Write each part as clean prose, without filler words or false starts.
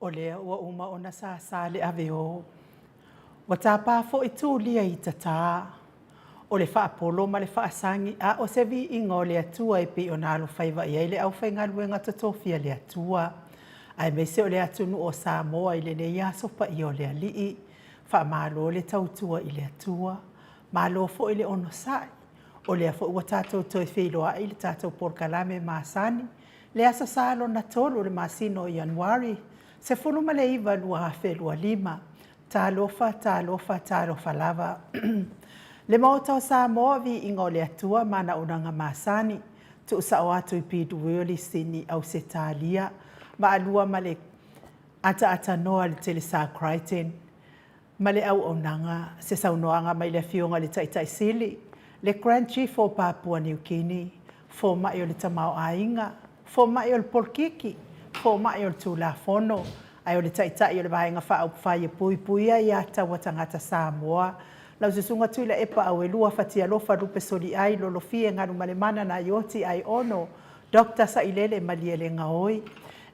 O lea ua uma ona sāsā le ave o. Ua tapa foi Tulia i tatā. O le faapolo ma le faasagi a o se viiga o le Atua e pei ona alofaiva i ai le aufaigaluega totofi a le Atua, aemaise o le atunuu o Samoa i lenei aso paia o le Alii. Faamalo le tautua i le Atua. Malo foi le onosai. O lea foi ua tatou toe feiloai i le tatou polokalame masani, le Aso Sa lona 3 o le masina o Ianuari, 19, 2025. Talofa, talofa, talofa lava. Le Maota o Samoa, viiga o le Atua ma ana auaunaga masani, tuusao atu i Pidwirly, Sydney, Ausetalia, Vaalua ma le ataatanoa i le Telesa Crichton. Ma le auaunaga, se saunoaga mai le Afioga i le Taitai Sili, le Grand Chief o Papua Niu Kini, Fomai o le Tamaoaiga, Fomai o le Polokiki, Fomai o le Tulafono, ae o le Taitai o le Vaega Faaupufai e Puipuia Ia Taua Tagata Samoa, lau Susuga Tuilaepa Auelua Fatialofa Lupe Soliai Lolofie Galumalemana Naioti Aiono Doctor Sailele Malielegaoi,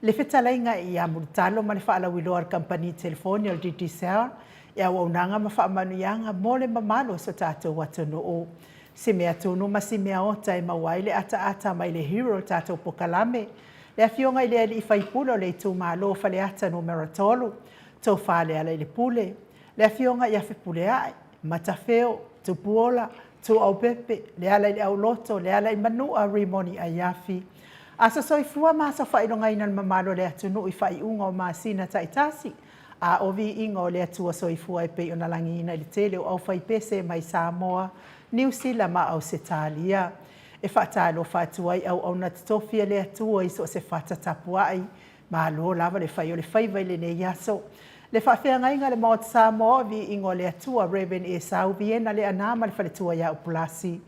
le fetalaiga ia Mulitalo ma le faalauiloa a le kamupani telefoni o le Digicel i auaunaga ma faamanuiaga mo le mamalu o so tatou atunuu. Si mea tunu ma si mea ota e maua ai le ataata mai le hero o le tatou pokalame, le Afioga i le Alii Faipule o le itumalo o Faleata Numera 3, Tofa Lealailepule, le Afioga ia Fepuleai, Matafeo, Tupuola, Tuuaupepe, Lealaileauloto, Lealaimanua, Rimoni Aiafi. Aso soifua ma aso faailogaina le mamalu o le atunuu i faaiuga o masina taitasi, a o viiga o le Atua soifua e pei ona lagiina i le tele o aufaipese mai Samoa, Niu Sila ma Ausetalia. E faatalofa atu ai auauna totofi a le Atua i so o se fata tapuai Malo lava le fai o le faiva i lenei aso. Le faafeagaiga a le Maota Samoa o Viiga o le Atua, Rev. Esau Viena Leaana ma le faletua ia Upulasi.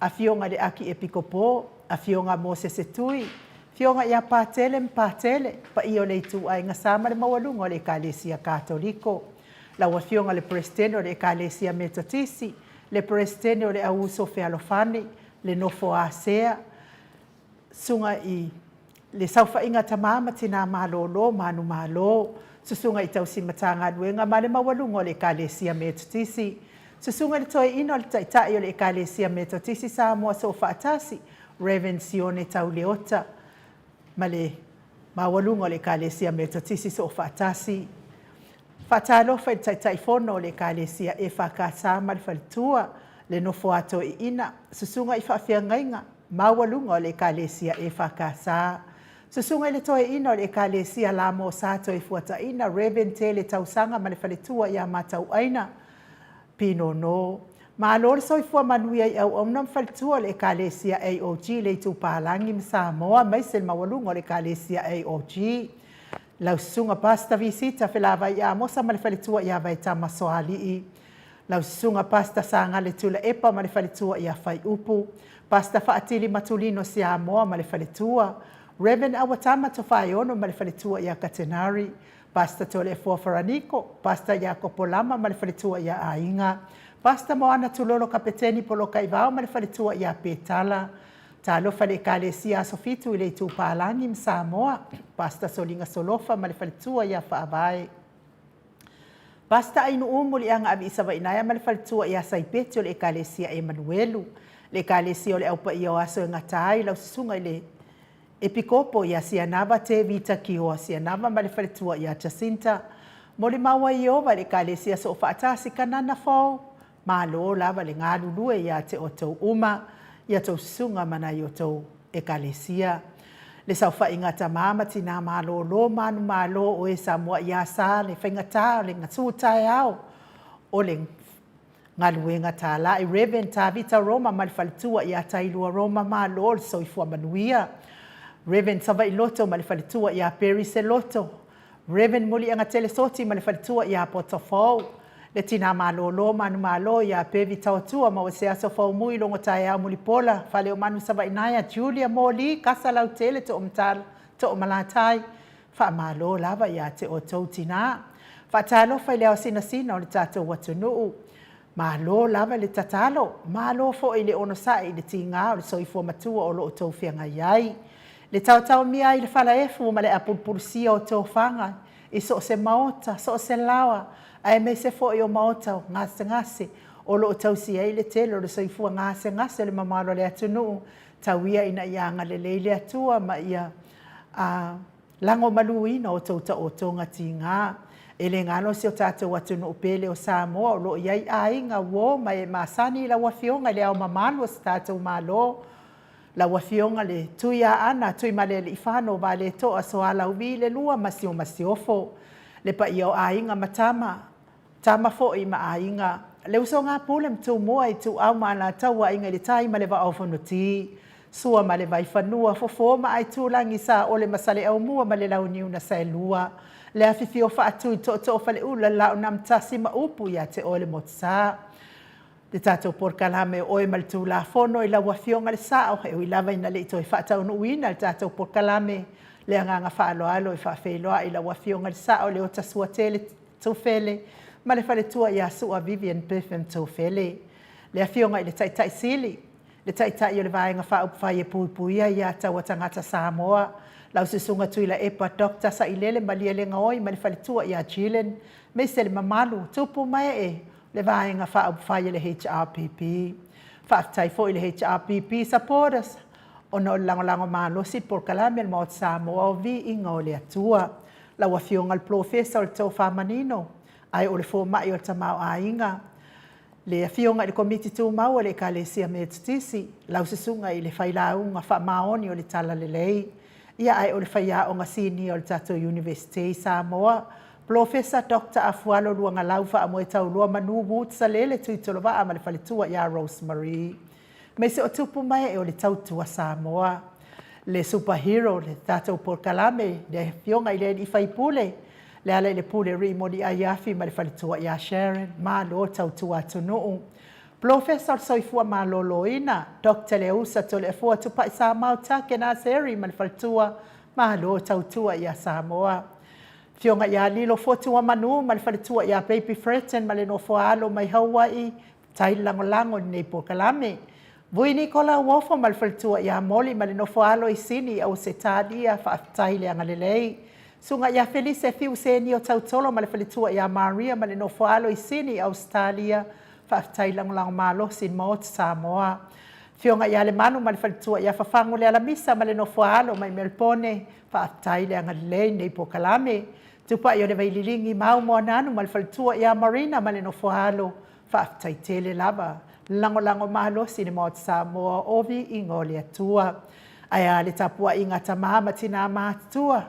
Afioga i le Akiepikopo, Afioga Mosese Tui, Afioga ia Patele ma Patele, paia o le ituaiga sa ma le maualuga o le Ekalesia Katoliko. Lau Afioga i le Peresetene o le Ekalesia Metotisi, le Peresetene o le Au Uso Fealofani, le Nofo a Sea, Susuga i le Saofaiga Tama ma Tina Malolo, Manumalo, Susuga i Tausi Matagaluega ma le maualuga o le Ekalesia Metotisi, Susuga i le Toeaina o le Taitai o le Ekalesia Metotisi Samoa Soofaatasi, Rev. Sione Tauleota, ma le maualuga o le Ekalesia Metotisi Soofaatasi. Faatalofa i le Taitaifono o le Ekalesia EFKS ma le Faletua, le Nofo a Toeaiina, Susuga i Faafeagaiga, Maualuga o le Ekalesia EFKS, Susuga i le Toeaina o le Ekalesia Lamo Sa Toefuataina, Rev. Tele Tausaga ma le Faletua ia Matauaina, Pinono. Malo le soifua manuia i auauna ma faletua o le Ekalesia AOG i le Itupalagi ma Samoa aemaise le maualuga o le Ekalesia AOG. Lau Susuga Pastor Visita Felavai Amosa ma le faletua ia Vaetama Soalii. Lau Susuga Pastor Sagale Tulaepa ma le faletua ia Faiupu. Pastor Faatili Matulino Siamoa ma le faletua. Rev. Awatama Tofaeono ma le faletua ia Katenari. Pastor Toleafoa Faraniko, Pastor Iakopo Lama ma le faletua ia Aiga. Pastor Moana Tulolo Kapeteni Polokaivao ma le faletua ia Petala. Talofa i le Ekalesia Aso Fitu i le Itupālagi ma Samoa, Pastor Soliga Solofa ma le faletua ia Faavae. Pastor Ainu'u Muliaga Aviisavainaea ma le faletua ia Saipeti o le Ekalesia Emanuelu, le Ekalesia o le Au Paia o Aso e Gata ai lau Susuga i le Epikopo ia Sianava Te Vita Kioa Sianava ma le faletua ia Jacinta. Molimau ai Ieova i le Ekalesia Soofaatasi Kanana Fou, Malo lava le galulue ia te outou uma, ia tou susuga ma nai outou Ekalesia. Le saofaiga a tama ma tinā malōlō manumalo o e Samoa i Asa le faigata o le gasu taeao o le galuega tālā i Rev. Tavita Roma ma le faletua ia Tailua Roma malo le soifua manuia. Rev. Savailoto ma le faletua ia Perry Seloto Rev. Muliagatele Soti ma le faletua ia Potofou, le tina malōlō manumalo ia Pevi Taotua ma Oseaso Faumui Logo Taeao Mulipola, Faleomanu Savainaea, Julia Moli, Kasa Lautele Toomatala, Toomalatai, Faamalo lava ia te outou tina. Faatalofa i le ao sinasina o le tatou atunuu. Malo lava le tatalo, malo foi le onosai i le tiga o le soifua matua o lo o tou feagai ai. Le taotaomia ai i le falaefu ma le apulupulusia o tofaga i so o se maota, so o se laoa, aemaise foi o maota o gasegase o lo o tausi ai le tele o le soifua gasegase o le mamalu o le atunuu, tau ia ina ia agalelei le Atua ma ia a lagomaluina outou taotoga tiga. E le galo si o tatou atunuu pele o Samoa o lo o i ai aiga, uo ma e masani i lau Afioga i Le Ao Mamalu o si tatou Malo, lau Afioga le Tuiaana Tuimalealiifano Vaaletoa Sualauvi le Lua ma si o Masiofo, le paia o Aiga ma Tama, Tama foi ma Aiga, le usoga a Pule ma Tumua, Ituau ma Alataua, Aiga i le Tai ma le Vaa o Fonoti, Sua ma le Vaifanua, Fofo ma Aitulagi, Saole ma Saleaaumua ma le Launiu na Saelua, le afifio o Faatui, Tootoo o Faleula, le Laau na Amotasi ma upu ia te oe le Motusa. Le tatou polokalame o Oe ma le Tulafono i lau Afioga i le Sao, e ui lava ina le i toe faataunuuina le tatou polokalame, le agaga faaaloalo e faafeiloai i lau Afioga i le Sao Leota Suatele Tufele ma le faletua ia Sua Vivian Biffen Tufele, le Afioga i le Taitai Sili, le Taitai o le Vaega Faaupufai e Puipuia Aia Tatau a Tagata Samoa, lau Susuga Tuilaepa Doctor Sailele Malielegaoi ma le faletua ia Jillian, aemaise le mamalu, tupu ma ee, le Vaega Faaupufai a le HRPP. Faafetai foi i le HRPP supporters ona o le lagolago malosi i le polokalame a le Maota Samoa o Viiga o le Atua. Lau Afioga i le Polofesa o le Tofa Manino, ae o le Fomai o le Tamaoaiga, le Afioga i le Komiti Tumau a le Ekalesia Metotisi, lau Susuga i le Failauga Faamaoni o le Talalelei, ia ae o le Faiaoga Sinia o le tatou Iunivesite i Samoa, Polofesa Doctor Afualo Luagalau Faamoetauloa Manu Woods Salele Tuitolovaa ma le faletua ia Rose Marie. Aemaise o tupu ma ee o le tautua Samoa. Le Super Hero, le tatou polokalame, le Afioga i le Alii Faipule, Lealailepule Rimoni Aiafi ma le faletua ia Sharon, malo tautua atunuu. Polofesa o le Soifua Maloloina, Doctor Leausa Toleafoa Tupai Samau Take Naseri ma le faletua, malo tautua ia Samoa. Afioga ia Lilo Fotuamanu ma le faletua ia Baby Fretton ma le nofo a alo mai Hawaii, Tai lagolago i lenei polokalame. Vui Nikola Uofo ma le faletua ia Moli ma le nofo alo i Sini i Ausetalia, faafetai le agalelei. Susuga ia Felise Fiu Senio Tautolo ma le faletua ia Maria ma le nofo alo i Sini i Ausetalia, faafetai lagolago malosi i le Maota Samoa. Afioga ia Lemanu ma le faletua ia Fafagu Lealamisa ma le nofo alo mai Melbone, faafetai le agalelei i lenei polokalame. Tupai o le Vaililigi Mau Moananu ma le faletua ia Marina ma le nofo alo, Faafetai tele lava. Lagolago malosi le Maota Samoa o viiga o le Atua. Ae a le tapuaiga a tama ma tina matutua,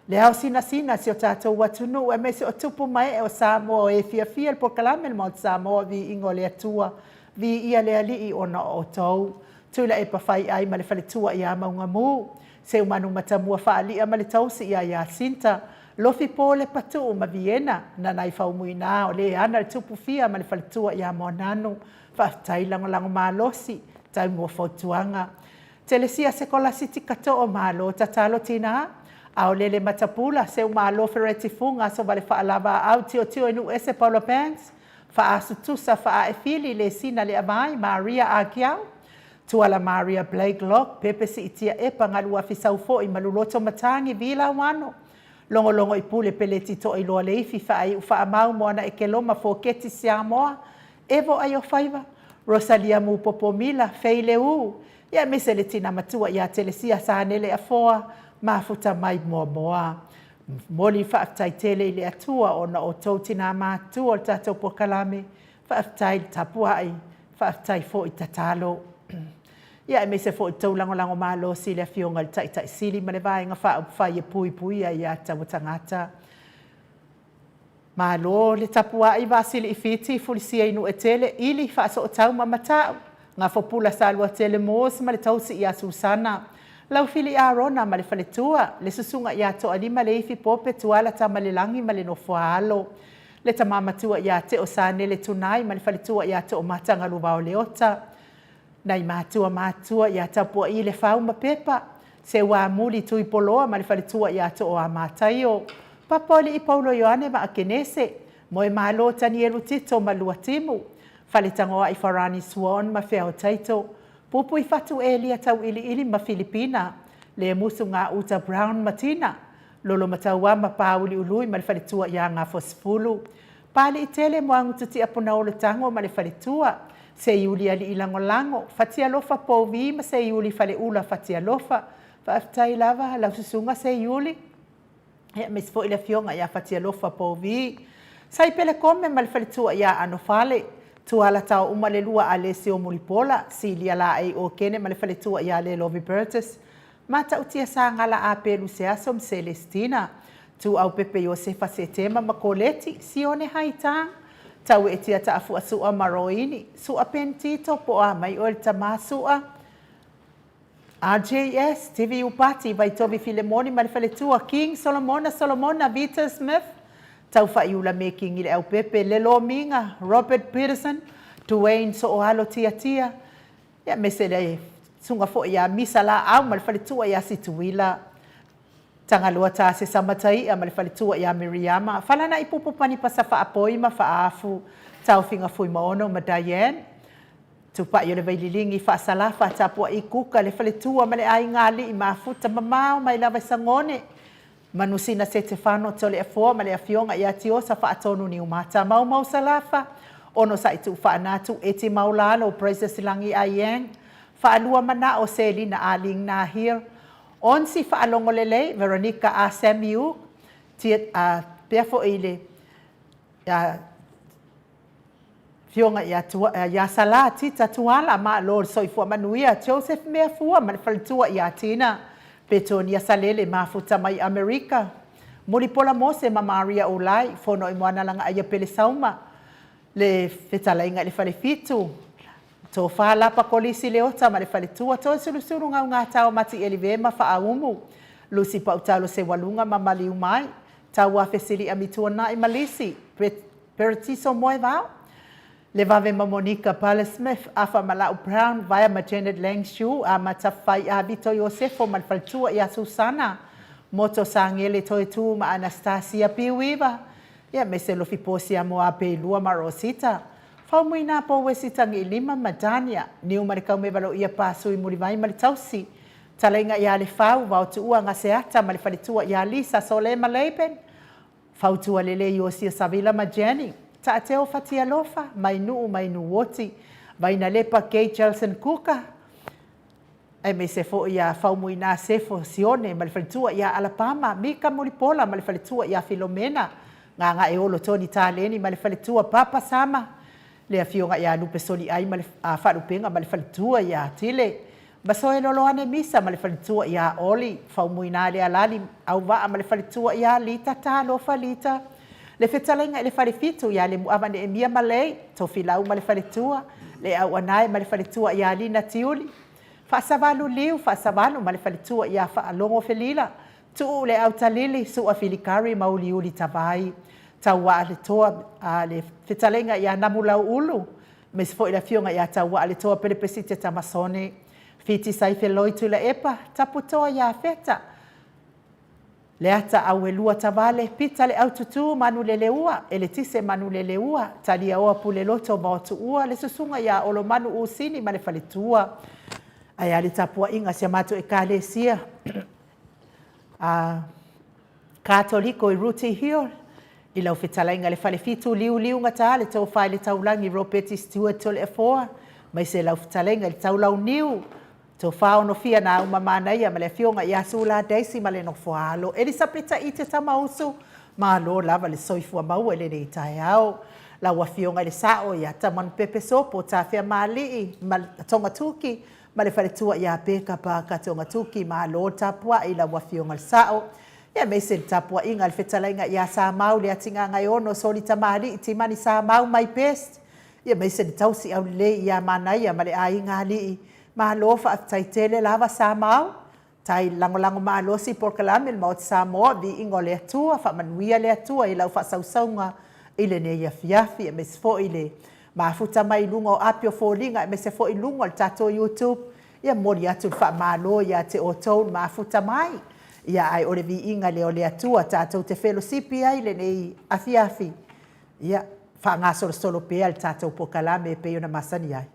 le ao sinasina si o tatou atunuu aemaise o tupu ma ee o Samoa o e fiafia i le polokalame le Maota Samoa o viiga o le Atua. Viia le Alii ona o outou. Tuilaepa Faiai ma le faletua ia Maugamu. Seumanu Matamua Faalia ma le tausi ia Iasinta, Lofi Pole Patuu ma Viena, Nanai Faumuina o le ana le tupu fia ma le faletua ia Moananu, Faafetai lagolago malosi, tau mo fautuaga. Telesia Sekolasiti Katoo Malo tatalo tina, Aolele Matapula, Seumalo Fereti Fuga Asovale Faalava Aau Tiotio i Nuuese Paula Banks, Faasu Tusa Faaefili Lesina Leavai Maria Agiau, Tuala Maria Blake Locke, Pepe Siitia Epa, Galuafi Saufoi, Maluloto Matagi, Vila Wano, Logologo i Pule Peleti Toailoa Leifi, Faaiu Faamau, Moana Ekeloma, Foketi Siamoa, Evo Aiofaiva, Rosalia Mupopo Mila, Fei Leū, ia aemaise le tina matua ia Telesia Sanele Afoa, Mafuta Mai Moamoa. Momoli faafetai tele i le Atua ona o outou tina matutua o le tatou polokalame. Faafetai le tapuai, faafetai foi tatalo. Ia aemaise foi le tou lagolago malosi i le Afioga i le Taitai Sili ma le Vaega Faaupufai e Puipuia Aia Tatau a Tagata. Malo le tapuai Vasili i Fiti, Fulisia i Nuuetele, Ili, Faasootau ma Matau, Gafopula Saluatele Moores ma le tausi ia Susana, Laufili Arona ma le faletua, le susuga ia Toalima Leifi Pope Tuala Tamalelagi ma le nofoaalo. Le tama matua ia Teo Sanele Tunai ma le faletua ia Toomata Galuvao Leota. Nai matua matua ia Tapua'i Lefau ma Pepa, Seuamuli Tuipoloa ma le faletua ia Tooamataio, Papaoli'i Paulo Ioane ma Akenese, Moemalo Tanielu Tito ma Luatimu, Faletagoa'i Farani Swan ma Feao Taito, Pupuifatu Elia Tauiliili ma Filipina, Lemusu Gauta Brown ma Tina, Lolomatauama ma Pāuliului ma le faletua ia Gafoasefulu. Paaliitele Moagututia Punaolotago ma le faletua. Seiuli Alii Lagolago, Fatialofa Pouvi ma Seiuli Faleula Fatialofa. Faafetai lava lau susuga Seiuli. Ia, aemaise foi le afioga ia Fatialofa Pouvi. Saipele Kome ma le faletua ia Anofale. Tuala Taouma le lua Alesio Mulipola, Silia Laei Okene ma le faletua ia Lelovi Burgess. Matautia Sagala A Pelu Seaso ma Selestina, Tuaupepe Iosefa Setema ma Koleti, Sione Haitang, Taueetia Taafua Su'a ma Roini, Su'a Ben Tito po o a mai oe le tama Su'a, RJS, TV Upati, Vaitovi Filemoni ma le faletua, King Solomona Solomona, Vita Smith, Taufaiula Mekingi le Aupepe, Lelo Miga, Robert Peterson, Duane Sooalo Tiatia, Ia aemaise le susuga foi ia Misa Laau ma le faletua ia Situila, Tagaloa Tasesa Mataia ma le faletua ia Miriama, Falana'i Pupu Panipasa Faapoi ma Faafu, Taofiga Fuimaono ma Diane, Tupai o le Vaililigi Faasalafa Tapua'i Kuka le faletua ma le aiga alii mafuta mamao mai lava i Sagone, Manusina Setefano Toleafoa ma le Afioga ia Tiosa Faatonu Niumata Maumau Salafa, Onosai Tuufaanatu Eti Maulalo Precious Lagi Aieng, Faalua Manao Selina Ah Ling Nahir, Onsi Faalogo Lelei Veronica Ah Samiuk, Tia pea foi i le Afioga ia ia Sala Tita Tuala Malo le Soifua Manuia Joseph Meafua ma le faletua ia Tina Petonia Salele Mafuta mai Amerika Mulipola Mose ma Maria Ulai Fono i Moana Lagaaia Pele Sauma le Fetalaiga i le Falefitu Tofa Lapa Kolisi Leota ma le faletua Toe Sulusulu Gaugatao Mati Elive ma Faaumu Lusi Pautalo Sewaluga ma Maliumai Tauafe Sili'a Mituana'i ma Lisi Peretiso Moevao, Le Vave ma Monica Pale Smith, Afa Malau Brown, Vaea ma Janet Lang Shu, Amata Fai'a Vito Iosefo ma le faletua ia Susana, Moto Sagele Toetu ma Anastasia Piuiva, ia aemaise Lofi Posia Moapeilua ma Rosita, Faumuina Pouesi Tagiilima ma Dania, Niu ma le Kaumevaloia Pasui Mulivai ma le Tausi, Talaiga ia Lefau, Vaotuua Gaseata ma le faletua ia Lisa Sole ma Laban, Fautua lelei Iosia Savila ma Jenny, Taateo Fatialofa, Mainuu Mainuoti, Vainalepa Kay Jelson Kuka, aemaise foi ia Faumuina Sefo Sione ma le faletua ia Alapama, Mika Mulipola ma le faletua ia Filomena, Gagaeolo Tony Taleni ma le faletua Papa Sama, le afioga ia Lupe Soliai ma le Faalupega ma le faletua ia Tile, Masoe Loloane Misa ma le faletua ia Oli, Faumuina Lealali Auvaa ma le faletua ia Lita Talofa Lita, le fetalaiga i le falefitu ia Lemuava Neemia Malei, Tofilau ma le faletua, le Auanae ma le faletua ia Lina Tiuli, Faasavalu Liu Faasavalu ma le faletua ia Faalogo Felila, Tuu le Autalili, Sua Filikari ma Uliuli Tavai, Tauaa le Toa, le fetalaiga ia Namulau Ulu, Aemaise foi le afioga ia Tauaaletoa Pelepesite Tamasone, Fiti Saife Loi Tuilaepa, Taputoa ia Feta, Leata Auelua Tavale, Pita Le Aututu Manuleleua, Eletise Manuleleua, Taliaoa Puleloto Vaotuua, le Susuga ia Olomanu Usini ma le Faletua. Ae a le tapuaiga a si a matou Ekalesia a Katoliko i Rooty Hill, i lau fetalaiga le Falefitu Liuliugata le Tofa i le Taulagi Ropeti Stewart Toleafoa, maise lau fetalaiga i le Taulauniu Tofa Onofia Nauma Manaia ma le Afioga ia Sula Daisy ma le Nofoaalo Elisapeta Ite Tamausu, malo lava le soifua maua i lenei taeao. Lau Afioga i le Sao ia Tamanupepe Sopo Tafeamaalii ma Togatuki ma le faletua ia Peka Parker Togatuki, malo le tapuai i lau Afioga i le Sao. Ia aemaise le tapuaiga a le fetalaiga ia Samau Leatigagaeono Soli Tamalii Timani Samau my best. Ia aemaise le tausi aulelei ia Manaia ma le aiga alii. Malo faafetai tele lava Samau. Tai lagolago malosi polokalame le Maota Samoa, viiga o le Atua, faamanuia le Atua i lau faasausauga i lenei afiafi, aemaise foi le mafuta mai i luga o api o foliga, aemaise foi i luga o le tatou YouTube. Ia momoli atu le faamalo ia te outou le mafuta mai. Ia ae o le viiga lea o le Atua tatou te felosipi ai i lenei afiafi. Ia faagasolosolo pea le tatou polokalame e pei ona masani ai.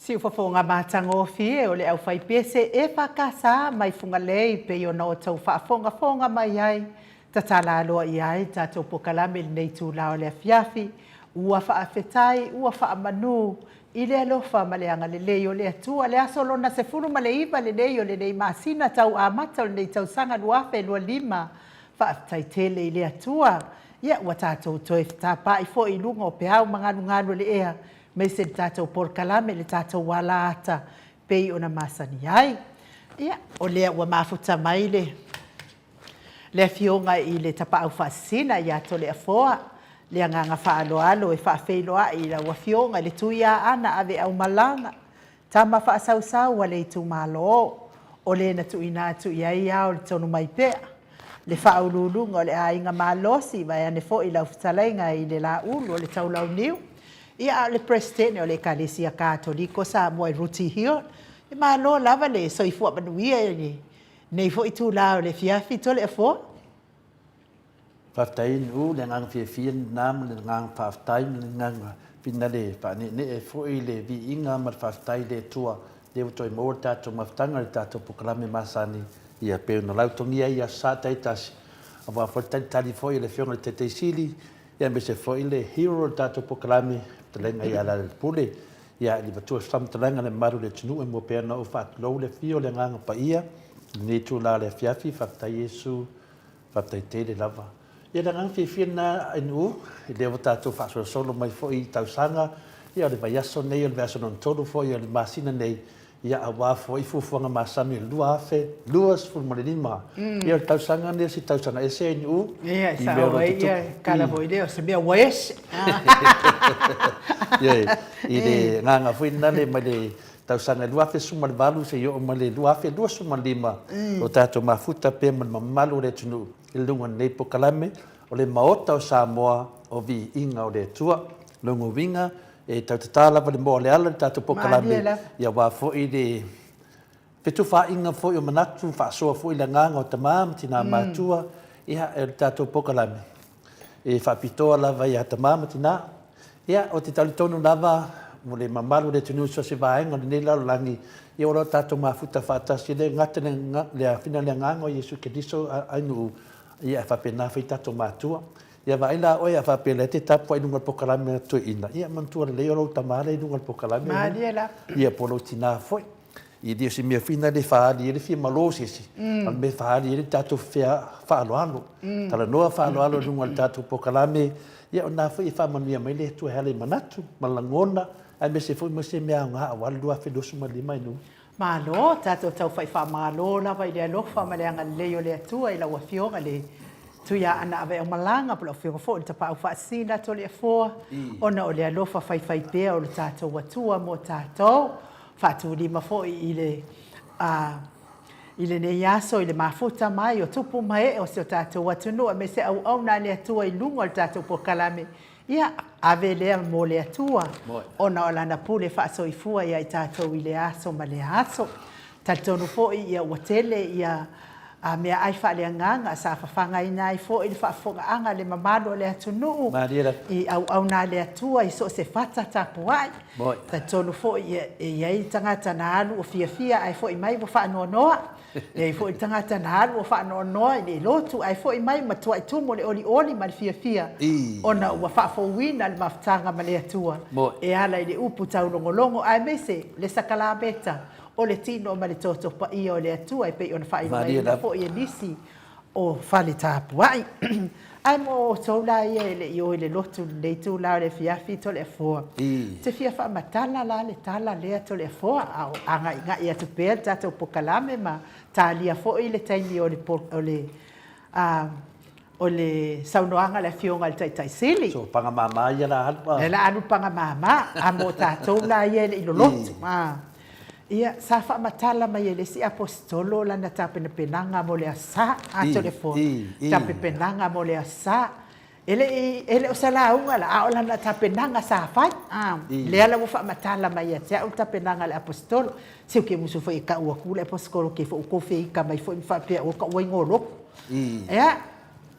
Siufofoga matagofie o le aufaipese EFKS mai Fugalei pei ona outou faafogafoga mai ai, tatala aloaia ai le tatou pokalame i lenei itula o le afiafi. Ua faafetai, ua faamanu i le alofa ma le agalelei o le Atua, le aso lona 19 lenei o lenei masina tau amata o lenei tausaga 2025. Faafetai tele i le Atua. Ia, ua tatou toe fetapaai foi i luga o peau ma galugalu o le ea, aemaise le tatou polokalame, le tatou alaata pei ona masani ai. Ia, o lea ua mafuta mai le le Afioga i le Tapaau Faasisina ia Toleafoa, le agaga faaaloalo e faafeiloai i lau Afioga i le Tuiaana Aveaumalaga, tama faasausau a le itumalo, o le na tuuina atu i ai ao le tonu mai pea, le faauluuluga o le aiga malosi, vaeane foi lau fetalaiga i le Laulu o le Taulauniu, ia a o le Peresetene o le Ekalesia Katoliko Samoa i Rooty Hill. Malo lava le soifua manuia i lenei foi itula o le afiafi Toleafoa. Faafetai Nu'u, le agaga fiafia lena ma le agaga faafetai ma le agaga finale faaneenee foi le viiga ma le faafetai i le Atua lea ua toe maua le tatou mafutaga i le tatou polokalame masani ia pei ona lautogia ai i Aso Sa taitasi aua foi le talitali foi a le Afioga i le Taitai Sili ia aemaise foi le hero o le tatou polokalame fetalaiga ia Lealailepule ia i le matua faamatalaga le mamalu o le atunuu e mua pea ona ou faatulou le afio o le Agaga Paia i lenei itula o le afiafi. Faafetai Iesu, faafetai tele lava. Ia le agaga fiafia lena Nu'u, lea ua tatou faasolosolo mai foi i tausaga, ia o le vaiaso nei, o le vaiaso lona tolu foi o le masina nei, ia aua foi fuafuaga masani o le 2025. Ia o le tausaga lenei o se tausaga ese Nu'u. Ia, e sao ai, ia, e kala foi lea o se mea ua ese. Ioe, i le agaga foi lena mai le tausaga 2018 seia oo mai le 2025, o tatou mafuta pea ma le mamalu o le atunuu i luga o lenei polokalame, o le Maota o Samoa o Viiga o le Atua. O lona uiga, e tautatā lava le moa o le ala i le tatou polokalame, ia aua foi le fetufaaiga foi o manatu, faasoa foi le agaga o tama ma tina matutua, ia, o le tatou polokalame, e faapitoa lava ia tama ma tina. Ia, ou te talitonu lava, mo le mamalu o le atunuu i so o se vaega o lenei lalolagi, ia o lo o tatou mafuta faatasi, e le gata i le afina o le Agaga o Iesu Keriso ainuu, ia ae faapena foi tatou matua. Ia vaai la oe a faapea o lea e te tapuai i luga o le polokalame a toeaiina, ia manatua lelei o lou tama lea i luga o le polokalame. Malie lava. Ia po o lou tina foi. E le o se mea foi lena e faaali ai le fia malo o se isi, a o le mea e faaali ai le tatou faaaloalo. Talanoa faaaloalo i luga o le tatou polokalame, ia o lena foi e faamanuia mai le Atua e ala i manatu ma lagona, aemaise foi mo se mea aoga aua le 2025 i luma. Malo, tatou tau faamalo lava i le alofa ma le agalelei o le Atua i lau Afioga i le Tuiaana Aveaumalaga po o lau Afioga foi i le Tapaau Faasisina Toleafoa, ona o le alofa faifaipea o le tatou Atua mo tatou. Faatulima foi i le i lenei aso i le mafuta mai o tupu ma ee o si o tatou atunuu aemaise auauna a le Atua i luga o le tatou polokalame. Ia, ave lea mo le Atua ona o Lana pule faasoifua ia i tatou i lea aso ma lea aso. Talitonu foi ia ua tele ia meaai faaleagaga sa fafagaina ai foi le faafofogaaga a le mamalu o le atunuu i auauna a le Atua i so o se fata tapuai. Talitonu foi e i ai tagata na alu o fiafia ae foi mai ua faanoanoa. E i ai foi tagata na alu o faanoanoa i le lotu ae foi mai matuai tumu le olioli ma le fiafia ona ua faafouina le mafutaga ma le Atua e ala i le upu taulogologo aemaise le sakalameta o le tino ma le toto paia o le Atua e pei ona faailoaina foi e nisi o fale tapuai. Ae mo outou la ia e le i o i le lotu i lenei itula o le afiafi Toleafoa, ou te fia faamatala la le tala lea Toleafoa, a o agaigai atu pea le tatou pokalame ma talia foi le taimi o le o le saunoaga a le Afioga i le Taitai Sili. So, paga mama ia la alu a. La alu paga mama, a mo tatou la ia e le i lolotu. Ia, sa faamatala mai e le isi Aposetolo lana tapenapenaga mo le Aso Sa, a Toleafoa, tapepenaga mo le Aso Sa. E le i, e le o se lauga la, a o lana tapenaga sa fai. A, lea la ua faamatala mai ia te au le tapenaga a le Aposetolo. Se ou ke musu foi e kau aku le Aposetolo ke fo uko fe ika mai foi ma faapea o ka ua igoa loku. Ia.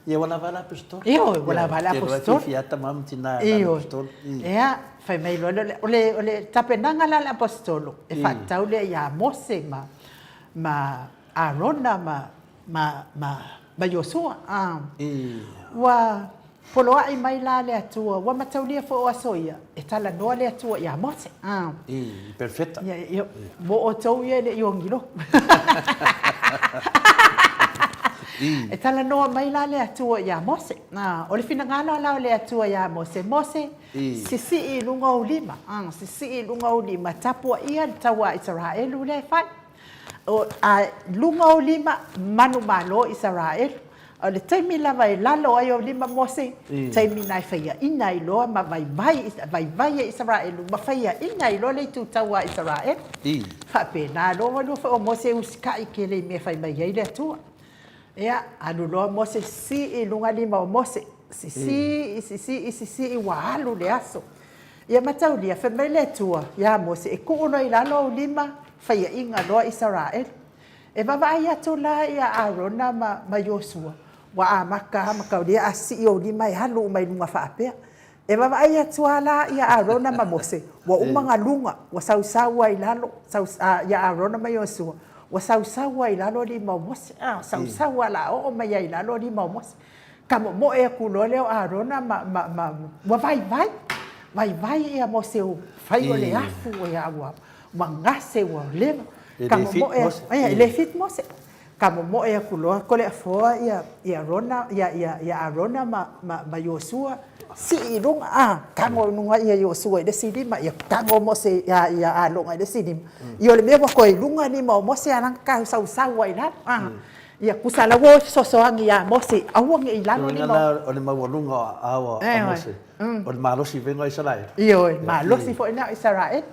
Ia ua lava le Aposetolo. Ioe, ua lava le Aposetolo. Te iloa e fiafia lava tama ma tina i le Aposetolo. Ia, fai mai loa lea, o le tapenaga la a le Aposetolo, e faatatau lea ia Mose ma Arona ma Iosua. Ua poloai mai la le Atua, ua mataulia foi o aso ia, e talanoa le Atua ia Mose. I perofeta. Mo outou ia e le i ogilo. E talanoa mai la le Atua ia Mose. O le finagalo la o le Atua ia Mose, Mose, sisii i luga ou lima, sisii i luga ou lima, tapuaia le taua a Isaraelu lea e fai. A i luga ou lima, manumalo Isaraelu. O le taimi lava e lalo ai ou lima Mose, taimi lena e faiaina ai loa ma vaivai, vaivai e Isaraelu ma faiaina ai loa le itu taua a Isaraelu. Faapena loa, ua iloa foi o Mose e usitai tele i mea e fai mai ai le Atua. Ia, alu loa Mose sisii i luga lima o Mose, sisii, sisii, sisii, ua alu le aso. Ia mataulia, fai mai le Atua ia Mose, e tuu loa i lalo ou lima, faiaina loa Isaraelu. E vaavaai atu la ia Arona ma Iosua, ua amata lava mataulia a sii ou lima e alu uma i luga faapea. E vaavaai atu lava la ia Arona ma Mose, ua uma ona luga, ua sausau lava i lalo, ia Arona ma Iosua, ua sausau lava i lalo lima o Mose, sausau lava o le a oo mai lava i lalo lima o Mose. Tamomoe atu loa lea o Arona ma ua vaivai, vaivai ia Mose ua fai o le afu ua gase ua leva. Tamomoe atu, e le fit Mose. Tamomoe atu loa Toleafoa ia Arona ma Iosua, sii i luga, tago i luga Iosua i le isi lima, ia tago Mose ia Arona i le isi lima. Ia o le mea ua toe i luga lima o Mose a o la e sausau ai i lalo. Ia tusa la ua fesoasoani ia Mose, aua ne i lalo lima. O le uiga lena o le maualuga o aao a Mose, o le malosi foi lena o Isaraelu. Ioe, malosi foi lena o Isaraelu.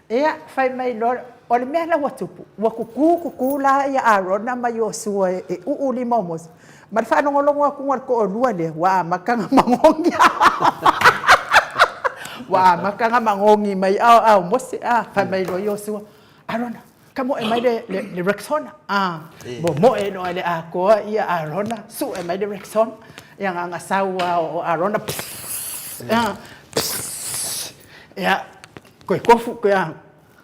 Ia, fai mai loa, o le mea la ua tupu, ua tutu tutu la ia Arona ma Iosua e uu lima o Mose, ma le faalogologo atu a le toalua lea, ua amata ona magogi. Ua amata ona magogi mai aoao o Mose, a, fai mai loa Iosua, Arona, Tamoe mai le Rexona, a, momoe loa i le atoa ia Arona, sue mai le Rexona, ia na ona sau lava o Arona, pss, a, pss, ia, toe tofu, toe a,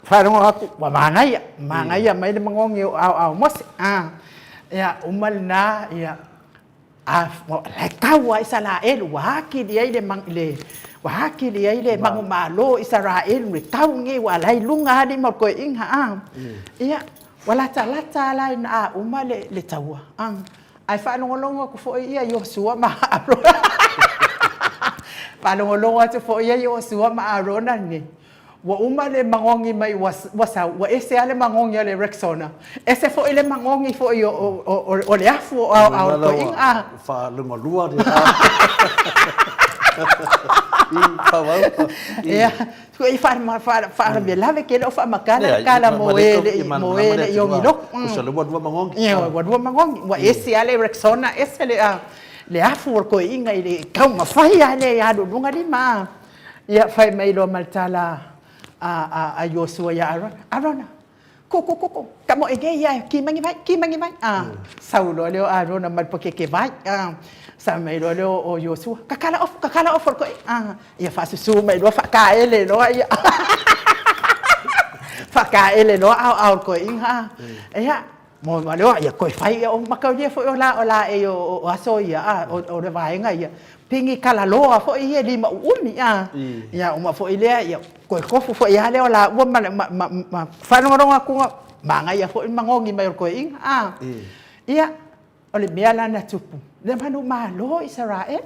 faalogo atu, ua manaia, manaia mai le magogi o aoao o Mose, a, ia, uma lena, ia, A la e tau lava Isaraelu, ua atili ai le, ua atili ai le manumalo o Isaraelu, le tau lenei aua o la e i luga lava lima o le toeaina, a. Ia, ua latalata lava la ina a uma le taua, a, ae faalogologo atu foi ia Iosua ma Arona, faalogologo atu foi ia Iosua ma Arona lenei, Ua uma le magogi mai ua sau, ua ese lava le magogi a le Rexona, ese foi le magogi foi o le afu o aoao o le toeaina. Ua faalumalua le i faaauau. Ia, e faalavelave tele o faamatala le tala mo e le i ogi lotu. Tusa lea ua lua magogi. Ia, ua lua magogi. Ua ese lava le Rexona, ese le afu o le toeaina i le taumafai lava lea ia alu i luga lima. Ia, fai mai loa ma le tala a Iosua ia Arona, Arona, ku, ku, ku, ku, tamoe nei ia e ki mai ni vai, ki mai ni vai. A, sau loa lea o Arona ma le pakeke vai. A, sau mai loa lea o Iosua, kakala ofu, kakala ofu o le toeaina. A, ia faasusu mai loa faataele loa ia. Faataele loa aoao o le toeaina. A, ia, Mo ma leo ia koe fai ia o mataulia foi o la o la e o aso ia a o le vaega ia pigi kalaloa foi ia lima uumi a ia uma foi lea ia koe kofu foi a lea o la ua ma ma faalogologo atu manaia foi le magogi mai o le toeaina a ia o le mea la na tupu le manumalo Isaraelu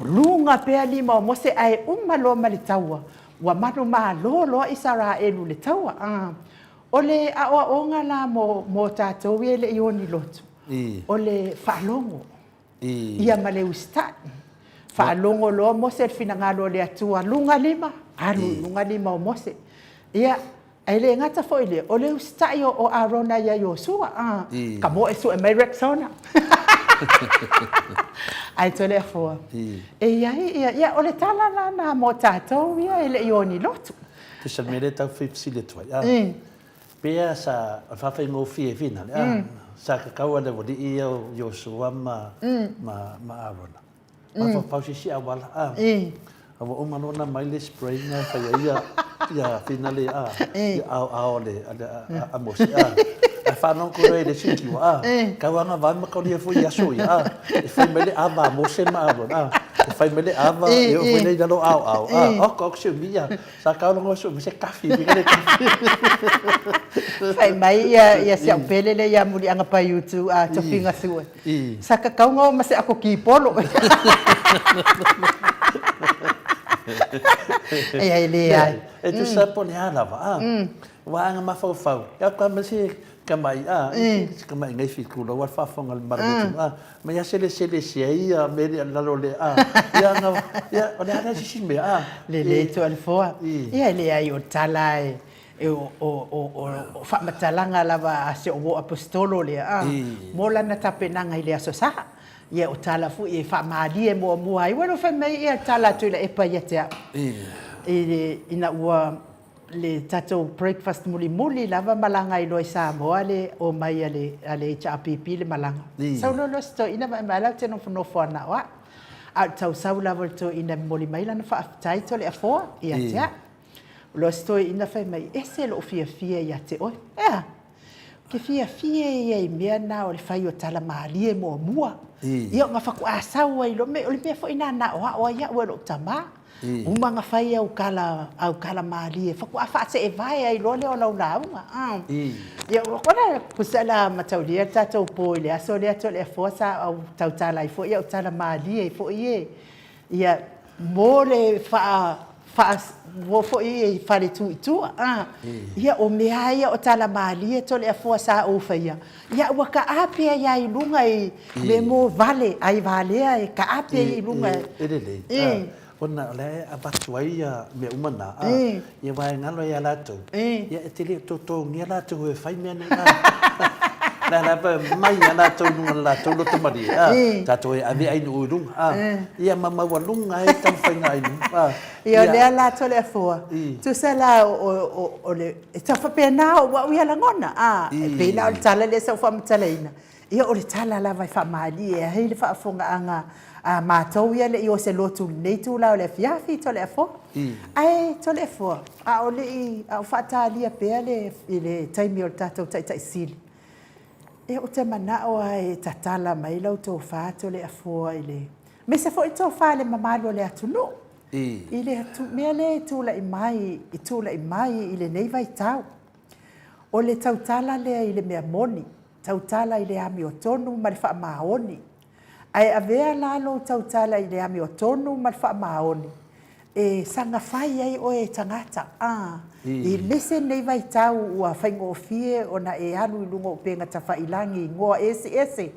luga pea lima o Mose ae uma loa ma le taua ua manumalo loa Isaraelu i le taua a O le aoaoga la mo tatou ia e le i o ni lotu, o le faalogo ia ma le usitai. Faalogo loa Mose i le finagalo o le Atua, luga lima, alu i luga lima o Mose. Ia, ae le gata foi i lea, o le usitai o Arona ia Iosua, ka moe sue mai Rexona. Ae Toleafoa, e i ai ia, ia o le tala la lena mo tatou ia e le i o ni lotu. Tusa le mea lea e tau fai fesili atu ai, a, pea sa, o le faafaigofie finale, a, Sa kakau a le aualii ia o Iosua ma ma ma Arona. Mafaufau se isi auala a. A ua uma loa ona aumai le spray na e fai ai ia ia finale a ia aoao a le a Mose a. Ae faalogo loa i le isi itu a, tau agavaa ma taulia foi i aso ia a. E fai mai le ava a Mose ma Arona a, e fai mai le ava e oo foi lea i lalo o aoao a, ok ok si umi ia. Sa tau logo su se kafi mi le kafi. Fai mai ia ia si au pele le ia muri anga pai utu a tofinga sue. Sa ka kau ngau ma se ako ki polo. E ai le ai. E tu sa po le ala va. Wa anga mafaufau. Ya ka ma se ka mai a ka mai ngai fi ku lo wa fa fonga le mara tu a. Ma ia selesele se ai ia me le lalo le a. Ia nga ia o le ala si si me a. Le le tu al foa. Ia le ai o tala e e o o o o faamatalaga lava a si o'u uo Aposetolo lea a mo lana tapenaga i le Aso Sa. Ia o tala foi e faamalie muamua ai. Ua le fai mai ia tala atu i Laepa ia te au. I le ina ua le tatou breakfast mulimuli lava malaga ai loa i Samoa le omai a le a le HRPP le malaga. Sau loa loa si toeaina vaai mai la ou te nofonofo ana o au. A o le tausau lava o le toeaina e momoli mai lana faafetai Toleafoa ia te au. Loa si toeaina fai mai, ese lou fiafia ia te oe. E a? Ou te fiafia ia i mea na o le fai o tala malie muamua. Ia ona faatoa sau ai loa, o le mea foi lena na aoao ai au e lou tama. Uma ona fai au tala, au tala malie, faatoa faaseevae ai loa lea o lau lauga. Ia, tusa la mataulia le tatou po i le aso lea Toleafoa sa ou tautala ai foi au tala malie foi e. Ia, mo le faa, faa, mo foi i fale tu i tua. A, ia, o mea ia o tala malie Toleafoa sa ou faia, ia ua taape ai lava i luga i mea mo vale, ai valea e taape ai i luga. E lelei, ona o la e avatu ai ia mea uma na, a, ia aua e galo ai ia latou, ia e te le o totogia latou e fai mea nei, a. La lava e mai ia latou i luga o le latou loto malie, a, tatou e ave ai nuu i luga, a, ia ma maualuga ai taumafaiga ai luga, a. Ia o lea la Toleafoa, tusa la o le, e tau faapena ou au ia lagona, a, e pei la o le tala lea sa ou faamatalaina, Ia o le tala lava e faamalie ai le faafofogaaga a matou ia le i o se lotu i lenei itula o le afiafi, Toleafoa. Ae Toleafoa, a o le i, a o faatalia pea le, i le taimi o le tatou Taitai Sili, ia ou te manao lava e tatala mai lau tofa Toleafoa i le, aemaise foi le tofa i le mamalu o le atunuu, i le mea lea e tulai mai, e tulai mai i lenei vaitau. O le tautala lea i le mea moni, tautala i le amiotonu ma le faamaoni. Ae avea la lou tautala i le amiotonu ma le faamaoni e saga fai ai oe e tagata, a, i aemaise lenei vaitau ua faigofie ona e alu i luga o upega tafailagi i igoa eseese,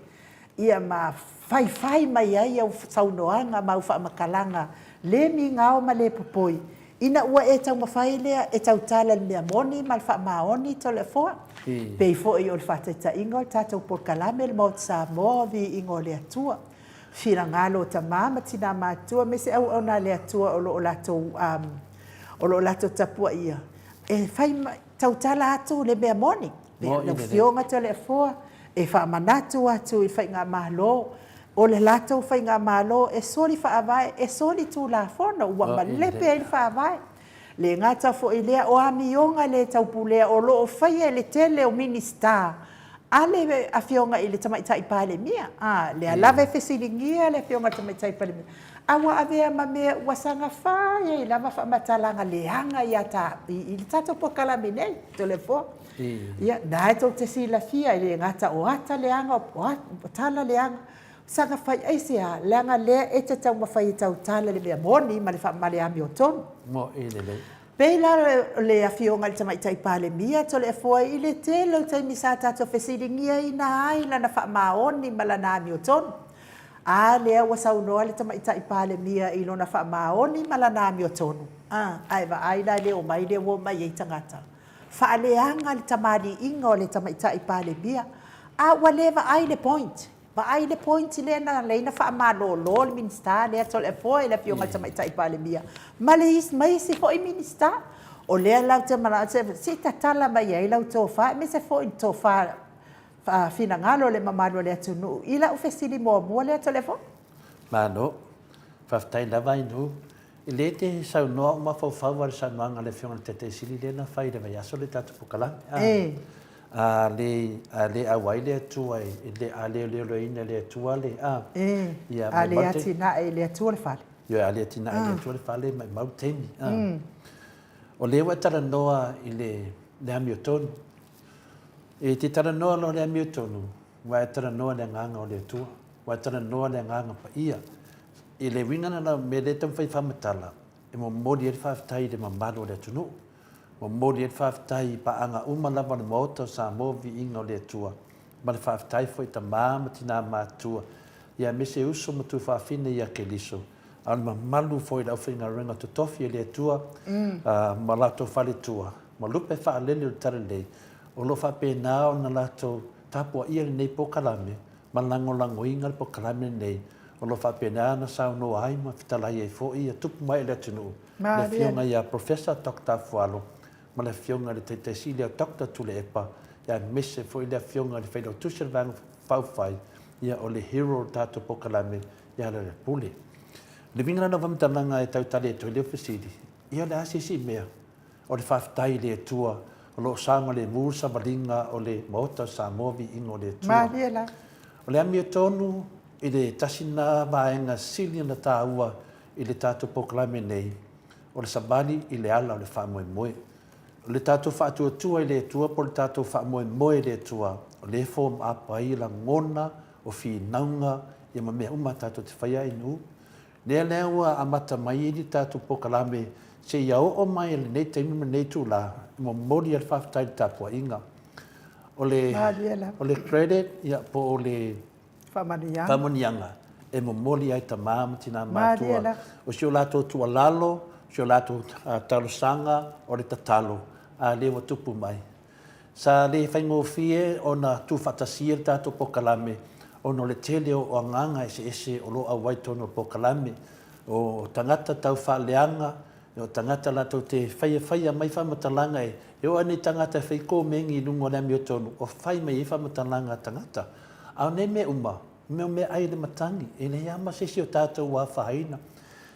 ia ma faifai mai ai au saunoaga ma au faamatalaga le migao ma le popoi, ina ua e taumafai lea e tautala i le mea moni ma le faamaoni Toleafoa, pei foi o le faataitaiga o le tatou polokalame le Maota Samoa o Viiga o le Atua, finagalo o tama ma tina matutua aemaise auauna a le Atua o lo o latou o lo o latou tapuaia e fai tautala atu le mea moni. Lau Afioga Toleafoa, e faamanatu atu i Faigamalo, o le latou Faigamalo e soli faavae, e soli Tulafono, ua malepe ai le Faavae. Le gata foi i lea, o amioga le taupulea o lo o faia e le tele o Minisita a le Afioga i le Tamaitai Palemia. A, lea lava e fesiligia le Afioga i le Tamaitai Palemia, a ua avea ma mea ua saga fai ai lava faamatalaga leaga ia ta, i le tatou polokalame nei, Toleafoa. Ia, na e tou te silafia, e le gata o ata leaga, o tala leaga, saga fai aisea, leaga lea e te taumafai e tautala le mea moni ma le ma le amiotonu. Moni lelei. Pei la o le Afioga i le Tamaitai Palemia, Toleafoa, i le tele o taimi sa tatou fesiligiaina ai lana faamaoni ma lana amiotonu. A lea ua saunoa le Tamaitai Palemia i lona faamaoni ma lana amiotonu, a, ae vaai la i le omai lea ua omai ai tagata. Faaleaga le tamaliiga o le Tamaitai Palemia, a ua le vaai le point. Vaai le point lea na ala ai ona faamalolo le Minisita lea Toleafoa i le Afioga i le Tamaitai Palemia ma le isi, ma isi foi Minisita. O lea la ou te manao, se i tatala mai ai lau tofa, aemaise foi le tofa. Finagalo o le mamalu o le atunuu i lau fesili muamua lea Toleafoa. Malo. Faafetai lava Ainuu. E le te saunoa o mafaufau a le saunoaga a le Afioga i le Taitai Sili lea na fai i le vaiaso le tatou polokalame. E. A le, a le auai le Atua e le, a le leoleoina e le Atua le, a. E. Ia, A le atinae e le Atua le fale. Ioe, a le atinae e le Atua le fale, maimau le taimi. A. O lea ua e talanoa i le, le amiotonu. E te talanoa loa i le amiotonu, ua e talanoa i le Agaga o le Atua, ua e talanoa i le Agaga Paia. I le uiga lena o le mea lea e taumafai e faamatala, e momoli ai le faafetai i le mamalu o le atunuu, momoli ai le faafetai i paaga uma lava o le Maota o Samoa, viiga o le Atua, ma le faafetai foi i tama ma tina matutua, ia aemaise uso ma tuafafine ia Keriso, a o le mamalu foi i le aufaigaluega totofi a le Atua ma latou faletua, ma lupe faalele o le Talalelei, o lo o faapena ona latou tapuaia lenei polokalame ma lagolagoina le polokalame lenei, o lo o faapena ona saunoa ai ma fetalai ai foi ia tupu ma ee o le atunuu, le Afioga ia Professor Doctor Afualo ma le Afioga i le Taitai Sili ia Doctor Tuilaepa, aemaise foi le Afioga i le Failautusi o le Vaega Faaupufai, ia o le hero o le tatou polokalame ia Lealailepule. O le uiga lena o faamatalaga e tau tali atu ai lea fesili, ia o le a se isi mea? O le faafetai i le Atua o lo o saogalemu le savaliga o le Maota o Samoa viiga o le Atua. Malie lava. O le amiotonu i le tasi lena vaega sili ona taua i le tatou polokalame nei, o le savali i le ala o le faamoemoe. O le tatou faatuatua i le Atua po o le tatou faamoemoe i le Atua, o lea e form up ai lagona o finauga ia ma mea uma tatou te faia i nuu. Lea lea ua amata mai ai le tatou polokalame seia oo mai i lenei taimi ma lenei itula, e momoli ai le faafetai i le tapuaiga. O le, o le credit ia, po o le faamanuiaga, faamanuiaga e momoli ai tama ma tina matutua. O si o latou tuualalo, si o latou talosaga, o le tatalo, a lea ua tupu mai. Sa le faigofie ona tuufaatasia le tatou polokalame ona o le tele o agaga eseese o lo o auai i totonu o le polokalame. O tagata tau faaleaga, o tagata latou te faiafaia mai faamatalaga e oo lava nei tagata e fai komeni i luga o le amiotonu, o fai mai ai faamatalaga a tagata. A o nei mea uma, o mea ai le matagi, e leai lava ma se isi o tatou ua afaina.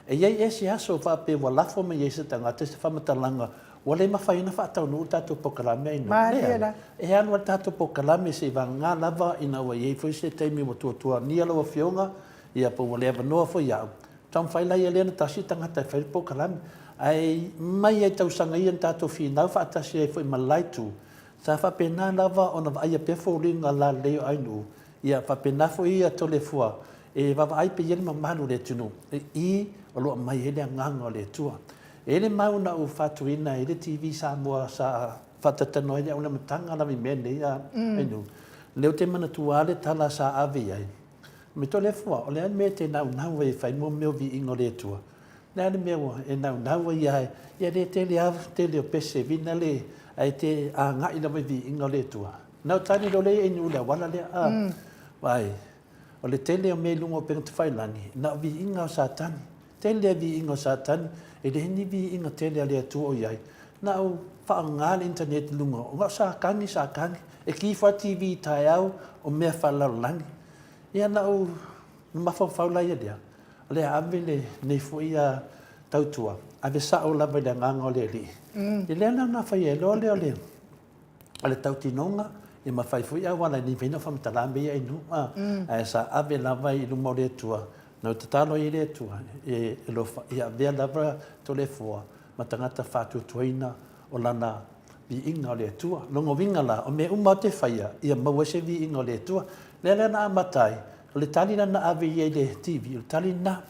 E i ai ea se aso faapea ua lafo mai ai se tagata i se faamatalaga ua le mafai ona faataunuu le tatou polokalame ai nuu? Leai. E alu lava le tatou polokalame seivagana lava ina ua i ai foi se taimi ua tuatuagia lau Afioga, ia po ua le avanoa foi au, taumafai laia lea ona tasi le tagata e fai le polokalame. Ae mai lava i tausaga ia na tatou finau faatasi ai foi ma le la itu, sa faapena lava ona vaaia pea foliga lalelei o Ainuu, Ia faapena foi ia Toleafoa e vaavaai pea i ai le mamalu o le atunuu, i i o lo o aumai ai le agaga o le Atua. E i ai le mau na ou faatuina i le TV Samoa sa faatalatanoa ai le aulamatangaga lava i mea nei a Ainuu. O lea ou te manatua lava le tala sa ave i ai, Me Toleafoa, o le a le mea e te naunau ai e fai mo mea o viiga o le Atua? O le a le mea ua e naunau ai lava, ia le tele lava tele o pese vina le, ae te agai lava i viiga o le Atua. Na ou tali loa lea i nuu i le auala lea, a, vaai, o le tele o mea i luga o upega tafailagi, na o viiga o Satani. Tele viiga o Satani, e leai ni viiga tele a le Atua o i ai. Na ou faaaoga le internet i luga, o na o Satani, Satani. E ki ifo lava le TV i taeao, o mea faalelalolagi. Ia na ou mafaufau la ia lea, o le a ave lenei foi tautua, ave sao lava i le agaga o le Alii. I lea la na fai ai loa lea o le o le tautinoga, ia ma fai foi auala e le mafai ona faamatala mea ia i nuu, a, ae sa ave lava i luma o le Atua. Na ou tatalo ai i le Atua e alofa, ia avea lava Toleafoa ma tagata faatuatuaina o lana viiga o le Atua. Lona uiga la, o mea uma ou te faia, ia maua ai se viiga o le Atua. Lea la na amata ai, o le tali la na ave i ai i le TV, o le tali lena.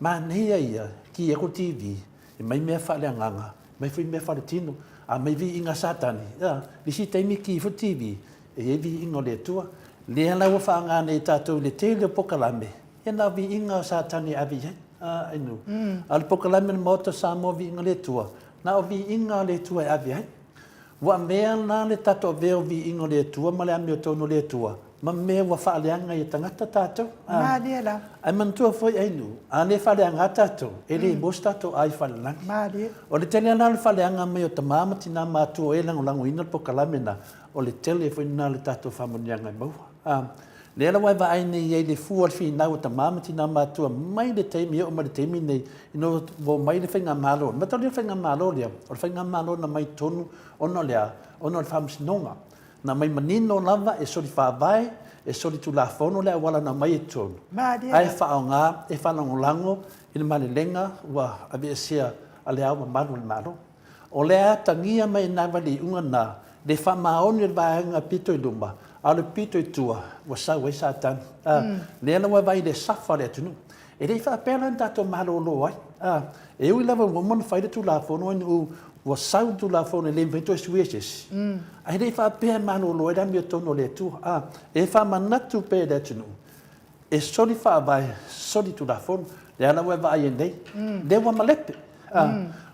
Manaia ia, ki atu le TV, e mai mea faaleagaga, mai foi mea faaletino, a mai viiga a Satani, a, le isi taimi ki ifo le TV, e i ai viiga o le Atua. Lea la ua faaaoga nei e tatou i le tele o polokalame, ia na o viiga o Satani e ave i ai, a, inu. A o le polokalame a le Maota o Samoa Viiga o le Atua, na o viiga o le Atua e ave ai. Ua mea la le tatou avea o viiga o le Atua ma le amiotonu o le Atua ma mea ua faaleaga i tagata tatou. Malie la. Ae manatua foi Ainuu, a le faaleaga tatou, e le maua se tatou ai falelagi. Malie. O le tele la o le faaleaga mai o tama ma tina matutua e lagolagoina le polokalame lena. O le tele foi lena o le tatou faamanuiaga e maua. A, lea la ua e vaai nei i ai le fua o le finau a tama ma tina matutua mai le taimi e oo mai le taimi lenei, ina ua omai le Faigamalo. Mataulia le Faigamalo lea, o le Faigamalo na mai tonu ona o le a? Ona o le Faamasinoga. Na aumai manino lava e soli faavae, e soli tulafono le auala na aumai i totonu, ae faaaoga e faalagolago i le malelega ua aveesea a Le Ao Mamalu o le Malo. O lea e atagia mai i ina le iuga lena le faamaoni o le vaega pito i luma, a o le pito i tua ua sau ai Satani. A, lea la ua vaai i le safa o le atunuu. E le i faapea la na tatou malolo ai. A, e ui lava ua uma ona fai le Tulafono ina ua sau le Tulafono e le mafai ona toe suia e se isi, ae le i faapea e malolo ai le amiotonu a le Atua. A, e faamanatu pea i le atunuu, e soli faavae, soli tulafono. Lea la ua e vaai ai nei, lea ua malepe,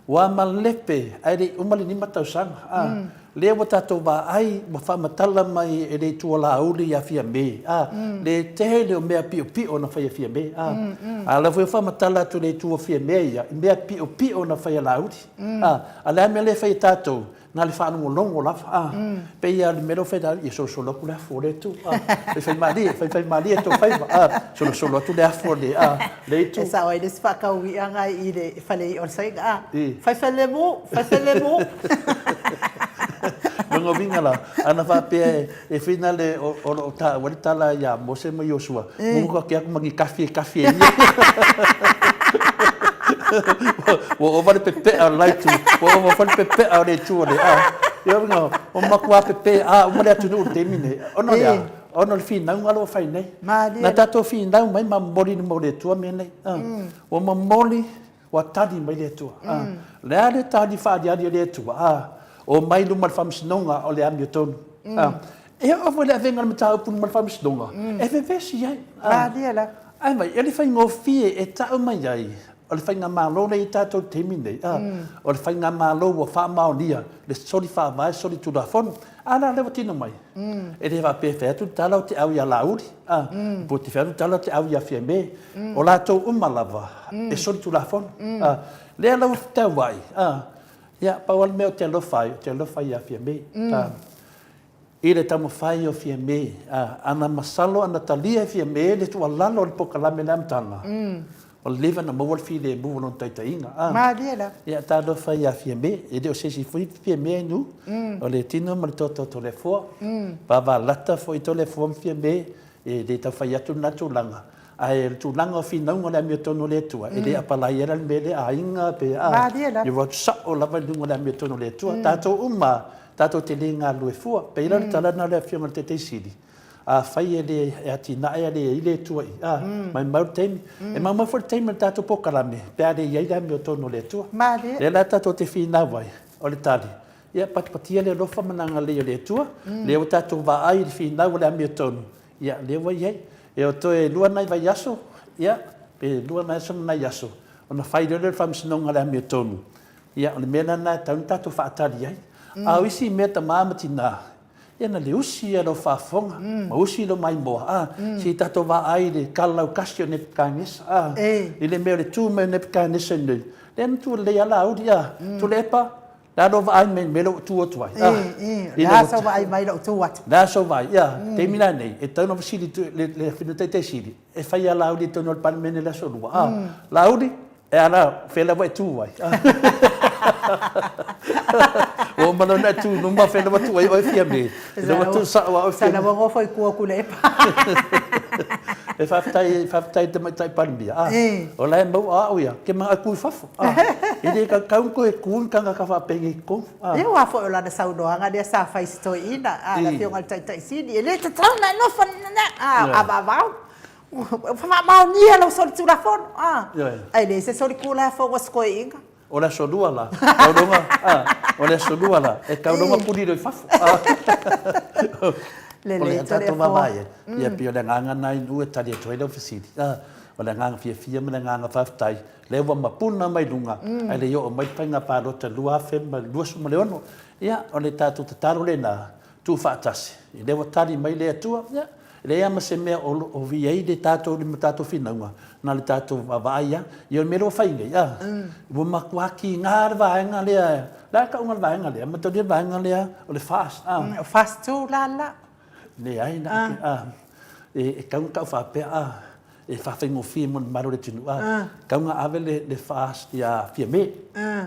ua malepe ae le i uma le 5 tausaga. Lea ua tatou vaai ua faamatala mai e le Itu o Laauli ia Fiame, le tele o mea piopio na fai e Fiame. A o lea foi ua faamatala atu e le Itu o Fiame ia i mea piopio na fai e Laauli. A o le a le mea lea e fai e tatou? Na o le faalogologo lava, a. Pei lava o le mea lea ua fai e Laauli, ia solosolo atu le afu o lea itu, a. Faifaimalie, faifaimalie tou faiva, a. Solosolo atu le afu o le, a, lea itu. E sao ai le isi faatauiaga i le fale i'a o le Saina, a. Faifalemu, faifalemu. Lona uiga la, ana faapea e fina le o lo o taua le tala ia Mose ma Iosua, mumu ake atu ma ni kafi e kafi e ia. Ua ova le pepea o le la itu, ua ova foi le pepea o le itu o le a. Ia uiga, ua matua pepea uma le atunuu i le taimi lenei. Ona o le a? Ona o le finauga lea ua fai nei. Na tatou finau mai ma momoli i luma o le Atua mea nei. Ua momoli Ua tali mai le Atua. O le a le tali faaaliali a le Atua? A, omai i luma o le faamasinoga o le amiotonu. A, e oo foi i le avega o le mataupu i luma o le faamasinoga, e vevesi ai. Malie lava. Ae mai, e le faigofie e tau mai ai, o le faigamalo lea i tatou i le taimi lenei, a, o le faigamalo ua faamaonia le soli faavae, soli tulafono. A la lea ua tino mai? E le faapea e fai atu le tala ou te au ia Laauli, a, po o te fai atu le tala ou te au ia Fiame. O latou uma lava e solitulafono. A, lea la ua fetai, a, ia, pau lava le mea ou te alofa ai, ou te alofa ia Fiame. A, i le taumafai o Fiame, a, ana masalo ana talia e Fiame le tuualalo o le polokalame i le amataga, Ua leva ona maua le filemu o lona taitaiga. A. Malie lava. Ia, talofa ia Fiame. E le o se isi foi Fiame e nu. O le tino ma le toto o Toleafoa. Vavalata foi Toleafoa ma Fiame. E le tau fai atu lena tulaga. Ae o le tulaga o finauga o le amiotonu o le Atua, e le apalai ai la le mea lea aiga pe a. Malie lava. Ia ua sao lava i luga o le amiotonu o le Atua. Tatou uma, tatou te le galulue fua. Pei la o le tala lena a le Afioga i le Taitaifono Sili. Afai e le e atinae a le i ai le Atua i a, maumau le taimi. E maumau foi le taimi o le tatou polokalame pe a le i ai le amiotonu o le Atua. Malie. Lea la tatou te finau ai, o le tali, ia patipatia le alofa ma le agalelei o le Atua, lea ua tatou vaai i le finau o le amiotonu, ia lea ua i ai. E o toe lua nai vaiaso, ia, pe lua nai aso ma nai aso, ona fai loa lea o le faamasinoga o le amiotonu. Ia, o le mea la lena e tatau ona tatou faatali ai. A o isi mea tama ma tina, Ia na le usi ia lau faafofoga ma usi lou maimoa, a, se i tatou vaai i le kalalaukasi o Nepukanesa, a, i le mea o le tu mai o Nepukanesa nei, lea na tu lelei lava Laauli, a, Tuilaepa, le a lou vaai mai i le mea lea ua ou tu atu ai, a, le a sou vaai mai i lou tu atu? Le a sou vaai, ia, taimi la nei, e tatau ona fesili le Afioga i le Taitai Sili, e fai a Laauli i totonu o le Palemene i le Aso Lua, a, Laauli, E a la, fea lava e tu ai? Ua uma loa ona e tu i luma, fea lava tu ai oe Fiame? Lea ua tu sao lava oe Fiame. Sa lava nofo i tua o Tuilaepa. E faafetai, faafetai i le Tamaitai Palemia, a, o la e maua au ia, ke manao e tu i fafo, a, e le tatau ona toe tu ni tagata faapenei i totonu, a. Ia aua foi o lana saunoaga lea sa fai i si toeaina, a, le Afioga i le Taitai Sili, e le tatau ona e nofo, a, a vavao. Ua faamaonia lau solitulafono, a. Ae leai se solitulafono a si toeaina. O le aso lua la, kau loga, a, o le aso lua la, e kau loga puli loa i fafo. O le tatou vaavaai ai, ia pei o le agaga lena i nuu e tali atu ai lau fesili. A, o le agaga fiafia ma le agaga faafetai, lea ua mapuna mai luga, ae le i oo mai le faiga palota 2026. Ia, o le tatou tatalo lena, tuufaatasi, lea ua tali mai le Atua, ia, E leai lava ma se mea o o i ai le tatou ma tatou finauga, na o le tatou vaavaai lava. Ia o le mea lea ua fai nei, a, ua matua tiga le vaega lea, o le a le tauga o le vaega lea? Mataulia le vaega lea o le FAST, a. O FAST 2 la la. Leai la, a, e tatau ona tau faapea, a, e faafaigofie mo le mamalu o le atunuu, a, e tatau ona ave le FAST ia Fiame,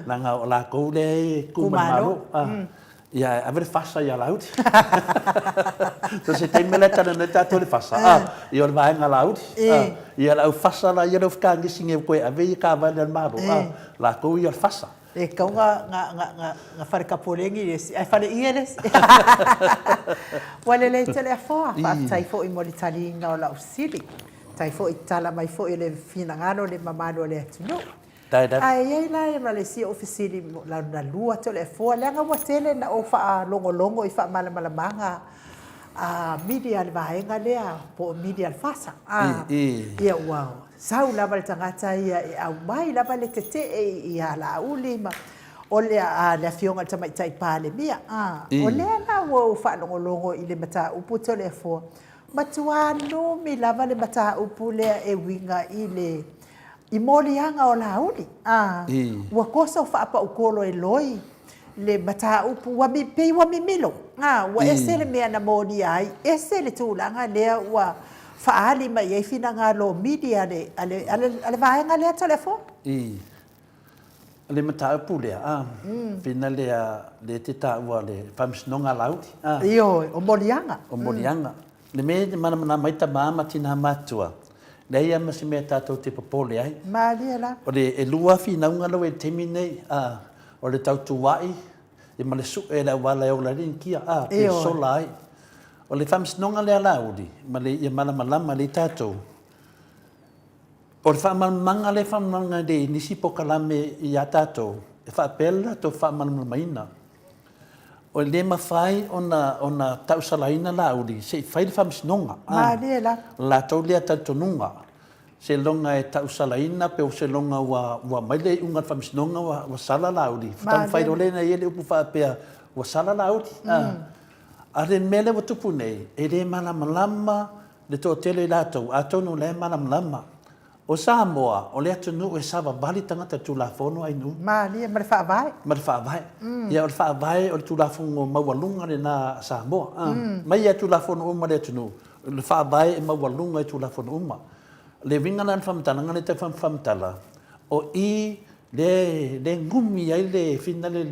leaga o latou lea e tu ma le Malo, a, ia ae ave le FASA ia Laauli. So se taimi la e talanoa ai tatou i le FASA, a, ia o le vaega a Laauli, a, ia le au FASA la ia lea ua fetagisi nei ua toe ave ia taavale a le Malo, a, latou ia o le FASA. E tatau na fale tapoleni le isi, ae fale ie le isi. Ua lelei tele Afoa, faafetai foi mo le taliina o lau fesili. Faafetai foi tatala mai foi o le finagalo o le mamalu o le atunuu. Ae i ai la ma le isi ou fesili lona lua Toleafoa, leaga ua tele na ou faalogologo i faamalamalamaga a media a le vaega lea po o media a le FASA. Ia ua Sau lava le tagata ia e aumai lava le tetee i Alauli ma o le a le Afioga i le Tamaitai Palemia. A, o lea la ua ou faalogologo i le mataupu Toleafoa, matua numi lava le mataupu lea e uiga i le i moliaga o Laauli. A, ua toso faapaukolo e loi le mataupu ua pei ua mimilo, a, ua ese le mea na molia ai, ese le tulaga lea ua faaali mai ai finagalo mili a le, a le, a le vaega lea Toleafoa. I le mataupu lea, a, whina lea, lea te taua le Faamasinoga a Laauli, a. Ioe, o moliaga. O moliaga. Le mea e malamalama ai tama ma tina matutua, leai lava ma se mea tatou te popole ai. Malie la. O le, e lua finauga lau i le taimi lenei, a, o le tautua'i ia ma le su'e i le auala e ola ai le inikia, a, pe sola ai. O le faamasinoga lea a Laauli, ma le, ia malamalama lelei tatou, o le faamalamalamaga lea e faamalamalama nei i nisi polokalame ia tatou, e faapea le latou faamalamalamaina, E le mafai ona ona tausalaina Laauli se i fai le faamasinoga. Malie la. Latou lea talitonuga, seiloga e tausalaina pe o seiloga ua ua aumai le iuga a le faamasinoga ua ua sala Laauli, faatoa mafai loa lea ona i ai le upu faapea ua sala Laauli. A o le mea lea ua tupu nei, e le malamalama le toatele o i latou, atonu o la e malamalama. O Samoa, o le atunuu e savavali tagata i le Tulafono a Inuu. Malie, ma le Faavae. Ma le Faavae. Ia, o le Faavae o le Tulafono maualuga lena a Samoa. Mai lava i Tulafono uma a le atunuu, o le Faavae e maualuga i Tulafono uma. O le uiga la o le faamatalaga lea e tau faamatala, o i lea e gumi ai le finagalo,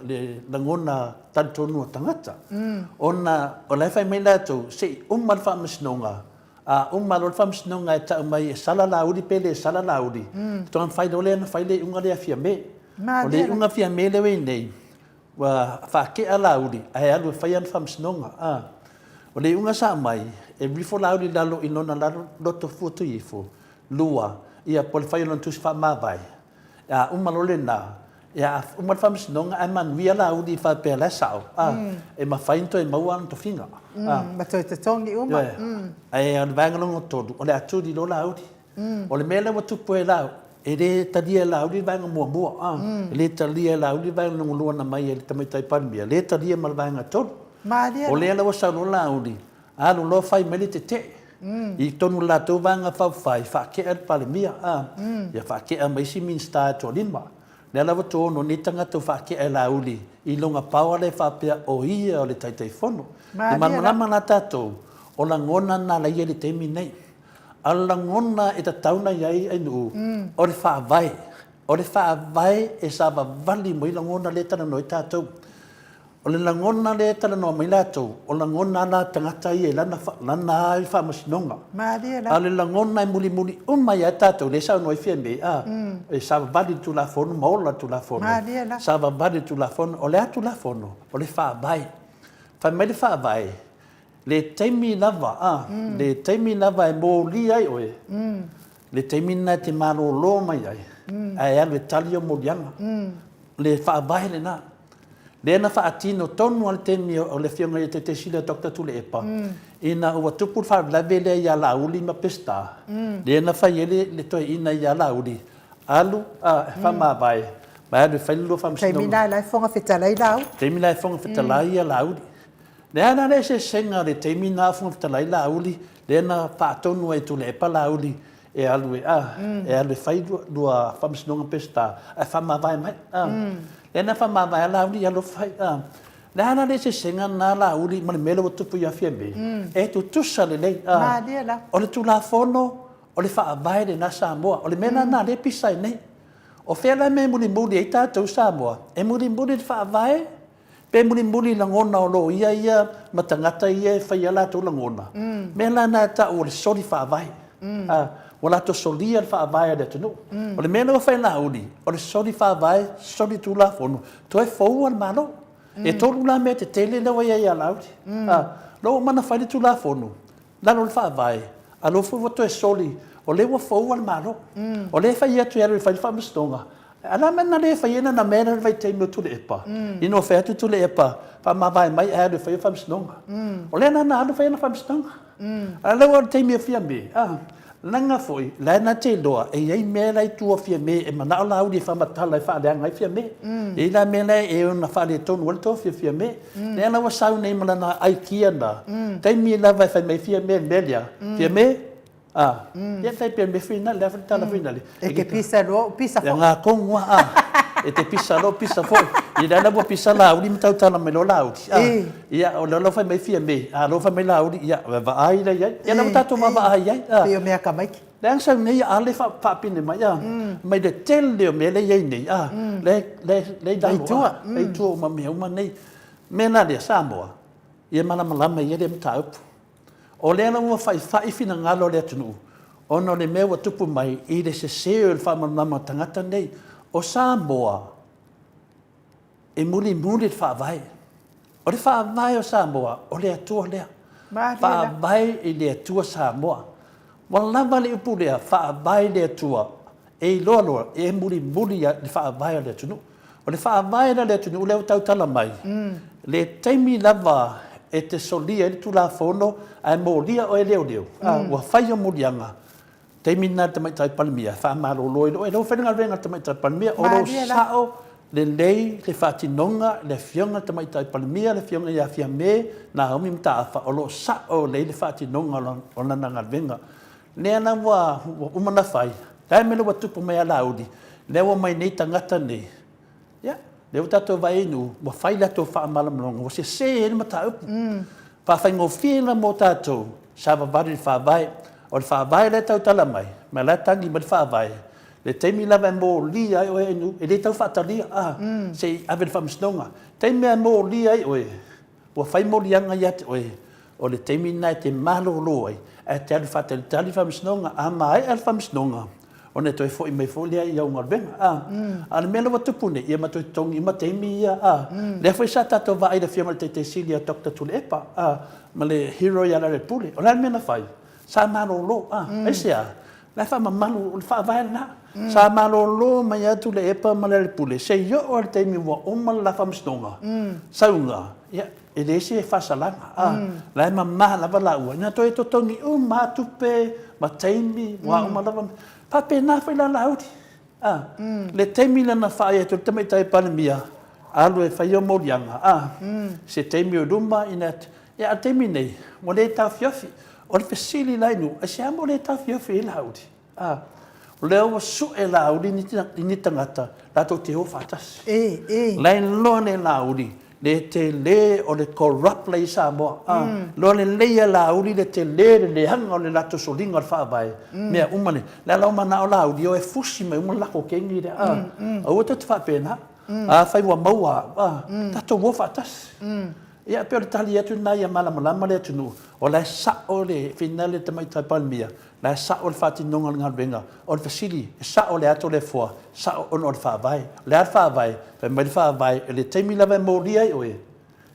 le lagona talitonu o tagata, ona o la e fai mai latou, se i uma le Faamasinoga, A uma loa le faamasinoga e tau mai e sala Laauli pe le sala Laauli, faatoa mafai loa lea ona fai le iuga lea a Fiame. O le iuga a Fiame lea ua i ai nei, ua faatea Laauli ae alu e fai ana faamasinoga. A. O le iuga sa aumai, e rifo Laauli i lalo i lona loto fuatuifo, lua, ia po o le fai o lona tusi faamavae. A uma loa lena, ia a uma le faamasinoga ae manuia Laauli faapea la e sao, a, e mafai ona toe maua ana tofiga. A. Ma toe totogi uma. Ioe. Ae o le vaega lona tolu, o le a tuli loa Laauli. O le mea lea ua tupu ai la, e le talia e Laauli le vaega muamua, a, e le talia e Laauli le vaega lona lua na aumai e le Tamaitai Palemia, e le talia ma le vaega tolu. Malie. O lea la ua sau loa Laauli, Alu loa fai mai le tetee i totonu o le latou vaega faaupufai, faatea le Palemia, a, ia faatea ma isi Minisita e toalima. Lea lava toaono nei tagata ua faatea e Laauli i lona power lea faapea o ia o le Taitaifono. E malamalama la tatou, o lagona na la ia i le taimi lenei. A o le lagona e tatau ona i ai Ainuu, o le Faavae. O le Faavae e savavali mai lagona lea e talanoa ai tatou. O le lagona lea e talanoa mai latou, o lagona la tagata ia i lana, lana ai faamasinoga. Malie la. A o le lagona e mulimuli uma ia tatou, lea e saunoa ai Fiame, a, e savavali le Tulafono ma ola le Tulafono. Malie la. Savavali le Tulafono. O le a Tulafono? O le Faavae. Fai mai le Faavae, le taimi lava, a, le taimi lava e molia ai oe, le taimi lena e te malolo mai ai, ae alu e tali ou moliaga. Le Faavae lena. Lea na faatino tonu lava le taimi o le Afioga ia Taitaisili Doctor Tuilaepa, ina ua tupu le faalavelave lea ia Laauli ma Peseta, lea na fai ai le toeaina ia Laauli, alu faamavae, ma alu e fai le lua faamasinoga. Taimi la e Fofoga Fetalai Laauli. Taimi la e Fofoga Fetalai ia Laauli. Le a la le eseesega o le taimi na o Fofoga Fetalai Laauli lea na faatonu ai e Tuilaepa Laauli e alu e, a, e alu e fai lua faamasinoga Peseta ae faamavae mai, a. Lea na faamavae lava Laauli alu fai, a. Le a la le eseesega lena Laauli ma le mea lea ua tupu ia Fiame? E tutusa lelei, a. Malie lava. O le Tulafono, o le Faavae lena Samoa. O le mea la lena lea e pisa ai nei. O fea la le mea e mulimuli ai tatou Samoa? E mulimuli i le Faavae Pe mulimuli i lagona o loia ia ma tagata ia e fai a latou lagona, mea la na e tau o le soli faavae. A, ua latou solia le faavae a le atunuu. O le mea lea ua fai e Laauli, o le soli faavae, soli tulafono, toe foua le Malo. E tolu la mea tetele lea ua i ai ia Laauli. A, lea ua uma ona fai le tulafono, lalo o le faavae, a lea foi ua toe soli, o lea ua foua le Malo. O lea e fai atu e alu e fai le faamasinoga, a o le a le mea na le fai ai lana mea lea i le vaitaimi o Tuilaepa? Ina ua fai atu Tuilaepa, faamavae mai ae alu e fai faamasinoga. O lea la na alu fai ana faamasinoga. A o lea ua oo i le taimi o Fiame, a, leaga foi, la e na te iloa e i ai mea la e i tua o Fiame e manao Laauli e faamatala e faaleaga ai Fiame. E i ai la mea la e ono faaletonu ai le tofi o Fiame. Lea la ua sau nei ma lana aikia lena, taimi lava e fai mai ai Fiame i le mea lea, Fiame, a, ia tai pea mea finale, le a foi le tala finale. E te pisa loa, pisa foi. Ia ngā kongu a, e te pisa loa, pisa foi. Ia lea la ua pisa Laauli ma tautala mai loa Laauli. A, ia o lea la ua fai mai Fiame, a o lea ua fai mai Laauli, ia vaai la i ai. Ia lea ua tatou vaavaai i ai. Pei o mea tamaiti. Leaga sau nei a le faapine mai a, mai le tele o mea lea e i ai nei a, lea e i lalo a, lea e i tua uma mea uma nei. Mea la lea, Samoa, ia malamalama i ia lea mataupu. O lea la ua faifai finagalo o le atunuu ona o le mea ua tupu mai i le sese o le faamalamalama o tagata nei. O Samoa, E mulimuli le Faavae. O le Faavae o Samoa, o le Atua lea. Faavae i le Atua Samoa. Ua lava le upu lea, Faavae i le Atua, e iloa loa, e mulimuli le Faavae o le atunuu. O le Faavae la o le atunuu lea ua tautala mai, le taimi lava e te solia ai le Tulafono ae molia oe e leoleo, ua fai au moliaga, taimi lena le Tamaitai Palemia e faamalolo ai loa, e le fai le galuega a le Tamaitai Palemia, o lo o sao lelei le faatinoga le Afioga i le Tamaitai Palemia, le Afioga ia Fiame Naomi Mataafa, o lo o sao lelei le faatinoga o lana galuega. Lea la ua uma ona fai, le a le mea lea ua tupu mai ia Laauli, lea ua omai nei tagata nei, Ia, lea ua tatou vaai i nuu, ua fai latou faamalamalamaga, ua sese ai le mataupu. Faafaigofie la mo tatou, savavali i le Faavae. O le Faavae la e tautala mai, ma o la e tagi mai le Faavae, le taimi lava e molia ai oe e nuu, e le tau faatalia, a, se i ave i le Faamasinoga. Taimi lava e molia ai oe, Ua fai moliaga ia te oe, o le taimi lena e te malolo ai, ae te alu faatalitali i le faamasinoga. A maea le faamasinoga, ona e toe foi mai foi lea i au galuega. A, a o le mea lea ua tupu nei, ia ma toe totogi uma taimi ia. A, lea foi sa tatou vaai i le Afioga i le Taitai Sili ia Doctor Tuilaepa, a, ma le hero ia Lealailepule. O le a le mea na fai? Sa malolo. A, aisea? La e faamamalu, o le faavae lena. Sa malolo mai lava Tuilaepa ma Lealailepule se i oo lava i le taimi ua uma le la faamasinoga, sauga, ia, e leai se faasalaga, a, la e mama lava laua, ina toe totogi uma lava tupe ma taimi, ua uma lava. Faapena foi la Laauli, a, le taimi lea na faai atu ai le Tamaitai Palemia, alu e fai au moliaga, a, se taimi o i luma ina, ia, a o le taimi nei, ua le taofiofi. O le fesili la i nuu, aisea mo le taofiofi ai Laauli? A, o lea ua sue Laauli i ni tagata latou te o faatasi. E, e. La e iloa nei Laauli le tele o le corrupt la i Samoa. A, iloa lelei e Laauli le tele le leaga o le latou soliga o le faavae, mea uma nei. O le a la ua manao Laauli e o e fusi mai uma le latou kengi lea. A, aua tou te faapena. Afai ua maua au, a, tatou o faatasi. Ia, e pei o le tali atu lena ia malamalama le atunuu, o la e sao le finagalo o le Tamaitai Palemia, o la e sao le faatinoga o le galuega. O le fesili, e sao le ato le foa? Sao ona o le Faavae. O le a le Faavae? Fai mai le Faavae, o le taimi lava e molia ai oe,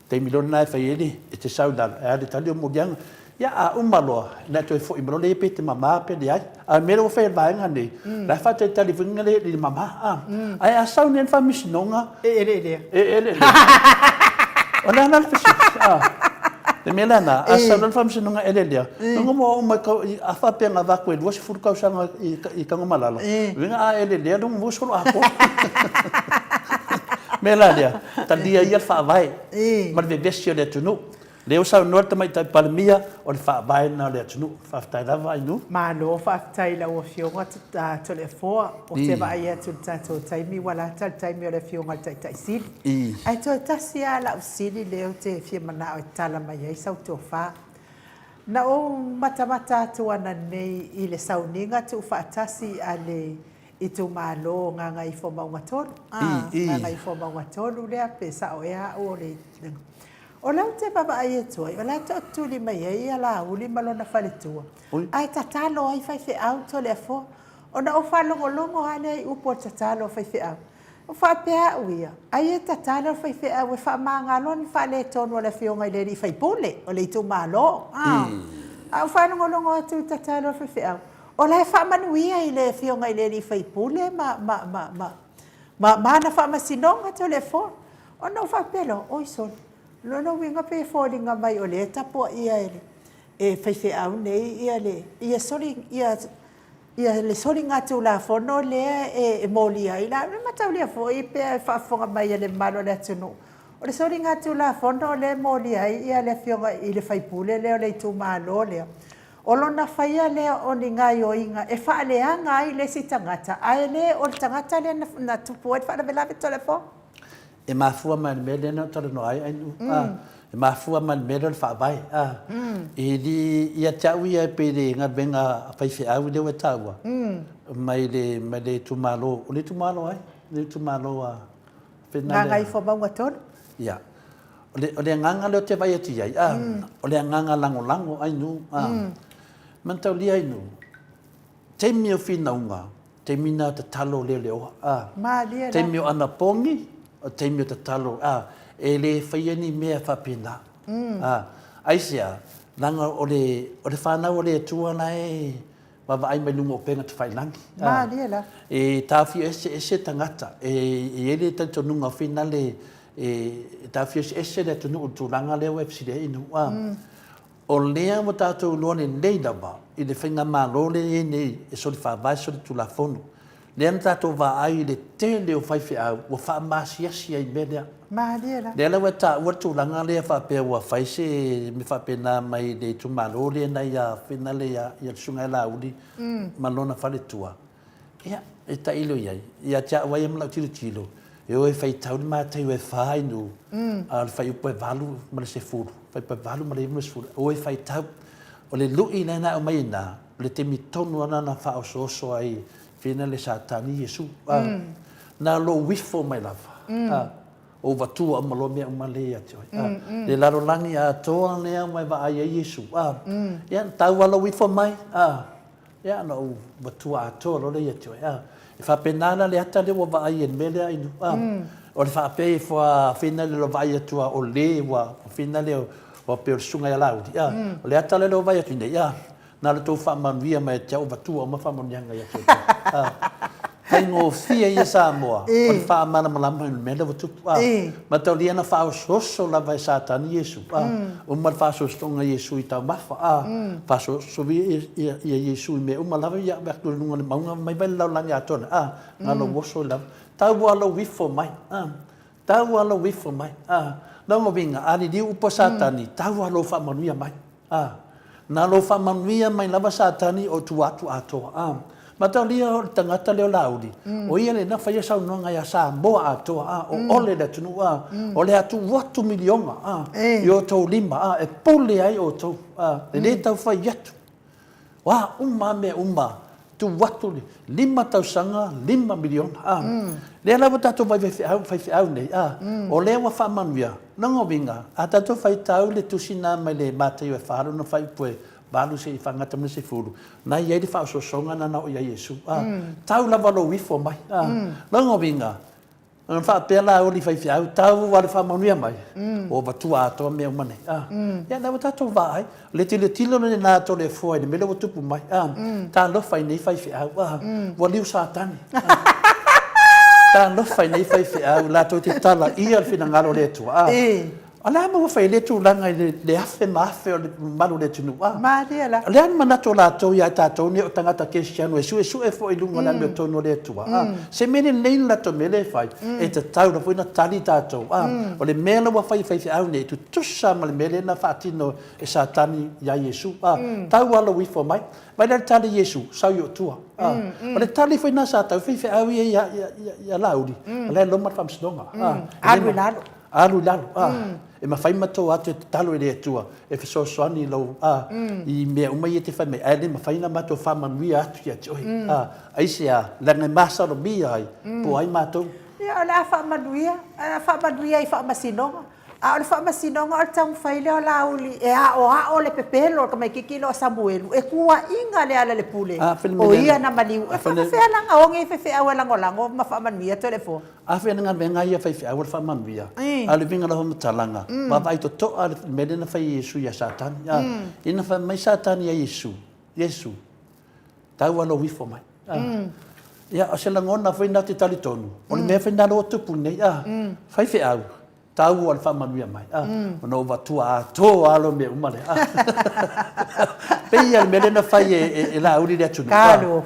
taimi loa lena e fai ai le, e te sau i lalo, e a le tali o moliaga. Ia, a uma loa, ona e toe foi mai loa lea pe e te mama pe leai. A o le mea lea ua fai e le vaega nei, la e faatalitali foi lea i le mama, a. Ae a sau nei le faamasinoga, E eleelea. E eleelea. O le a la le fesili? A. Le mea lena, a sau loa le faamasinoga e eleelea, logo ua oo mai a faapea na avatu e 20 tausaga i Tanumalala, uiga a eleelea logo ua solo atoa. Mea la lea, talia ia le faavae ma le vevesi o le atunuu. Lea ua saunoa le Tamaitai Palemia, o le Faavae lena o le atunuu. Faafetai lava Ainuu. Malo faafetai i lau Afioga Toleafoa. Ou te vaai atu i le tatou taimi ua lata le taimi o le Afioga i le Taitai Sili. Ae toe tasi lava lau fesili lea ou te fia manao e tatala mai ai sau tofa. Na ou matamata atu ananei i le sauniga tuufaatasi a le itumalo o Gagaifomauga 3, Gagaifomauga 3 lea pe sao ea au o le... O lea ou te vaavaai atu ai, o la e tootuli mai ai ia Laauli ma lona faletua, ae tatalo ai faifeau Toleafoa. Ona ou faalogologo lava lea i upu o le tatalo a faifeau, ou faapea au ia, ai e tatalo le faifeau e faamagalo ni faaletonu o le afioga i le alii faipule o le itumalo. Ae ou faalogologo atu i tatalo a le faifeau, o la e faamanuia i le afioga i le alii faipule ma, ma, ma, ma, ma, ma ana faamasinoga Toleafoa. Ona ou faapea lea, oi sole, o lona uiga pei e foliga mai o lea e tapuaia e faifeau nei ia le, ia soli, ia, ia le soligatulafono lea e molia ai la, e mataulia foi pea e faafofoga mai a le mamalu o le atunuu, o le soligatulafono lea e molia ai ia le afioga i le sui usufono lea o le itumalo lea, o lona faia lea o ni gaoioiga e faaleaga ai le isi tagata, ae le o le tagata lea na tupu ai le faalavelave Toleafoa. E mafua mai le mea lea na ou talanoa ai Ainuu, a, e mafua mai le mea lea o le faavae, a. E le, ia te au ia e pei le galuega a faifeau lea ua e taua, mai le, mai le itumalo, o le itumalo a ai? Le itumalo a Fernandez. Gagaifomauga 3. Ia. O le, o le agaga lea ou te vaai atu i ai, a, o le agaga lagolago Ainuu, a. Manataulia Ainuu, taimi o finauga, Taimi na tatalo leleoa, a. Malie la. Taimi o anapogi, o taimi o tatalo, a. E le faia ni mea faapena, a. Aisea? Leaga o le, o le fanau a le Atua la e vaavaai mai luga o upega tafailagi, a. Malie la. E taofia eseese tagata, e i ai le talitonuga foi nale, e taofia eseese le atunuu i le tulaga lea ua e fesili ai Inu, a. O lea ua tatou iloa lelei lava i le faigamalo lea e i ai nei e soli faavae soli tulafono. Lea na tatou vaai i le tele o faifeau ua faamaasiasi ai i le mea lea. Malie la. Lea la ua e taua le tulaga lea faapea ua fai se mea faapena mai le itumalo lea na ia finale ia le Susuga ia Laauli ma lona faletua. Ia, e tailo i ai. Ia te au ia ma lau tilotilo, e o e faitau le Mataio e fa inu, a o le fuaiupu e 8 ma le 10, fuaiupu e 8 ma le 9 ma le 10, o e faitau. O le lui lea na aumai i ina, o le taimi tonu lava na faaosooso ai fina le Satani Iesu. Na lou ifo mai lava, o vatua uma loa mea uma lea ia te oe. Le lalolagi atoa lea ua e vaai ai Iesu. Ia, tau lava lou ifo mai. Ia, ona ou matua atoa loa lea ia te oe, a. E faapena la le ata lea ua vaai ai i le mea lea Ainu, a. O le faapea ifo a fina le vaai atu a o le ua fina le ua pei o le susuga ia Laauli, a. O le ata lea ua vaai atu nei, a, na o le tou faamanuia mai ia te au avatua uma faamanuiaga ia te outou, a. Faigofie ia Samoa o le faamalamalama i le mea lea ua tupu. A, mataulia na faaosooso lava e Satani Iesu. A, uma le faaosoosoga Iesu i taumafa. A, faaosooso ia Iesu i mea uma lava ia ave atu i luga o le mauga mai vai le lalolagi atoa. A, na lou oso lava. Tau lava lou ifo mai. A, tau lava lou ifo mai. A, lona uiga, a liliu upu a Satani, tau lava lou faamanuia mai. A, na lou faamanuia mai lava Satani o tua atu atoa. A, mataulia o le tagata lea o Laauli, o ia lena faia saunoaga ia Samoa atoa, a, o ole le atunuu, a, o le a tuu atu miliona, a, i outou lima, a, e pule ai outou, a, e le tau fai atu. O a uma a mea uma, tuu atu le lima tausaga, lima miliona. A, lea la ua tatou vaai faifeau, faifeau nei, a, o lea ua faamanuia. Lona uiga, a tatou faitau le tusi lena mai le Mataio e fa lona fuaiupu e valu seia faagata mai le sefulu, na i ai le faaosoosoga lena na oo i ai Iesu. A, tau lava lou ifo mai. A, lona uiga, Ona faapea la oli faifeau, tau a le faamanuia mai, ua avatua atoa mea uma nei. A, ia lea ua tatou vaai, le tilotilo lena a Toleafoa i le mea lea ua tupu mai. A, talofa i nei faifeau, a, ua liu Satani. A, talofa i nei faifeau, latou te talaia le finagalo o le Atua. A, O le a mea ua fai ai lea tulaga i le afe ma afe o le mamalu o le atunuu? A. Malie la. O le a le manatu o latou ia tatou nei o tagata kerisiano e suesue foi i luga o le amiotonu a le Atua? A. Se mea lelei le latou mea lea e fai, e tatau lava foi ona tali tatou. A. O le mea la ua fai e faifeau nei, e tutusa ma le mea lea na faatino e Satani ia Iesu. A. Tau lava lou ifo mai. Vaai la i le tali a Iesu, sau i ou tua. A. O le tali foi lena sa tau faifeau ia ia Laauli, o la e loma le faamasinoga. A. Alu i lalo. Alu i lalo. A. E mafai ma tou o atu e tatalo i le Atua e fesoasoani i lou, a, i mea uma ia e te fai mai, ae le mafai ona matou faamanuia atu ia te oe. A. Aisea? Leaga e masalomia ai po o ai matou. Ia, o le a faamanuia, o le a faamanuia i faamasinoga. A o le faamasinoga o le taumafai lea o Laauli e aoao le pepelo o le tamaititi lea o Samuelu e tuuaiina Lealailepule o ia na maliu. E faapefea la ona oge faifeau e lagolago ma faamanuia Toleafoa? Afai na galuega ia a faifeau o le faamanuia, a o le uiga o lau faamatalaga, vaavaai totoa le mea lea na fai e Iesu ia Satani. Ina fai mai Satani ia Iesu, Iesu, tau lava lou ifo mai. Ia, o se lagona foi lena ou te talitonu, o le mea foi lena lea ua tupu nei, faifeau, tau o le faamanuia mai, ona ou avatua atoa lava lea o mea uma lea. Pei lava o le mea lea na fai e Laauli i le atunuu, tau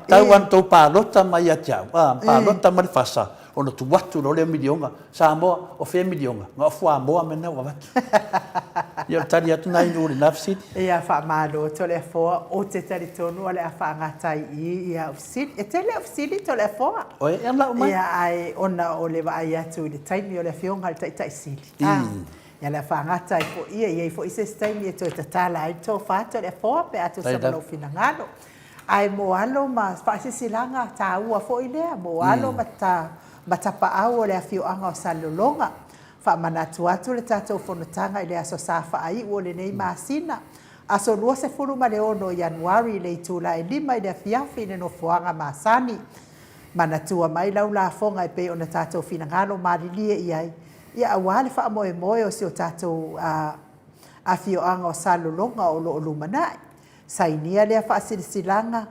lava ina outou palota mai ia te au, palota mai le FASA, ona tuu atu loa lea o miliona. Samoa, o fea miliona? Na o fuamoa mea na ua avatu. Ia o le tali atu lena i nuu i lena fesili. Ia, faamalo Toleafoa, ou te talitonu o le a faagata ai i i au fesili. E tele au fesili Toleafoa. Oi, e lau mai. Ia, ae ona o le vaai atu i le taimi o le Afioga i le Taitai Sili, a, ia o le a faagata ai foi ia, e i ai foi se isi taimi e toe tatala ai le tofa Toleafoa pe a tusa ma lou finagalo. Ae mo alo ma faasilasilaga taua foi lea mo alo ma ma tapaau o le afioaga o Salelologa. Faamanatu atu le tatou fonotaga i le Aso Sa faaiu o lenei masina, aso 26 o Ianuari i le itula e 5 i le afiafi i le nofoaga masani. Manatua mai lau lafoga e pei ona tatou finagalo malilie i ai, ia aua le faamoemoe o si o tatou afioaga o Salelologa o lo o lumanai. Sainia lea faasilasilaga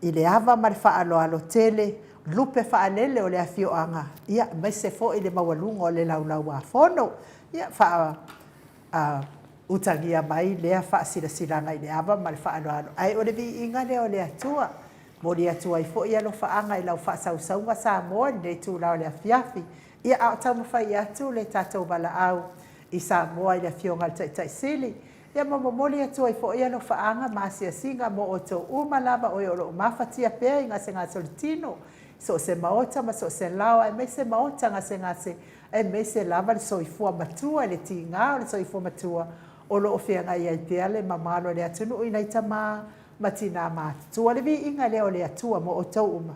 i le ava ma le faaaloalo tele, lupe faalele o le afioaga, ia, aemaise foi le maualuga o le Laulau-a-Fono. Ia, faa, a, utagia mai lea faasilasilaga i le ava ma le faaaloalo. Ae o le viiga lea o le Atua. Momoli atu ai foi alofaaga i lau faasausauga Samoa i lenei itula o le afiafi. Ia, a o taumafai atu le tatou valaau i Samoa i le Afioga i le Taitai Sili, Ia ma momoli atu ai foi alofaaga ma asiasiga mo outou uma lava o e o lo o mafatia pea i gasegase o le tino, i so o se maota ma so o se lao aemaise maota gasegase, aemaise lava le soifua matua i le tiga o le soifua matua o lo o feagai ai pea le mamalo o le atunuu i nai tama ma tina matutua. Le viiga lea o le Atua mo outou uma.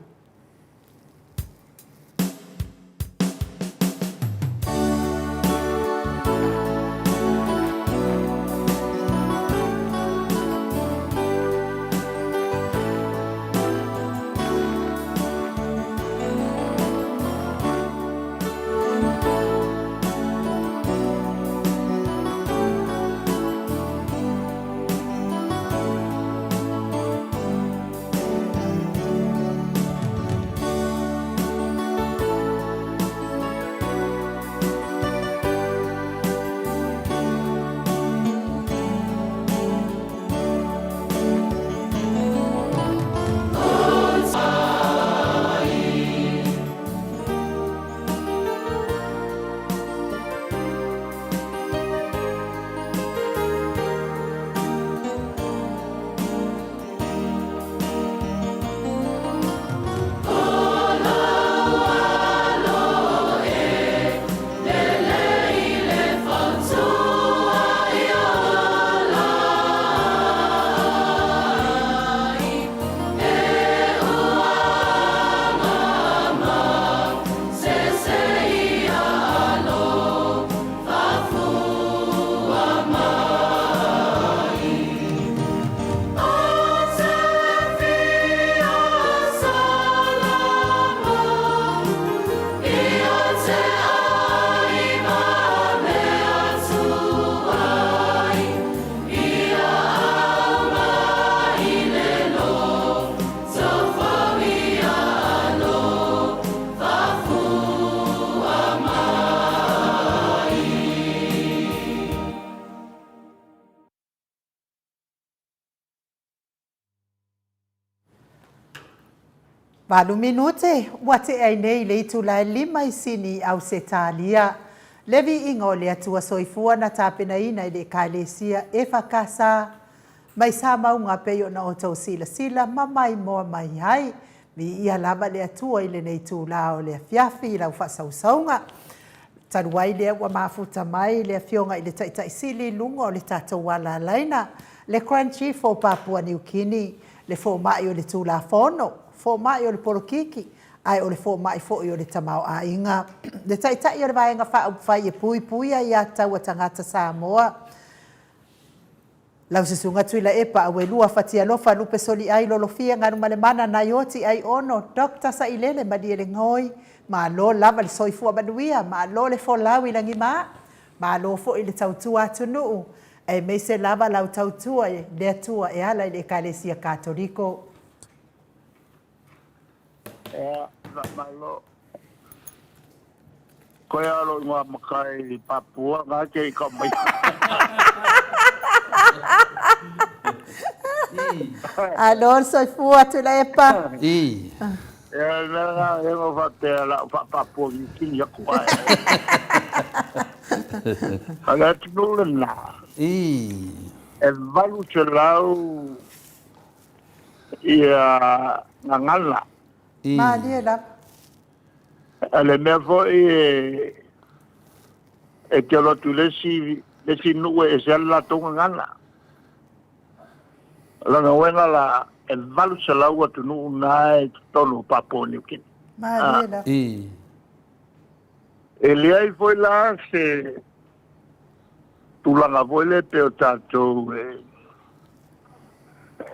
Valu minute ua tea ai nei i le itula e 5 i Sini i Ausetalia. Le viiga o le Atua Soifua na tapenaina i le Ekalesia EFKS mai Samauga pei ona outou silasila ma maimoa mai ai. Viia lava le Atua i lenei itula o le afiafi i lau faasausauga. Talu ai lea ua mafuta mai le Afioga i le Taitai Sili i luga o le tatou alalaina, le Grand Chief o Papua Niu Kini, le Fomai o le Tulafono, Fomai o le Polokiki, ae o le Fomai foi o le Tamaoaiga, le Taitai o le Vaega Faaupufai e Puipuia Aiatatau a Tagata Samoa, Lau Susuga Tuilaepa Auelua Fatialofa Lupe Soliai Lolofia Galumalemana Naioti Aiono Doctor Sailele Malielegaoi, malo lava le soifua manuia, malo le folau i lagima, malo foi le tautua atunuu, aemaise lava lau tautua i le Atua e ala i le Ekalesia Katoliko. Ea, faamalo. Koe a lou ingoa makai Papua nga ke i ka mai. Alo le soifua Tuilaepa. I. Ea, le mea lena e ngo faapea la o faapapua Niukini aku ai. A le atunuu lena. I. E 800 ia gagana. I. Malie lava. O le mea foi e te alu atu i le isi, le isi nuu e ese lava le latou gagana. O lona uiga la, e 800 atunuu na e i totonu o Papua New Guinea. Malie lava. I. E leai foi la se tulaga foi lea pei o tatou e,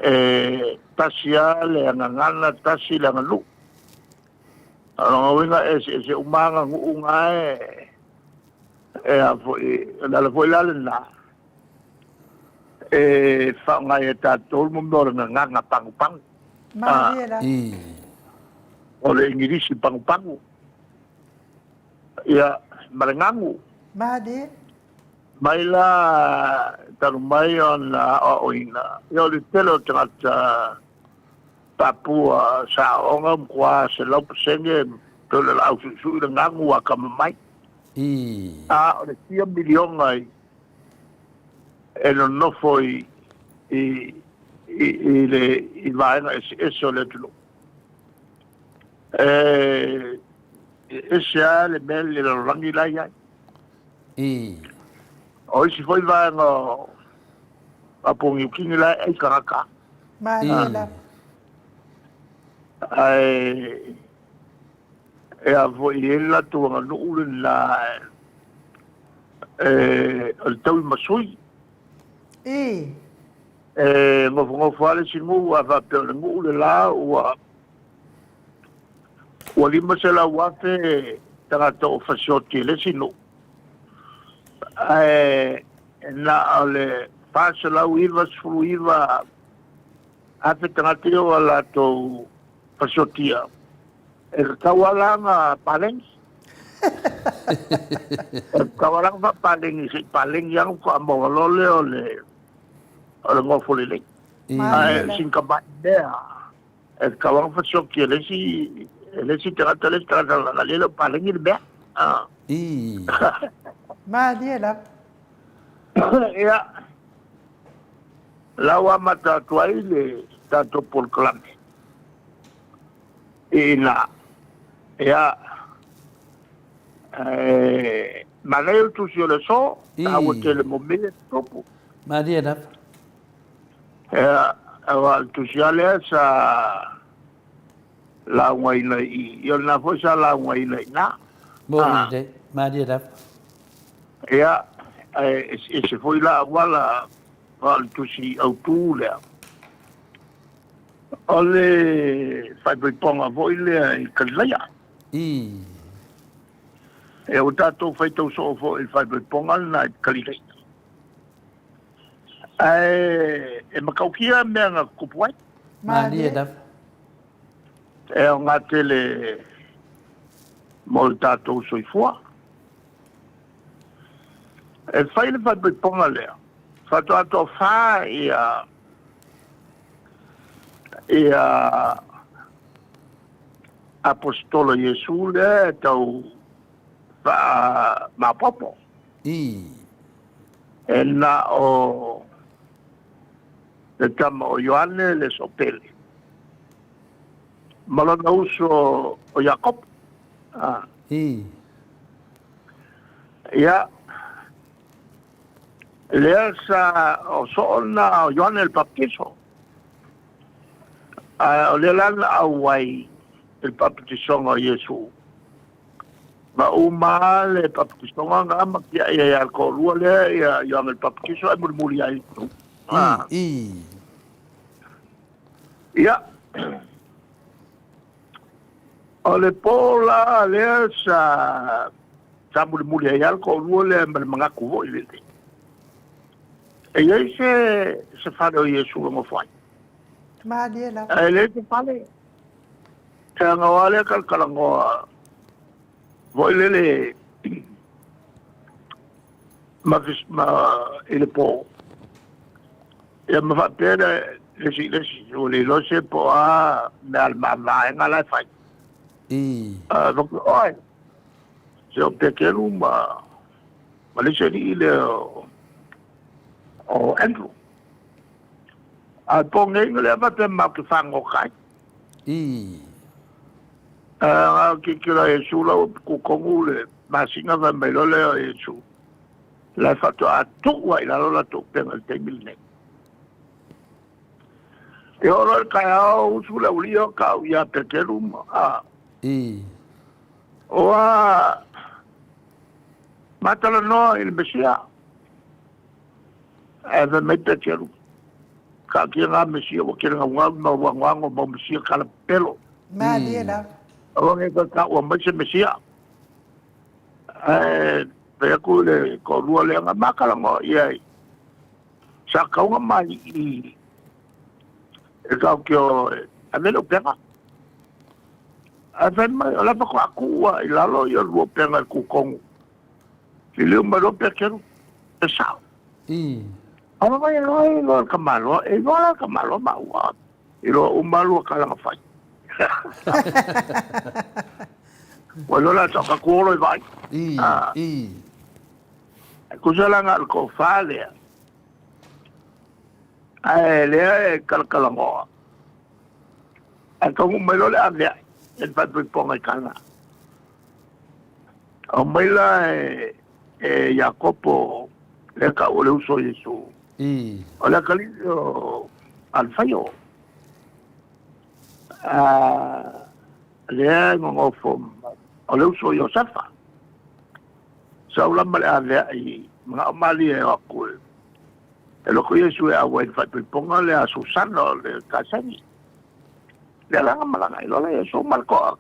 e tasi lava le gagana, tasi le aganuu. O lona uiga e eseese uma aganuu na e, e a foi, o le ala foi la lena e faaaoga ai e tatou le mea o le gagana pagupagu. Malie lava. I. O le Igilisi pagupagu. Ia, ma le gagu. Malie. Mai la talu mai ona aoaoina, ia o le tele o tagata Papua sa aooga matua 100% pei o le laau suisui le gagu a akamamai. I. A o le fia miliona i e nonofo i i i i le i vaega eseese o le atunuu. E ese lava le mea i le lalolagi la e i ai. I. O isi foi vaega o Papua Niu Kini la e ai tagata. Malie lava. Ae e a foi e i ai le latou aganuu lena e o le taui ma sui. I. E nofonofo lava le isi nuu a faapea o le nuu le la ua ua 500,000 tagata o fasioti e le isi nuu. Ae na o le 499,000 tagata ia ua latou fasiotia. E tatau lava la ona paleni. E tatau lava la ona faapaleni se i paleni lava ona faatoa maua loa lea o le o le nofo lelei. Ae o sina tamai mea e tatau lava ona fasioti e le isi e le isi tagata le isi tagata leaga o lea e le o paleni le mea. Malie lava. Ia, la ua amata atu ai le tatou polokalame i ina. Ia, e manaia le tusi o le aso, taua tele mo mea e tutupu. Malie lava. Ia, aua o le tusi lava lea sa laugaina i i, ia o lena foi sa laugaina i ina. Moni lelei, malie lava. Ia, ae eseese foi la auala a o le tusi autu lea. O le faaipoipoga foi lea i Kalilaia. I. Ia ua tatou faitau soo foi i le faaipoipoga lena i Kalilaia. Ae e matautia mea na tutupu ai. Malie lava. E aoga tele mo le tatou soifua. E fai le faaipoipoga lea, faatoa toafa ia ia Aposetolo Iesu lea e tau faamaopoopo. E na o le tama o Ioane le Sopele ma lona uso o Iakopo. Ia, lea sa o soo na o Ioane le Papatiso. Ae o lea la na auai i le papatisoga o Iesu. Ma uma le papatisoga na ma tiai ai a le toalua lea ia Ioane le Papatiso ae mulimuli ai Iesu. Ia, o le po la lea sa mulimuli ai a le toalua lea ma le manatu foi lele. E i ai se fale o Iesu e nofo ai. Malie lava. Ae leai se fale. E agaoa lea kalakalanoa foi lele ma, ma i le po. Ia ma faapea le le isi i le isi, ua le iloa se po o a mea a le mavaega la e fai. Ae faapea, oi, se o Peteru ma le isi alii lea o Andrew. A po nei na lea faapea matou te fagota ai. A tilotilo a Iesu la ua tutonu le masina fai mai loa lea o Iesu, la e faatoa tuu lava i lalo latou upega i le taimi lenei. E oo loa i le taeao usu le aualii o tau ia Peteru ma a. Ua matalanoa i le Mesia. Ae fai mai Peteru, Taatia ngā Mesia ua tele naunau ma ua anoano mau Mesia tala pepelo. Malie lava. Aua ne i toe taua mai se Mesia. Ae fai atu le toalua lea na ma talanoa i ai, sa tatau ona mai i e tautio e ave le upega. Ae fai mai, o la faatoa tuu lava i lalo ia lua upega e tutonu. Liliu mai loa Peteru, e sao. Aua mai e loa e iloa e le tamaloa, e iloa la e le tamaloa maua, iloa uma lua tala na fai. Ua iloa la e tau atu olo i vaai. E tusa la na o le tofa lea, ae lea e kalakalanoa. Ae taunuu mai loa le aveae, e le faaipoipoga i Kana. Aumai la e Iakopo lea tau o le uso o Iesu. O le atalii o Alefaio. Lea e nonofo o le uso o Iosefa. Sau la ma le aveai manao malie e o atu e loko Iesu e auai i le faaipoipoga lea a Susana o le kasegi. Lea la na malaga ai loa la Iesu ma le toa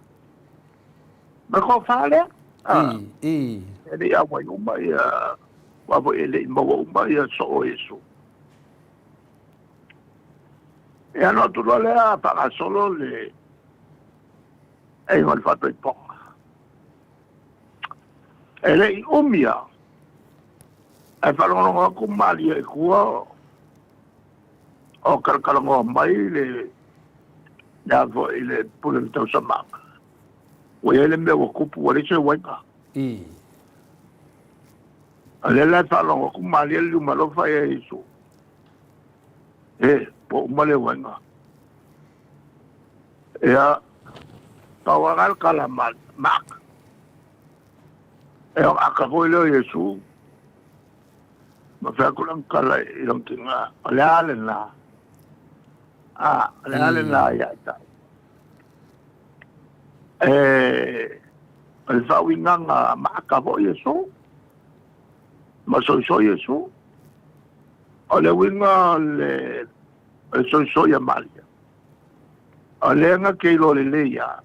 ma le toafa lea. E le i auai uma ia, aua foi e le i maua uma ia soo o Iesu. Ia ona atu loa lea faagasolo le aiga o le faatoipoga. E le i umi lava, ae faalogologo atu Malia i tua o kalakalanoa mai le a foi le pule o le tausamaga. Ua i ai le mea ua tupu ua leai se uaiga. A lea la e faalogo atu Malia le luma alofa ia Iesu. E, ua uma le uaiga. Ia, pau lava le tala a Maaka. E o aka foi lea o Iesu, ma fai atu lana tala i lona tina, o le a lena? A, o le a lena ia te au? E, o le faauigaga maaka foi Iesu, ma soisoi Iesu. O le uiga o le soisoi a Maria, O lea na te iloa lelei lava,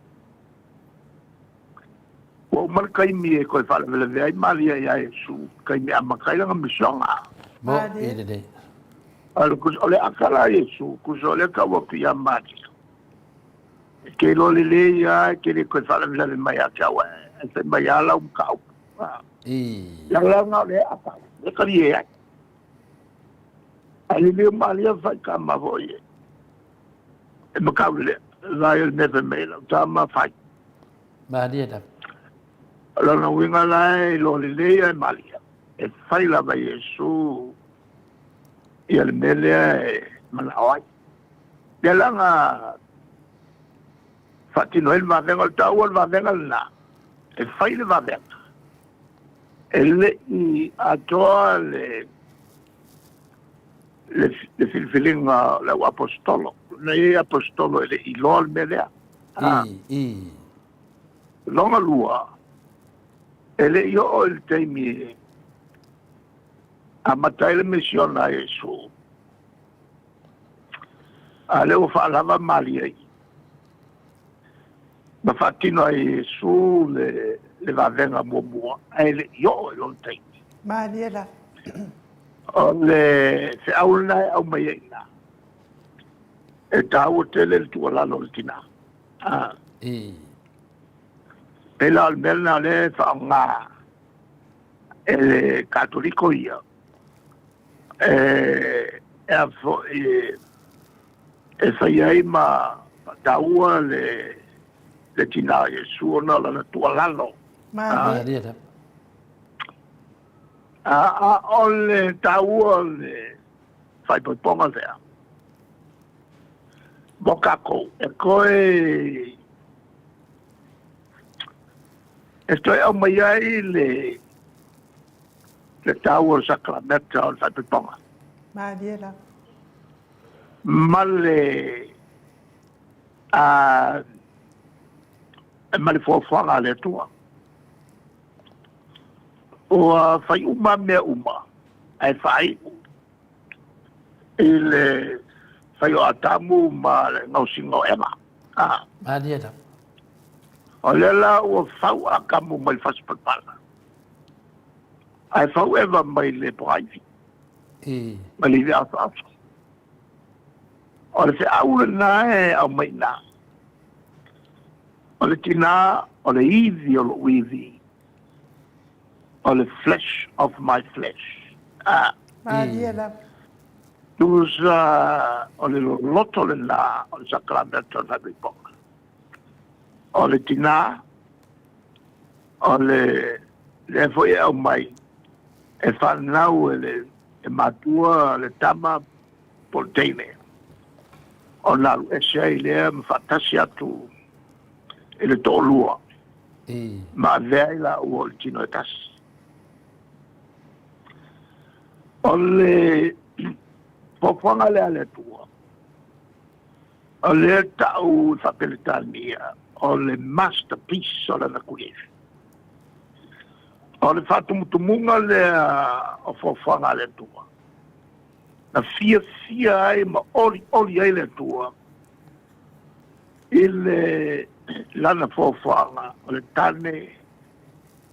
ua uma le taimi e toe faalavelave ai Maria iā Iesu, taimi e amata ai lana misiona. Mo i lelei. O le aka la a Iesu, tusa o lea tau atu iā Maria, e te iloa lelei lava e te le toe faalavelave mai ia te au, ae fai mai lava lau mataupu. Ia leaga o le aka, e talie ai. Ae lelei o Maria fai tama foi e. E makau le vai o le mea fai mai lau tama fai. Malie lava. O lona uiga la e iloa lelei ae malie, e fai lava e Iesu ia le mea lea e manao ai. Lea la na faatino ai le vavega, o le taua o le vavega lena, e fai le vavega, e le i atoa le le, le filifiliga o le au aposetolo. Na i ai aposetolo e le i iloa le mea lea. Ah. I, i. Lona lua, e le i oo i le taimi e amata ai le misiona a Iesu, a lea ua faalava malie ai. Ma faatino ai e Iesu le, le vavega muamua, ae le i oo i lona taimi. Malie la. O le feau lena e aumai ai i ina. E taua tele le tuualalo a le tina. Ah. I. Pei la o le mea lena o lea e faaaoga e le Katoliko ia, e, e a foi, e fai ai ma faataua le, le tina o Iesu ona o lana tuualalo. Malie. Malie. A, a o le taua o le faaipoipoga lea mo kākou, e koe e toe aumai ai le le taua o le sakalameta o le faaipoipoga. Malie lava. Ma le a, ma le fuafuaga a le Atua. Ua fai uma mea uma, ae faaiu i le fai o Atamu ma le gaosiga o Eva. Ah. Malie lava. O lea la ua fau Atamu mai le fasipalapala, ae fau Eva mai le pogaivi, I. mai le ivi asoaso. O le feau lena e aumai i ina. O le tinā, o le ivi o lou ivi, o le flesh of my flesh. Ah. Malie lava. Tusa o le loloto lena o le sakalameta o le faaipoipoga. O le tinā, o le lea foi e aumai e fanau e le e matua le tama po o le teine, ona alu ese ai lea ma faatasi atu i le toalua, ma avea ai laua o le tino e tasi. O le fuafuaga lea a le Atua, o lea tau i Faa-Peretania o le masterpiece o lana creation. O le faatumutumuga lea o fuafuaga a le Atua. Na fiafia ai ma olioli ai le Atua i le lana fuafuaga o le tane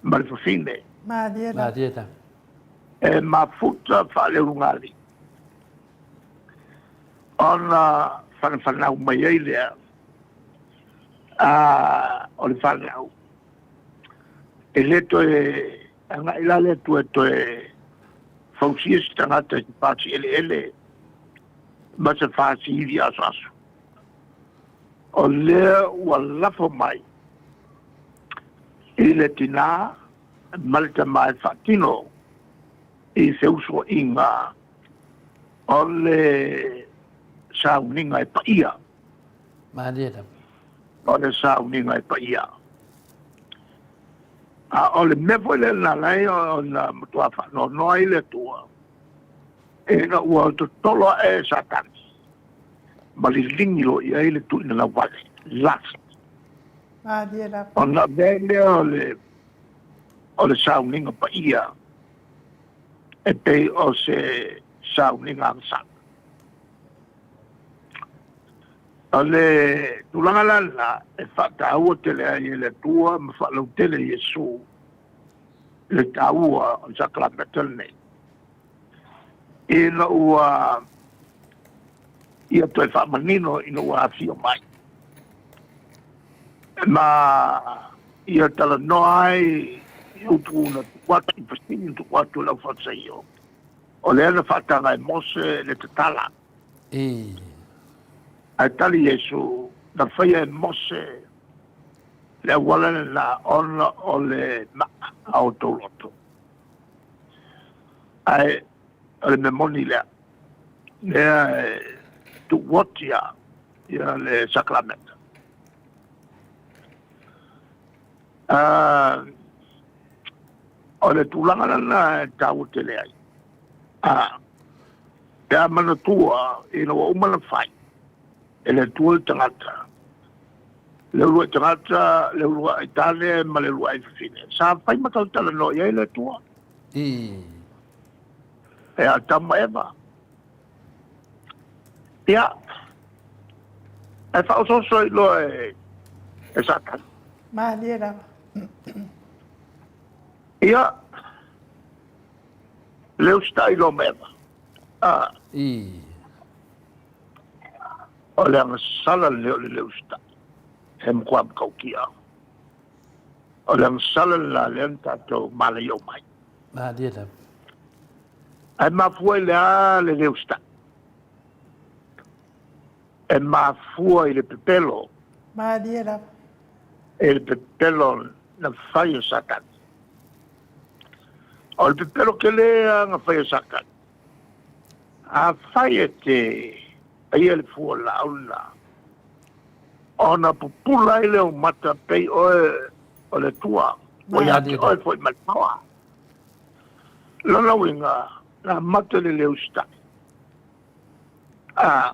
ma le fafine. Malie la. Malie la. E mafuta faaleulugalii ona fanafanau mai ai lea a o le fanau. E le toe agai la le Atua e toe fausia se tagata i se pasi eleele ma se fasi ivi asoaso. O lea ua lafo mai i le tinā ma le tama e faatino i feusuaiga o le sauniga e paia. Malie lava. O le sauniga e paia. A o le mea foi lea na ala ai ona matua faanoanoa ai le Atua, ina ua totolo ae e Satani ma liligi loa i ai le tuuina lauwale, lust. Malie lava. Ona avea ai lea o le, o le sauniga paia e pei o se sauniga agasala. O le tulaga la lena e faataua tele ai e le Atua ma faalautele e Iesu le taua o le sakalameta lenei, ina ua ia toe faamanino ina ua afio mai ma ia talanoa ai i upu na tuu atu i fesili na tuu atu e le aufalesaio. O lea na faataga e Mose le tatala. I. Ae tali Iesu, na faia e Mose Le auala lena ona o le maa a outou loto. Ae o le mea moni lea, lea e tuuoti lava ia le sakalameta. O le tulaga lena e taua tele ai. Pe a manatua ina ua uma ona fai e le Atua le tagata, le uluai tagata, le uluai tane ma le uluai fafine, sa fai ma talatalanoa i ai le Atua. E Atamu ma Eva. Ia, ae faaosooso ai loa e Satani. Malie lava. Ia, le usitai loa ma Eva. Ah. O le agasala lenei o le le usitai. He matua matautia. O le agasala lena lea na tatou malaia mai. Malie lava. Ae mafua i le a le le usitai? E mafua i le pepelo. Malie lava. E le pepelo na fai e Satani. O le pepelo tele lava na fai e Satani. Afai e te aia le fua laau lena, ona pupula ai lea o mata pei oe o le Atua, ua ia te oe foi ma le paoa. Lona uiga, na mate le le usitai. A,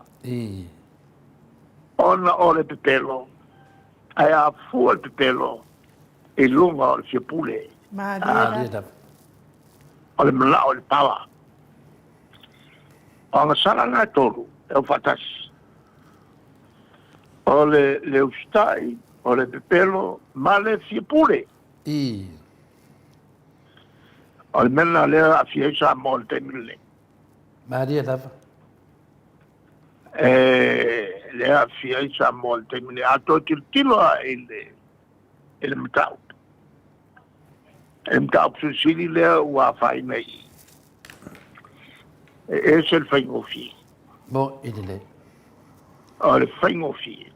ona o le pepelo, ae afua le pepelo i luga o le fiapule. Malie. O le manao i le paoa. O agasala na e tolu e o faatasi. O le le usitai, o le pepelo ma le fiapule. O le mea lena lea e aafia ai Samoa i le taimi lenei. Malie lava. E lea e aafia ai Samoa i le taimi lenei. A toe tilotilo lava i le i le mataupu. E mataupu silisili lea ua afaina i i. E ese le faigofie. Mo i lelei. O le faigofie.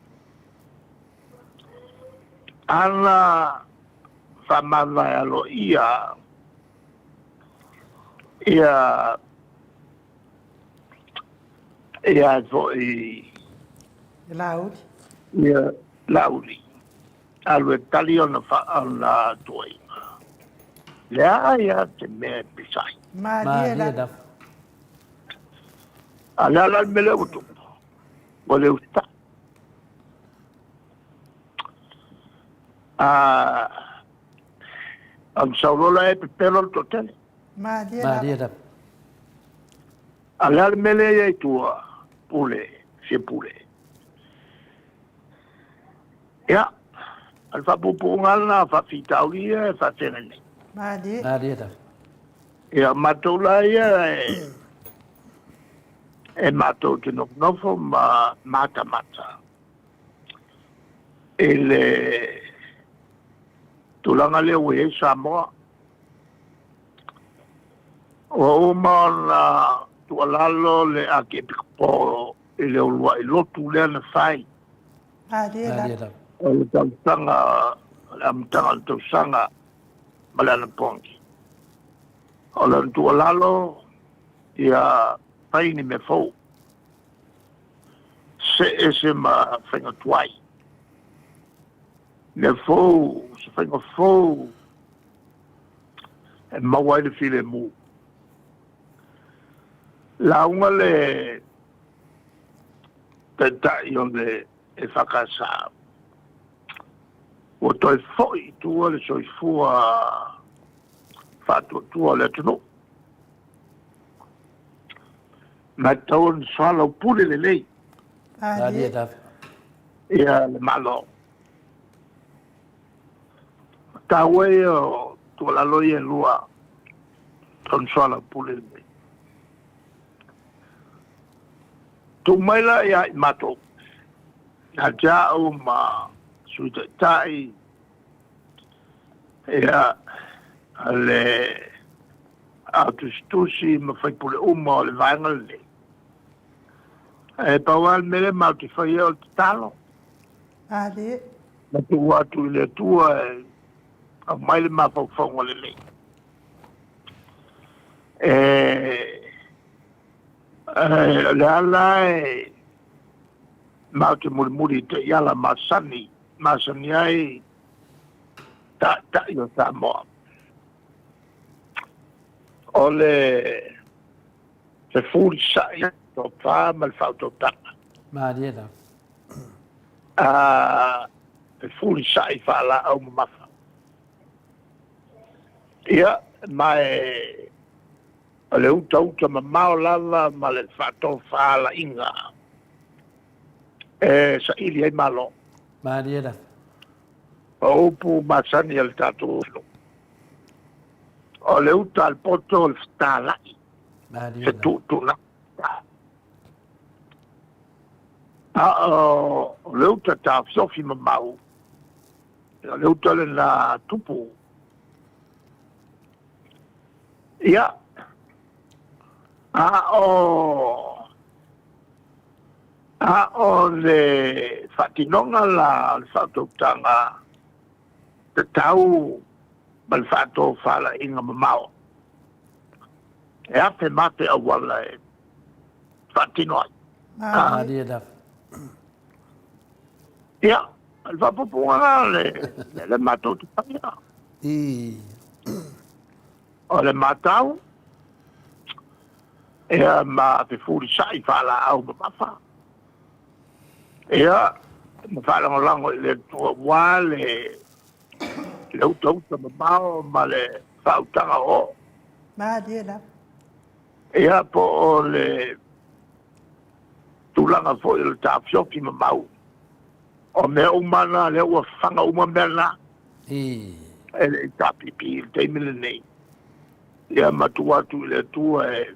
Ana faamavae aloaia ia ia foi Laauli. Ia Laauli. Alu e tali ona ona tuuaiga. Leai a te mea e pisa ai. Malie lava. A le a la le mea lea ua tupu? Ua le usitai. A ona sau loa lea e pepelo le toatele. Malie lava. A le a le mea lea e i ai i tua? Pule, fia pule. Ia, o le faapuupuuga lava lena o faafitauli ia e faafeagai nei. Malie. Malie lava. Ia, o matou la ia e, e matou te nofonofo ma matamata i le tulaga lea ua i ai Samoa. Ua uma ona tuualalo le Akiepikopo i le uluai lotu lea na fai. Malie lava. O le tausaga, o le amataga o le tausaga ma le anapogi. O lona tuualalo, ia fai ni mea fou. See ese ma faiga tuai. Mea fou, se faiga fou e maua ai le filemu. Lauga le Taitai o le EFKS, ua toe foi i tua le soifua faatuatua o le atunuu. Ma e tatau ona soalaupule lelei ia le Malo. O taua ia o tuualalo ia e lua, ona soalaupule lelei. Tuu mai la ia i matou, ia te au ma Sui Taitai, ia le au tusitusi ma faipule uma o le vaega lenei. E pau lava le mea lea matou te faia o le tatalo. Malie. Ma tuu atu i le Atua e aumai le mafaufauga lelei. E, e, le ala e matou te mulimuli i taiala masani, masani ai taitai o Samoa. O le fefulisai tofa ma le faautautaga. Malie lava. A fefulisai faalaau mamafa. Ia, ma e o le utauta mamao lava ma le faatofalaiga e saili ai Malo. Malie lava. O upu masani a le tatou atunuu. O le uta a le poto o le fetalai, Malie lava. fetuutuunai. A o le uta taofiofi mamau, o le uta lena tupu. Ia, a o a o le faatinoga la o le faautautaga tatau ma le faatofalaiga mamao, e afe ma afe auala e faatino ai. Malie lava. Ia, o le faapupuga lena o le le matou te faia. I. O le matau, ia ma fefulisai faalaau mamafa. Ia, ma faalagolago i le Atua aua le le utauta mamao ma le faautaga o. Malie lava. Ia, po o le tulaga foi o le taofiofi mamau. O mea uma na, lea ua faga uma mea na. I. E le HRPP i le taimi lenei. Ia ma tuu atu i le Atua e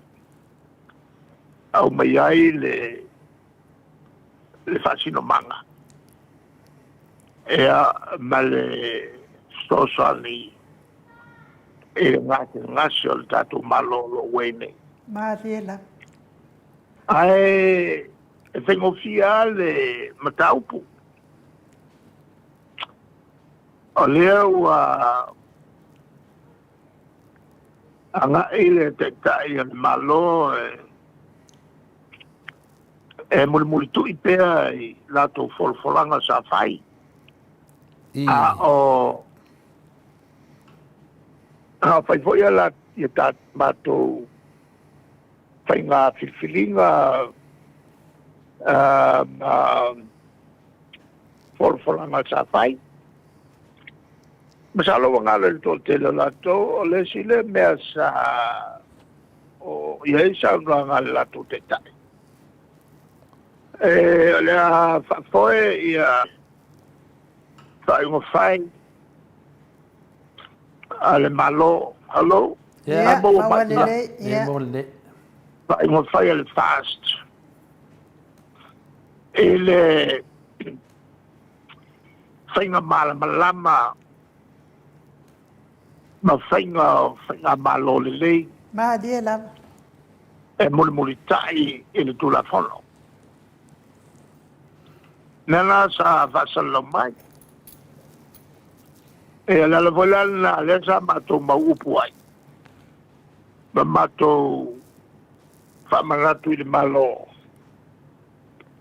aumai ai le le faasinomaga. Ia ma le fesoasoani i le gasegase o le tatou Malo o lo o ua i ai nei. Malie lava. Ae e faigofie lava le mataupu. O lea ua agai le Taitai o le Malo e mulimulitu'i pea i latou folafolaga sa fai, a o fai foi ia matou faiga filifiliga ma folafolaga sa fai. Masalo ua galo i le toatele o latou, o le isi lea mea sa o i ai saunoaga a le latou taitai. E, o le a faafoe ia faaiuga fai a le Malo. Hello? Ia, maua lelei. Ia, maua lelei. Faaiuga fai a le FAST i le faiga malamalama ma faiga o faigamalo lelei. Malie lava. E mulimulitai i le Tulafono. Mea la sa faasalalau mai. E o le ala foi la lena lea sa matou mau upu ai ma matou faamanatu i le Malo,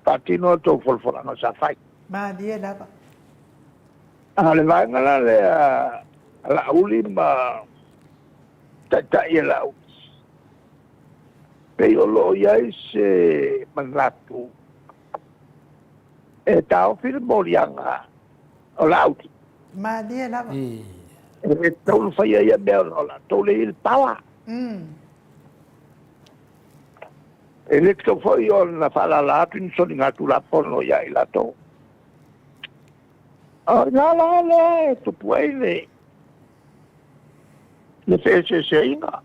faatino a outou folafolaga sa fai. Malie lava. A o le vaega la lea a Laauli ma Taitai e Laauli, pei o lo o i ai se manatu e taofi le moliaga o Laauli. Malie lava. E le tatau ona faia ia mea ona o latou lea e i ai le power. E le tatau foi ona faalala atu ni soligatulafono ia i latou. O i ina la lea e tupu ai le le feeseeseaiga.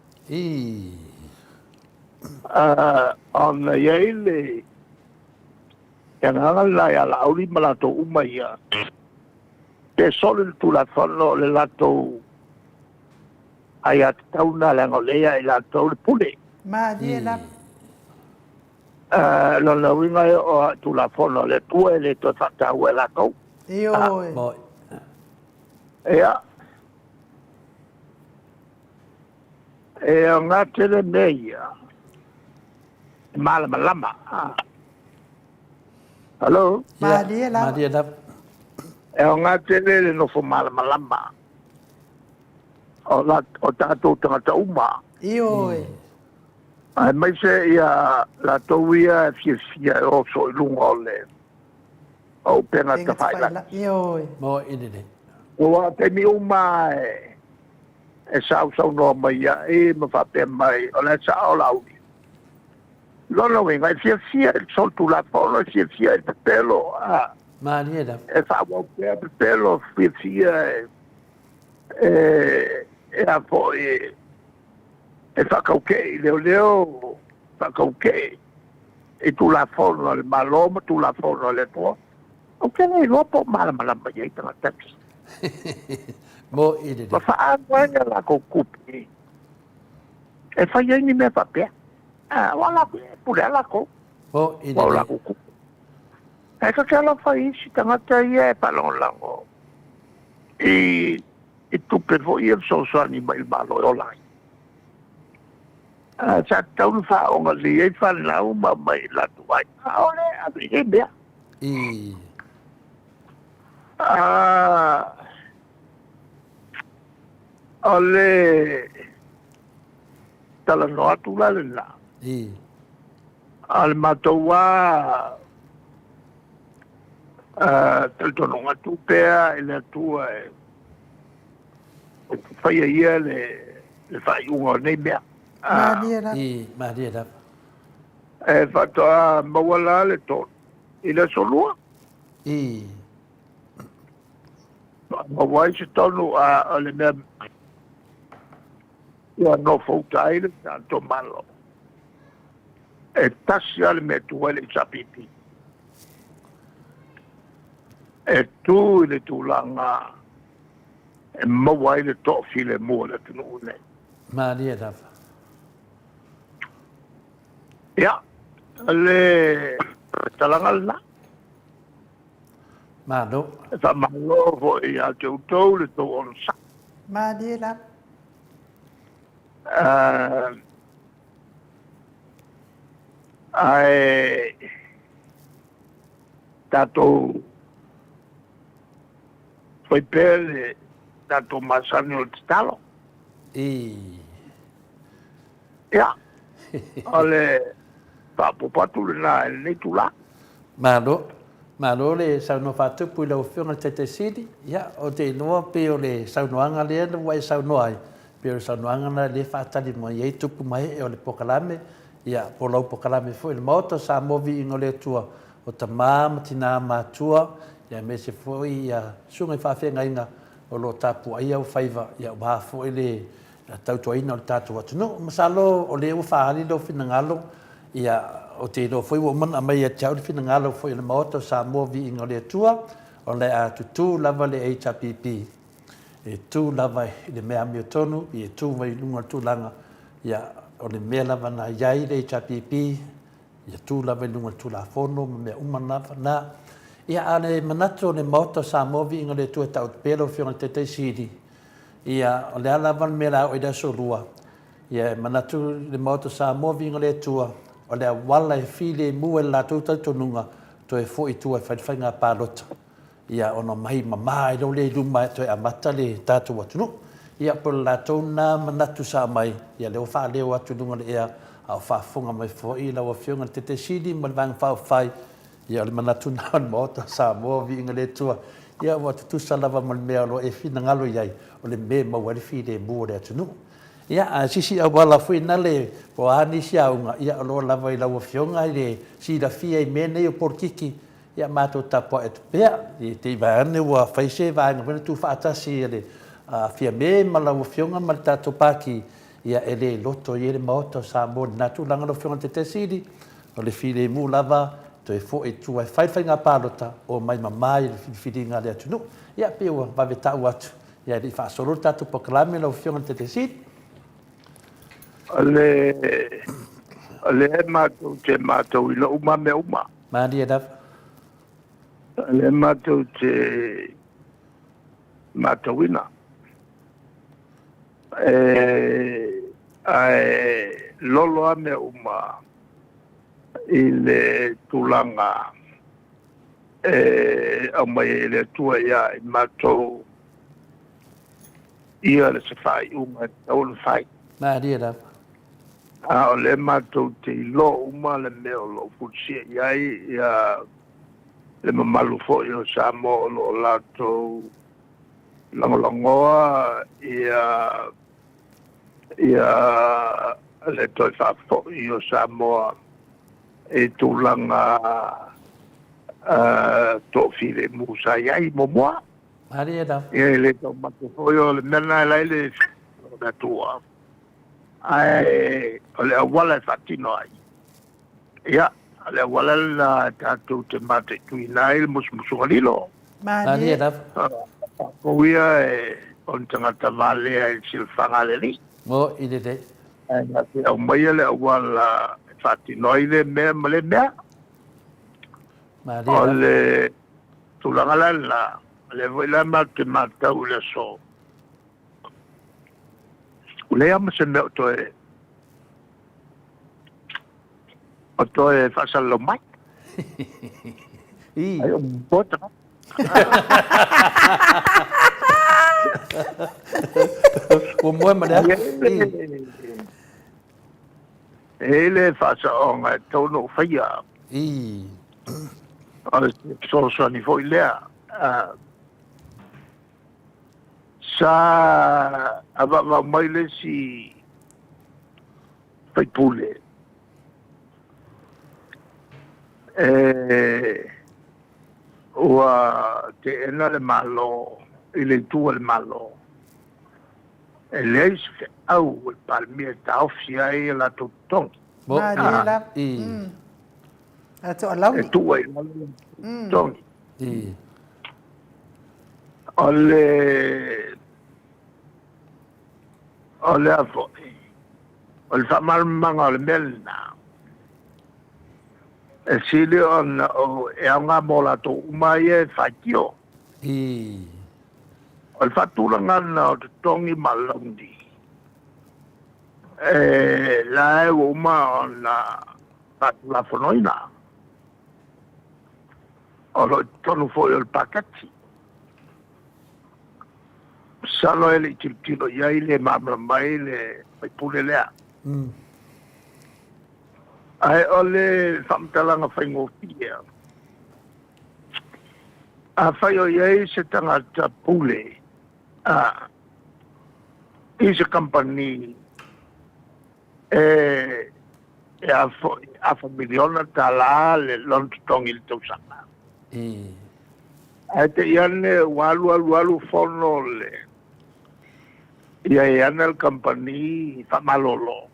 Ona i ai le agaga lena ia Laauli ma latou uma ia, pe soli le Tulafono o le latou aiatatau lena leaga o lea ia i latou le pule. Malie lava. Lona uiga e oo lava i Tulafono a le Atua e le toe faataua e latou. Ioe. Moi. Ia. E aoga tele mea ia e malamalama. Hello? Malie lava. Malie lava. E aoga tele le nofo malamalama o, la, o tatou tagata uma. Ioe. Aemaise ia latou ia e fiafia e oso i luga o le o upega tafailagi. Ioe. Mo i lelei. Ua taimi uma e e sausaunoa mai ai ma faapea mai o la e sao Laauli. Lona uiga e fiafia i le solitulafono, e fiafia i le pepelo, a. Malie lava. E faaauau pea pepelo, fiafia e e e a foi e faakaukee i leoleo, faakaukee i Tulafono a le Malo ma Tulafono a le Atua. Ou te le iloa po o malamalama i ai tagata nei. Mo i le. Ma faaalu ai a latou tupe e fai ai ni mea faapea. Aua latou, e pule lava latou. Mo i le. Aua o latou tupe. Ae ta te alofa i isi tagata ia e faalagolago i i tupe foi ia fesoasoani mai i le Malo e ola ai. Ae sa tatau ona faaoga lelei ai fanau ma aumai i latou aiga, ʻaʻole ave i ai mea. I. O le talanoa atu la lena. I. A o le matou lava talitonuga, tuu pea i le Atua e faia ia le faaiuga o nei mea. Malie lava. I, malie lava. E faatoa maua la le tonu i le aso Lua. I. Maua ai se tonu a o le mea ua nofouta ai le tatou Malo. E tasi lava le mea e tu ai le HRPP. E tu i le tulaga e maua ai le toafilemu o le atunuu lenei. Malie lava. Ia, o le talaga lena. Malo. E faamalo foi ia te outou le tou onosai. Malie lava. Ae tatou fai pea le tatou masani o le tatalo. I. Ia, o le faaopoopo atu lena i lenei itula. Malo. Malo le saunoa faatupu i lau Afioga i le Taitai Sili. Ia, ou te iloa pei o le saunoaga lea ua e saunoa ai, pei o le saunoaga lena lea e faatali mai ai tupu ma ee o le polokalame, ia, po o lau polokalame foi i le Maota o Samoa Viiga o le Atua, o tama ma tina matua, ia aemaise foi ia susuga i faafeagaiga o lo o tapuaia au faiva, ia aua foi le tautuaina o le tatou atunuu. Masalo o lea ua faaali lou finagalo, ia, ou te iloa foi ua uma ona aumai ia te au le finagalo foi o le Maota o Samoa Viiga o le Atua, o le a tutū lava le HRPP, e tū lava i le mea amiotonu, e tū mai i luga o le tulaga, ia, o le mea lava na i ai le HRPP, ia tū lava i luga o le Tulafono ma mea uma lava na. Ia, a o le manatu o le Maota o Samoa Viiga o le Atua e taoto pea lau Afioga i le Taitai Sili, Ia, o le a lava le mea o le a oo i le Aso Lua, ia e manatu le Maota o Samoa, viiga o le Atua, o le auala e filemu ai le latou talitonuga, toe foi i tua e fai le faiga palota, ia ona omai mama ai loa lea i luma e toe amata le tatou atunuu. Ia po o le latou lena manatu sa aumai, ia lea ua faaleo atu i luga o le ea, a o faafofoga mai foi lau Afioga i le Taitai Sili ma le Vaega Faaupufai, Ia, o le manatu lena o le Maota o Samoa, viiga le Atua. Ia, ua tutusa lava ma le mea o lo o e finagalo i ai, o le mea e maua ai le filemu o le atunuu. Ia, a o se isi auala foi nale, po o a nisi auga, ia, o lo o lava i lau Afioga i le silafia i mea nei o polokiki, ia, matou tapuai atu pea, i te i vaeane ua fai se vaega foi lea tuufaatasi a le Fiame ma lau Afioga ma le tatou Pati, ia, e le loto i ai le Maota o Samoa i lena tulaga lau Afioga i le Taitai Sili. O le filemu lava, toe foi i tua e fai le faiga palota, omai mama i le filifiliga a le atunuu. Ia, pei ua vave tau atu, ia e le i faasolo le tatou polokalame lau Afioga i le Taitai Sili. O le, o lea matou te matauina uma mea uma. Malie lava. Lea matou te matauina e ae lolo lava mea uma i le tulaga e aumai ai e le Atua ia i matou ia le se faaiuga e tatau ona fai. Malie lava. A o lea matou te iloa uma le mea o lo o fulisia i ai ia le mamalu foi o Samoa o lo o latou lagolagoa ia ia le toe faafoi o Samoa i tulaga toafilemu sa i ai muamua. Malie lava. Ia e le taumate foi o le mea lena e la i le o le Atua. Ae o le auala e faatino ai, ia, o le auala lena e tatou te mataituina ai le musumusuga lilo. Malie lava. Tatou ia e o ni tagata valea i le silafaga a le Alii. Mo i lelei. Ae na te aumaia le auala e faatino ai lea mea ma lea mea. Malie O lava. le tulaga la lena, o lea foi la matou te matau i le aso, Ua leai lava ma se mea o toe o toe faasalalau mai. I. Ai o moe tagata. Ua moe ma le ata. I. E i le faasaoga e tatau ona ou faia. I. O le fesoasoani foi lea. Sa avaavao mai le isi faipule e ua teena le Malo i le itu a le Malo e leai se feau a le Palemia e taofi ai a latou totogi. Malie lava. Latou alauni. E tuu ai i lalo latou totogi. O le o le a foi, o le faamalamalamaga o le mea lena, e sili ona o e aoga mo latou uma ia e faitio. O le faatulagaga o totogi ma alauni, e la e ua uma ona faatulafonoina. O lo o i totonu foi o le paketi. Masalo e le i tilotilo i ai le malamalama ai le faipule lea. Ae o le faamatalaga faigofie, afai o i ai se tagata pule a i se kamupani e e a foi afa miliona tala le lona totogi i le tausaga. Ae te i ane ua alu alu alu fono le ia e ana le kamupani faamalolo.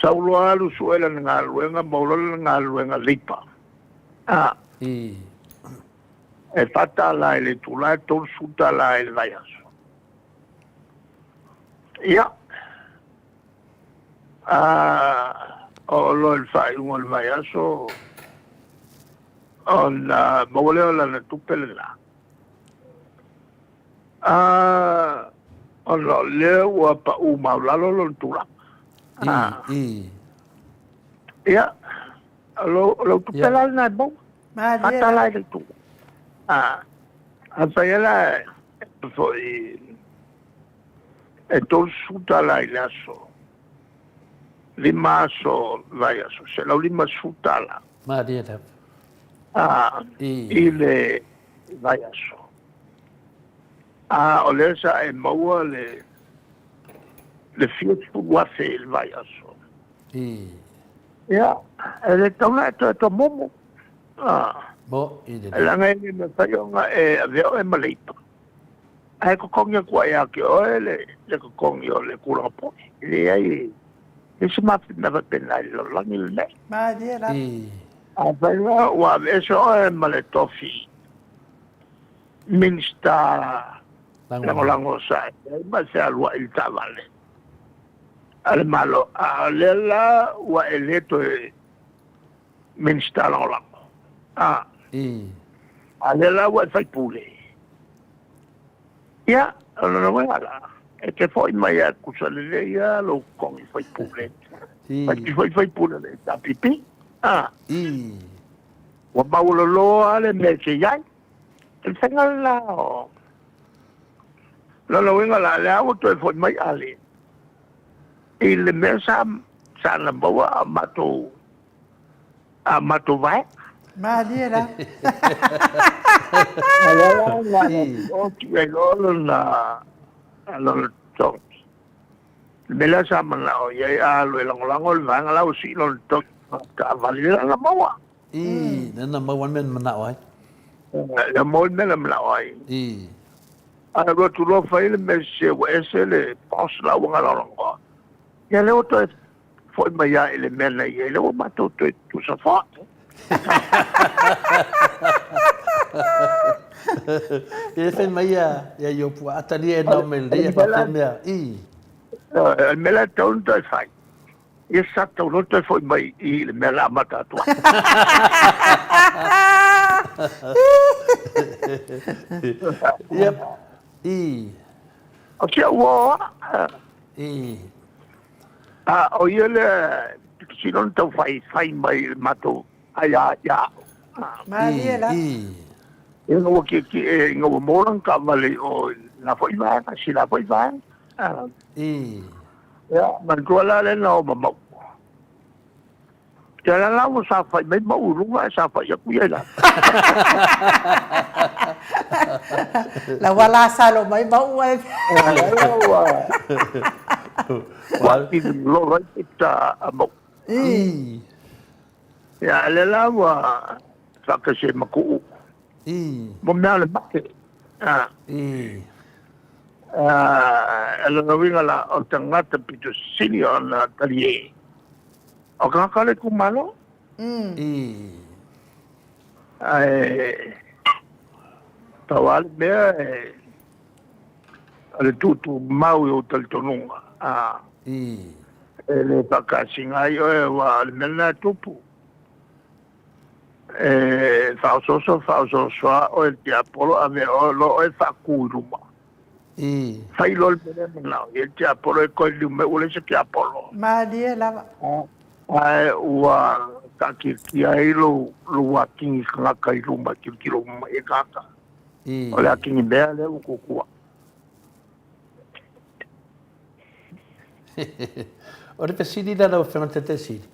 Sau loa alu sue lana galuega maua loa lana galuega leipa. A. E $4 i le itula e $30 i le vaiaso. Ia, a oo loa i le faaiuga o le vaiaso, ona maua lea o lana tupe lena. A ona o lea ua pau maualalo lona tulaga. Ia, o lau tupe la lena e maua. $4 i le itula. Afai la foi e $30 i le aso, 5 aso vaiaso, $150. Malie lava. I le vaiaso. A o lea sa e maua le le fia sefulu afe i le vaiaso. Ia, e le tatau ona e toe tomomo. Mo i le. Leaga e le mafai ona e avea oe ma leipa. Ae totogi atu lava ia te oe le totogi o le tulaga poe. E leai, e leai se mea faapena i le lalolagi lenei. Malie lava. Afai la ua aveese oe ma le tofi Minisita Lagolago sa e i ai ma e fealuai i le taavale a le Malo, a o lea la ua e le toe Minisita Lagolago. A lea la ua e faipule. Ia, o lona uiga la, e te foi mai a tusa lelei lava lou totogi faipule. Fai foi faipule o le HRPP. A. Ua maualalo lava le mea e te i ai. O le faiga lena o lona uiga la, lea ua toe foi mai Ale i le mea sa sa na maua a matou a matou vaega. Malie la. A lea la na oti ai loa lona lona totogi. Le mea lea sa manao i ai a alu e lagolago le vaega la ua sii lona totogi taavale lea na maua. I, lea na maua le mea na manao ai. Lea maua le mea na manao ai. I. Ae alu atu loa fai le mea sese ua ese le boss la ua galagalagoa. Ia lea ua toe foi mai lava i le mea na i ai, lea ua matou toe tutusa foi. Ia fai mai ia ia Iopu, a talia e nao mai lelei e faapea mea. I. O le mea la e tatau ona toe fai, ia sa tatau loa toe foi mai i le mea na amata atu ai. Ia, i. O si au uo a. I. A o ia lea pito sili ona tau fai fai mai i le matou ai a ia au. Malie la. Ina ua tietie ina ua maua lana taavale i o i la foi vaega, si la foi vaega. Ia, manatua la lea na o ma Mauu. Ia la la ua saofai mai Mauu i luga ae saofai atu ia i lalo. La ua lasalo mai Mauu ae. La ua ua atili lolo ai pita a Mauu. Ia lea la ua faatasi ai ma Tuuu. Mo mea o le mate. O lona uiga la, o tagata pito sili ona talie, o tagata o le itumalo. Ae pau lava le mea, o le tuutumau i ou talitonuga, e le faakasina ai oe, aua o le mea lena e tupu. E faaosooso faaosooso lava oe e le tiapolo ave loa oe faatu i luma. Fai loa le mea lea e manao i ai le tiapolo e toe liliu mai ua leai se tiapolo. Malie lava. Ae ua taatiatia ai lou, lou atigi tagata i luma e tilotilo uma mai ai tagata. O le atigi mea lea ua tuatua. O le fesili lea lau Afioga i le Taitaisili,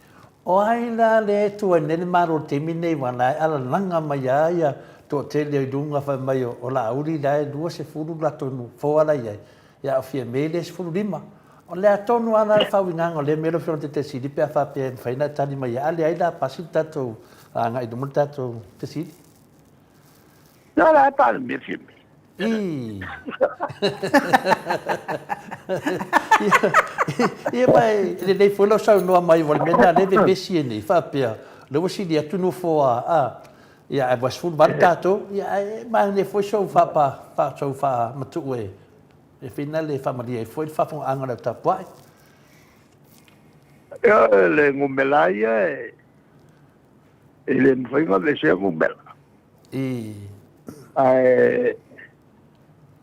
o ai la lea e tu ai nei le Malo i le taimi lenei aua la e alalaga mai lava ia toatele i luga fai mai o Laauli la e 20 latou nofoa la e i ai, ia a o Fiame lea e 15. O le a tonu lava la le faauigaga o lea mea lau Afioga i le Taitaisili pe a faapea e mafai ona e tali mai ai, a leai la pasi le tatou agai i luma le tatou fesili. Ia la e Palemia Fiame. I. Ia ma e lelei foi lau saunoa mai aua o le mea lena lea e vevesi ai nei faapea o lea ua sili atu nofoa a ia ae ua 18 tatou ia ae manaia foi sou faapa sou faamatuu e e fina le faamalie ai foi le faafofogaaga a le au tapuai. Ia le numera ia e e le mafai ona aveesea numera. I. Ae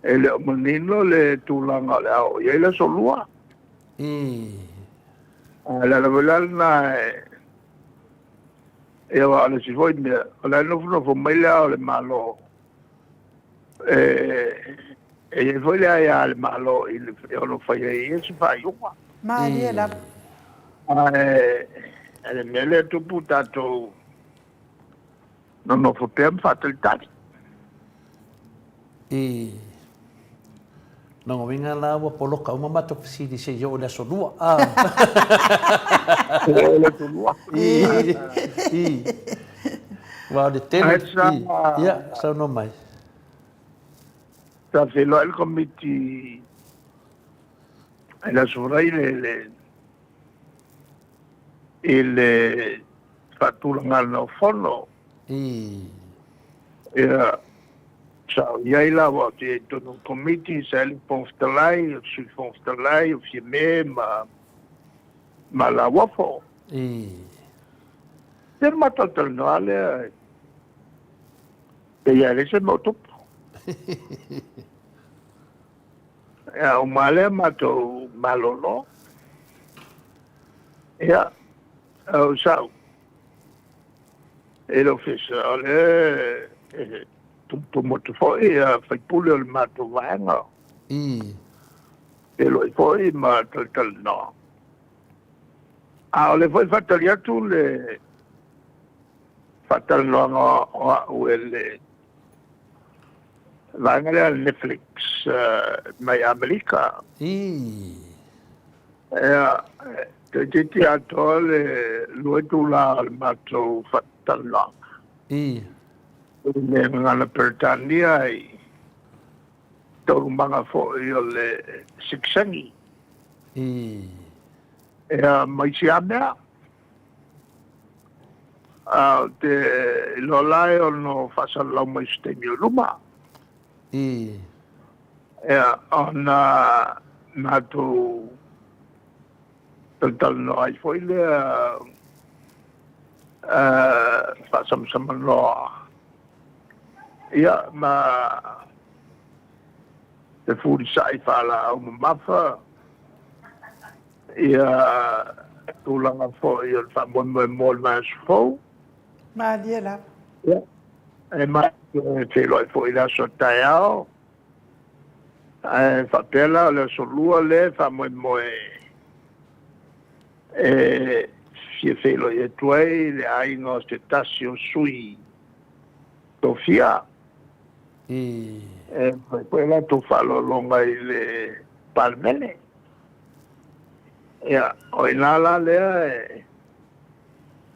e le o manino le tulaga o le a oo i ai le aso lua. I. Ae o le ala foi la lena e ia aua o le isi foi mea, o la e nofonofo mai le Ao o le Malo, e e i ai foi le aia a le Malo i le e ono fai ai e ia se faaiuga. Malie lava. Ae o le mea lea e tupu tatou Nonofo pea ma faatalitali. I lona uiga la ua poloka uma matou fesili se i oo i le aso lua. A. Se i oo i le aso lua. I, i. Aua o le tele, i, ia, saunoa mai. Sa feiloai le Komiti i le Aso Faraile i le i le faatulagaga o fono. Ia, sa ou i ai la, aua ou te i ai i totonu o le Komiti, sa i ai le Fofoga Fetalai, o le Sui Fofoga Fetalai, o Fiame ma, ma Lauofo. Ia ona matou talanoa lea, Pei lava e leai se mea o tupu. Ia, uma lava lea matou malolo. Ia, ou sau i le ofisa, o lea e tumutumu atu foi ia sui usufono o le matou vaega. Feiloai foi ma talatalanoa. A o lea foi e faatali atu le faatalanoaga o au e le vaega lea a le Netflix mai Amerika. Ia, toeitiiti atoa le 2 itula o le matou faatalanoaga. I le gagana Peretania i taualumaga foi o le sikiseñi. Ia, ma isi lava mea. A ou te iloa la e ono faasalalau mai i se taimi o i luma. Ia, ona matou talatalanoa ai foi lea faasamasamanoa, ia, ma fefulisai faalaau mamafa ia tulaga foi o le faamoemoe mo le vaiaso fou. Malie lava. Ia, e matou te feiloai foi i le aso taeao, ae faapea la o le aso Lua lea e faamoemoe e fia feiloai atu ai le aiga o se tasi o sui tofia. E fai foi latou faaaloaloga i le Palemene. Ia, o i ina la lea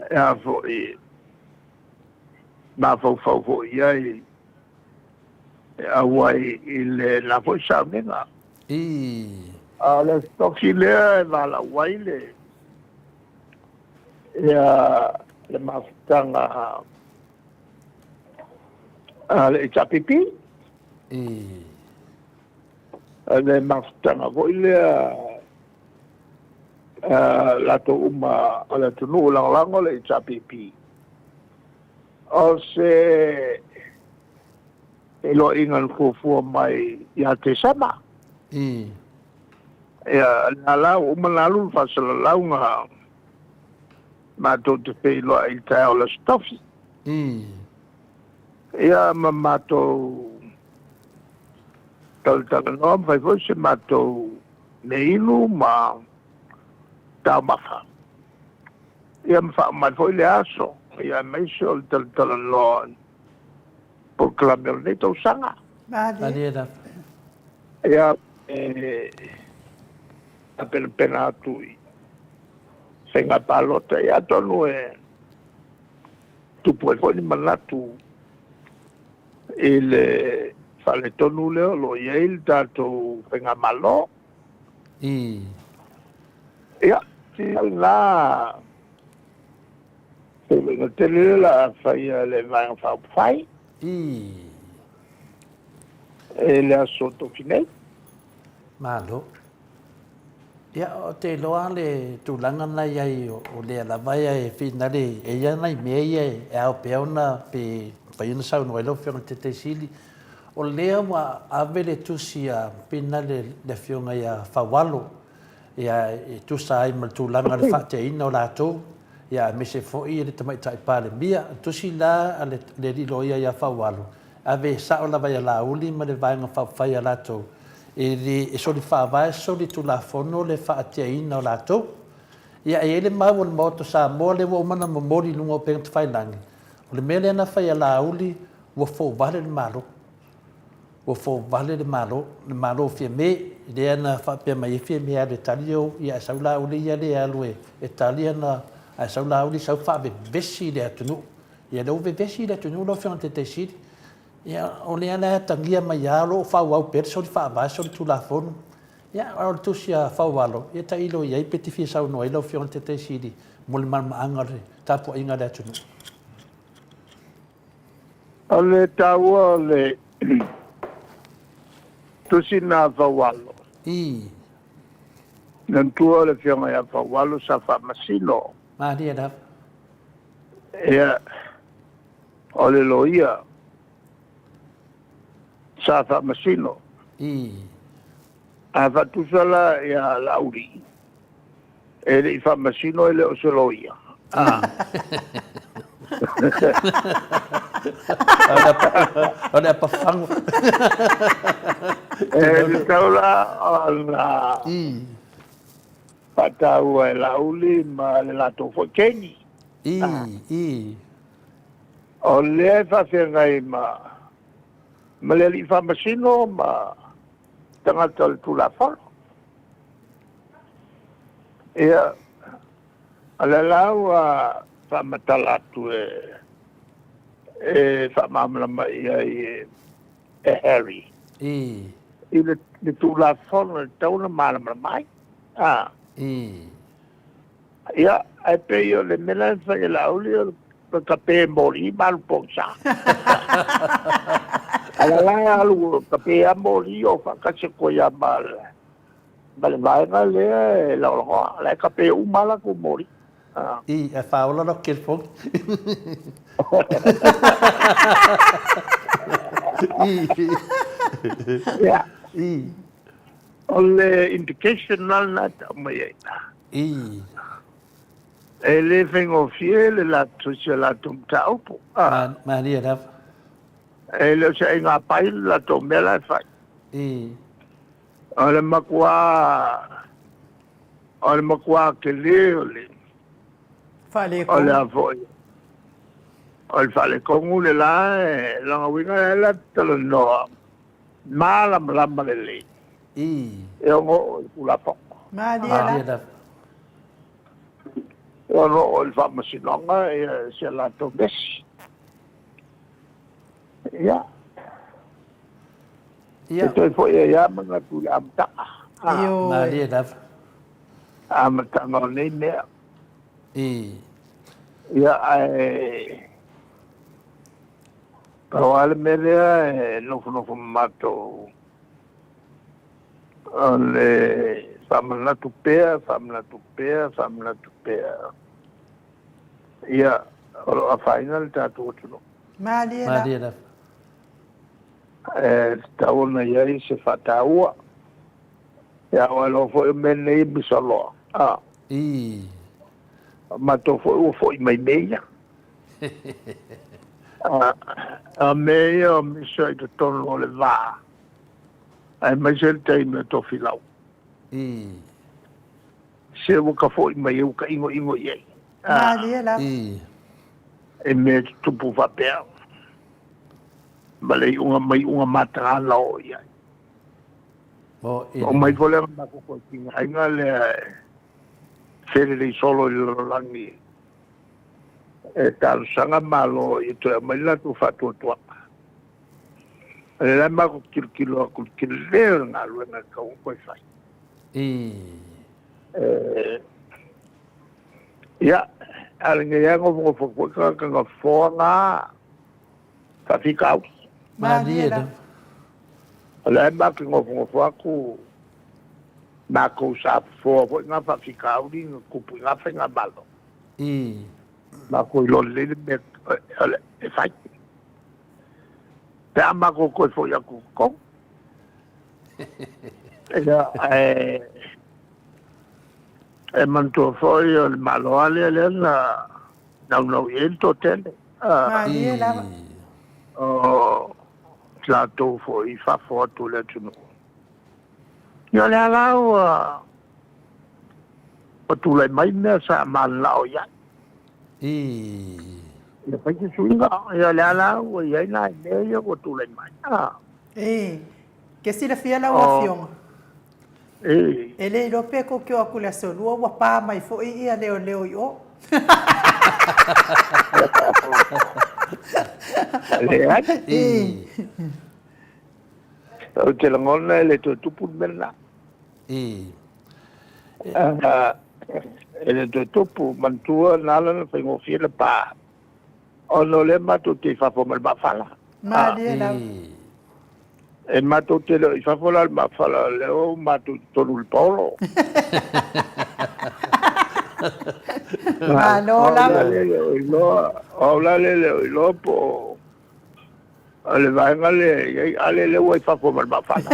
e a foi mafaufau foi i ai e auai i lena foi sauniga. A o le tofi lea e valaau ai le ia le mafutaga a le HRPP. Le mafutaga foi lea a latou uma o le atunuu lagolago le HRPP. O se feiloaiga na fuafua mai ia Tesema. Ia, lea la ua uma ona alu le faasalalauga matou te feiloai i le taeao o le Aso Tofi. Ia, ma matou talatalanoa ma fai foi se matou meainu ma taumafa. Ia ma faauma ai foi le aso, ia aemaise o le talatalanoa i polokalame o lenei tausaga. Malie lava. Ia, e faapenapena atu i faiga palota, ia atonu e tupu ai foi ni manatu i le faaletonu lea o lo o i ai le tatou faigamalo. Ia, sina lena feiloaiga tele lea o le a faia e le Vaega Faaupufai i le aso Tofi nei. Malo. Ia, ou te iloa le tulaga na i ai o lea lava e finale e i ai nai mea ia e ao pea ona pe mafai ona saunoa ai lau Afioga i le Taitaifono Sili. O lea ua ave le tusi a finale le Afioga ia Faualo ia e tusa ai ma le tulaga o le faateaina o latou, ia aemaise foi le Tamaitai Palemia. O le tusi la a le alii loia ia Faualo, ave sao lava ia Laauli ma le Vaega Faaupufai a latou, e le e soli faavae soli tulafono le faateaina o latou. Ia e i ai le mau a le Maota o Samoa lea ua uma ona momoli i luga o upega tafailagi, o le mea lea na fai a Laauli ua fouvale le Malo. Ua fouvale le Malo, le Malo o Fiame, lea na faapea mai ai Fiame e alu e tali ou, ia ae sau Laauli ia lea e alu e tali ana, ae sau Laauli sau faavevesi i le atunuu. Ia lea ua vevesi le atunuu lau Afioga i le Taitai Sili. Ia o lea la e atagia mai lava o lo o faaauau pea le soli faavae, soli tulafono. Ia a o le tusi a Faualo, ia tailo i ai pe te fia saunoa ai lau Afioga i le Taitai Sili mo le malamalamaaga o le tapuaiga a le atunuu. O le taua o le tusi na a Faualo. Manatua o le Afioga ia Faualo sa faamasino. Malie lava. Ia, o le loia. Sa faamasino. A faatusa la ia Laauli, e le i faamasino e le o se loia. O le apafago. E tatau la ona faataua e Laauli ma le latou foi keni. O lea e faafeagai ma ma le alii faamasino ma tagata o le Tulafono. Ia, o lea la ua faamatala atu e e faamalamalama i ai e Harry i le Tulafono e tatau ona malamalama ai. Ia, ae pei o le mea la e fai e Laauli o le kape moli ma alu pogisa. A la la alu kape a moli o faatasi atu ai lava ma le ma le vaega lea e lagolagoa. La e kape uma lava latou moli. I, ae faaola lau telefoni. Ia. O le indication la lena e tau mai ai i ina. E le faigofie le latou si o latou mataupu. Malie lava. E le o se aiga pai le latou mea la e fai. O le matua o le matua tele o le Faaletonu. O le a foi o le faaletonu le la e lona uiga e la talanoa malamalama lelei. E ono oo i le Tulafono. Malie la. E ono oo i le Faamasinoga si a latou mesi. Ia. E toe foi ai lava manatu i le amataga. Ioe. Malie lava. Amataga o nei mea. Ia, ae pau lava le mea lea e nofonofo ma matou o le faamanatu pea, faamanatu pea, faamanatu pea. Ia, o lo o afaina le tatou atunuu. Malie la. Malie lava. E tatau ona i ai se faataua. Ia, aua iloa foi o mea nei e misaloa. A. O matou foi ua foi mai mea ia. A mea ia o misa i totonu o le va, aemaise le taimi o Tofilau. Se ua ka foi mai ai, ua ka igoigo i ai. Malie lava. E mea tutupu faapea ma le iuga ma iuga mataga na oo i ai. Oo mai foi lea na matou toe tigaina lea e felelei solo i le lalolagi e talosaga Malo ia toe aumai le latou faatuatuaga. O lea la e matou tilotilo atu i le tele o le galuega e tatau ona toe fai. Ia, a o lenei lava e nofonofo atu foi tagata nofoa na faafitauli. Malie lava. O lea e matou te nofonofo atu, matou sa fofoa foi na faafitauli na tupu i na faigamalo. Matou iloa lelei le mea e fai. Pe a matou toe foi atu i totonu. Ia, ae e manatua foi o le Malo lava lea lea na naunau i ai le toatele. Malie lava. O latou foi i fafo atu o le atunuu. Ia o lea la ua ua tulai mai mea sa mananao i ai. Ia fai se suiga, ia o lea la ua i ai nai mea ia ua tulai mai. E ke silafia lau afioga. E le iloa pe tou te o atu i le aso lua ua pa mai foi ia leoleo i o. Leai. Ou te lagona e le toe tupu le mea lena. E le toe tupu, manatua na ala ona faigofie le pa, ona o lea matou te i fafo ma le maafala. Malie lava. E matou te le o i fafo la o le maafala, o lea ua matou i totonu o le paolo. Malo lava. O au la lea e le o iloa po o... O le vaega lea e i ai Ale lea ua i fafo ma le maafana.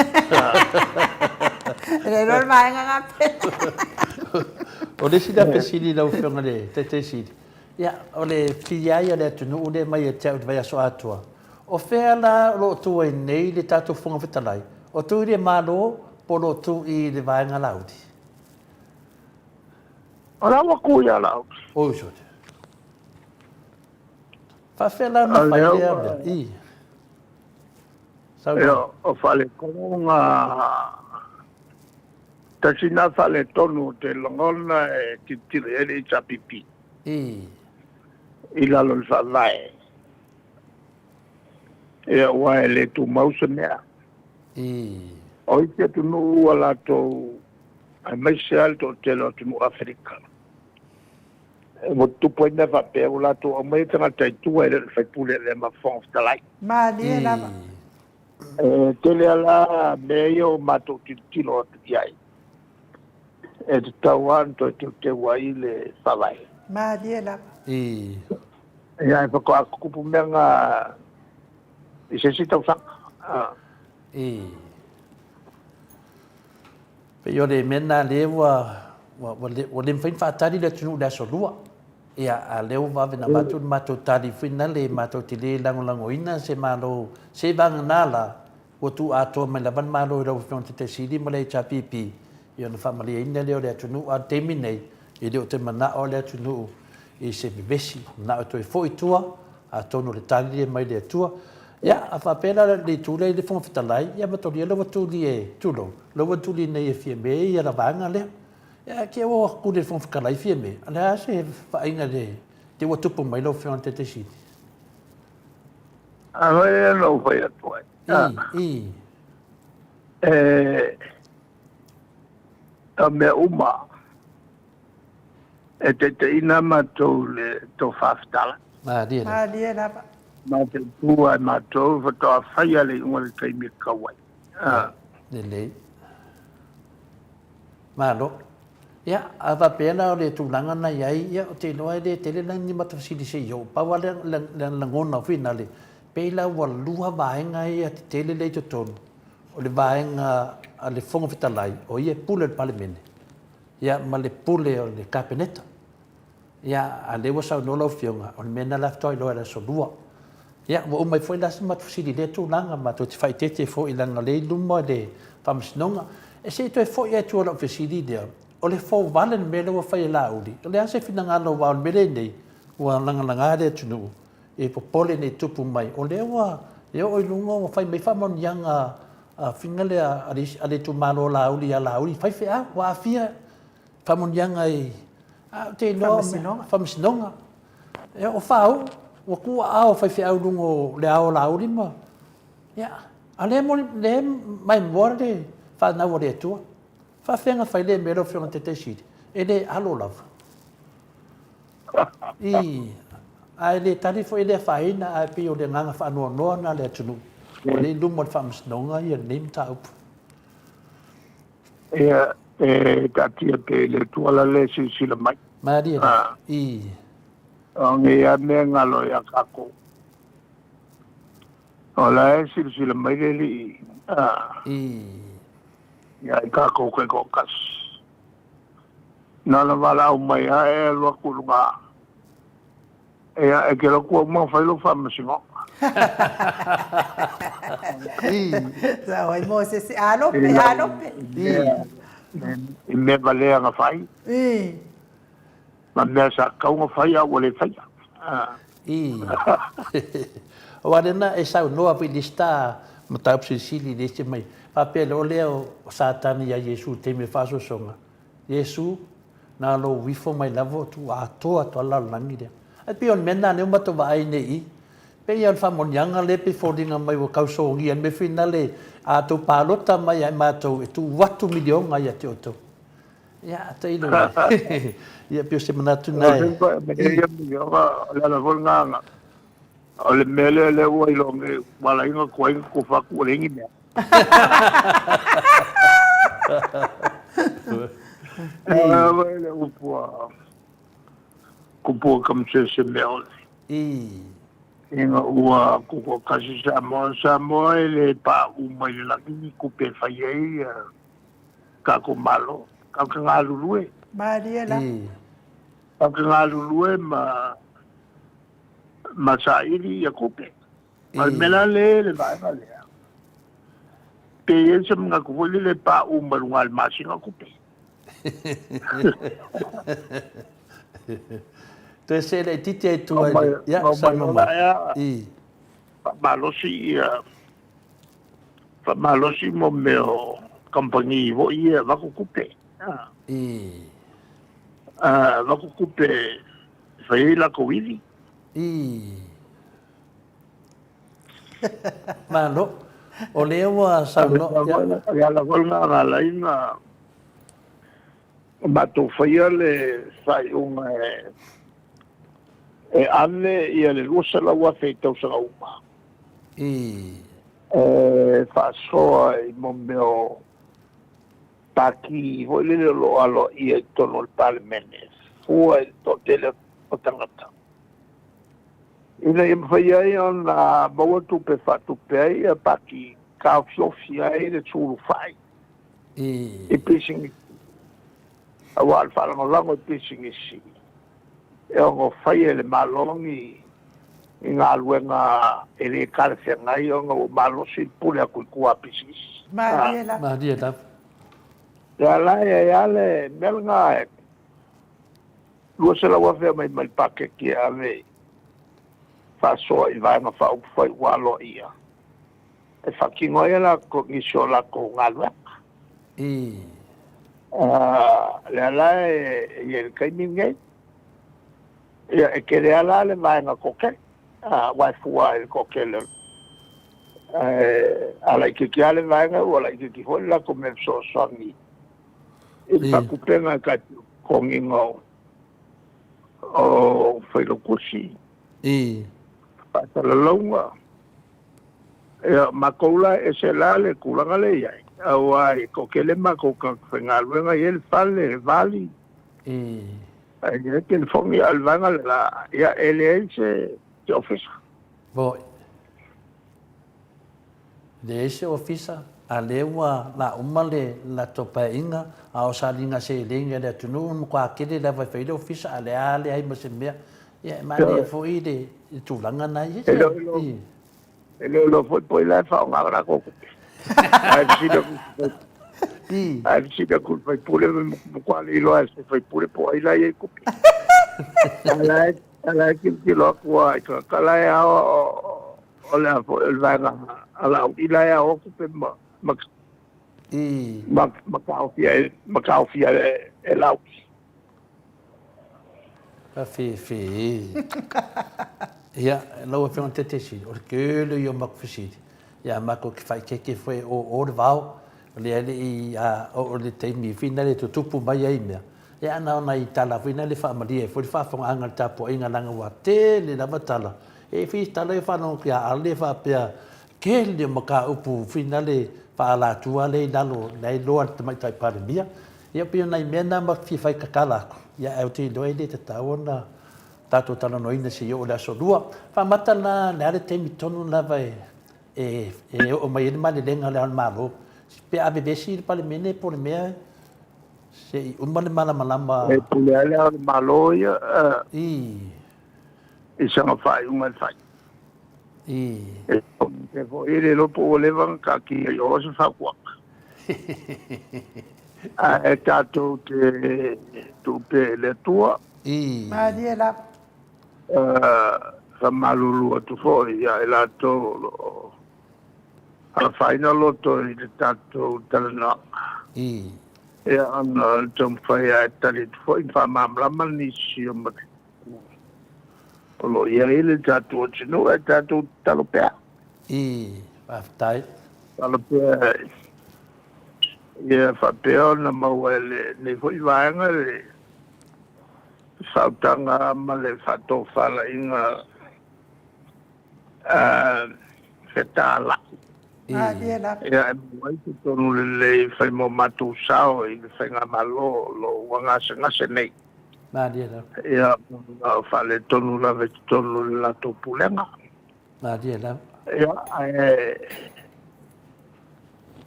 E le iloa le vaega gapena. O le isi lea fesili lau Afioga i le Taitai Sili, ia, o le fia ai o le atunuu lea mai ia te au i le vaiaso atoa, o fea la o lo o tu ai nei le tatou Fofoga Fetalai? O tu i le Malo po o lo o tu i le Vaega Laauli? O la ua tu ia Laauli. Oi sole. Faafefea la ona fai lea mea? I. Saunoa. O faaletonu na tasi na faaletonu te lagona e tilotilo i ai le HRPP. I. I lalo o le faavae. Ia, aua e le tumau se mea. I. O isi atunuu ua latou, aemaise lava le toatele o atunuu Aferika, Ua tutupu ai mea faapea, ua latou aumaia tagata i tua e le o le faipule e avea ma Fofoga Fetalai. Malie lava. E tele lava la mea ia ua matou tilotilo atu i ai, e tatau lava ona toe teuteu ai le Faavae. Malie lava. Ia, e faatoa tutupu mea na i se isi tausaga. Pei o le mea lena lea ua ua ua le mafai ona faatali le atunuu i le aso Lua. Ia, a o lea ua vave ona avatu le matou tali foi lena matou te le lagolagoina se Malo seiavagana la ua tuu atoa mai lava le Malo i lau Afioga i le Taitai Sili ma le HRPP, ia ona faamalieina lea o le atunuu. A o le taimi nei, e le o toe manao le atunuu i se vevesi, manao e toe foi i tua, atonu o le tali lea mai le Atua. Ia, a faapea la le itu lea i le Fofoga Fetalai, ia matolia lau atuli e, tulou, lau atuli nei e Fiame ia la vaega lea. Ia, ke ua atuli e le Fofoga Fetalai Fiame, o le a se vaaiga i le te ua tupu mai lau Afioga i le Taitai Sili? A hoi lea na ou fai atu ai. I, i. E, o mea uma, E taitaiina matou le tofa fetalai. Malie lava. Malie lava. Matou tu ai matou faatoa faia le iuga i le taimi e tatau ai. Lelei. Malo. Ia, a faapea la o le tulaga na i ai, ia, ou te iloa e le tele la ni matou fesili se i oo. Pau lava le, le lagona foi lale, pei la ua lua vaega ia tetele lea i totonu, o le vaega a le Fofoga Fetalai, o ia e pule i le Palemene, ia ma le pule o le Kapeneta. Ia, a lea ua saunoa lau Afioga, o le mea lena la faatoa iloa i le aso Lua. Ia, ua uma ai foi la se matou fesili i lea tulaga, matou te faaeteete foi leaga o lea e i luma le Faamasinoga. E se i toe foi lava i tua o lau fesili lea, o le fouvale le mea lea ua fai e Laauli, o le a se finagalo aua o le mea lea e i nei, ua lagalaga le atunuu, e popole ne i tupu mai, o lea ua e oo i luga ua fai mai faamanuiaga a fina lea a le, a le itumalo o Laauli ia Laauli, faifeau, ua aafia faamanuiaga i, a ou te iloa, Faamasinoga. Faamasinoga. E, o Fauu, ua tuu aao o faifeau i luga o le ao o Laauli ma, ia, a lea mo, lea maimoa le fanau a le Atua. Faafefea na fai lea mea lau Afioga i le Taitai Sili? E le alo lava. I, ae le tali foi e le afaina, ae pei o le agaga faanoanoa lena o le atunuu, o lea i luma o le Faamasinoga ia lenei mataupu. Ia, e taatia pea i le Atua la le silasila mai. Malie lava. I. O nei lava mea e galo ia tatou. O la e silasila mai le Alii. I. Ia i tatou taitoatasi. Na ona valaau mai lava e alu atu i luga. Ia, e te alu atu ua uma ona fai lou faamasinoga. Sao ai Mosese, alope, alope. I mea valea na fai. Ma mea sa tatau ona fai a ua le faia. I. Aua lena e saunoa foi i le isi ta mataupu silisili i le isi mai, faapea loa lea o Satani ia Iesu i le taimi o le faasoasoga, Iesu, na lou ifo mai lava o tuu atoa atu lava le lalolagi lea. Ae pei o le mea lena lea ua matou vaai nei i i, pei lava o le faamanuiaga lea pei e foliga mai ua tau sogia le mea foi lena a outou palota mai ia i matou e tuu atu miliona ia te outou. Ia, tailo mai. Ia, pei o se manatu lena e... O le ala foi lena, o le mea lea lea ua iloa nei, ua ala ai ona tuai ona tofa atu ua leai ni mea. E le upu a kupu a Kamsese mea ole. I. Ina ua tutoatasi Samoa, Samoa e le paʻu mai le lagi ni tupe e fai ai tatou Malo. Tatou te galulue. Malie la. Tatou te galulue ma ma saili ia tupe. O le mea la lea le vaega lea. Pe i ai se manatu foi lele e paʻu mai luga o le masina tupe. Toe see laitiiti ai tua i le, ia, saunoa mai. I. Faamalosi ia, faamalosi mo mea o kamupani foi ia e avatu tupe. I. Avatu tupe e fai ai latou ivi. I. Malo. O lea ua saunoa. O le ala foi lena na ala ai ona matou faia le faaiuga e ave ia le $200,000 i tausaga uma. I. E faasoa i mo mea o pati foi lele o lo o aloaia i totonu o le Palemene, fua i le toatele o tagata. Ina ia mafai ai ona maua tupe e faatupe ai ia pati taofiofi ai le sulufai i pisinisi, aua o le faalagolago i pisinisi e ono faia e le Malo ni galuega e le talafeagai ona ua malosi le pule atu i tua a pisinisi. Malie lava. Malie lava. Ia la e ai lava le mea lena e 200,000 mai mai le paketi e ave i faasoa i Vaega Faaupufai ua aloaia e faatino ai a latou nisi o latou galuega. Lea la e i ai i le taimi lenei. Ia, e tele lava la le vaega toatele, aua e fua i le toatele. Ae a laitiiti lava le vaega, ua laitiiti foi le latou mea fesoasoani i le faatupega e tai pei o totogiina o failautusi, faasalalauga. Ia, matou la e ese la le tulaga lea e i ai, aua e toatele matou tagata faigaluega, e i ai le fale, le vali, ae leai telefoni, a o le vaega lea la, ia e leai se ofisa. Moi. Leai se ofisa, a lea ua la uma le latou paeaiga, a o sailiga seleni a le atunuu, ua matua tele lava e fai ai le ofisa, a o lea a leai ma se mea. Ia, e manaia foi le tulaga na i ai. E le o iloa foi po o la e faaaoga le latou tupe. Ae fesili atu ae fesili atu i le sui usufono, matua le iloa e se sui usufono po o ai la e i ai tupe. A o la e tilotilo atu lava i tagata la e ao o le a foi o le vaega a Laauli la e ao tupe ma ma ma ma taofia e ma taofia e Laauli. Faafifi. Ia, lau Afioga i le Taitaifono, o le tele ia o matou fesili, ia matou te faaeteete foi e o le vao, o lea e le i oo le taimi foi lea e tutupu mai ai mea, ia ae na ona i tala foi lea e faamalie ai foi le faafofogaaga i le tapuaiga leaga ua tele lava tala. E i ai foi tala ia e faalogo atu ia Ale faapea, tele o mataupu foi lea faaalatua lea i lalo, la e iloa e le Tamaitai Palemia. Ia pei o nai mea na matou te fia fai tatala atu, ia ae ou te iloa e le tatau ona tatou talanoaina se i oo i le aso Lua. Faamata la, o le a le taimi tonu lava e oo mai ai le malelega a Le Ao o le Malo, pe a vevesi le Palemene po o le mea se i uma le malamalama. E pule lava Le Ao o le Malo ia i sana faaiuga e fai. E foi e le iloa po ua leva ona taatia i o se fautuaga. Ae tatou te tuu pea i le Atua. Malie lava. Faamalulu atu foi ia i latou o lo o afaina loto i le tatou talanoaga. Ia ona o le taumafai lava e tali atu foi ma faamalamalama nisi o mataupu o lo o i ai le tatou atunuu, ae tatou tatalo pea. Faafetai. Tatalo pea ia faapea ona maua e lenei foi vaega le faautaga ma le faatofalaiga fetalai. Malie lava. Ia e maua ai se tonu lelei e fai mo matou sao i le faigamalo o lo o ua gasegase nei. Malie lava. Ia, ona o faaletonu lava i totonu o le latou pulega. Malie lava. Ia, ae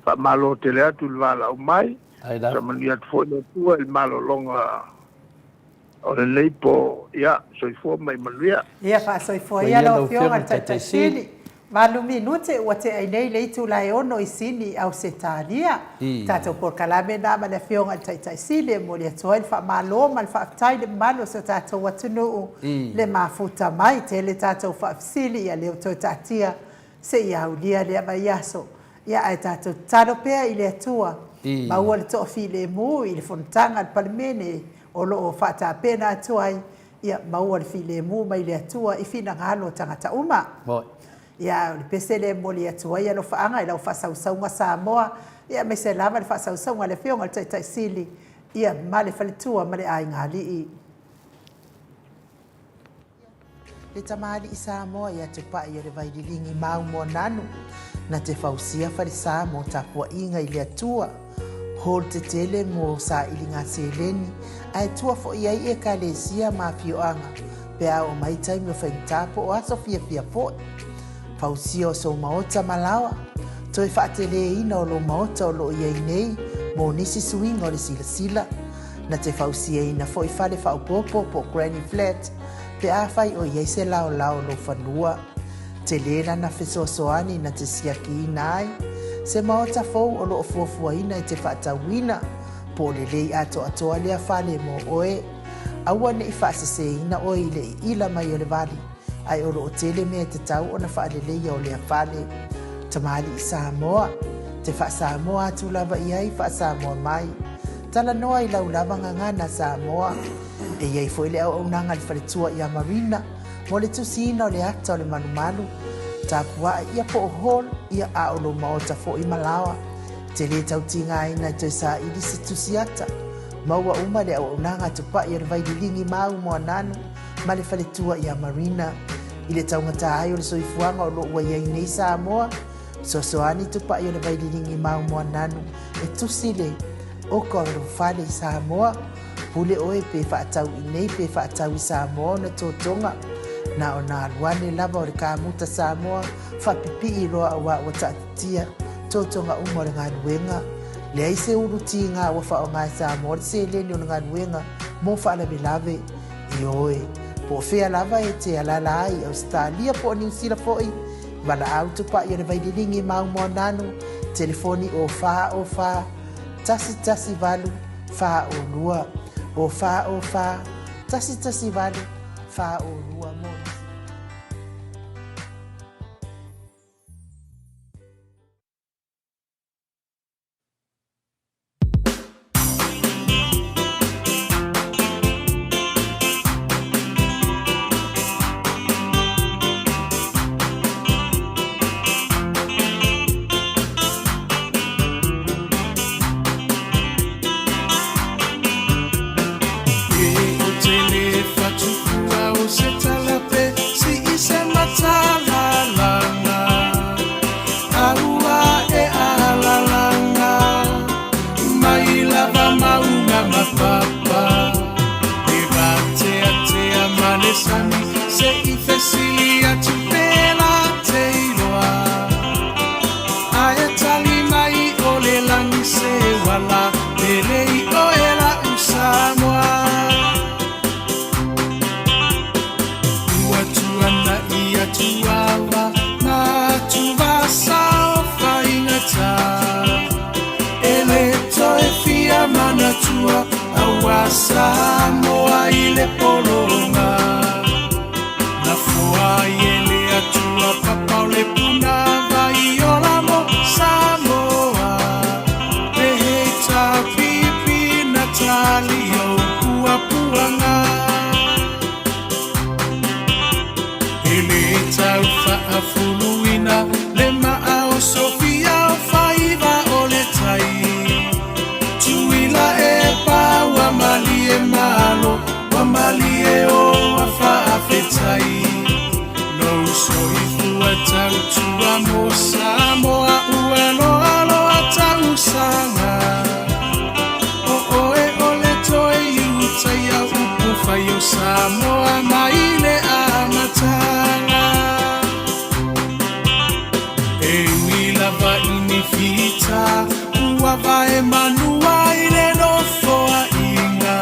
faamalo tele atu i le valaau mai. Ai lava. Faamanuia atu foi le Atua i le malologa o lenei po. Ia, soifua ma ia manuia. Ia faasoifua ia lau Afioga i le Taitai Sili. Valu minute ua tea nei le itula e 6 i Sini, Ausetalia. Tatou polokalame na ma le Afioga i le Taitai Sili e momoli atu ai le faamalo ma le faafetai i le mamalu o si o tatou atunuu le mafuta mai. Tele tatou faafesili, ia lea ua toe taatia seia aulia lea vaiaso. Ia ae tatou tatalo pea i le Atua, maua le toafilemu i le fonotaga a le Palemene o lo o faatapena atu ai, ia maua le filemu mai le Atua i finagalo o tagata uma. Ia a o le pese lea e momoli atu ai alofaaga i lau faasausauga Samoa, ia aemaise lava le faasausauga a le Afioga i le Taitai Sili, ia ma le faletua ma le aigaalii. Le tamalii Samoa ia Tupai o le Vaililigi mau Moananu, na te fausia falesa mo tapuaiga i le Atua, hall tetele mo sailiga seleni, ae tua foi ai Ekalesia ma afioaga pe a oo mai taimi o faigata po o aso fiafia foi. Fausia o sou maota ma laoa, toe faateleina o lou maota o lo o i ai nei mo nisi suiga o le silasila. Na te fausiaina foi fale faaopoopo po o granny flat pe afai o i ai se laolao o lou fanua. Tele lana fesoasoani na te siakiina ai se maota fou o lo o fuafuaina e te faatauina, po o lelei atoatoa lea fale mo oe. Aua ne i faaseseina oe i le iila mai o le vali, ae o lo o tele mea e tatau ona faaleleia o lea fale. Tamalii Samoa, te faa-Samoa atu lava i ai faa-Samoa mai. Talanoa i lau lava gagana Samoa. E i ai foi le auaunaga a le faletua ia Marina mo le tusiina o le ata o le malumalu, tapua'i ia po o hall ia a o lou maota foi ma laoa. Te lē tau tigaina e toe saili se tusi ata. Maua uma le auaunaga a Tupai o le Vaililigi mau Moananu ma le faletua ia Marina. I le taugata ai o le soifuaga o lo o ua i ai nei Samoa, fesoasoani Tupai o le Vaililigi mau Moananu e tusi le oka o lou fale i Samoa. Pule oe pe faatau i nei pe faatau i Samoa ona totoga. Na ona alu ane lava o le kamuta Samoa faapipii loa auā ua taatitia totoga uma o le galuega. Leai se ulu tiga ua faaaoga e Samoa le seleni o le galuega mo faalavelave. Ioe, po o fea lava e te alaala ai i Ausetalia po o Niu Sila foi, valaau Tupai o le Vaililigi mau Moananu, telefoni o 4 o 4 1 1 8 4 o 2, o 4 o 4 1 1 8 4 o 2 mo nisi. faavae manua i le nofoaiga,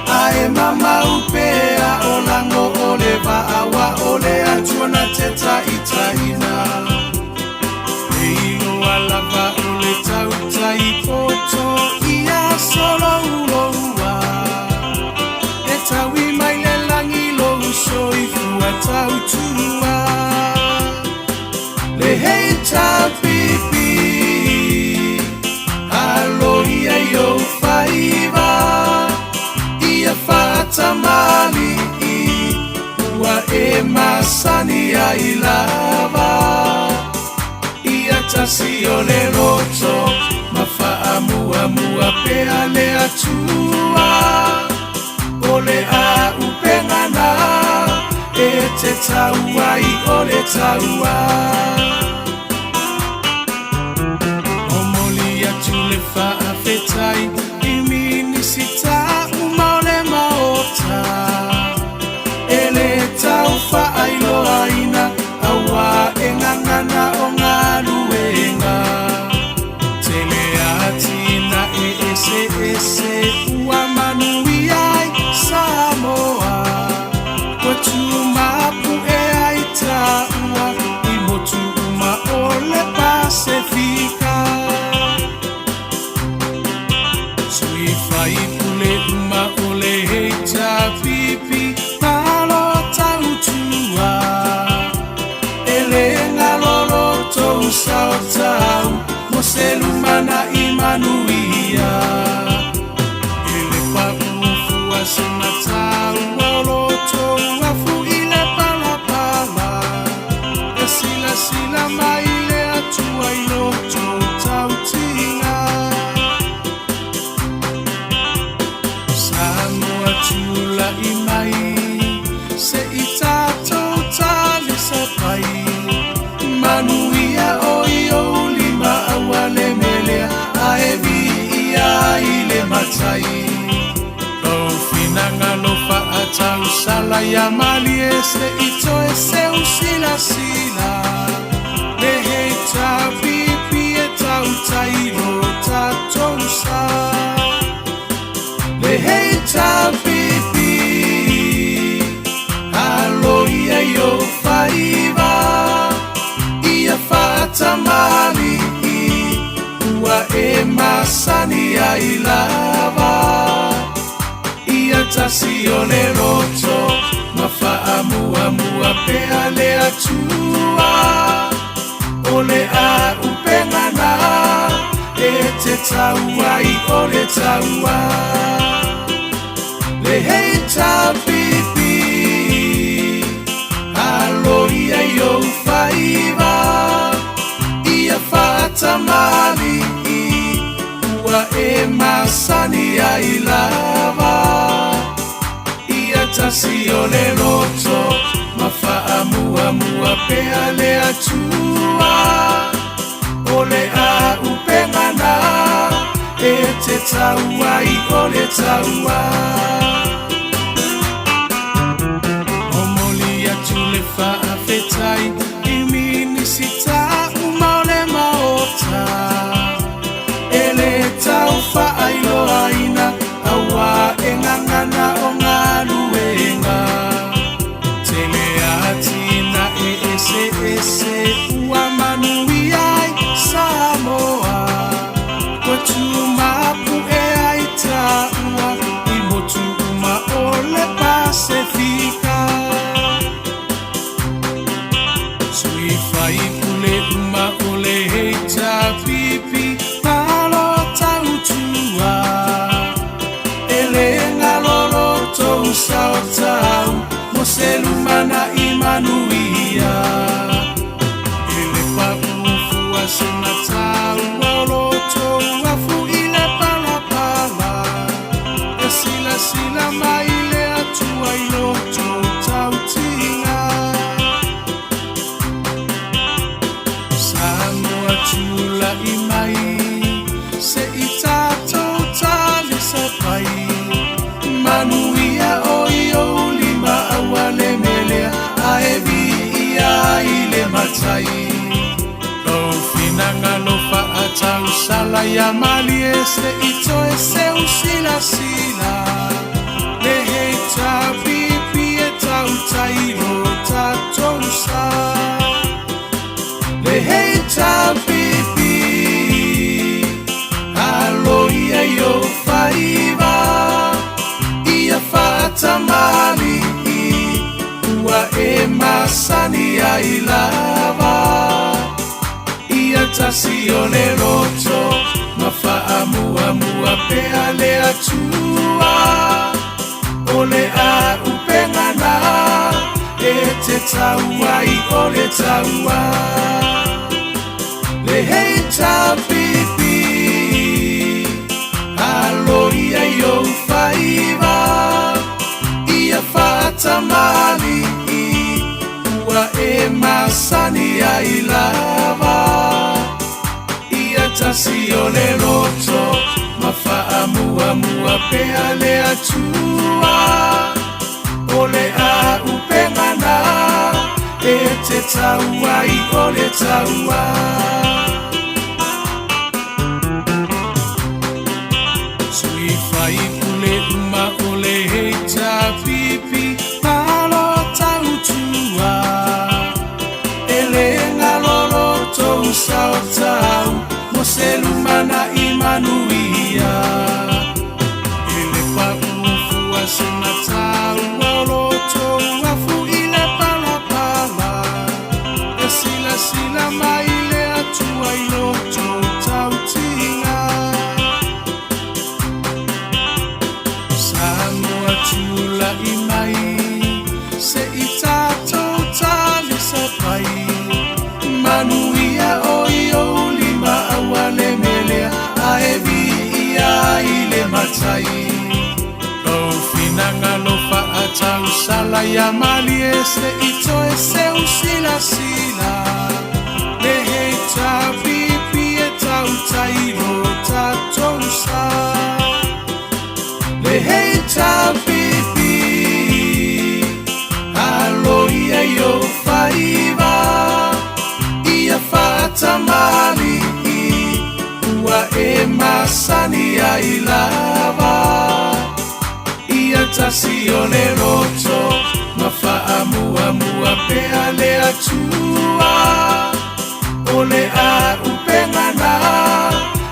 ae mamau pea o lago o le vaaua o le Atua na te taitaiina. E iloa lava o le tautai poto ia solouloua, e taui mai le lagi lou soifua tautua. Le HPP, alo ia i ou faiva, ia faatamalii, ua e masani ai lava. Ia tasi o le loto, ma faamuamua pea le Atua. O le auupega na e te tau ai o le taua. Momoli atu le faafetai i Minisita uma o le Maota, e le tau faailoaina auā e gagana o galuega. Tele atinae eseese ua manuia ai Samoa, ua tumapu'e ai taua i motu uma o le Pasefika. Sui faipule uma o le HRPP, malo tautua, e le galolo tou saotau mo se lumana'i manuia. E le paufua se mataua o lotou afu i le palapala, e silasila mai le Atua i lotou tautiga. Samoa tula'i mai, se'i tatou talisapai, manuia o i ou lima aua le melea, ae viia i le matai. Lou finagalo faatausala ia malie, se'i toe seusilasila, le HRPP e tautai lo tatou sa. Le HRPP, alo ia i ou faiva, ia faatamalii, ua e masani ai lava. Ia tasi o le loto, ma faamuamua pea le Atua. O le auupega na e te tau ai o le taua. Le HRPP, alo ia i ou faiva, ia faatamalii, ua e masani ai lava. Ia tasi o le loto, ma faamuamua pea le Atua. O le auupega na e te tau ai o le taua. Momoli atu le faafetai i Minisita uma o le Maota, e le tau faailoaina auā e gagana o galuega. Tele atinae eseese ua manuia ai Samoa, ua tumapu'e ai taua i motu uma o le Pasefika. Sui faipule uma o le HRPP, malo tautua, e le galolo tou saotau mo se lumana'i manuia. E le paufua se mataua o lotou afu i le palapala, e silasila mai le Atua i lotou tautiga. Samoa tula'i mai, se'i tatou talisapai, manuia o i ou lima aua le melea, ae viia i le matai. Lou finagalo faatausala tausala ia malie se i toe seu silasila le HRPP e tautai lo tatou sa. Le HRPP alo ia i ou faiva ia faatamalii ua e masani ai lava. Ia tasi o le loto ma faamuamua pea le Atua. O le auupega na e te tau ai o le taua. Le HRPP alo ia i ou faiva ia faatamalii ua e masani ai lava. Ia tasi o le loto ma faamuamua pea le Atua. O le auupega na e te tau ai o le taua. Sui faipule uma o le HRPP malo tautua. E le galo lo tou sao tau mo se lumanai manuia. E le paʻu fua se mataua o lo tou afu i le palapala. E silasila mai le Atua i lo tou tautiga. Samoa tulai mai se i tatou talisapai. Manuia o i ou lima aua le melea ae viia i le Matai. Lou finagalo faatausala ia malie se i toe seu silasila. Le HRPP e tautai lo tatou sa. Le HRPP alo ia i ou faiva ia faatamalii ua e masani ai lava. Ia tasi o le loto ma faamuamua pea le Atua. O le auupega na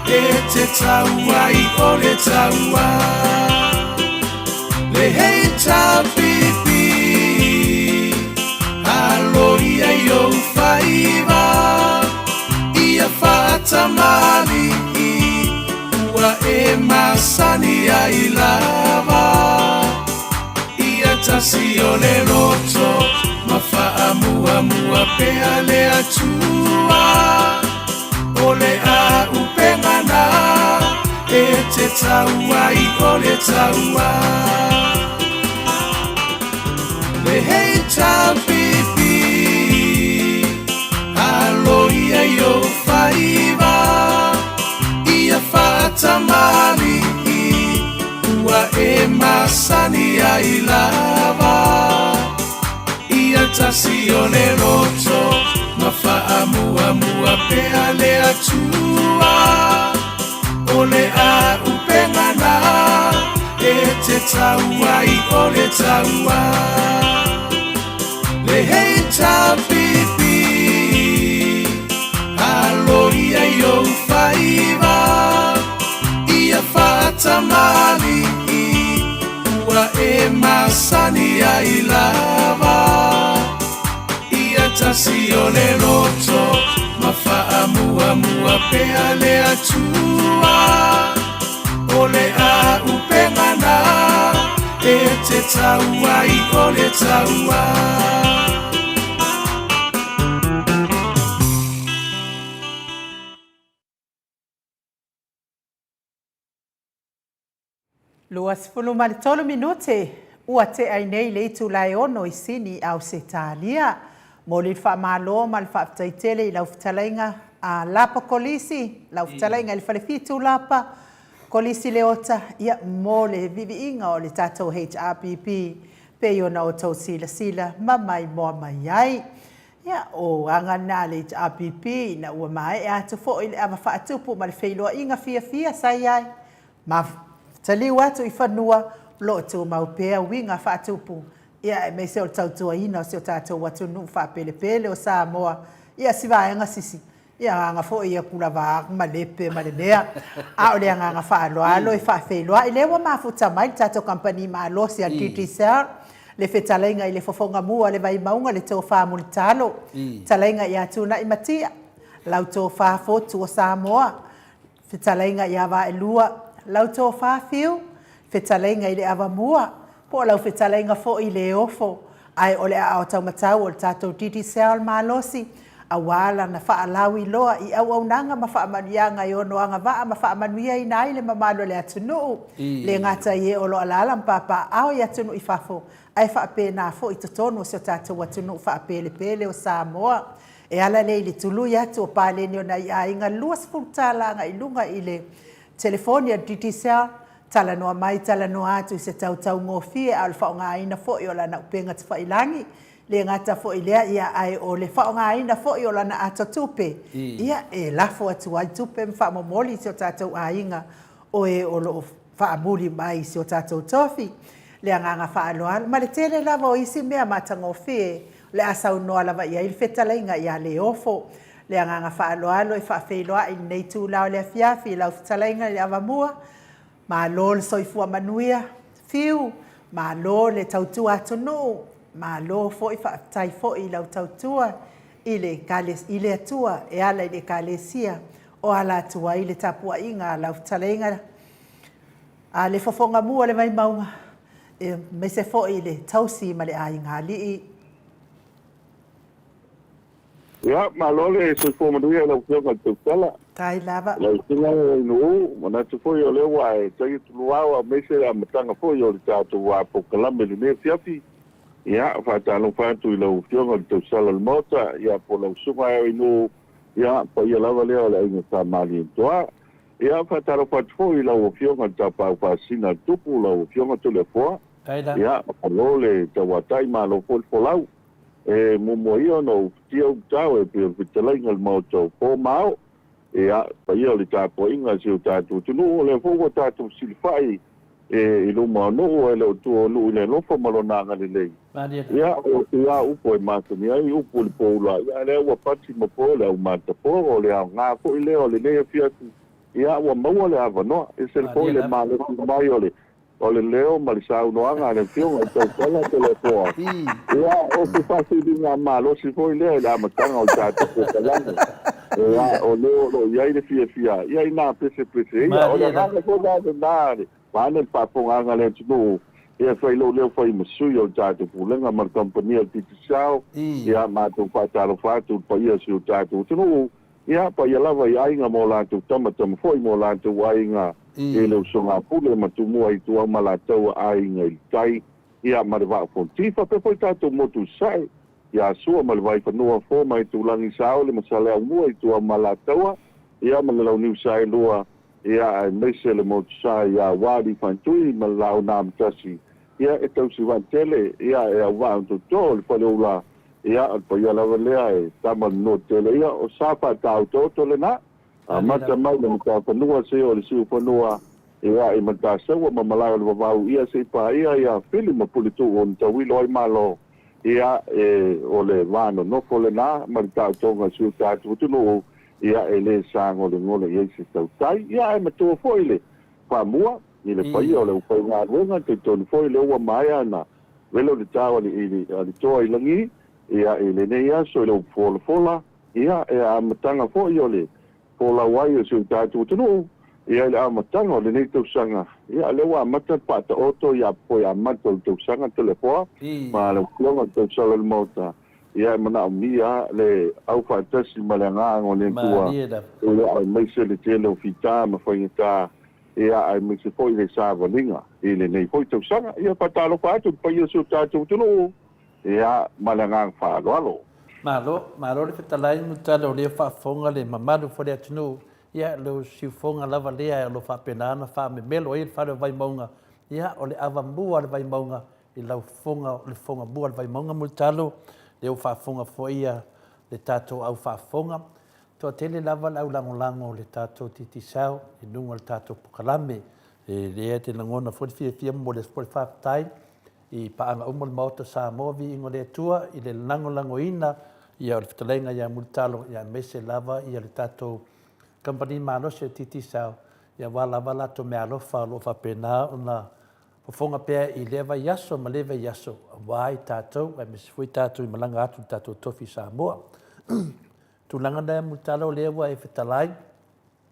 e te tau ai o le taua. Le HRPP alo ia i ou faiva ia faatamalii ua e masani ai lava. Ia tasi o le loto ma faamuamua pea le Atua. O le auupega na e te tau ai o le taua. Le HRPP alo ia i ou faiva ia faatamalii ua e masani ai lava. Ia tasi o le loto ma faamuamua pea le Atua. O le auupega na e te tau ai o le taua. Le HRPP alo ia i ou faiva ia faatamalii ua e masani ai lava. Ia tasi o le loto ma faamuamua pea le Atua. O le auupega na e te tau ai o le taua. 23 minute ua tea ai nei le itula e 6 i Sini, Ausetalia. Momoli le faamalo ma le faafetai tele i lau fetalaiga a Lapa Kolisi, lau fetalaiga i le Falefitu Lapa Kolisi Leota, ia mo le viviiga o le tatou HRPP pei ona outou silasila ma maimoa mai ai. Ia, o aga lena a le HRPP ina ua maea atu foi le ava faatupu ma le feiloaiga fiafia sa i ai ma taliu atu i fanua o lo o tumau pea uiga faatupu, ia aemaise o le tautuaina o si o tatou atunuu faapelepele o Samoa, ia si vaega sisi, ia agaga foi ia Kulava ma Lepe ma le mea. A o le agaga faaaloalo e faafeiloai, lea ua mafuta mai le tatou kamupani malosi a le Digicel, le fetalaiga i le fofoga mua o le Vaimauga, le Tofa Mulitalo, fetalaiga ia Tunai Matia, lau Tofa Fotu o Samoa, Fetalaiga ia Vaelua, lau tofa Fiu, fetalaiga i le Avamua, po o lau fetalaiga foi i le Ofo, ae o le aao taumatau o le tatou Digicel malosi, aua lana faalauiloa i auaunaga ma faamanuiaga e ono agavaa ma faamanuiaina ai le mamalu o le atunuu, le gata i e o lo o alaala ma papaaao i atunuu i fafo, ae faapena foi i totonu o si o tatou atunuu faapelepele o Samoa. E ala lea i le tului atu o paleni o nai aiga $20 agai i luga i le telefoni a le Digicel, talanoa mai talanoa atu i se tau taugofie a o le faaaogaina foi o lana upega tafailagi. Le gata foi i lea, ia ae o le faaaogaina foi o lana ato tupe, ia e lafo atu ai tupe ma faamomoli i si o tatou aiga o e o lo o faamuli mai i si o tatou tofi. Le agaga faaaloalo ma le tele lava o isi mea matagofie O le a saunoa lava i ai le fetalaiga ia Leofo. Le agaga faaaloalo e faafeiloai i lenei itula o le afiafi i lau fetalaiga i le Avamua. Malo le soifua manuia, Fiu, malo le tautua atunuu, malo foi faafetai foi i lau tautua i le i le Atua e ala i le Ekalesia o ala atu ai le tapuaiga a lau fetalaiga a le fofoga mua o le Vaimauga aemaise foi le tausi ma le aiga alii. Ia, malo le soifua manuia i lau Afioga i le Tautala. Tai lava. Lau Susuga Ainuu, manatu foi o lea ua e tagi atu luau aemaise le amataga foi o le tatou polokalame i lenei afiafi. Ia, faatalofa atu i lau Afioga i le Tausala o le Maota, ia po o lau Susuga Ainuu, ia, paia lava lea o le Aiga Sa Malietoa. Ia, faatalofa atu foi i lau Afioga i le Tapaau Faasisina a le Tupu, lau Afioga Toleafoa. Ia, malo le tauatai, malo foi le folau. E muamua ia ona ou futia upu tao e pei o le fetalaiga i le Maota o Po ma Ao. Ia, paia o le tapuaiga a si o tatou atunuu, o lea foi ua tatou fesilafai i luma o nuu, e le o tua o nuu i le alofa ma lona agalelei. Ia, o ia upu e masani ai upu i le poula, ia lea ua pati ma po le aumatapo, o le aoga foi lea o lenei afiafi, ia ua maua le avanoa. E ese foi le malosi mai o le o le leo ma le saunoaga a le Afioga i Tautala Toleafoa, ia o se faasiliga malosi foi lea i le amataga o le tatou polokalame. Ia, o leo o lo o i ai le fiafia, ia inā pesepese ia. O le agaga foi la lena Vaeane le faafofogaaga a le atunuu, ia fai lou leo fai ma sui o le tatou Pulega ma le Kamupani a le Digicel, ia matou faatalofa atu i le paia o si o tatou atunuu, ia paia lava i aiga ma o latou tama, tama foi ma o latou aiga, i le usoga a Pule ma Tumua i Tuaumalataua aiga i le tai, ia ma le Vaa o Fonoti, faapea foi tatou motu i Sasae, ia Sua ma le Vaifanua, Fo ma Aitulagi, Saole ma Saleaaumua i Tuaumalataua, ia ma le Launiu Saelua, Ia, aemaise le motusa ia Wally Fantui ma le Laonaamatasi, ia, e tausi vaatele, ia, e auvaa o toto o le Faleula, ia, o le paia lava lea e tama le Nuatele, ia, o sa faataotooto lena. Amata mai le Matafanua seia o le Siufanua, ia, i Matasaua ma Malae o le Vavau, ia, se i paia ia Fili ma Puletuu ona tauilo ai Malo, ia, e, o le va nonofo lena ma le taotoga o si o tatou atunuu, Ia, e le sagolegole i ai se tautai. Ia, ae matua foi le faamua i le paia o le aufaigaluega, talitonu foi lea ua maea ona velo le tao a le toa i lagi, ia, i lenei aso i le upu folafola, ia, e amataga foi o le folau ai o si o tatou atunuu, ia, i le amataga o lenei tausaga, ia, lea ua amata le faataoto ia foi amata o le tausaga Toleafoa ma lau Afioga i le Tausala o le Maota. Ia e manaomia le aufaatasi ma le Agaga o le Atua, ia aemaise le tele o fita ma faigata, ia aemaise foi le savaliga i lenei foi tausaga. Ia faatalofa atu i le paia o si o tatou atunuu, ia ma le agaga faaaloalo. Malo, malo le fetalai Mutale o lea faafofoga le mamalu foi le atunuu, ia lou siufoga lava lea o lo faapena ona faamemelo ai le fale o Vaimauga, ia o le avamua a le Vaimauga i lau fofoga, o le fofoga mua o le Vaimauga Mulitalo, lea ua faafofoga foi ia. le tatou au faafofoga. Toatele lava le au lagolago o le tatou Digicel i luga o le tatou polokalame. E lea te lagona foi le fiafia ma momoli atu foi le faafetai i paaga uma o le Maota o Samoa, viiga o le Atua i le lagolagoina ia o le fetalaiga ia Mulitalo ia aemaise lava ia le tatou kamupani malosi o le Digicel ia aua lava latou meaalofa o lo o faapena ona fofoga pea i lea vaiaso ma lea vaiaso aua i tatou aemaise foi tatou i malaga atu i le tatou tofi i Samoa. Tulaga lea Mulitalo lea ua e fetalai,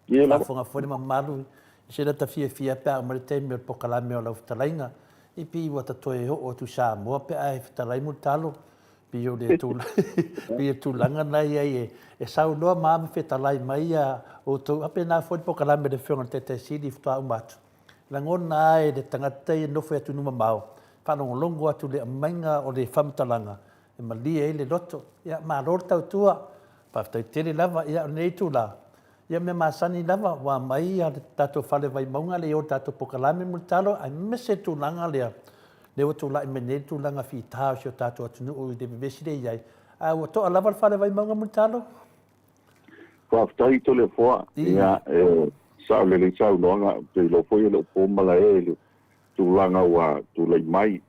faafofoga foi le mamalu i se lata fiafia pe a uma le taimi o le polokalame o lau fetalaiga i pei ua ta toe oo atu i Samoa pe a e fetalai Mulitalo. Pei o le pei o tulaga na i ai e saunoa ma ma fetalai mai ia outou, a pena foi le polokalame a le Afioga i le Taitai Sili faatoa uma atu. Lagona lava e le tagata ia e nofo i atunuu mamao, faalogologo atu i le aumaiga o le faamatalaga e malie ai le loto. Ia, malo le tautua. Faafetai tele lava. Ia, o lenei itula, ia mea masani lava, ua aumai le tatou fale Vaimauga lea i o i le tatou polokalame Mulitalo, aemaise le tulaga lea, lea ua tulai mai nei le tulaga fita o si o tatou atunuu i le vevesi lea e i ai. Ae ua toa lava le fale Vaimauga Mulitalo? Faafetai Toleafoa. Ia, e sao lelei saunoaga, ou te iloa foi e le o po malae i le tulaga ua tulai mai.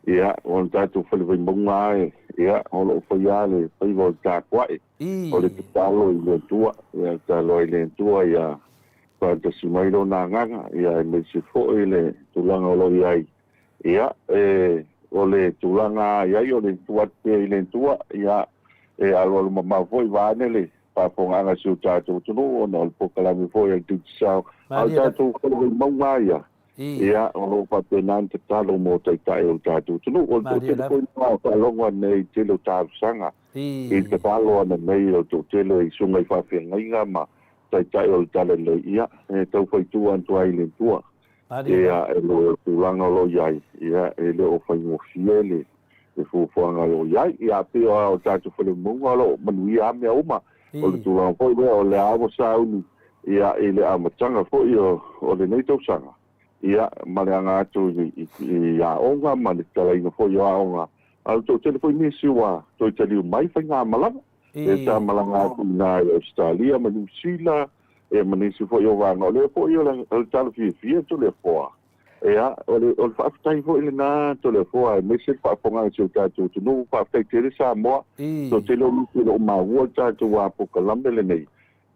Ia, o le tatou fale Vaimauga lava e, ia, o lo o faia lava le faiva o le tapuai, o le tatalo i le Atua, ia, tatalo ai i le Atua ia faatasi mai Lona Agaga, ia, aemaise foi le tulaga o lo o i ai. Ia, e, o le tulaga lava i ai, o le tuu atu pea i le Atua, ia, e alualu mamao foi vaeane le faafofogaaga a si o tatou atunuu ona o le polokalame foi a le Digicel. A o le tatou fale Vaimauga lava ia, ia, o lo o faapena ona tatalo mo Taitai o le tatou atunuu. O le toatele foi lena e faalogo ane i le tele o talosaga i le tatalo ane nei o le toatele i susuga i faafeagaiga ma Taitai o le Talalelei, ia, e tau faitua atu ai i le Atua. Ia, e le o tulaga o lo o i ai, ia, e le o faigofie le fuafuaga o lo o i ai. Ia, pei o tatou falemauga o lo o manuia lava mea uma. O le tulaga foi lea, o lea lava ua sauni, ia, i le amataga foi o lenei tausaga, ia, ma le aga atu i aoga ma le tatalaina foi o aoga. A o le toatele foi nisi ua toe taliu mai faigamalaga. Lea sa malaga atu i ina i Ausetalia ma Niu Sila, ia ma nisi foi o vaega. O lea foi o le tala fiafia Toleafoa, ia, o le faafetai foi lena Toleafoa aemaise le faafofoga a si o tatou atunuu. Faafetai tele Samoa, toatele o nisi e le o maua le tatou polokalame lenei.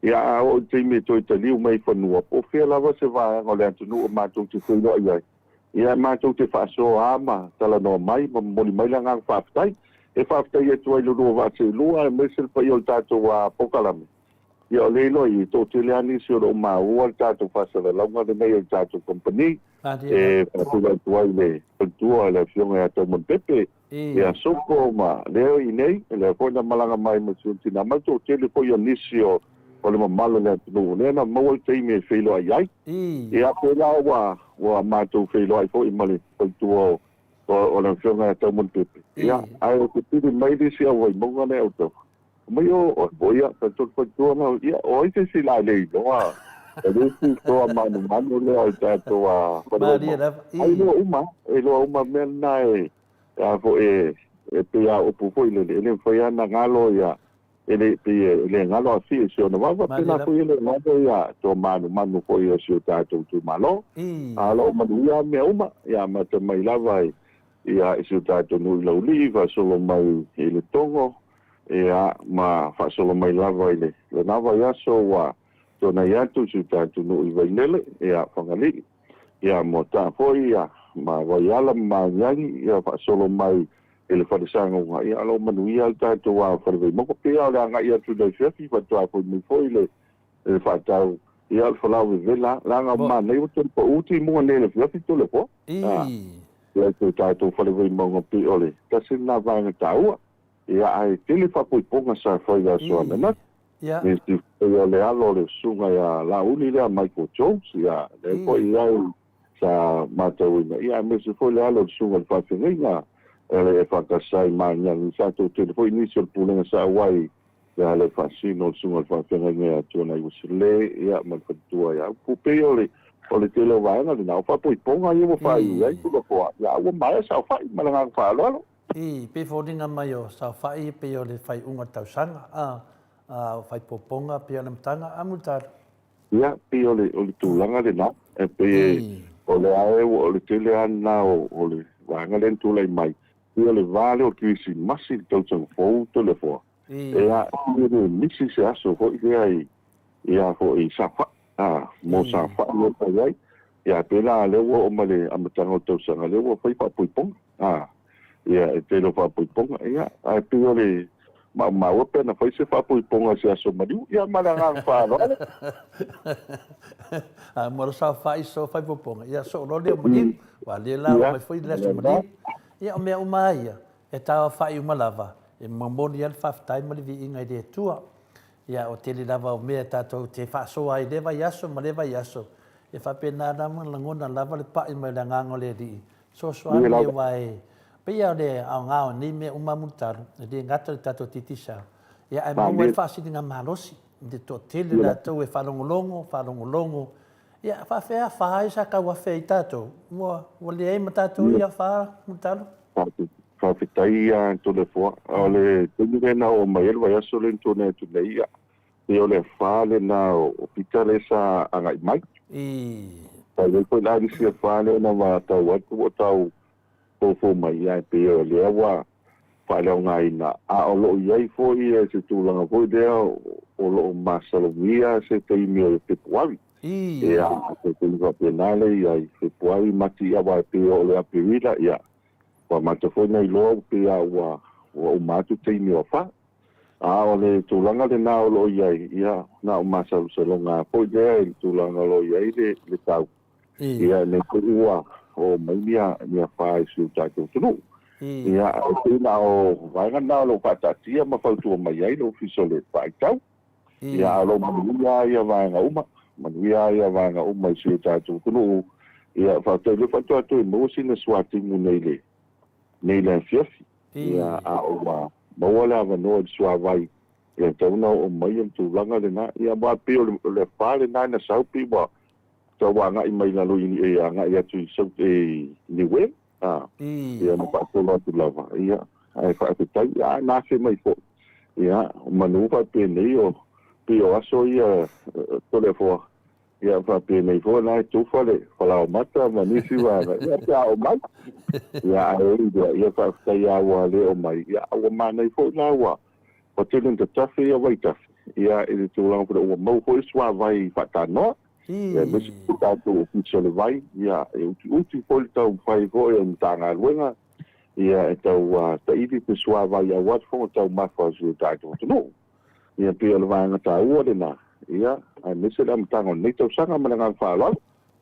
Ia, a oo i le taimi e toe taliu mai i fanua, po o fea lava se vaega o le atunuu matou te feiloai ai, Ia, matou te faasoa a ma talanoa mai ma momoli mai le agaga faafetai. E faafetai atu ai i le lua vaa seelua aemaise le paia o le tatou polokalame. Ia, o lea iloa i, toatele lava nisi o lo o maua le tatou faasalalauga lenei o le tatou kamupani. E faatulai atu ai i le faletua le Afioga ia Taumanu Pepe, ia Soko ma lea i inei, lea foi na malaga mai ma si ona tina ma le toatele foi o nisi o le mamalu o le atunuu lea na maua le taimi e feiloai ai. Ia pēlā ua ua matou feiloai foi ma le faletua o le Afioga ia Taumanu Pepe. Ia, ae ou te pili mai le isi au Vaimauga lea Autafa. Mai o o ia talitonu faletua na ia o ai se isi la le iloa e le isi toa manumanu lea o le tatou fale Vaimauga. Ai iloa uma, iloa uma mea na e a foi e pei a upu foi lele e le mafai lava ona galo ia e le pei e le galo a fia i si ona vava pēlā foi e le galo ia toa manumanu foi o si o tatou itumalo. A o lo o manuia mea uma ia amata mai lava i si o tatou nuu i Laulii faasolo mai i Letogo ia ma faasolo mai lava i lena vaiaso ua tuanai atu si o tatou nuu i Vailele ia Fagalii ia Moataa foi ia ma Vaiala ma Magiagi ia faasolo mai i le fale sagauga ia o lo o manuia le tatou fale Vaimauga. Pei lava o le agai atu i le afiafi faatoa foi mai foi le faatau ia o le falao vevela leaga o manaia ua toe pau timuga nei i le afiafi Toleafoa. Ia si o tatou fale Vaimauga pei o le tasi lena vaega taua ia ae tele faapoipoga sa fai i le aso ananafi. Nisi foi o le alo o le susuga ia Laauli lea Michael Jones ia lea foi i ai sa matauina, ia aemaise foi le alo o le susuga i le faafeagaiga o le EFKS i Magiagi. Sa toatele foi nisi o le pulega sa auai ia le faasino o le susuga i le faafeagaiga ia Tuanai Uasele ia ma le faletua ia Upu. Pei o le o le tele o vaega lena, o faapoipoga ia ua faaiu i ai Tulafoa, ia ua maea saofai ma le agaga faaaloalo. I pei foliga mai o saofai pei o le faaiuga o le tausaga, a, a o faaipopoga pei o le amataga, a Mulitalo. Ia, pei o le, o le tulaga lena, e pei e, o lea e, o le tele lava lena o, o le vaega lea na tulai mai, pei o le va lea o le Kerisimasi i le tausaga fou Toleafoa, ia, e le misi se aso foi lea i, ia foi i Safai, a, mo Safai lea sa i ai, ia, pei la lea ua oo mai le amataga o le tausaga, lea ua fai faapoipoga, a, ia, e tele o faapoipoga, ia, ae pei o le maumau pe ana fai se faapoipoga i se aso maliu, ia, ma le agaga faaaloalo. A mo le saofai so faipoipoga, ia, soo loa lea o maliu, aua lea la oo mai foi le aso maliu. Ia, o mea uma lava ia, e tauaofai uma lava, e momoli lava le faafetai ma le viiga i le Atua. Ia, o tele lava o mea tatou te faasoa ai i lea vaiaso ma lea vaiaso, e faapena lava ona lagona lava le pai mai o le Agaga o le Alii, fesoasoani aua e pei lava o le aoga o nei mea uma Mulitalo, e le gata i le tatou Digicel, ia ae maua ai le faasiligamalosi i le toatele o latou e faalogologo, faalogologo, ia faafefea afa ia sa tauafe ai tatou, ua leai ma tatou ia afa Mulitalo? Faafetai ia Toleafoa. O le taimi lea na oo mai ai le vaiaso lea na tuanai atu nei, ia, pei o le afa lena o Pita lea sa agai mai. Sa i ai foi la nisi afa lea na matau atu ua tau foufou mai, ia, e pei o lea ua faaleaogaina. A o lo o i ai foi se tulaga foi lea o lo o masalomia se taimi o Fepuari. Ia, se taimi faapena lea i ai, Fepuari, Mati, aua e pei o le Aperila, ia, Ua amata foi ona iloa pei lava ua ua uma atu taimi o afa. A o le tulaga lena o lo o i ai, ia, na o masalosaloga lava foi lea i le tulaga o lo o i ai le le tau, ia, ne i te i ua oo mai ni ni afa i si o tatou atunuu. Ia, ae pei na o vaega na o lo o faataatia ma fautua mai ai le Ofisa o le Faaitau. Ia, a o lo o manuia lava ia vaega uma, manuia lava ia vaega uma i si o tatou atunuu. Ia, faafetai o lea faatoa toe maua sina suatimu nei le, nei le afiafi. Ia, a ua maua le avanoa i le suavai, ia, e tatau ona oo mai le tulaga lena. Ia, aua pei o le, o le afa lena na sau pei ua tau agai mai lalo i, e agai atu i South, i Niue, a, ia, ma faasolo atu lava. Ia, ae faafetai, ia, na afe mai foi. Ia, manu faapenei o, pei o aso ia Toleafoa, ia faapenei foi la e tufa le falaomata ma nisi vaega, ia pe a oo mai. Ia, ae ui i lea, ia faafetai lava ua le oo mai, ia ua manaia foi la ua ua tele ina tatafe ia vaitafe, ia i le tulaga foi lea ua maua foi le suavai faatanoa, ia aemaise foi tatou Ofisa o le Vai, ia e utiuti foi le taumafai foi o le Matagaluega, ia e tau taili pe suavai aua le fofoga taumafa o si o tatou atunuu. Ia pei o le vaega taua lena, ia aemaise le amataga o lenei tausaga ma le agaga faaaloalo.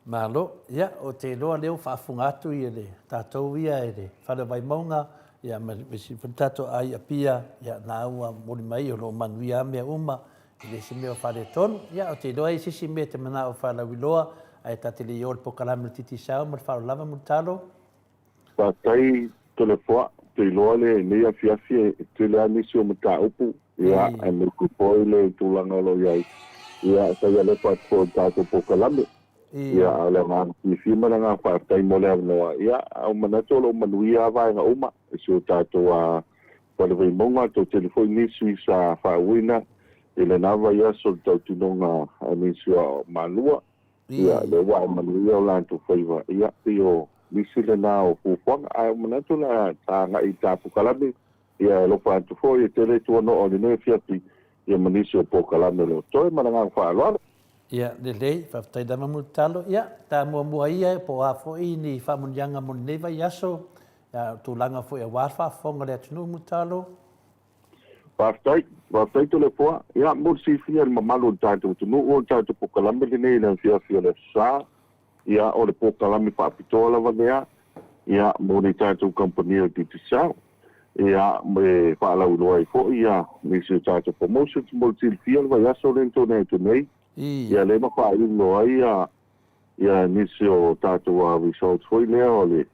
Malo. Ia, ou te iloa lea ua faafofoga atu ia le tatou ia i le Fale o Vaimauga, ia ma le isi foi tatou ai i Apia, ia na ua momoli mai o lo o manuia lava mea uma, e le o se mea o faaletonu. Ia, ou te iloa e i ai se isi mea e te manao e faalauiloa, ae ta te le i o i le polokalame o le Digicel ma le faaaloalo lava Mulitalo. Faafetai Toleafoa, ou te iloa lenei afiafi e tele lava nisi o mataupu, ia, aemaise foi le tulaga o lo o i ai, ia, sa alofa atu foi i le tatou polokalame. Ia, a o le agaga fiafia ma le agaga faafetai mo le avanoa, ia, a ua manatu o lo o manuia lava vaega uma i si o tatou Fale Vaimauga, toatele foi nisi sa faauuina i lena vaiaso i le tautinoga a nisi o Malua. Ia, lea ua manuia o latou faiva, ia, pei o nisi lena o fuafuaga. Ae ua manatu la ta agai i ta polokalame, ia, e alofa atu foi, e tele tuanoa o lenei afiafi, ia ma nisi o polokalame o lo o toe ma le agaga faaaloalo. Ia, lelei, faafetai lava mo le tatalo. Ia, ta muamua ia, po o a foi ni faamanuiaga mo lenei vaiaso, ia, o tulaga foi aua le faafofoga a le atunuu mo le tatalo. Faafetai, faafetai Toleafoa. Ia, mo le silafia e le mamalu o le tatou atunuu, o le tatou polokalame lenei i le afiafi o le Aso Sa, ia, o le polokalame faapitoa lava lea, ia, mo le tatou kamupani o le Digicel, ia, e faalauiloa ai foi, ia, nisi o tatou promotions. Mo le silafia le vaiaso lea na tuanai atu nei, ia, lea na faailoa ai, ia, ia, nisi o tatou results foi lea o le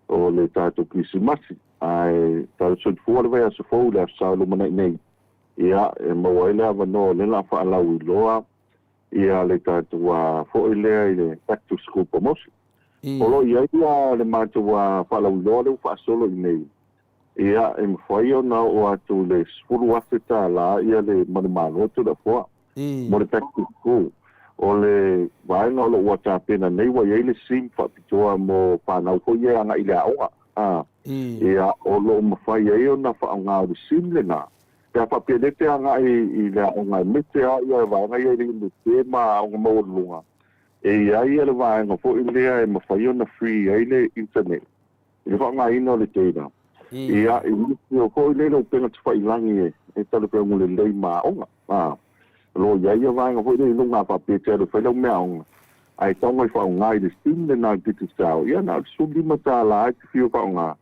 o le tatou Kirisimasi, ae tau soifua le vaiaso fou i le Aso Sa o lumanai nei, ia, e maua ai le avanoa o lea o le a faalauiloa ia le tatou foi lea i le Back to School Promotion. O lo o i ai le matou faalauiloa lea ua faasolo i inei. Ia, e mafai ona oo atu i le $10,000 ia le manumalo Toleafoa mo le back to school. O le vaega o lo o ua tapena nei ua i ai le sim faapitoa mo fanau foi ia e agai i le aoga. A, ia, o lo o mafai ai ona faaaoga o le sim lena pe a faapea lea e te agai i le aoga aemaise lava ia vaega ia i le Iunivesite ma aoga maualuluga, e i ai le vaega foi lea e mafai ona free ai le internet i le faaaogaina o le data. Ia, i nisi o foi lele o upega tafailagi e talafeauga lelei ma aoga. A, o lo o i ai ia vaega foi lea i luga a faapea e te alu e fai lau meaaoga, ae tago e faaaoga i le sim lena a le Digicel, ia na o le $15 e te fiu e faaaoga,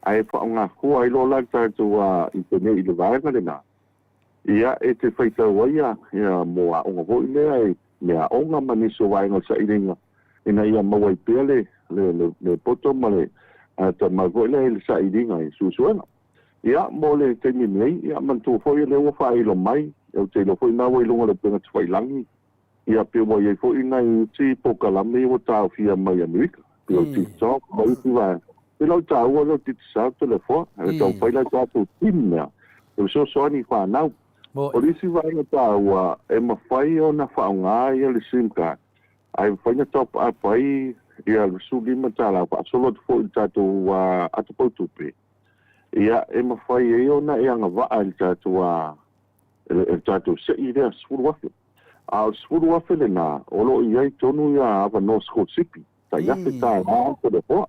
ae faaaoga fua ai loa la le tatou internet i le vaega lena. Ia, e te faitau ai ia mo aoga foi lea i meaaoga ma nisi o vaega o le sailiga ina ia maua ai pea le le poto ma le atamai foi lea i le sailiga i suesuega. Ia, mo le taimi nei, ia manatua foi o lea ua faailo mai, ou te iloa foi na ua i luga o le upega tafailagi, Ia, pe ua i ai foi nai isi polokalame ia ua taofia mai Amerika, pei o TikTok ma isi vaega. Pei la o le taua lea o Digicel Toleafoa, e taumafai la i tatou team mea e fesoasoani i fanau. O le isi vaega taua, e mafai ona faaaoga ia le sim card, ae mafai ona top up ai ia le $15 faasolo atu foi i le tatou atapautupe, ia e mafai ai ona e agavaa i le tatou e le tatou sei lea $10,000. A o le $10,000 lena, o lo o i ai tonu ia avanoa sikolasipi, tai $1,000 Toleafoa.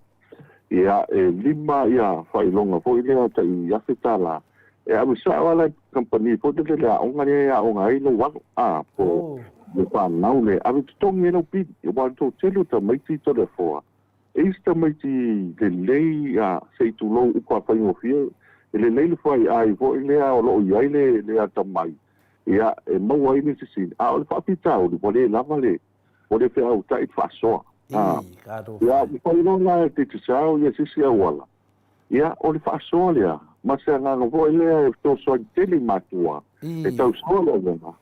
Ia, e lima ia faailoga foi lea tai $1,000, e ave sao lava la i kamupani foi lele le aoga lea e aoga ai lou alo, a, po o le fanau lea, ave totogi ai lau pili, aua o le toatele o tamaiti Toleafoa, E i si tamaiti lelei a se i tulou upa a faigofie, e lelei le faiai foi lea o lo o i ai le le atamai, ia, e maua ai nisi sini, a o le faafitauli ua le lava le, ua le feautai le faasoa. A, ia, ua fai loa la e Digicel ia se isi auala, Ia, o le faasoa lea, ma se agaga foi lea e fesoasoani tele i matua e tausoa le auala.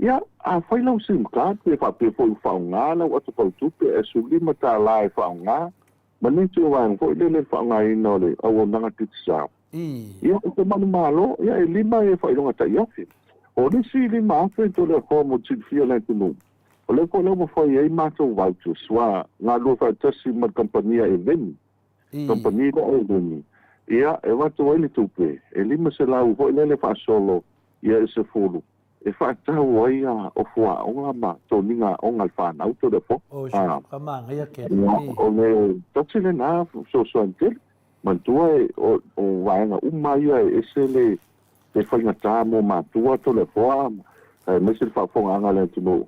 Ia, a fai lau sim card pe faapea foi ua faaaoga lau ato fautupe e $15 e faaaoga, ma nisi o vaega foi lele i le faaaogaina o le auaunaga Digicel. Ia, o se manumalo, ia e lima e faailoga tai afe. O le isi $5,000 Toleafoa mo le silafia o le atunuu, o lea foi la ua fai ai matou vouchers, ua galulue faatasi ma le kamupani a Eveni. Kamupani lea o Lumi, ia, e avatu ai le tupe, e 500 foi lele faasolo ia e 10, e faatau ai a ofu aoga ma toniga aoga a le fanau Toleafoa. A, ia, o le tasi lena fesoasoani tele. Manatua e, o, o vaega uma ia e ese le, le faigata mo matua Toleafoa, aemaise le faafofogaaga a le atunuu.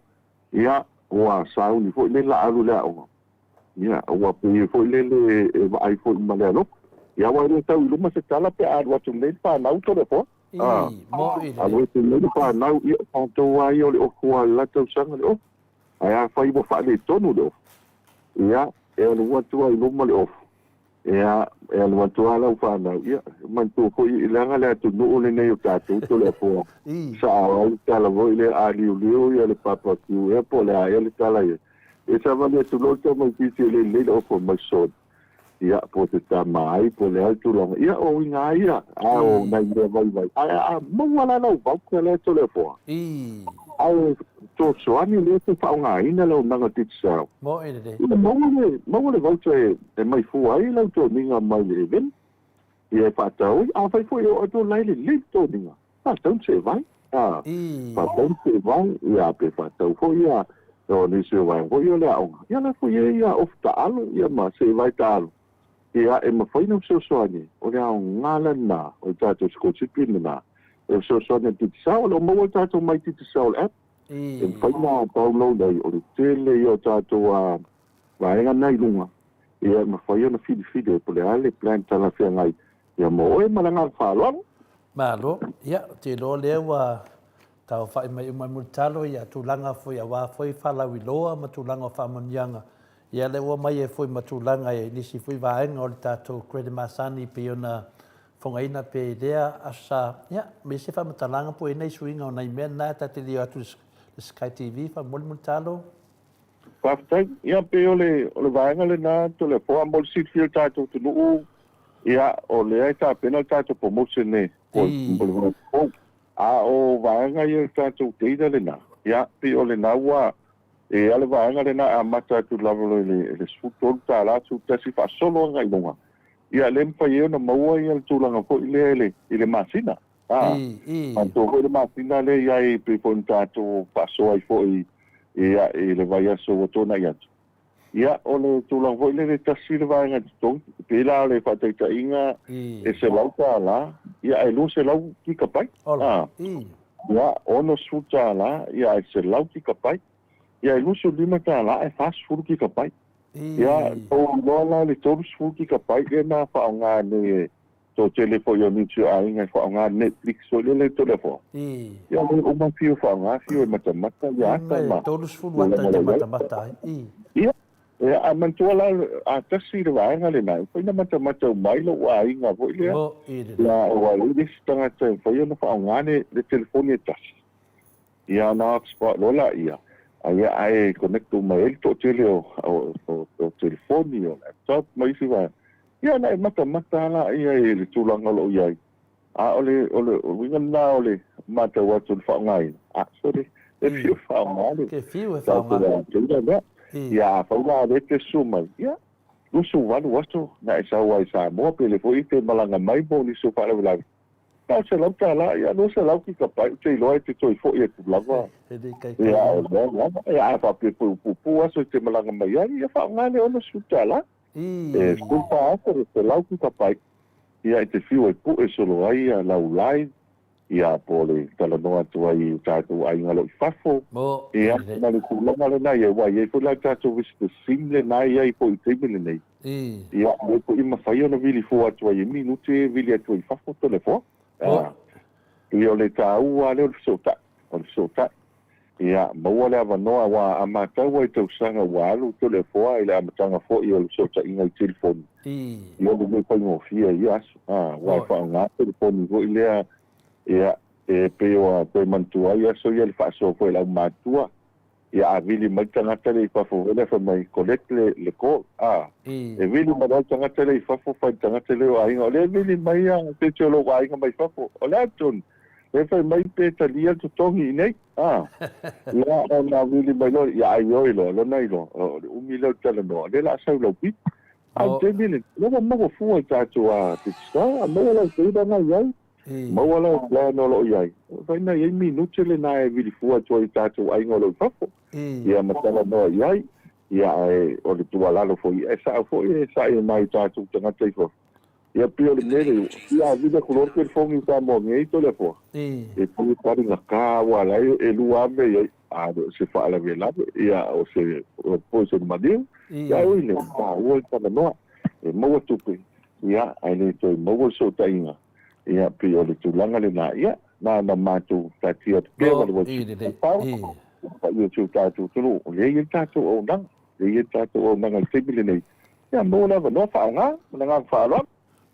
Ia, ua sauni foi le la alu i le aoga. Ia, ua pei foi lele e vaai foi ma le alofa. Ia, aua e le tau i luma se tala pe a alu atu nei le fanau Toleafoa. A, alu atu nei le fanau, ia, o tatou lava ia o le ofu lava i le la tausaga le ofu. Ae afai ua faaletonu le ofu, ia, e alu atu lava i luma le ofu, Ia, e alu atu lava lau fanau, ia, manatua foi, leaga le atunuu lenei o tatou Toleafoa, sao ai le tala foi lea, a liuliu ia le papa kiu ea po o le a ea le tala ia, e savali atu loa le tamaitiiti e le lelei le ofa mai soni, ia, po o te tama ai po o le a le tulaga, ia, o uiga lava ia, a o nai mea vaivai, ae a maua la lau voucher lea Toleafoa, Ae fesoasoani lea e faaaogaina le auaunaga Digicel. Moe lelei. Ia maua le maua le voucher e mai fua ai lau toniga mai le event. Ia e faatau ai. Afai foi e oo atu la e lelei le toniga, faatau le seevai. A, faatau le seevai, ia pe faatau foi ia o nisi o vaega foi ia o le aoga. Ia la foi e i ai ia ofu taalo ia ma seevai taalo. Ia e mafai ona fesoasoani, o le aoga lena o le tatou sikolasipi lena, e fesoasoani i le Digicel. O lo o maua le tatou My Digicel app, e mafai ona download ai, o le tele ia o tatou vaega na i luga, ia e mafai ona filifili ai po o le a le plan talafeagai ia mo oe ma le agaga faaaloalo. Malo. Ia, ou te iloa o lea ua Taaofai mai uma i Mulitalo ia tulaga foi aua foi faalauiloa ma tulaga o faamanuiaga, ia lea ua aumai ai foi ma tulaga i nisi foi vaega o le tatou credit masani pei ona fogaina pea i lea Aso Sa. Ia, ma isi faamatalaga po o i ai nai suiga o nai mea na ta te le o atu i le Sky TV faamolemole Mulitalo. Faafetai. Ia pei o le o le vaega lena Toleafoa mo le silafia o le tatou atunuu. Ia, o lea e tapena le tatou promotion nei, po o le fou. A o vaega ia o le tatou data lena, ia, pei o lena ua, e i ai le vaega lena e amata atu lava loa i le $13, 11 faasolo agai i luga. Ia, lea e mafai ai ona maua ia le tulaga foi lea i le masina. A, manatua foi le masina lea e i ai pei foi ona tatou faasoa ai foi ia, i le vaiaso ua tuanai atu. Ia, o le tulaga foi lele e tasi le vaega totogi, e pei la o le faataitaiga e $100, ia ae 200 kikapai. A, ia, $60, ia ae 100 kikapai. Ia, e $25 ae 40 kikapai. Ia, ua ou iloa la le 30 kikapai lea na faaaoga nei e toatele foi o nisi o aiga e faaaoga Netflix foi lele Toleafoa. Ia, lea uma fiu faaaoga, fiu e matamata ia ata ma. 30 ata e te matamata ai. Ia, ia, a manatua la, a tasi le vaega lena, e mafai ona matamata uma ai lou aiga foi lea. Ia, aua e leai le isi tagata e mafai ona faaaoga le telefoni e tasi. Ia ona hotspot loa laia, ia ae connect uma ai le toatele o telefoni, o laptop ma isi vaega. Ia ona e matamata lava laia i le tulaga o lo o i ai. A o le o le uiga lena o le matau atu i le faaaogaina, a sole, e fiu e faaaoga le Ke fiu e faaaoga. Tulaga lea. Ia afai la o lea e te susu mai, ia 28 aso na e sau ai i Samoa pe le foi e te malaga mai mo nisi o faalavelave. Na o $100, ia 200 kikapai, ou te iloa e te toe foi atu lava. E le taitai. Ia, o lea lava. Ia, a faapea foi ua puupuu aso e te malaga mai ai, ia faaaoga le $60. E 14 aso le 100 kikapai. Ia, e te fiu e pue solo ai ia lau live, ia po o le talanoa atu ai i o tatou aiga o lo o i fafo. Ia, ma le tulaga lena ia, aua e i ai foi la le tatou visitor sim lena e i ai foi i le taimi lenei. Ia, lea foi e mafai ona vili fua atu ai e minute e vili atu ai i fafo toleafoa. Ia, o le taua lava lea o le fesootai, o le fesootai. Ia, maua le avanoa, aua a matau lava i tausaga ua alu toleafoa i le amataga foi o le fesootaiga i telefoni, ia o le mea faigofie i ia aso. Aua e faaaoga telefoni foi lea, ia, e pei ua toe manatua ai aso ia i le faasoa foi a le aumatua. Ia a vili mai le tagata lea i fafo foi lea fai mai collect le le call a e vili mai loa le tagata lea i fafo fai le tagata lea o aiga o lea e vili mai a se isi o lou aiga mai fafo o le a tonu lea fai mai pe talia le totogi i nei a ia ona vili mai loa ia ai oi loa lona iloa o le umi lea o le talanoa lea la a sau lau pili a o le taimi lenei lea ua maua fua i tatou a Digicel a maua lau data na i ai Maua lau plan o lo o i ai. Fai na i ai minute lena e vili fua atu ai i tatou aiga o lo o i fafo. Ia ma talanoa i ai. Ia ae o le tuualalo foi, e sao foi e sa'i mai i tatou tagata i fafo. Ia pei o le mea lea, ia a vili atu loa le telefoni i Samoa nei Toleafoa, e pei e taligata aua la e lua lava mea i ai, a le o se faalavelave, ia o se poison maliu. Ia ae ui i lea, e taua le talanoa, e maua tupe, ia ae le toe maua le sootaiga. Ia, pei o le tulaga lena, ia, na ona matou taatia atu pea ma le waipau, paia o si o tatou atunuu, o lea e i ai le tatou auaunaga, lea e i ai le tatou auaunaga i le taimi lenei, ia, maua le avanoa, faaaoga, ma le agaga faaaloalo.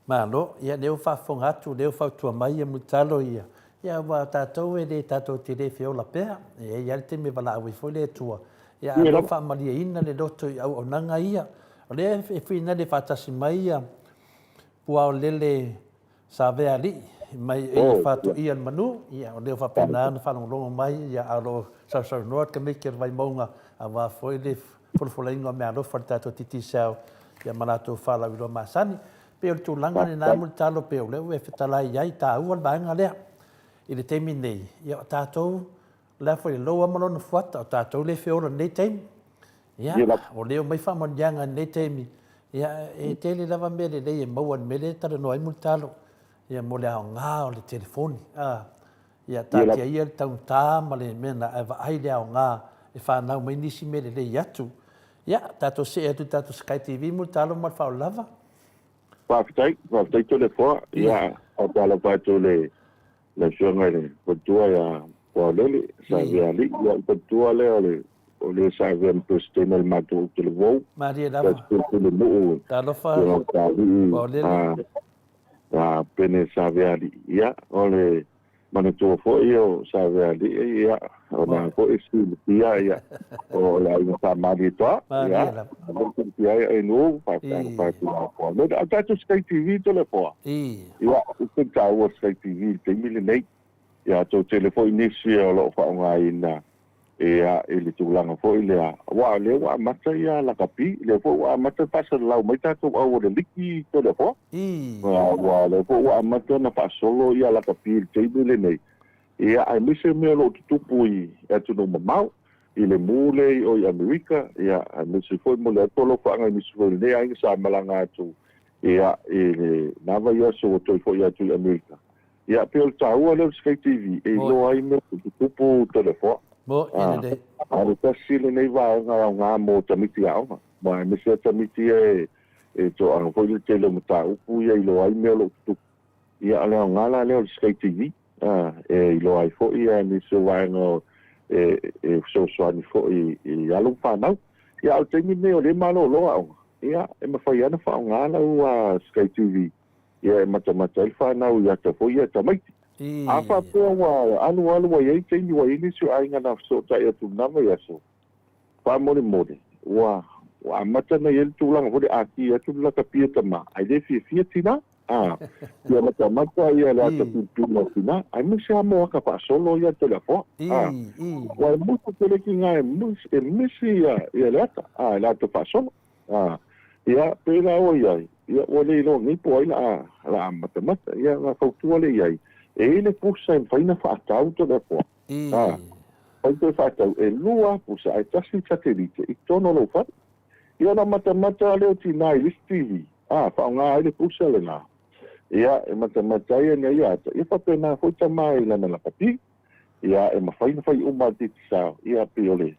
Malo, ia lea ua faafofoga atu, lea ua fautua mai ia Mulitalo ia, ia aua o tatou e le tatou te le feola pea, e i ai lava le taimi e valaau ai foi le Atua, ia a o lea ua faamalieina le loto i auaunaga ia, o lea e finale faatasi mai ia Puaolele Savealii mai i Faatoia le Manu, ia o lea ua faapena ona faalogologo mai, ia a o lo o sausaunoa le Komiti o le Vaimauga aua foi le folafolaina o meaalofa a le tatou Digicel ia ma latou faalauiloa masani. E pei o le tulaga lena Mulitalo pei o lea ua e fetalai i ai, e taua le vaega lea. I le taimi nei, ia o tatou O le a foi le loa ma lona fuata, o tatou lea e feola i lenei taimi. Ia, o lea e omai faamanuiaga i lenei taimi, ia, e tele lava mea lelei e maua i le mea lea e talanoa ai Mulitalo, ia, mo le aoga o le telefoni. A, ia, taatia ia le taugata ma le mea lena, ae vaai le aoga e fanau mai nisi mea lelei atu. Ia, tatou see atu i le tatou Sky TV Mulitalo ma le faaaloalo lava. Faafetai, faafetai Toleafoa. Ia, faatalofa atu i le le afioga i le faletua ia Puaolele, sa avea alii, ia o le faletua lea o le o le sa avea ma Peresetene o le matou Otelevou. Malie lava. Sa pule nuu. Talofa Puaolele. A Pene sa avea alii. Ia o le Manatua foi o Savealii, ia, o lena foi e silafia, ia, o le aiga sa Malietoa, ia, silafia ai Ainuu, faafetai atu ia Afoa. A o tatou Sky TV Toleafoa, ia, e tele taua le Sky TV i le taimi lenei. Ia, toatele foi nisi o lo o faaaogaina Ia, i le tulaga foi lea, aua o lea ua amata ia lakapi, lea foi ua amata ona faasalalau mai tatou au o le liki Toleafoa. Ua lea foi ua amata ona faasolo ia lakapi i le taimi lenei. Ia, aemaise mea o lo o tutupu i atunuu mamao, i le mu lea i o i Amerika, ia, aemaise foi mo le atu alofaga i nisi foi o lenei aiga sa malaga atu, ia, i lena vaiaso ua toe foi atu i Amerika. Ia, pei o le taua lea o le Sky TV, e iloa ai mea o tutupu Toleafoa. Mo i lelei. A o le tasi lenei vaega e aoga mo tamaiti aoga, ma aemaise lava tamaiti ia e toaga foi le tele o mataupu ia e iloa ai mea o lo o tutupu. Ia, o le aoga la lea o le Sky TV, e iloa ai foi nisi o vaega e fesoasoani foi i alo ma fanau. Ia, a o le taimi lenei o lea e malolo aoga, ia, e mafai lava ona faaaoga lau Sky TV Ia e matamata ai le fanau i ata foi ia tamaiti. A faapea ua alu alu ua i ai taimi ua i ai nisi o aiga na fesootai atu i lena vaiaso, faamolemole, ua ua amata ona i ai le tulaga foi lea a ki atu le lakapi a tama, ae le fiafia tina. A, ia matamata ia le ata piupina o tina, aemaise lava mo aka faasolo ia Toleafoa. A, ua e musu tele ki nga e e misi ia ia le ata, a, le ata faasolo. A, ia, pēlā ua i ai, ia, ua le iloa nei po o ai la a, la a matamata. Ia, na fautua lea i ai, e i ai le pusa e mafai ona faatau Toleafoa. A, mafai toe faatau, e lua pusa ae tasi satelite i totonu o lou fale. Ia, ona matamata lava lea o tinā i le isi TV, a, faaaoga ai le pusa lena. Ia, e matamata ai ana ia ata, ia faapena foi tama i lana lakapi. Ia, e mafai ona fai uma e le Digicel, ia, pei o le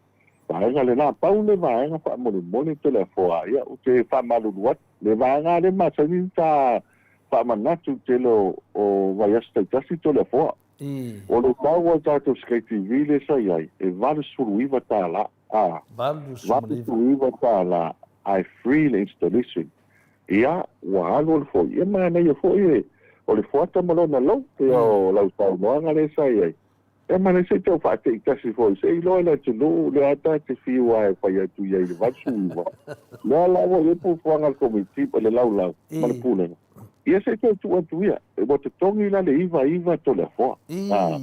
vaega lena. Pau le vaega faamolemole Toleafoa, ia, ou te faamalulu atu, le vaega lea e masani ona ta faamanatu i le tele o vaiaso taitasi Toleafoa. O le tau o le tatou Sky TV lea sa i ai, e $89, a, $89 ae free le installation. Ia, ua alualu foi, ia manaia foi e, o le fuata ma lona lou, pei o lau saunoaga lea sa i ai. Ia manaia se i tau faate'i tasi foi, se i iloa e le atunuu lea lava ta te fiu lava e fai atu i ai i le 89. Lea la ua i ai fuafuaga a le Komiti ma le Laulau ma le Pulega, ia se i toe tuu atu ia, ua totogi la le 99 Toleafoa, a,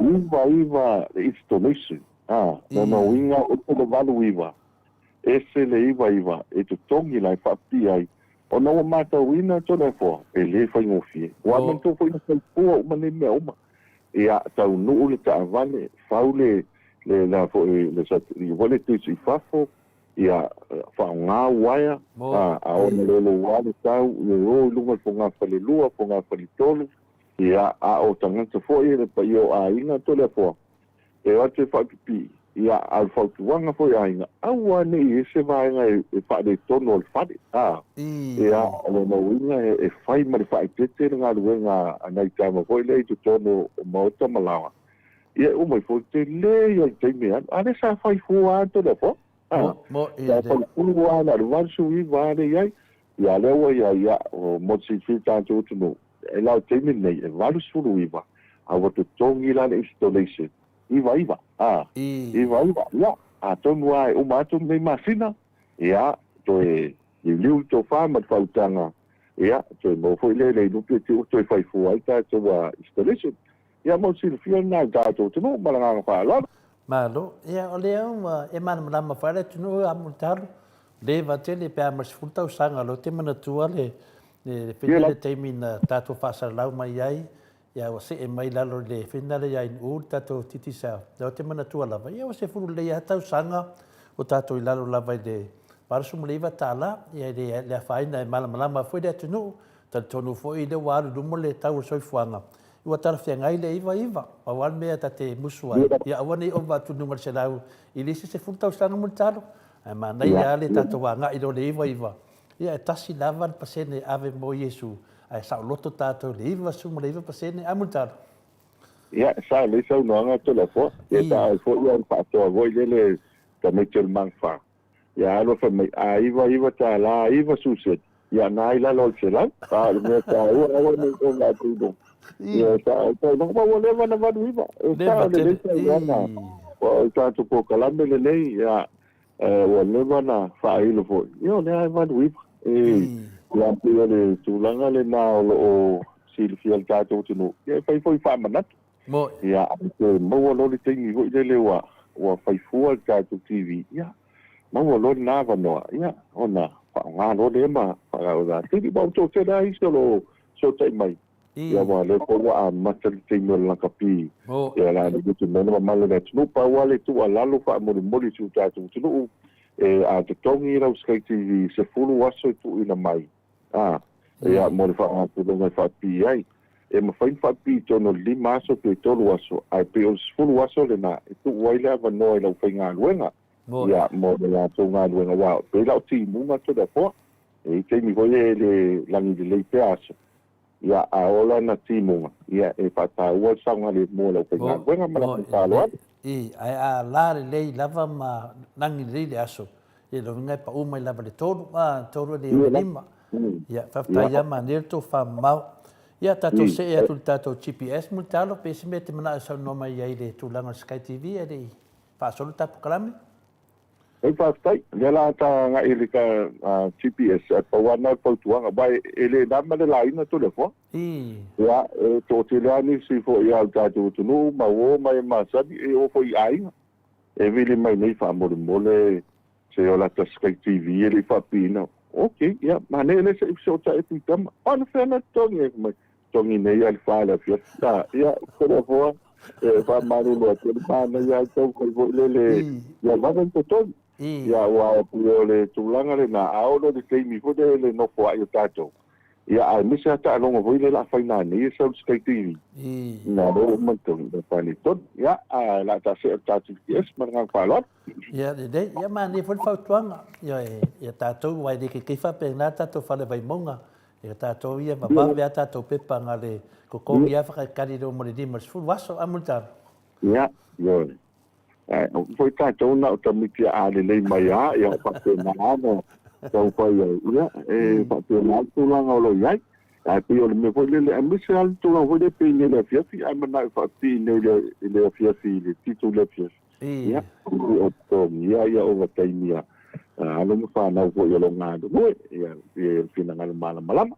99 le installation, a, lona uiga e le 89 Ese le 99 e totogi la e faapipii ai, ona ua matauina Toleafoa e le faigofie. Ua manatua foi na fai fua uma nei mea uma. Ia taunuu le taavale, fau le le la foi le foi le tusi i fafo, ia faaaoga uaea, a a ona loloa le tau, ia o i luga o le fogafalelua, fogafale-tolu, ia a o tagata foi le paia o aiga Toleafoa, E o atu e faapipii, ia, a o le fautuaga foi a aiga, aua ne i i ai se vaega e faaletonu o le fale, a. Ia, o lona uiga e fai ma le faaeteete le galuega a nai tama foi lea i totonu o maota ma laoa, ia e uma ifo, o le tele ia o le taimi e alu, a lea sa fai fua lava Toleafoa, a. Sa fai fua lava na o le 89 lava lea i ai, ia a lea ua i ai, ia, mo le silafia e tatou atunuu, E la o le taimi lenei e 89 a ua totogi la le installation 99 a 99 ia atonu a e uma atu lenei masina ia toe liuliu le tofa ma le faautaga ia toe maua foi lea le ilupe te ua toe fai fua ai tatou installation ia mo le silafia lena e le tatou atunuu ma le agaga faaaloalo. Malo, ia o lea ua e malamalama foi le atunuu a Mulitalu, leva tele pe a ma le 10 tausaga o lea ou te manatua le le fina le taimi na tatou faasalalau mai ai, ia ua see mai lalo i le fina lea ia Inu'u le tatou Digicel. Lea ou te manatua lava, ia ua sefulu lelei lava tausaga o tatou i lalo lava i le $89, ia e le afaina e malamalama foi le atunuu, talitonu foi lea ua alu i luma le tau o le soifuaga, ua talafeagai le 99. Pau lava le mea ta te musu ai, ia aua ne i ova atu i luga i le 100 i le isi 10 tausaga mulitalo, ae manaia lava le tatou agai loa i le 99. Ia, e tasi lava le pasene e ave mo Iesu, ae saoloto tatou i le 99% a Mulitalo. Ia, sa lelei saunoaga Toleafoa. Ia, sa ai foi ia faatoa foi lele tamaiti o le Magafa. Ia alu fai mai, a iva iva tala, iva suseni. Ia, na i lalo o le 100. A o le mea taua, aua ne i oga atu i luga. Ia, sa, sa, ma ua leva ona 89. E sao lelei saunoaga. O le tatou polokalame lenei, ia, ua leva ona faailo foi. Ia, o lea e 89. E, ia, pei o le tulaga lena o lo o silafia e le tatou atunuu. Ia, e fai foi faamanatu. Ia, ae toe maua loa le taimi foi lele ua, ua fai fua le tatou TV, ia, maua loa lena avanoa, ia, ona faaaoga loa lea ma faaaoga atili. Aua ua toatele lava isi o lo o fesootai mai, ia, aua o lea foi ua amata le taimi o le lakapi, ia, o le a lumutu mai le mamalu o le atunuu. Pau lava le tuualalo faamolimoli i si o tatou atunuu, e, a totogi lau Sky TV i 10 aso e tuuina mai, A, ia, mo le faagasologa e faapipii ai. E mafai ona faapipii i totonu o le 5 aso pe 3 aso, ae pei o le 10 aso lena e tuu ai le avanoa i le aufaigaluega, ia, mo le latou galuega, aua pei la o timuga Toleafoa. E i ai taimi foi e le lagi lelei pea aso, ia, a ola ana timuga, ia, e faataua le saogalemu o le aufaigaluega ma le faaaloalo. I, ae a la lelei lava ma lagi lelei le aso, Ia lona uiga e pau mai lava i le 3, a, 3 e le oo i le 5. Ia, faafetai lava manaia le tofa mamao. Ia, tatou see atu i le tatou GPS Mulitalo, pe isi mea e te manao e saunoa mai ai i le tulaga o le Sky TV ae le i faasolo le ta polokalame? Ei, faafetai. O lea la ta agai i le GPS, ae pau lava lena o le fautuaga, aua e le na ma le laina Toleafoa. Ia, e toatele lava nisi foi a le tatou atunuu ma uo ma e masani, e oo foi i aiga. E vili mai nei faamolemole se o lata Sky TV e le i faapiina. Ok, ia, manaia lea se i fesootai atu i tama. O ana fea na totogi ai? Fai mai, totogi nei lava i le fa i le afiafi. A, ia, Toleafoa, e faamalulu atu, o le manaia lava le taumafai foi lele ia vave ona totogi. Ia, aua e pei o le tulaga lena, a oo loa i le taimi foi lea e le nofo ai o tatou, ia, aemaise lava taaloga foi lea o le a fai nanei e sau i le Sky TV. Ina lea ua uma ona togi, ua faaletonu. Ia, ae o le a taasee o le tatou GPS ma le agaga faaaloalo. Ia, lelei. Ia, manaia foi le fautuaga. Ioe, ia tatou, aua e le kaikai faapena tatou fale Vaimauga. Ia tatou ia vavave a tatou pepa na le totogi lava whakakari reo mo le 50 aso, a Mulitalo? Ia, ioe. Ae o foi tatou na o tamaiti a lelei mai a, ia faapena na taumafai ai. Ia, e faapena le tulaga o lo o i ai. Ae pei o le mea foi lele, aemaise lava le tulaga foi lea pei nei i le afiafi, ae manao e faapipii nei i le afiafi, i le fitu i le afiafi. Ia, o totogia ia ovataimi a alo ma fanau foi o lo o galulue, ia, i le finagalo malamalama.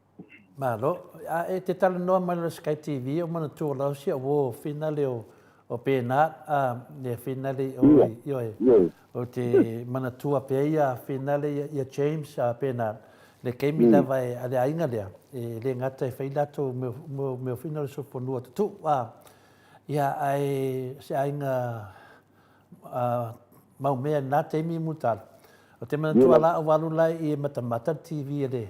Malo. A e te talanoa mai loa i le Sky TV, o manatua loa si au uo finale o o Bernard, a, le finale i o i, ioe. Ou te manatua pea ia finale ia, ia James a Bernard, le taimi lava e, a le aiga lea, e le gata e fai latou mea, mea, mea finale sofonua tutuu, a, ia, ae se aiga a, mau mea i lena taimi Mulitalo. Ou te manatua la ua alu la i e matamata le TV a le,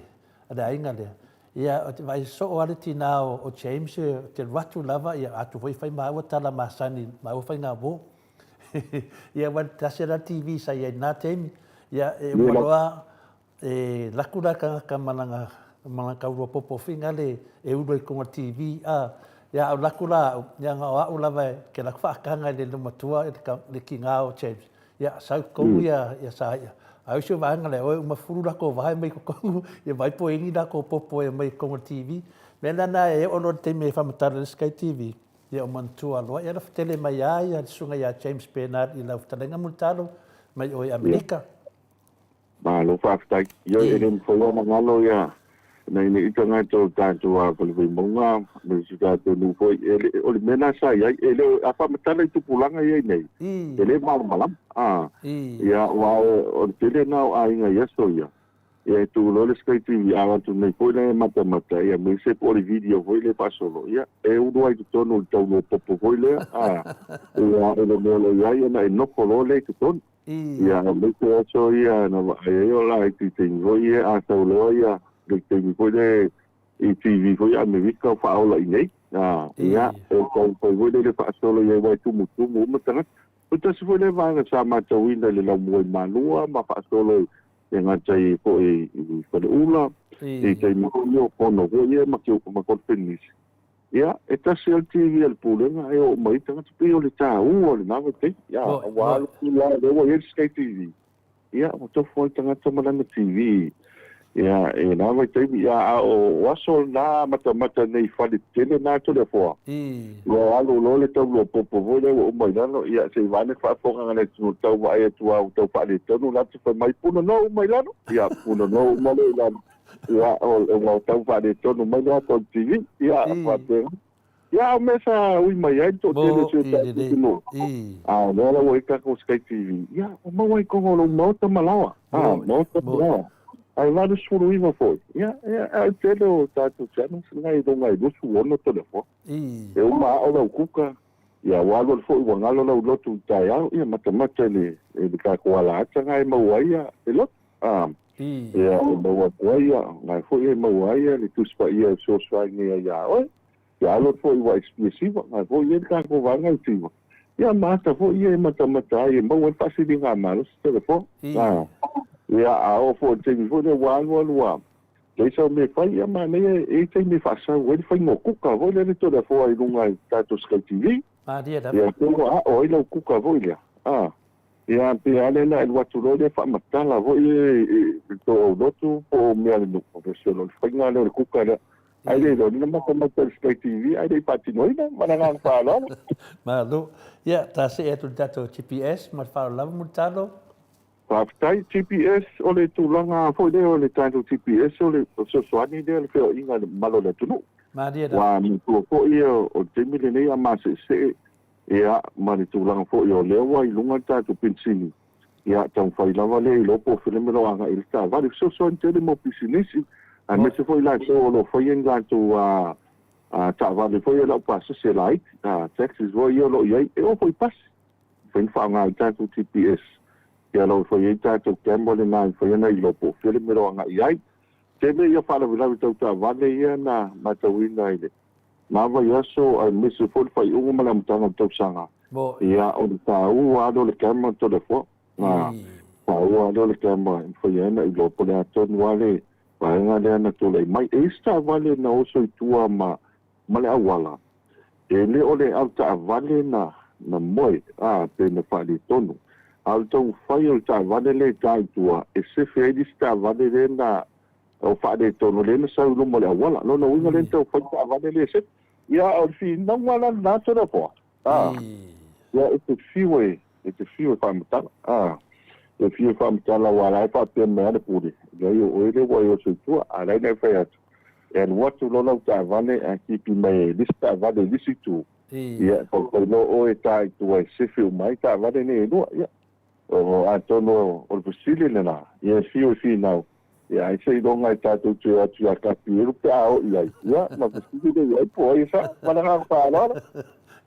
a le aiga lea. Ia, ou te vaai soo lava le tinā o James, ou te alu atu lava, ia atu foi fai maua tala masani, maua faiga uo. Ia, aua tasi lava la TV sa i ai i lena taimi. Ia, e uma loa, e alu atu la le tagata ma lana, ma lana taulua popo figale e ulu ai i totonu o le TV, a, ia, a alu atu la au, ia na o au lava ke alu atu faataga i le loomatua i le tinā o James. Ia, sau i totonu ia, ia sa ia. A o isi o vaega lea, oi, uma fulu latou vae mai i totonu, ia vaai po o i ai ni latou popo e aumai i totonu o le TV. Mea la lena e oo loa i le taimi e faamatala ai le Sky TV, ia o manatua loa, ia alofa tele mai lava ia le susuga ia James Bernard i lau fetalaiga Mulitalo mai o i Amerika. Malo faafetai. Ioe, e le mafai lava ona galo ia nai nei tagata o tatou a Fale Vaimauga ma si tatou nuu foi. E le, o le mea lena sa i ai, e le o, a faamatala i tupulaga ia i nei, e le malamalama. A, ia, aua o le tele lena o aiga i aso ia, ia e tu loa le Sky TV, a o atu nei foi la e matamata, ia aemaise po o le video foi lea e faasolo, ia, e ulu ai i totonu o le taulua popo foi lea, a, ia, o le mea o lo o i ai, ona e nofo loa lea i totonu. Ia, aemaise aso ia na vaai ai o laiti i taimi foi ia a sau loa ia le taimi foi lea i TV foi ia Amerika o faaola i inei. A, ia, e taumafai foi lea le faasolo i ai aua e tumutumu uma tagata. O tasi foi lea vaega sa matauina i le laumua i Malua ma faasolo e gata i foi i Faleula, i taimi foi ia o fono foi ia ma ma conference. Ia, e tasi lava le TV a le Pulega e oo mai ai tagata, pei o le taua o lena vaitaimi. Ia, ua alu atu la, lea ua i ai le Sky TV, ia, ua tofu lava le tagata ma lana TV. Ia, e na vaitaimi, ia, a o aso na matamata nei fale tele na Toleafoa. Ia alu loa le taulua popo foi lea ua uma i lalo, ia se i vaai le faafofoga a le atunuu tau vaai atu lava ua tau faaletonu la te fai mai punonou uma i lalo. Ia punonou uma lea i lalo. Ia ua tau faaletonu mai le ata o le TV. Ia faapena. Ia a o mea sa ui mai ai le toatele o si o tatou atunuu, a o lea la ua i ai tatou Sky TV, ia ua maua ai totonu o lou maota ma laoa, a, maota ma laoa. Ae 89 foi, ia, ia, a o le tele o tatou channels na i luga e 26 telefoni. E uma ao lau kuka, ia ua alualu foi ua galo lau lotu i le taeao, ia matamata i le, i le tatou alaata na e maua ai le lotu. A, ia e maua atu ai, ia, na foi e maua ai le Tusi Paia e fesoasoani ai ia oe. Ia alo foi ua SPS na foi e le tatou vaega i Tiva. Ia ma ata foi ia e matamata ai e maua ai le faasiligamalosi telefoni. A, ia a oo foi i le taimi foi lea ua alualu ua leai sau mea e fai, ia manaia e i ai taimi e faasau ai le faiga o kuka foi lea le Toleafoa i luga i tatou Sky TV. Ia atonu ua ao ai lau kuka foi lea. A, ia pei lava lea na e alu atu loa lea faamatala foi e tou aulotu po o mea a le nuu, o le faiga lea o le kuka lea. Ae le iloa ni matamata i le Sky TV ae le i faatinoina. Ma le agaga faaaloalo. Malo. Ia, ta see atu i le tatou GPS ma le faaaloalo lava Mulitalo. Faafetai. GPS, o le tulaga foi lea o le tatou GPS o le fesoasoani lea i le feoaiga i le mamalu o le atunuu. Malie lava. Ua manatua foi o le taimi lenei a maseesee Ia, ma le tulaga foi o lea ua i luga le tatou penisini, ia, taumafai lava lea i lou fileme o lo o agai i le taavale. Fesoasoani tele mo pisinisi, aemaise foi i latou o lo o faia ni latou taavale foi ia laupasese laiti, taxis foi ia o lo o i ai, e oo foi i pasi. E mafai ona faaaoga ai le tatou GPS, ia o lo o fai ai tatou camera lena e mafai ona iloa po o fea le mea o lo o agai i ai. Tele ia faalavelave tau taavale ia na matauina i le Na vaiaso aemaise foi le faaiuga ma le amataga o le tausaga, ia o le taua lava lea o le camera Toleafoa. Na taua lava lea o le camera e mafai ai ona iloa po o le a tonu lava le vaega lea na tulai mai. E i ai se taavale na oso i tua ma ma le auala, e le o le avetaavale na na moe, a, pe na faaletonu, a o le taumafai o le taavale lea e ta i tua e sefe ai le isi taavale lea na O faaletonu lea na sau i luma o le auala. Lona uiga lea na tau fai taavale lea e sefe. Ia, o le finauga la lena Toleafoa, a, ia e te fiu e, e te fiu e faamatala, a, e fiu e faamatala aua la e faapea mai lava le pule, leai o oe lea ua e oso i tua, a o la e na e fai atu, e alu atu loa lau taavale ae tipi mai e le isi taavale i le isi itu, ia, e faufau loa oe e ta i tua e sefe uma ai taavale nei e lua. Ia, O, atonu o le fesili lena, ia e fiu e finau, ia ai seiloga e tatou te o atu ia Kapielu pe a oo i ai, ia, ma fesili lea i ai po o ai e sao. Ma le agaga faaaloalo.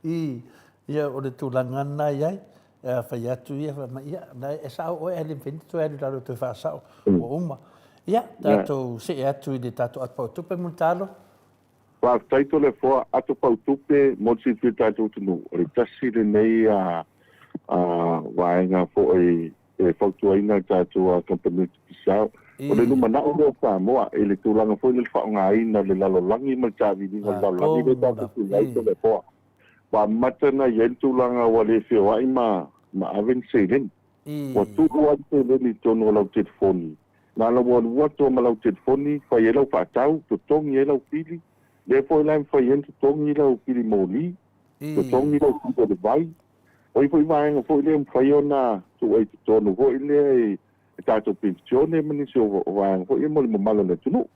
I, ia, o le tulaga lena e i ai, a fai atu ia, fai mai, ia, na e sao oe ae le mafai ona toe alu i lalo e toe faasao, ua uma. Ia, tatou see atu i le tatou ato pautupe, Mulitalo. Faafetai Toleafoa, ato pautupe mo le silafia o le tatou atunuu, o le tasi lenei vaega foi e fautuaina e tatou kamupani tupe-sao. O le lumanai lea o Samoa i le tulaga foi lea o le faaaogaina o le lalolagi ma le taaviliga o le lalolagi lea tatou te i ai Toleafoa. Ua amata ona i ai le tulaga ua le feoai ma ave ni seleni. Ua tuu lava le seleni i totonu o lau telefoni. Na ona ua alu atu lava ma lau telefoni, fai ai lau faatau, totogi ai lau pili. Lea foi la e mafai ai ona totogi lau pili moli, totogi lau pili o le vai. O ia foi vaega foi lea e mafai ona tuu ai i totonu foi lea i tatou penisione ma nisi o vaega foi ia mo le mamalu o le atunuu.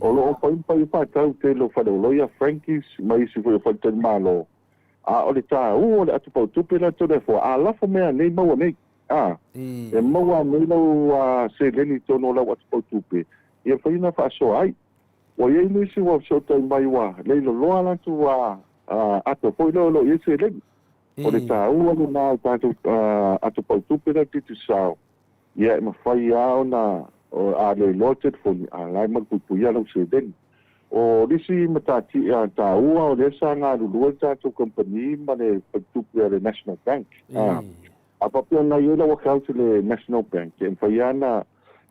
O lo o fai ma fai faatau i tele o faleoloia, Frankie's ma isi foi o faletalimalo. A o le taua o le atu pautupe la Toleafoa, a lafo mai anei maua nei, a, e maua anei lau seleni i totonu o lau atu pautupe, ia mafai ona faasoa ai. Ua i ai nisi ua fesootai mai ua le loloa latou ato foi lea o lo o i ai seleni. O le taua lena o le tatou ato pautupe lea Digicel, ia e mafai lava ona, a le iloa le telefoni, a la e malupuipuia lau seleni. O le isi matatia taua o lea sa galulue le tatou kamupani ma le faletupe a le National Bank. A faapea na i ai lau account i le National Bank, e mafai lava ona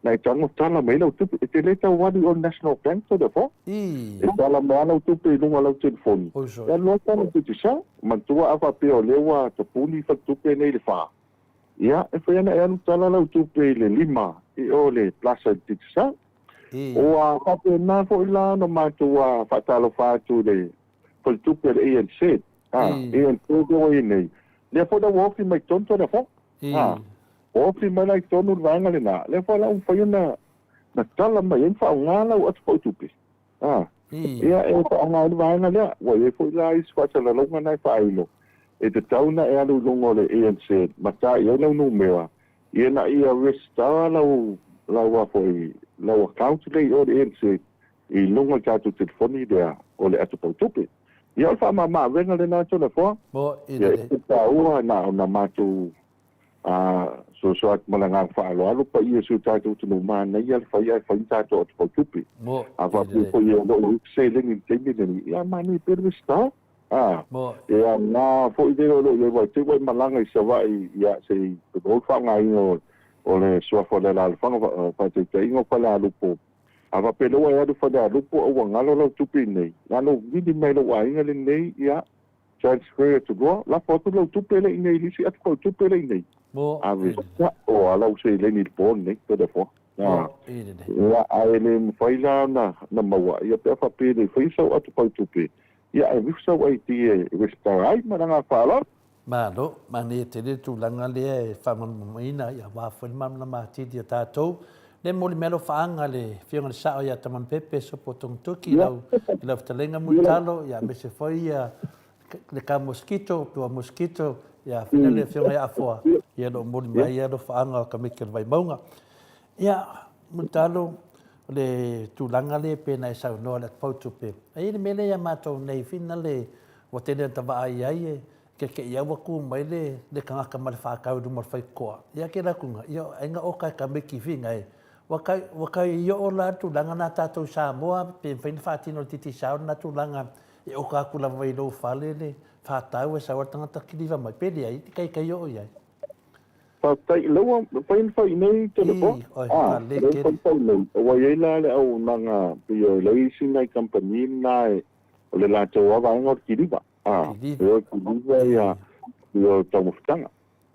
na e tago tala mai ai lau tupe. E te le tau alu i o le National Bank tau E tala mai lava lau tupe i luga o lau telefoni. E alu loa tala i Digicel. Manatua a faapea o lea ua tapuni faletupe nei i le 4, ia e mafai ona e alu tala lau tupe i le 5 i o le Plaza i le Digicel. Ua faapena foi la ona matou faatalofa atu i le faletupe a le ANZ, ANZ lea ua i ai nei, lea foi la ua ofi mai totonu Toleafoa. Ua ofi mai la i totonu le vaega lena, lea foi la ua mafai ona tala mai ai ma faaaoga lau atu pautupe. Ia e faaaoga ai le vaega lea. Ua i ai foi la isi faasalalauga na e faailo, e tatau ona e alu i luga o le ANZ ma ta i ai lau numera, ina ia resitala lau lau a foi lau account lea i o i le ANZ i luga o le tatou telefoni lea o le ato pautupe. Ia o le faamama avega lena Toleafoa. Ia e taua na ona matou soasoa atu ma le agaga faaaloalo paia o si o tatou atunuu manaia le fai ae fai ni tatou ato pautupe. A faapea foi o lo o i ai se seleni i le taimi lenei, ia manaia pea le resitala. A, e aoga foi lea o lo o i ai aua i te i ua e malaga i Savaii, ia, se i pau le faaaogaina o le suafa o le alaalafaga, faataitaiga o Falealupo. A faapea lea ua e alu i Falealupo a ua galo lau tupe i inei, na ona ou vili mai lou aiga lenei, ia, transfer atu loa, lafo atu lau tupe lea i inei i le isi atu fautupe lea i inei. Ave sao lava lau seleni i le po lenei, Toleafoa. Ia, ae le mafai la ona maua, ia pe a faapea e le faia sau ato fautupe, ia ae avefa sau ID e resitala ai ma le agaga faaaloalo. Malo, manaia tele le tulaga lea e faamalamalamaina aua foi le malamalama atili o tatou. Lea e momoli mai alofaaga le Afioga i le Sao ia Tamanupepe Sopo Togitoki i lau fetalaiga Mulitalo, aemaise foi le ka Mosquito, tua Mosquito, ia fina le Afioga ia Afoa, ia lo o momoli mai alofaaga o Kamiki o le Vaimauga. Ia, Mulitalo, o le tulaga lea pei ona e saunoa i le Atu-Pautupe, e i ai le mea lea ia matou nei fina le ua tele ina ta vaai ai e kekeʻi au atu mai le le tagata ma le whākau i luma o le whaikoa. Ia ke rakunga, ia ainga o kai ka meki whinga e. Ua kai, ua kai i o la tulaga nā tātou Samoa, pe mwhai na whātino le titi sao nā tulaga e oka aku lava i lou fale le whātau e sau a tangata kiriwa mai. Pele ai, te kai kai o i ai. Faafetai, lea ua mafai ona fai nei Toleafoa? A, lea ua fai fai nei. Ua i ai la le auaunaga, pei o le isi nai kamupani lena e, o le latou lava vaega o le kiliva. A, e o e kiliva ia, ia o taumafataga.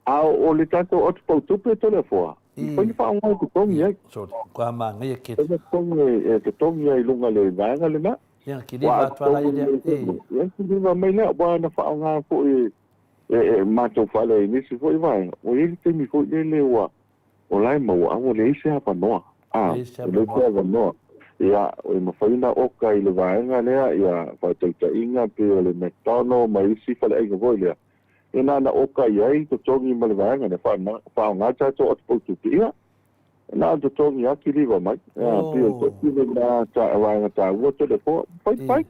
A o le tatou atupautupe Toleafoa, e mafai ona faaaoga e totogi ai. Sorry, kua māngaia kele. Mafai ona totogi ai i luga o le vaega lena. Ia, kiliva atu ala i lea. Ia, kiliva mai lea, ua na faaaoga foi e matou fale i nisi foi vaega, ua i ai le taimi foi lele ua o la e maua, a ua leai se avanoa. A, e leai se avanoa. Ia, e mafai ona oka i le vaega lea, ia, faataitaiga pei o le McDonald ma isi faleaiga foi lea, ia na ona oka i ai totogi ma le vaega lea, faaaoga tatou atupautupe. Ia, na ona totogi lava kiliva mai. Ia, pei o le toatele lena vaega taua Toleafoa, faifai,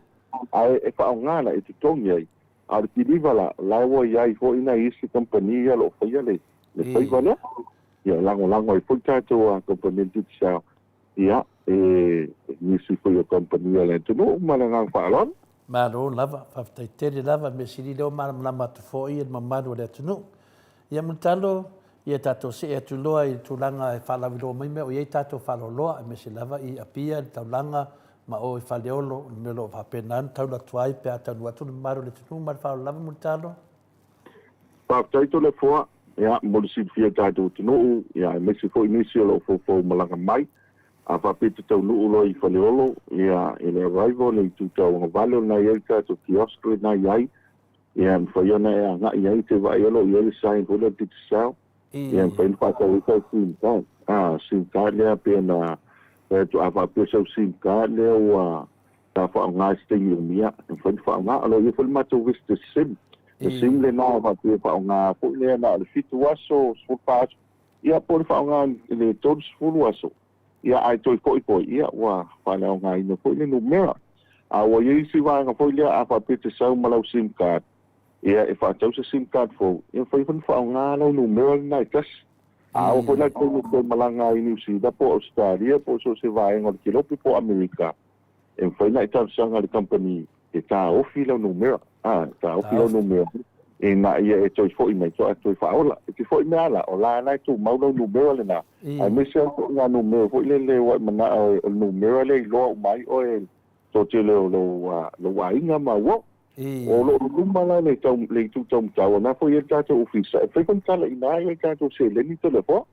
ae e faaaoga la e totogi ai. A o le kiliva la, o la ua i ai foi nai isi kamupani ia o lo o faia le faiva lea. Ia, e lagolago ai foi tatou a kamupani a le Digicel, ia, e nisi foi o kamupani a le atunuu ma le agaga faaaloalo. Malo lava, faafetai tele lava, mea sili lea ua malamalama atu foi le mamalu o le atunuu. Ia Mulitalo, ia tatou see atu loa i le tulaga e faalauiloa mai mea o i ai tatou faaloloa, aemaise lava i Apia, le taulaga ma o i Faleolo, o le mea o lo o faapena ona taula atu ai pe a taunuu atu le mamalu o le atunuu. Ma le faaaloalo lava Mulitalo. Faafetai Toleafoa, ia, mo le silafia e tatou atunuu, ia, aemaise foi nisi o lo o foufou malaga mai. A faapea e te taunuu loa i Faleolo, ia, i le arrival i le itu tauagavale o lena e i ai le tatou kiosk lena e i ai, Ia, e mafai ona e agai i ai e te vaai o lo o i ai le sign foi lea o le Digicel. Ia, e mafai ona faatau ai sau sim card. A, sim card lea pei ona fai atu, a faapea sau sim card lea ua sa faaaoga i se taimi umi, ia, e mafai ona faaaoga. O lo o i ai foi le matou visitor sim. Le sim lena e faapea e faaaoga foi lea na o le 7 aso, 14 aso, ia po o le faaaoga i le 30 aso. Ia, ae toe foi foi, ia, ua faaleaogaina foi le numera. A ua i ai isi vaega foi lea, a faapea e te sau ma lau sim card, ia, e faatau se sim card fou, ia, mafai foi ona faaaoga lau numera lena e tasi. A oo foi la i le taimi e toe malaga ai i Niu Sila po o Ausetalia po o so o se vaega o le Kelope po o Amerika, e mafai ona e talosaga i le kamupani e taofi lau numera, a, taofi lau numera ina ia e toe foi mai, toe toe faaola. E te foi mai lava la, o la la e tumau lau numera lena, aemaise lava foi ngā numera foi lele ua e manao o le numera lea e iloa uma ai oe e le toatele o lou, lou aiga ma uo. O lo o luma la le tau, le itu taumatau, o lena foi e i ai le tatou ofisa, e mafai foi ona talaiina ai le tatou seleni Toleafoa,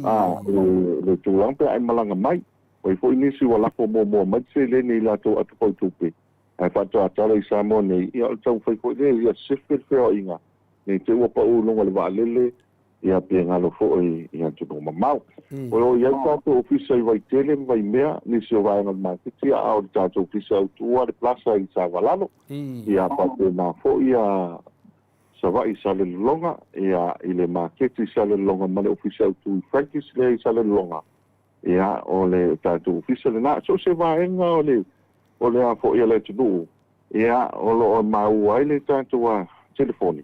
a, le tulaga pe a e malaga mai. Ua i ai foi nisi ua lafo muamua mai le seleni i latou atufautupe ae faatoa tala i Samoa nei, ia o le taumafai foi lea ia sefe le feoaiga ne i te i ua pau i luga o le vaalele ia pe galo foi i atunuu mamao. O lo o i ai tatou ofisa i Vaitele ma Vaimea, nisi o vaega o le maketi, a o le tatou ofisa autu lava le Plaza i Savalalo, ia faapena foi ia Savaii i Salelologa, ia i le maketi i Salelologa ma le ofisa autu i Frankie's lea i Salelologa. Ia, o le tatou ofisa lena. So o se vaega o le, o le a foi a le atunuu, ia, o lo o maua ai le tatou a telefoni,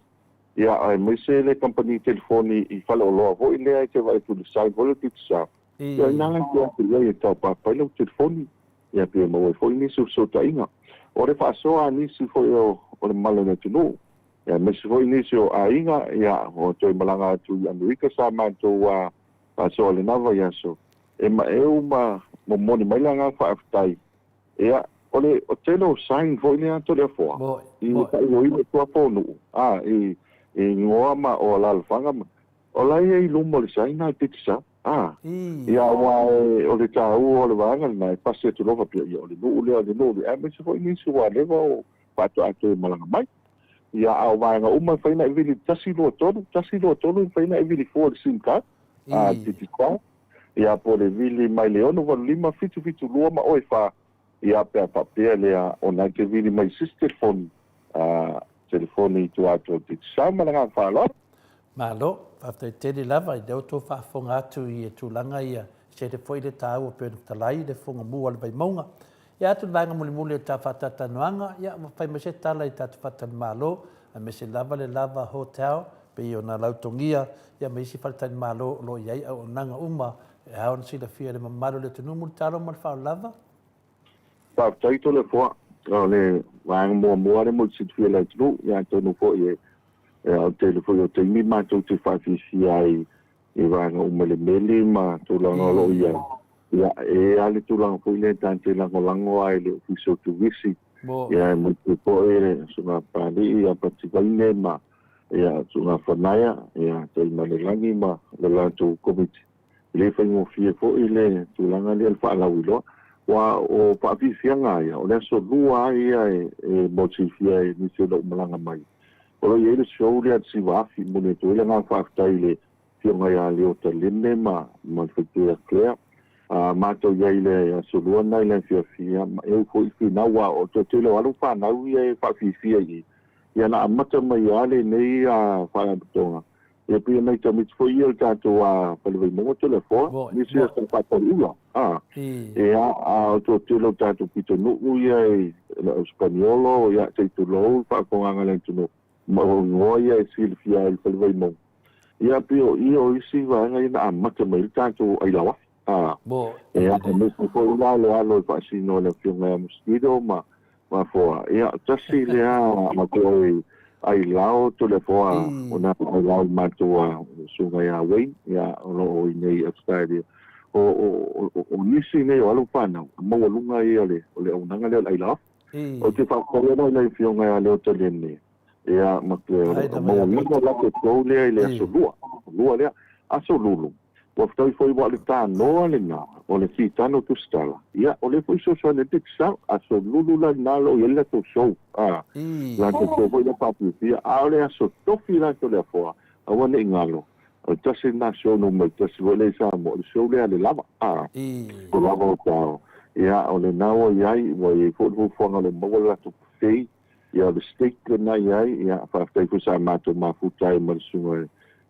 ia, aemaise le kamupani telefoni i faleoloa foi lea e te vaai atu i le sign foi lea o le Digicel, ia, o i ina la e te atu i ai e taopapa ai lau telefoni, ia, pe maua ai foi nisi o fesootaiga. O le faasoa a nisi foi o, o le mamalu o le atunuu, ia, aemaise foi nisi o aiga, ia, ua toe malaga atu i Amerika sa matou a faasoa i lena vaiaso, e maeu ma momoli mai le agaga faafetai. Ia, o le tele o sign foi lea Toleafoa, i faaigoaina i tua o nuu, a, i igoa ma o alaalafaga ma, o la e i ai i luma o le sign a le Digicel, a. Ia, aua o le taua o le vaega lena, e pasi atu loa faapea, ia, o le nuu lea, o le nuu lea, aemaise foi nisi ua leva o faatoa toe malaga mai. Ia, a o vaega uma e mafai ona e vili 1, 2, 3, 1, 2, 3, e mafai ona e vili fua i le sim card, a, Digicel. Ia po o le vili mai le 6 8 5 7 7 2 ma oe 4, ia pe a faapea lea ona e te vili mai i se isi telefoni, a, telefoni i tua atu o le Digicel. Ma le agaga faaaloalo. Malo, faafetai tele lava i lea ua tou faafofoga atu i tulaga ia, sese foi le taua pei ona fetalai i le fogamua o le Vaimauga. Ia atu le vaega mulimuli o le ta faatalatanoaga, ia ua fai mai se tala i tatou faletalimalo, aemaise lava le Lava Hotel pei ona lautogia, ia ma isi faletalimalo o lo o i ai auaunaga uma e ao ona silafia e le mamalu o le atunuu. Mulitalo ma le faaaloalo lava. Faafetai Toleafoa, o le vaega muamua lea mo le silafia e le atunuu, ia atonu foi e o le tele foi o taimi matou te faafiafia ai i vaega uma i le meli ma tulaga o lo o i ai. Ia, e i ai lava le tulaga foi lea ta te lagolago ai i le Ofisa o Turisi, ia aemaise foi le Susuga Papalii ia Pativaine ma ia Susuga Fanaia, ia Taimalelagi ma le latou Komiti. E le faigofie foi le tulaga lea o le faalauiloa, aua o faafiafiaga ia, o le aso Lua lava ia e mo le silafia e nisi o lou malaga mai. O lo o i ai le show lea a le Siva Afi, e momoli atu ai le agaga faafetai i le Afioga ia Leo Talene ma ma le faipule ia Claire. A matou i ai i le aso Lua lena i le afiafi, ia ma eu foi finau aua o le toatele o alo fanau ia e faafiafia i i. Ia na amata mai lava lenei faalapotopotoga, ia pei o nai tamaiti foi ia o le tatou Fale Vaimauga Toleafoa, nisi o sa faatauula, a. Ia, a o le toatele o tatou pitonuu ia i le au Sipaniolo, ia se i tulou le faafofogaaga a le atunuu, ma o igoa ia e silafia ai i le Fale Vaimauga. Ia pei o i o isi vaega ia na amata mai ai le tatou ailao afi. A, ia, aemaise foi la le alo i faasino a le Afioga ia Mosquito ma Mafoa, ia, tasi lea matou ailao Toleafoa, o na ailao i matou a Susuga ia Wayne, ia, o lo o i inei i Australia. O, o, o, o nisi nei o alo fanau, maualuga ia o le, o le auaunaga lea o le ailao. Ou te faafetai atu i le Afioga ia Leo Talene, ia, ma Claire, o maualuga latou tou lea i le aso Lua, Lua lea, aso Lulu. Ua fetaui foi aua o le tanoa lena o le fitano tusitala, ia o lea foi fesoasoani ai le Digicel, aso Lulu la lena o lo o i ai le latou show, a, latou show foi lea faafiafia, a o le aso Tofi la Toleafoa, aua ne i galo, o le tasi lena show numera tasi foi lea i Samoa, o le show lea a le lava, a, le lava o tao, ia o lena ua i ai, ua i ai foi le fuafuaga o le maua le latou buffet, Ia o le steak lena i ai, ia faafetai foi sa matou mafuta ai ma le susuga i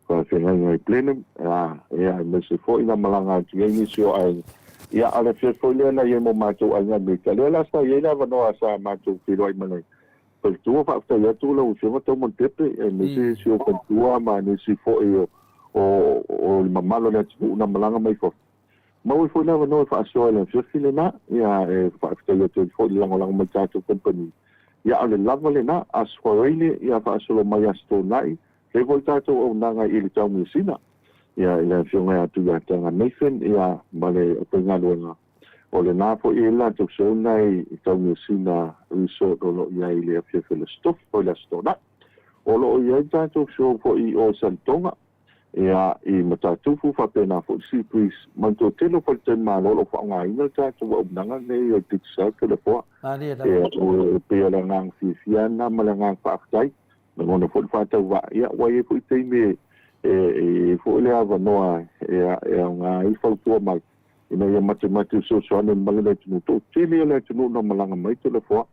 faafeagaiga i Blenheim, ia, ia aemaise foi na malaga atu i ai nisi o aiga. Ia a o le afiafi foi lea na i ai mo matou aiga Amerika, lea la sa i ai le avanoa sa matou feiloai ma le faletua, faafetai atu lau Afioga Taumolepepe, aemaise si ou faletua ma nisi foi o o o le mamalu o le atunuu na malaga mai fafo. Maua ai foi le avanoa e faasoa i le afiafi lena, ia, e faafetai atu ai foi i le lagolago mai tatou kamupani. Ia, a o le lava lena, Aso Faraile, ia faasolo mai Aso Toonai, fai foi le tatou auaunaga i le Taumeasina, ia, i le Afioga ia Tuiataga Nathan, ia, ma le aufaigaluega. O lena foi e i ai le latou show lena i Taumeasina Resort o lo o i ai i le afiafi o le Aso Tofi, o le Aso Toonai. O lo o i ai le tatou show foi i o i Saletoga, Ia, i Matatufu faapena foi le Sea Breeze ma le toatele o faletalimalo o lo o faaaogaina le tatou auaunaga lenei o le Digicel Toleafoa. Malie lava. Ia, e pei o le agaga fiafia lena ma le agaga faafetai. Lagona foi le faatauvaa, ia ua i ai foi taimi e i ai foi le avanoa e aoga ai le fautua mai ina ia matemate fesoasoani mai le atunuu. Toatele o le atunuu na malaga mai Toleafoa.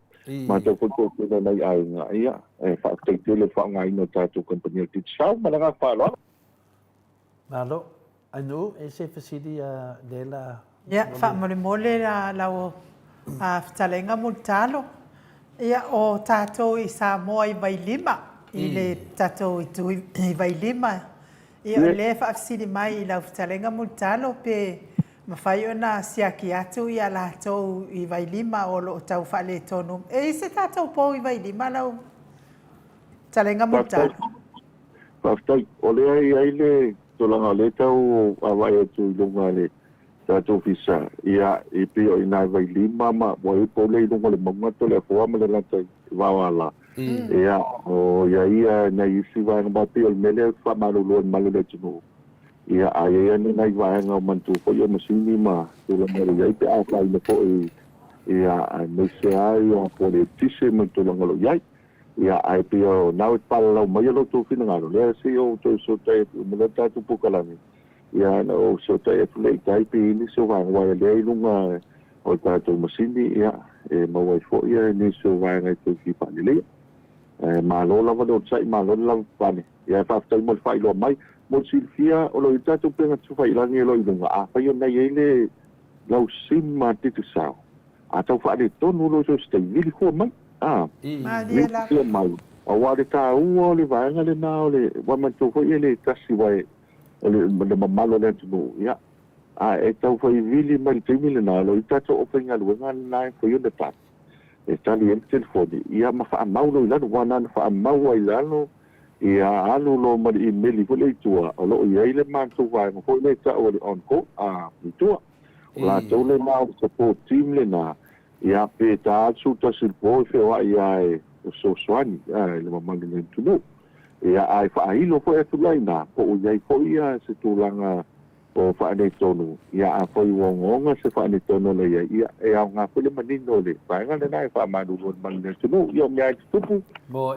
Matou foi toatele o nai aiga, ia, e faafetai tele i le faaaogaina o tatou kamupani o le Digicel. Ma le agaga faaaloalo. Malo. Ainuu, e se fesili a lea la. Ia, faamolemole la lau fetalaiga Mulitalo. Ia, o tatou i Samoa i Vailima, i le tatou itu i Vailima, ia o lea e faafesili mai i lau fetalaiga Mulitalo pe mafai ona siaki atu ia latou i Vailima o lo o tau faaletonu. E i ai se tatou pou i Vailima lau fetalaiga Mulitalo? Faafetai. O lea e i ai le tulaga o lea e tau vaavaai atu i luga i le tatou ofisa, ia, e pei o i ina i Vailima ma ua i ai pou lea i luga o le mauga Toleafoa ma Lelata i Vaoala. Ia, o i ai ia nai isi vaega, aua e pei o le mea lea ou te faamalulu ai i le mamalu o le atunuu, ia, a i ai lava nai vaega o manatua foi o masini ma tulaga o lo o i ai pe a afaina foi, ia, aemaise lava ia po o le eletise ma le tulaga o lo o i ai. Ia, ae pei o na e palalau mai lo outou finagalo, lea se i ou toe fesootai atu uma loa le tatou polokalame, ia ona ou fesootai atu lea i tai pe i ai nisi o vaega, aua o lea i luga o le tatou masini, ia, e maua ai foi nisi o vaega e toe fia faaleleia. Ae malo lava le onosai, malo le lavapapale. Ia, ae faafetai mo le faailoa mai. Mo le silafia, o lo o i ai le tatou upega tufaiilagi o lo o i luga, afai o na i ai le lau sim a Digicel, A tau faaletonu loa so o se taimi, vili fua mai. A, Malie vili lava. fua mai. Aua o le taua o le vaega lena o le, ua manatua foi e le tasi aua e, o le, le mamalu o le atunuu, ia, a e tau fai vili mai i le taimi lena, o lo o i ai tatou aufaigaluega lena e mafai ona tali, e tali ai le telefoni, ia ma faamau loa i lalo, aua na ona faamau lava i lalo, ia alu loa ma le imeli foi lea i tua, o lo o i ai le matou vaega foi lea e tau o le on call, a, i tua. O latou lena o le support team lena, ia pe ta atu tasi i le po e feoai lava e fesoasoani i le mamalu o le atunuu. Ia ae faailo foi atu la i ina, po o i ai foi se tulaga o faaletonu, ia afai ua ogaoga se faaletonu o la i ai, ia e aoga foi le manino o le vaega lena e faamalulu ai i le mamalu o le atunuu. Ia o mea lava e tutupu,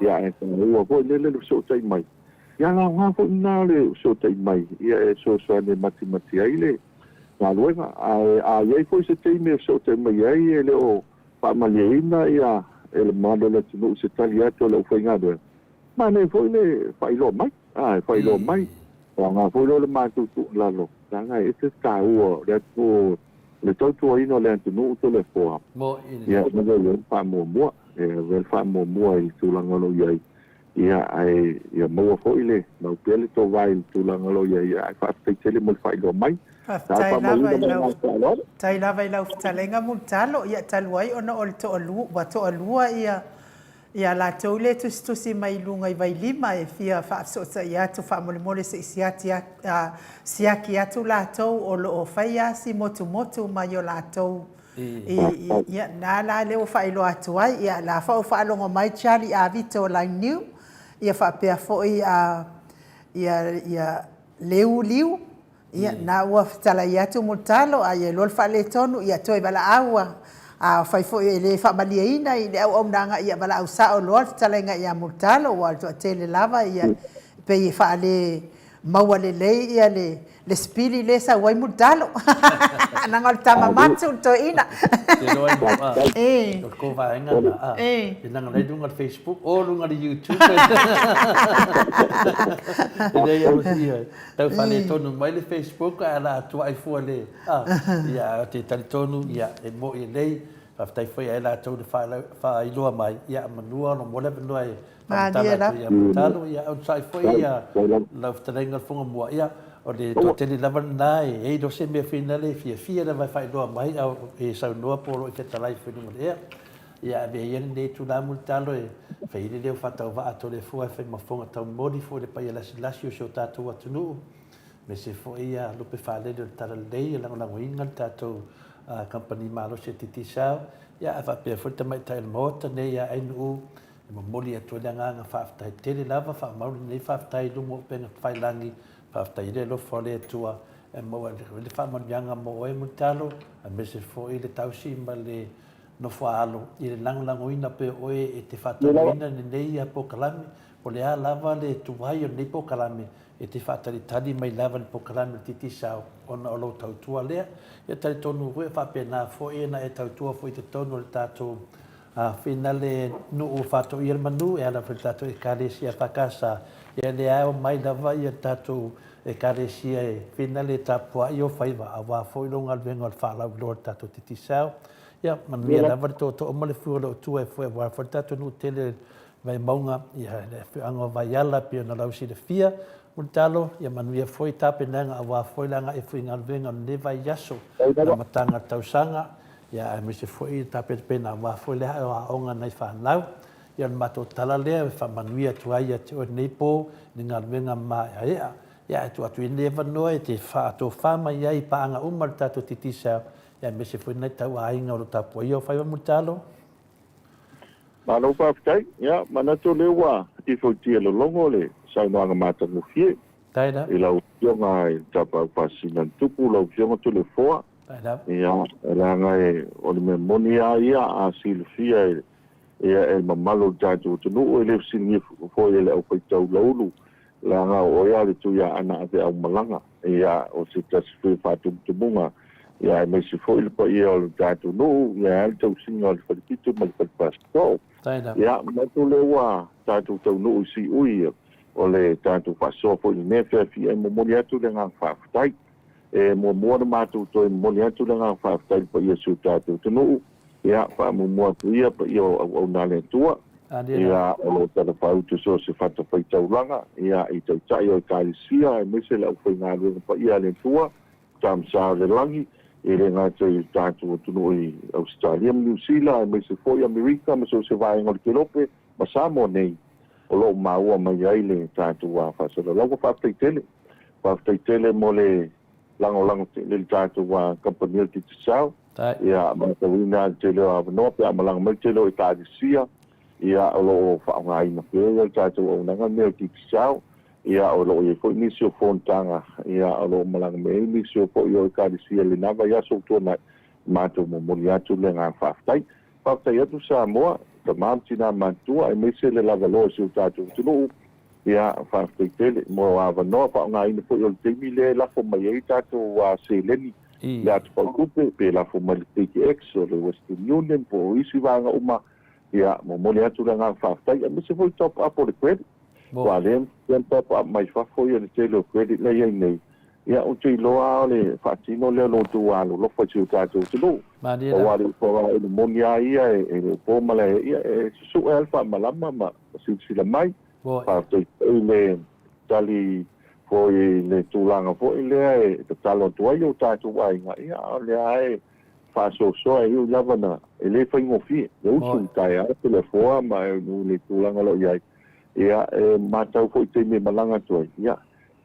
ia ae taua foi lele le fesootai mai. Ia o le aoga foi lena o le fesootai mai, ia e fesoasoani e matimati ai le galuega. Ae a i ai foi se taimi e fesootai mai ai e le o faamalieina ia e le mamalu o le atunuu i se tali atu a le aufaigaluega, manaia foi le faailoa mai, a, e faailoa mai. E aoga foi lea o le matou tuualalo, leaga e ese le taua o le atunuu, o le tautuaina o le atunuu Toleafoa, ia e ave i ai le faamuamua, e ave le faamuamua i le tulaga o lo o i ai. Ia, ae ia maua foi le mau pea le tovai i le tulaga o lo o i ai, ae faafetai tele mo le faailoa mai. Sa Faafetai lava faamauina i ma le lau agaga faaaloalo. Faafetai lava i lau fetalaiga Mulitalo. Ia, talu ai ona o le toalua, ua toalua ia ia latou lea e tusitusi mai i luga i Vailima e fia faafesootai atu faamolemole se i siati siaki atu latou o lo o fai lava si motumotu mai o latou I, i, ia, na la lea ua faailoa atu ai, ia, la foi ua faalogo mai Charlie Avito Lainiu, ia faapea foi a, ia, ia Leu Liu, ia, na ua fetalai atu Mulitalo, a ia iloa le faaletonu, ia toe valaau a, a fai foi e le faamalieina i le auaunaga, ia valaau sao loa le fetalaiga ia Mulitalo, aua o le toatele lava, ia, pei e faale Maua lelei ia le le sipili lea e sau ai Mulitalo. Leaga o le tama matu le toeaina. Te iloa ai mo a, o le kou vaega na a, e leaga la i luga o le Facebook o luga o le YouTube. E leai au ia, tau faaletonu mai le Facebook ae ala atu ai fua le, a, ia ou te talitonu ia e mo'i lelei, faafetai foi ia i latou na faailoa mai, ia manua o lo o maua le avanoa e Faamatala atu ia Mulitalo, ia onosai foi ia lau fetalaiga le Fofoga Mua, ia o le toatele lava lena e i ai loa se mea foi lena e fiafia lava e faailoa mai a o e saunoa po o lo o fetalai foi i luga o le ea. Ia avea ia lenei itula Mulitalo e fai ai le leo faatauvaa a Toleafoa e fai ma fofoga taumoli foi i le paia lasilasi o si o tatou atunuu, aemaise foi ia lupe faalele o le Talalelei e lagolagoina le tatou kamupani malosi a Digicel, ia ae faapea foi le tamaitai o le Maota nei ia Ainuu E momoli atu ai le agaga faafetai tele lava, faamau lenei faafetai i luma o upega tafailagi. Faafetai i le alofa o le Atua e maua ai le faamanuiaga mo oe Mulitalo, aemaise foi le tausi ma le nofo a alo i le lagolagoina pea o oe e te faatauaina lenei polokalame. Po o le a lava le tuai o lenei polokalame, e te faatalitali mai lava i le polokalame o le Digicel ona o lou tautua lea. Ia talitonu foi e faapena foi ona e tautua foi i totonu o le tatou finale nuu faatoia le manu e ala foi i le tatou Ekalesia EFKS. Ia lea e omai lava ia le tatou Ekalesia e finale e tapuai ou faiva aua foi lou galuega o le faalauiloa o le tatou Digicel. Ia manuia lava le tootoo ma le fiu o le Atua e foe aua foi le tatou nuu tele Vaimauga, ia, le afioaga o Vaiala pei ona lausilafia. Mulitalo, ia manuia foi tapenaga aua foi le agai foi i galuega o lenei vaiaso, le amataga o le tausaga, ia aemaise foi le tapenapena aua foi le ae o aoga a nai fanau. Ia o le matou tala lea e faamanuia atu ai ia te oe lenei po i le galuega maeaea. Ia ae tuu atu ia lenei avanoa e te faatofa mai ai i paaga uma a le tatou Digicel, ia aemaise foi nai tauaiga o lo o tapuaia o faiva Mulitalo. Malo faafetai. Ia, manatu o lea ua ifo i lologo le saunoaga matagofie i lau Afioga i le Tapaau Faasisina le Tupu, lau Afioga Toleafoa. Ia, leaga e, o le mea moni lava ia, a silafia e, ia, e le mamalu o le tatou atunuu, e le fesiligia foi e le aufaitau laulu, leaga o oe lava le Tuiaana aveau malaga. Ia, o se tasi foi o faatumutumuga, ia, aemaise foi le paia o le tatou nuu, ia, ae a le tausiga o le Falefitu ma le Fale Pasitoo. Ia, manatu lea ua tatou taunuu i siui o le tatou faasoa foi i lenei afiafi, e momoli atu le agaga faafetai. E muamua ona matou toe momoli atu le agaga faafetai i le paia o si o tatou atunuu, Ia, faamuamua atu ia paia o auauna a le Atua, ia, o lo o talafautu so o se fatafaitaulaga, ia, i taitai o Ekalesia, aemaise le aufaigaluega paia a le Atua, Tamasa o le Lagi, e le gata i le tatou atunuu i Ausetalia ma Niu Sila, aemaise foi Amerika ma so o se vaega o le Kelope ma Samoa nei, o lo o maua mai ai le tatou faasalalauga. Faafetai tele. Faafetai tele mo le lagolago tele i le tatou kamupani o le Digicel. Ia, matauina le tele o avanoa pe a malaga mai le tele o Ekalesia, ia, o lo o faaaogaina pea le tatou auaunaga lenei o le Digicel. Ia, o lo o i ai foi nisi o fonotaga, ia, o lo o malaga mai ai nisi o foi o Ekalesia i lena vaiaso ua tuanai, matou momoli atu le agaga faafetai. Faafetai atu Samoa, tama ma tina matutua, aemaise le lavaloa o si o tatou atunuu. Ia, faafetai tele mo avanoa faaaogaina foi o le taimi lea e lafo mai ai tatou seleni i le atu fautupe, pe lafo mai le KTX o le Western Union po o isi vaega uma. Ia, momoli atu le agaga faafetai, aemaise foi top up o le credit. Aua o lea e top up mai fafo ia le tele o credit la e i ai nei. Ia, ou te iloa lava o le faatino lea o lo outou alolofa i si o tatou atunuu. Aua o le upu i le moni lava ia, e le o po ma le, ia, e susue lava le faamalama ma silasila mai. Faafetai foi i le tali foi i le tulaga foi lea e tatalo atu ai o tatou aiga, ia, o lea lava e faasoasoa e ui lava na, e le faigofie, le usu i le taeao, Toleafoa ma le tulaga o lo o i ai. Ia, e matau foi i taimi e malaga atu ai, ia,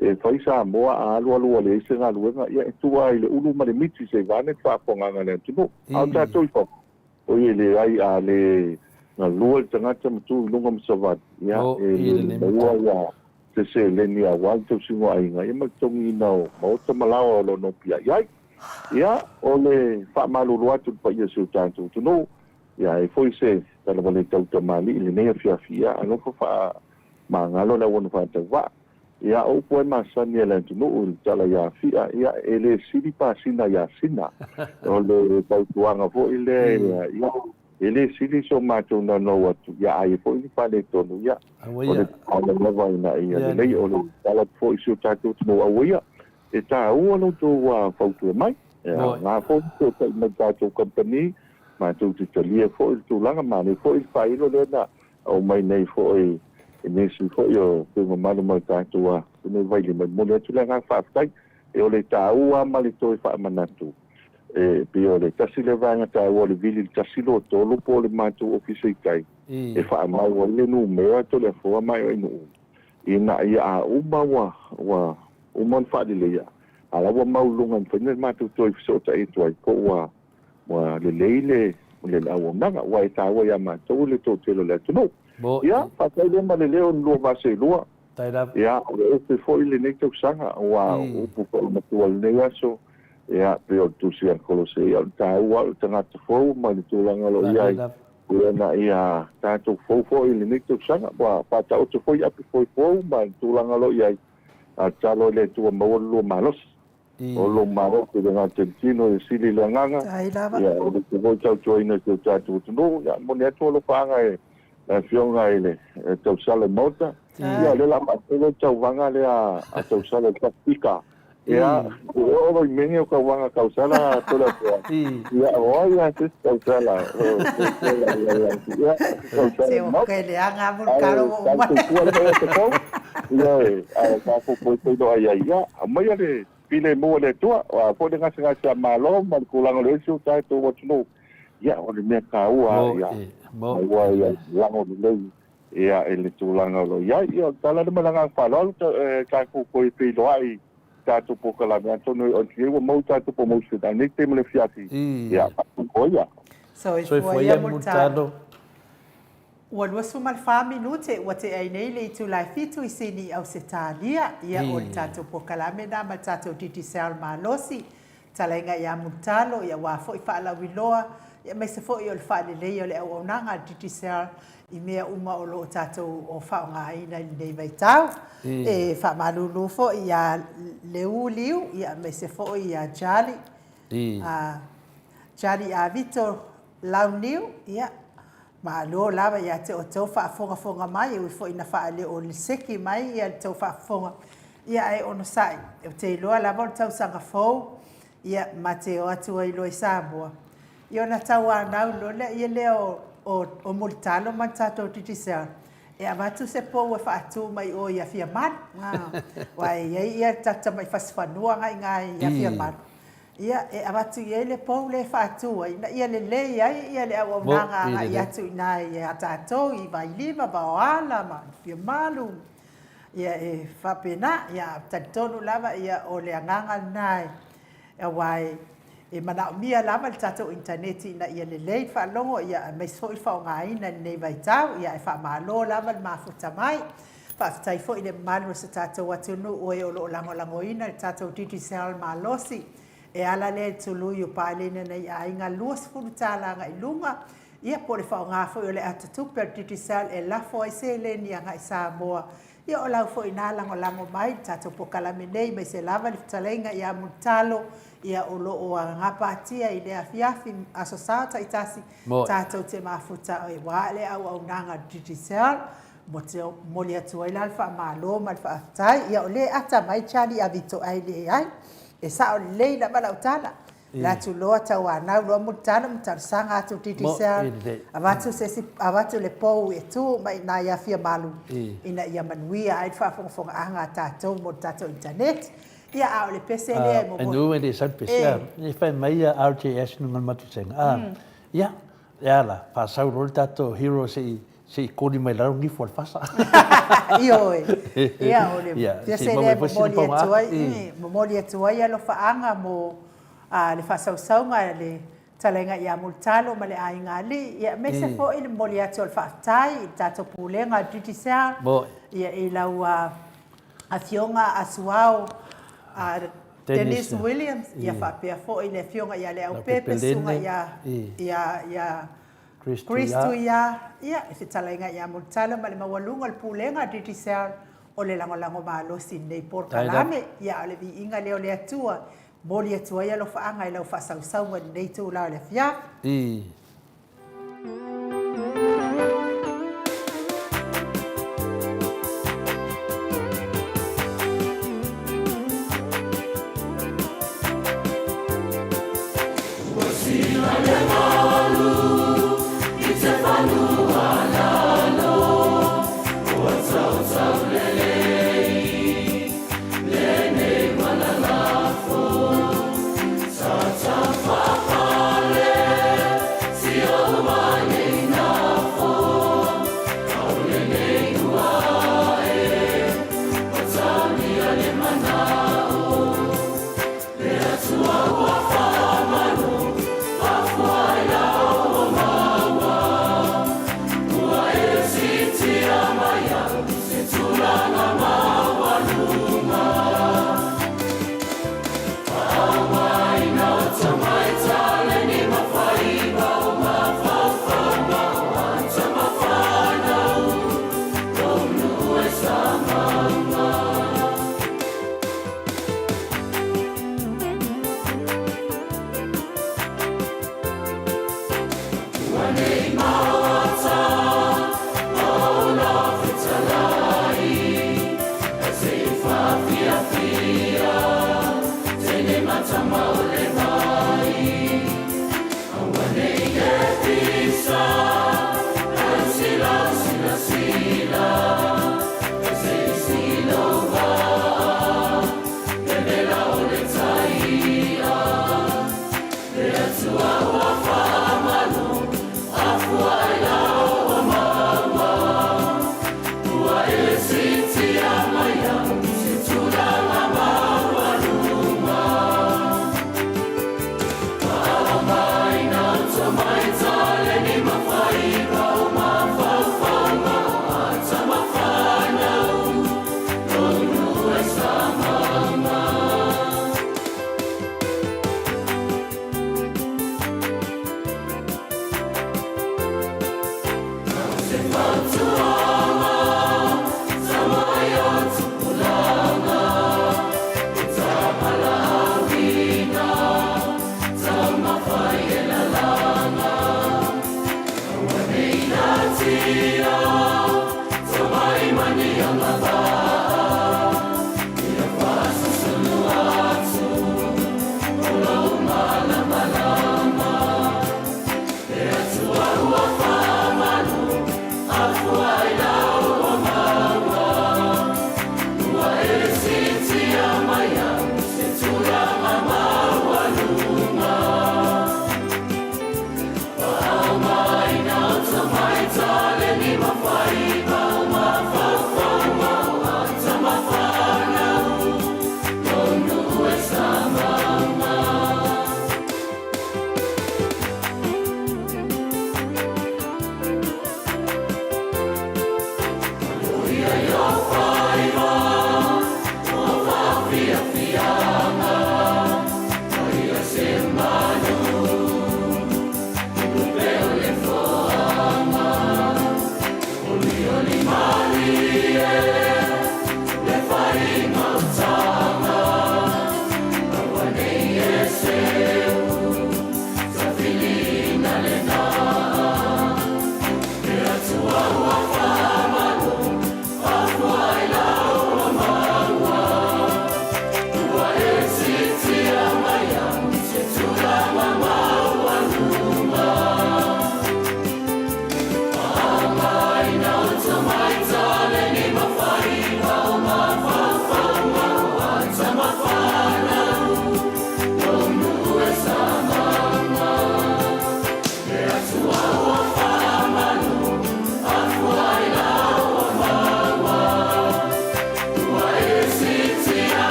E fai Samoa a alualu ua leai se galuega, ia e tua ai i le ulu ma le miti seivane le faafofogaaga a le atunuu. A o tatou i fafo, oi e leai a le galue le tagata ma tu i luga ma savali, ia e le maua ia se seleni aua le tausiga o aiga ia ma le totogiina o maota ma laoa o lo o nopiai ai. Ia, o le faamalulu atu i le paia o si o tatou atunuu, ia e foi se tala wale tau tamalii i lenei afiafi, ia alofa faamagalo le auona faatauvaa. Ia, o upu ai masani a le atunuu i le tala ia Fi'a, ia, e le sili pasina iā Sina. O le fautuaga foi lea, ia, e le sili so matou naunau atu, ia a i ai foi ni faaletonu, ia, o le tatalo lava ina ia lelei. O le tala atu foi i si o tatou atunuu, aua ia, e taua lo outou fautua mai. E aoga foi le fesootai'i mai le tatou kamupani, matou te talia foi le tulaga, manaia foi le faailo lea na aumai nei foi i nisi foi o sui mamalu ma le tatou atunuu Vailima. E momoli atu le agaga faafetai. E o le taua ma le toe faamanatu, e pei o le tasi lea vaega taua o le vili i le 123 po o le matou ofisa i tai, e faamau ai le numera Toleafoa ma Ainoa ina ia a uma ua ua uma ona faaleleia, a la ua mau i luga e mafai ona matou toe fesootai atu ai po ua Ua lelei le le auaunaga, aua e taua ia matou le toatele o le atunuu. Ia, faafetai lea ma le leo o le lua vase e lua. Ia, o le ope foi lenei tausaga, aua o upu foi o matua i lenei aso, ia, pei o le Tusi a le Kolose, ia, o le taua o le tagata fou ma le tulaga o lo o i ai, ina ia tatou fou foi i lenei tausaga, ua faataoto foi ape foufou ma le tulaga o lo o i ai, a tatalo i le Atua maua le lua malosi. O lou malosi i le gata i le tino e sili i le agaga, ia, o le foi tautuaina i si o tatou atunuu, ia, momoli atu alofaaga e le Afioga i le Tausala i le Maota, ia, o lea o le a faatino le tauvaga lea a Tausala i le Pasefika. Ia, e oo loa i mea nei o tauvaga a Tausala Toleafoa, ia, o ai lava se isi Tausala ia, Tausala i le Maota. Ae tatou tua lava ia te kou, ioe, ae tatou toe feiloai ai, ia, aumaia le filemu a le Atua, o a foi le gasegase a Malo ma le tulaga o le isi o tatou atunuu, ia, o le mea taua lava ia maua ia lago lelei ia i le tulaga o lo o i ai. Ia, o le tala lea ma le agaga faaaloalo, tatou toe feiloai i tatou polokalame, atonu o lea ua maua tatou promotion a o lenei taimi o le afiafi, ia, faasoa ia. Soifua ia Mulitalo. Ua 24 minute ua tea ai nei le itula e 7 i Sini i Ausetalia. Ia, o le tatou polokalame lena ma le tatou Digicel malosi. Talaiga ia Mulitalo, ia aua foi faalauiloa, ia aemaise foi o le faaleleia o le auaunaga a le Digicel i mea uma o lo o tatou o faaaogaina i lenei vaitau. E faamalulu foi ia Leu Liu, ia aemaise foi ia Charlie, Charlie Avito Launiu, ia, malo lava ia te outou faafogafoga mai, e ui foi ina faaleo seki mai ia le tou faafofoga, ia ae onosai, ou te iloa lava o le tausaga fou, ia, ma te o atu ai loa i Samoa, ia ona tauanau loa lea lea o Mulitalo ma le tatou Digicel, e avatu se pou e faatu mai o i Afiamalu, aua e i ai ia le tatou tamai fasifanua na i ina i Afiamalu, Ia, e avatu i ai le pou lea e faatu ai, ina ia lelei ai ia le auaunaga agai atu i ina ia tatou i Vailima, Vaoala ma Fiamalu, ia e faapena. Ia, talitonu lava ia o le agaga lena aua e manaomia lava le tatou initaneti ina ia lelei le faalogo, ia aemaise foi le faaaogaina i lenei vaitau. Ia, e faamalo lava le mafuta mai. Faafetai foi i le mamalu o se tatou atunuu e o lo o lagolagoina le tatou Digicel malosi e ala lea i le tului o paleni a nai aiga $20 agai i luga, ia po o le faaaoga foi o le ata tupe a le Digicel e lafo ai seleni agai Samoa. Ia o lau foi ina lagolago mai i le tatou polokalame nei aemaise lava le fetalaiga ia Mulitalo, ia o lo o gapatia i lea afiafi Aso Sa taitasi tatou te mafuta aua le auaunaga a le Digicel. Momoli atu ai la le faamalo ma le faafetai. Ia o lea e ata mai Charlie Avito ai leai. E sao lelei lava lau tala. Alu atu loa tauanau loa Mulitalo ma talosaga atu Digicel, avatu se isi, avatu le pou e tu mai i ina ia Fiamalu ina ia manuia ai le faafogafogaaga a tatou mo le tatou internet. Ia a o le pese lea e momoli. Anu e le sau le pese. E fai mai a RJS i luga o le matusega. Ia, e a la, faasau loa le tatou hero se i Se i koli mai lalo nifo a le fasa. Ioe. Ia, o le pese lea e momoli atu ai, momoli atu ai alofaaga mo le faasausauga a le Talaiga ia Mulitalo ma le Aiga Alii, ia aemaise foi le momoli atu o le faafetai i le tatou Pulega a le Digicel, ia i lau Afioga Asuao Dennis Williams, ia faapea foi le Afioga ia Leaupepe, Susuga ia Chris Tuia, ia, le fetalaiga ia Mulitalo ma le maualuga o le Pulega a Digicel o le lagolago malosi i lenei polokalame. Ia, a o le viiga lea o le Atua, momoli atu ai alofaaga i lau faasausauga i lenei itula o le afiafi.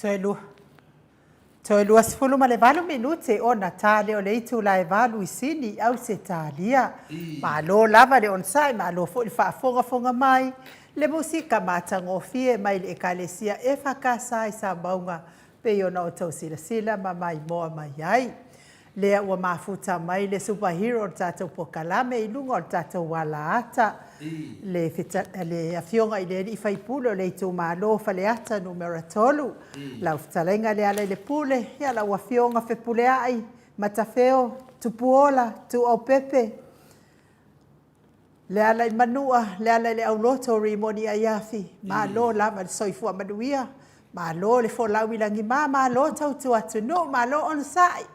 Toe lua. Toe 28 minute ona ta lea o le itula e 8 i Sini i Ausetalia. Malo lava le onosai, malo foi le faafogafoga mai, le musika matagofie mai le Ekalesia EFKS i Samauga pei ona outou silasila ma maimoa mai ai. Lea ua mafuta mai le superhero o le tatou pokalame i luga o le tatou alaata, le le Afioga i le Alii Faipule o le itumalo o Faleata Numera 3, lau fetalaiga Lealailepule, ia lau Afioga Fepuleai, Matafeo, Tupuola, Tuuaupepe, Lealaimanua, Lealaileauloto, Rimoni Aiafi, malo lava le soifua manuia, malo le folau i lagima, malo tautua atunuu, malo onosai,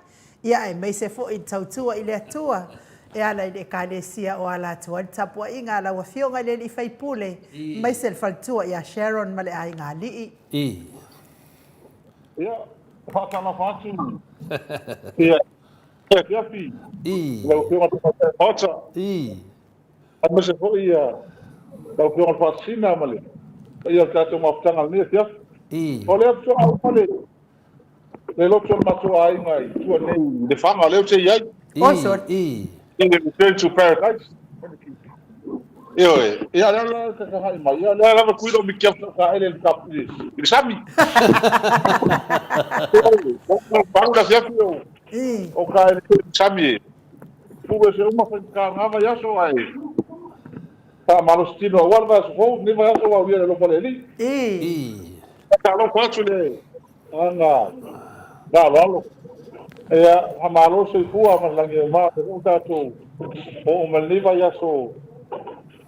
ia aemaise foi le tautua i le Atua e ala i le Ekalesia o ala atu ai le tapuaiga a lau Afioga i le Alii Faipule, aemaise le faletua ia Sharon ma le aiga alii. Ia, faatalofa atu ia afiafi i lau Afioga i le Tamaitai Maota, aemaise foi lau Afioga i le Faasisina ma le paia o le tatou mafutaga i lenei afiafi. O lea faatoa uma le loto o le matou aiga i tua nei i Lefaga, lea ou te i ai. I le Return to Paradise. Ioe, ia lea la e tagai mai, ia lea lava tui lou miti atu saele i le sami. Pau le afiafi o ka i le sami e. Pule se uma faigata na vaiaso ae faamalosi tino aua le vaiaso fou, lenei vaiaso ua aulia i le alofa o le Alii. Faatalofa atu i le agaga faaaloalo. Ia, faamalo le soifua ma le lagi e mama o lea ua tatou oo mai lenei vaiaso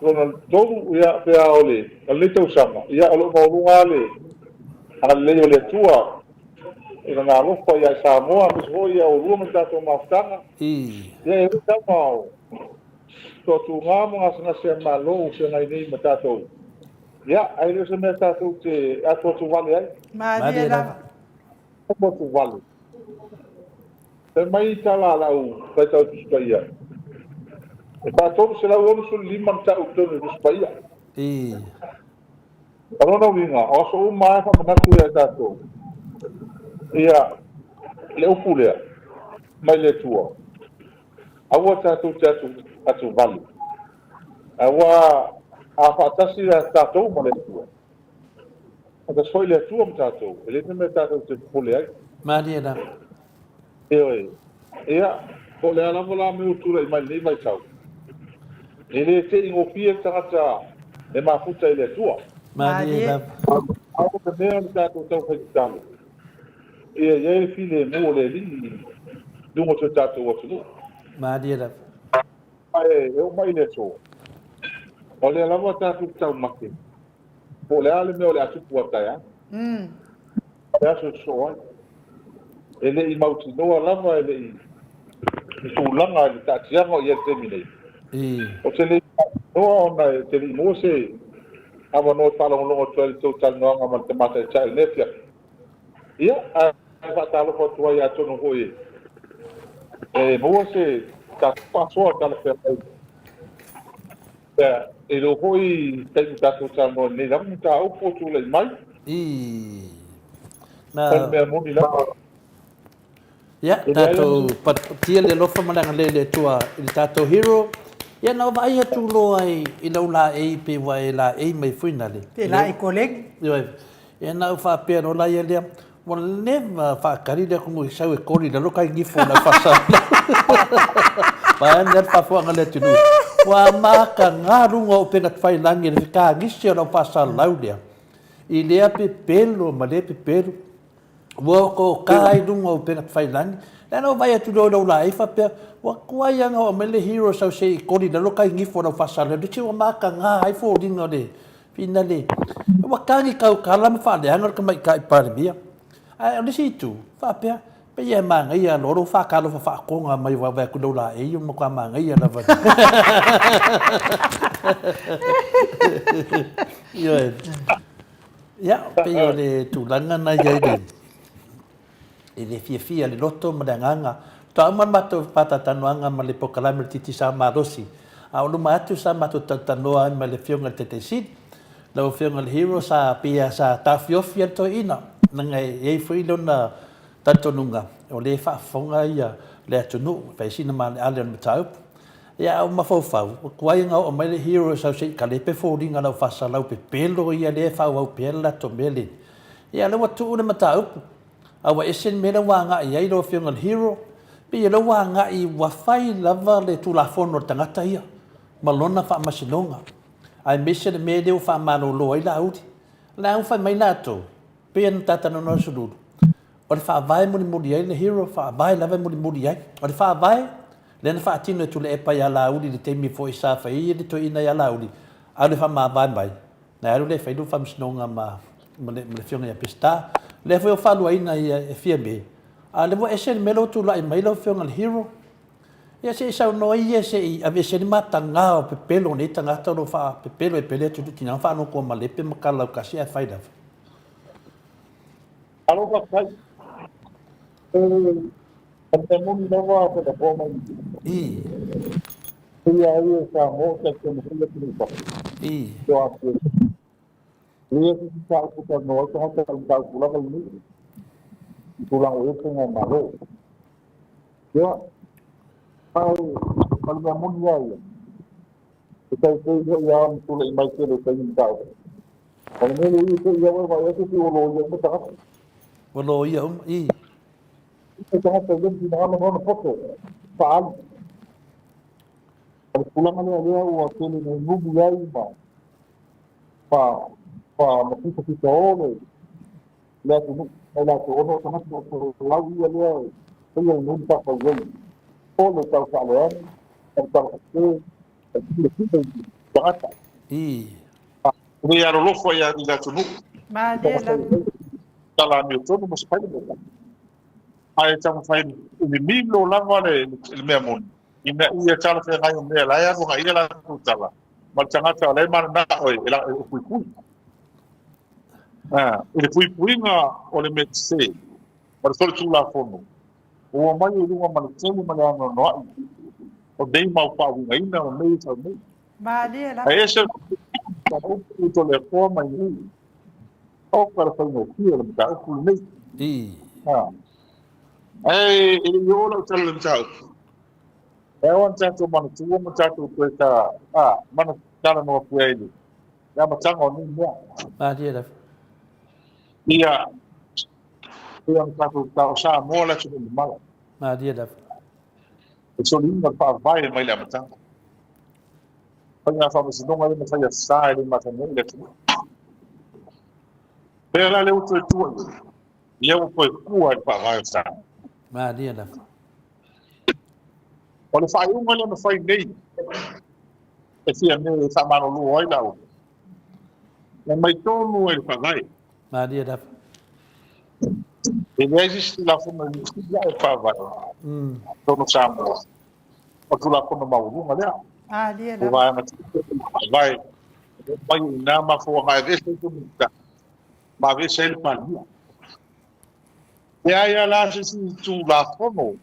lona tolu, ia, pe a o le lenei tausaga, ia, o lo o maualuga lava le agalelei o le Atua i Lona alofa ia Samoa, aemaise foi ia oulua ma le tatou mafutaga. Ia, e ui lava o toatuga ma gasegase a le Malo ua feagai nei ma tatou, ia, ae le o se mea tatou te atuatuvale ai. Malie lava. Atuatuvale. Fai mai tala a lau faitau Tusi Paia, e 365 na tau i totonu o le Tusi Paia. O lona uiga, o aso uma lava e faamanatu ia i tatou ia le upu lea mai le Atua, aua tatou te atuvale, aua a faatasi tatou ma le Atua, faatasi foi le Atua ma tatou, e leai se mea tatou te popole ai. Malie lava. Ioe. Ia, po o le a lava la mea ua tulai mai i lenei vaitau, e le te i gofie le tagata e mafuta i le Atua. Malie lava. A o le mea o le tatou taufai tatalo, ia i ai le filemu o le Alii i luga o si o tatou atunuu. Malie lava. Ae e oo mai i le aso, o lea lava tatou te taumate, po o le a le mea o le a tupu a taeao. O le aso e sosoo ai. E le i mautinoa lava, e le i ni tulaga i le taatiaga o i ai i le taimi nei. Ou te le i mautinoa ona e te le i maua se avanoa e faalogologo atu ai i le tou talanoaga ma le Tama Taitai i lenei afiafi. Ia, ae faatalofa atu ai atonu foi e maua se tatou faasoa talafeagai i lou foi taimi tatou talanoa i lenei lava mataupu o tulai mai. Na O le mea moni lava. Ia, tatou patia le alofa ma le agalelei o le Atua i le tatou hero. Ia, na ou vaai atu loa i lau laei pei ua e laei mai foi nale. Pe laei kolegi. Ioe. Ia, na ou faapea loa la ia lea, ua leva faatali le atunuu e sau e koli i lalo tai nifo o lau faasalalau. Vaeane lava le faafofoga a le atunuu, ua mataga luga o upega tafailagi i le fetagisi o lau faasalalau lea i lea pepelo ma lea pepelo. Ua otaota ai luga o upega tafailagi. Lea na ou vaai atu loa i lou laei faapea, ua tuai lava ona oo mai le hero sau se i koli i lalo tai nifo o lau faasalalau, se ua mataga ai foliga o le finale. Ua tagi tautala ma faaleaga le Tamaitai Palemia. Ae o le isi itu, faapea, pei e manaia loa lou faatalofa faatoga mai ua vaai atu i lou laei, ua matua manaia lava. Ioe. Ia, pei o le tulaga na i ai le i le fiafia, le loto ma le agaga. Faatoa uma le matou faatalatalanoaga ma le polokalame o le Digicel Malosi, a o luma atu sa matou talatalanoa ai ma le Afioga i le Taitai Sili. Lau Afioga i le Hero sa pei lava sa taofiofi lava le toeaina, leaga e i ai foi lona talitonuga o lea e faafofoga le atunuu e fai sina maaleale o le mataupu. Ia, a ou mafaufau, ua tuai ona oo mai le Hero e sau se i kalepe foliga o lau faasalau pepelo ia lea e faaauau pea le latou mea lea. Ia, o lea ua tuu le mataupu, a ua ese le mea lea ua agai i ai lau Afioga i le Hero. Pei o lea ua agai ua fai lava le Tulafono a le tagata ia ma lona faamasinoga, aemaise le mea lea ua faamalolo ai Laauli. O le a fai mai latou, pei ona ta talanoa i Sululu, o le Faavae e mulimuli ai le Hero, Faavae lava e mulimuli ai. O le Faavae, lea na faatino e Tuilaepa ia Laauli i le taimi foi sa fai ai le toeaina ia Laauli, alu e faamavae mai, na alu lea e fai lou faamasinoga ma le Afioga ia Peseta. O lea foi ua faaluaina ia e Fiame, a o lea ua ese le mea lea ua tulai mai lau Afioga i le Hero. Ia se i saunoa ia se i aveese ai le mataga o pepelo o nei tagata o lo o faapepelo ai pea le atunuu tiga faanotoa malepe ma kalaukasi ae fai lava. Alo faafetai. O le mea moni lava pe na toa mai. I. Ia ai e Samoa o talitonu foi atunuu i fafo. I. Toa atu. Leai se isi mataupu e talanoa ai tagata, o le mataupu lava lenei i tulaga ua i ai le faigamalo. Ia, ae o le mea moni lava ia, e tau pei foi lava ona tulai mai tele o taimi mataupu. O le mea lea e pei lava e vaai atu pei ua loia uma tagata. Ua loia uma, i. O tagata i lona finagalo ma lona poto faaali. O le tulaga lea lea ua tele ina numi ai ma fa ma fitafita o le le atunuu mai latou ona o tagata toafolau ia lea e faia lenei matafaioi o le tau faaleaga, o le tau sese, o le filefile i tagata. I. Le alolofa i le atunuu. Malie lava. Tala amiotonu ma se fai le mea. Ae taumafai e mimilo lava le mea moni, ina ia talafeagai o mea la e alu agai i ai latou tala, ma le tagata o la e mananao e puipui. I le puipuiga o le mea sese ma le solitulafono, ua omai i luga ma le tele ma le anoanoai o nei mau faauigaina ma mea ia e sau nei. Malie lava. Ae ese le mataupu i Toleafoa mai nei. Oka le faigofie o le mataupu lenei. Ae e le i oo lau tala i le mataupu, e ao ona tatou manatua ma tatou toe ta, a, mana talanoa pea i le amataga o nei mea. Malie lava. Ia, pei ona tatou ta, o Samoa le atunuu mamala. Malie lava. Le soliga o le Faavae mai le amataga. Faiga faamasinoga ia na faia sa e le masani ai le atunuu. Pea la lea ua toe tua i ai, ia ua toe tua i le Faavae o Samoa. Malie lava. O le faaiuga lea na fai nei e Fiame e faamalolo ai Laauli, e aumai tonu ai i le Faavae. Malie lava. E leai se isi Tulafono e mulimuli ae o le Faavae totonu o Samoa, o le Tulafono maualuga lea. Malie O lava. vaega Faavae e aumai i ina mafuaaga e aveese ai le Minisita ma aveese ai le Palemia. E leai lava la se isi Tulafono